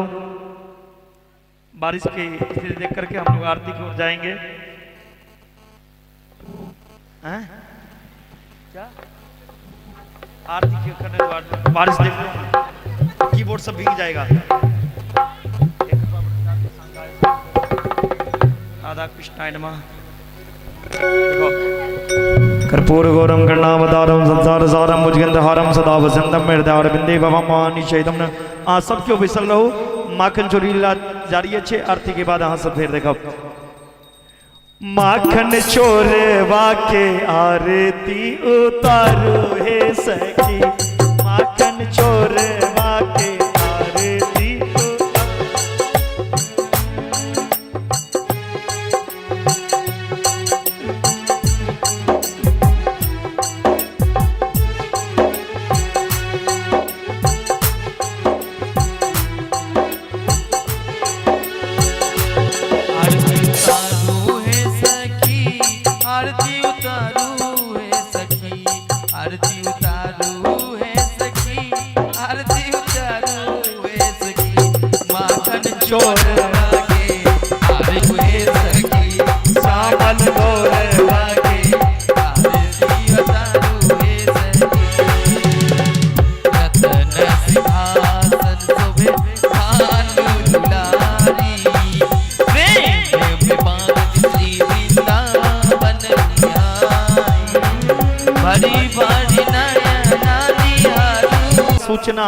Speaker 3: बारिश की स्थिति देख करके हम लोग आरती की ओर जाएंगे। हैं? क्या आरती क्यों करने के बारिश देख लो, कीबोर्ड सब भीग जाएगा। राधा कृष्ण नमः। कर्पूर गौरम कर्णावतारम संसार सारम भुजगंधहारम सदा वसंतम हृदयारविंदे भवमानि चैतम। आ सब केओ बैसल रहू, माखन चोरी लीला जारी अछि। आरती के बाद अहाँ सब फेर देखब। माखन चोरवा के आरती उतारू हे सखी, माखन चोरवा के आरती उतारू।
Speaker 2: आरती उतारू हे सखी, आरती उतारू हे सखी, आरती उतारू हे सखी, आरती उतारू हे सखी, माखन चोर के आरती हे सखी,
Speaker 4: सामल गोरवा
Speaker 2: के आरती उतारू हे सखी। रतन सिंहासन शोभे भानु दुलारी, प्रेम में बांध श्री वृंदावन बिहारी, भरी भरी नयना निहारू।
Speaker 3: सूचना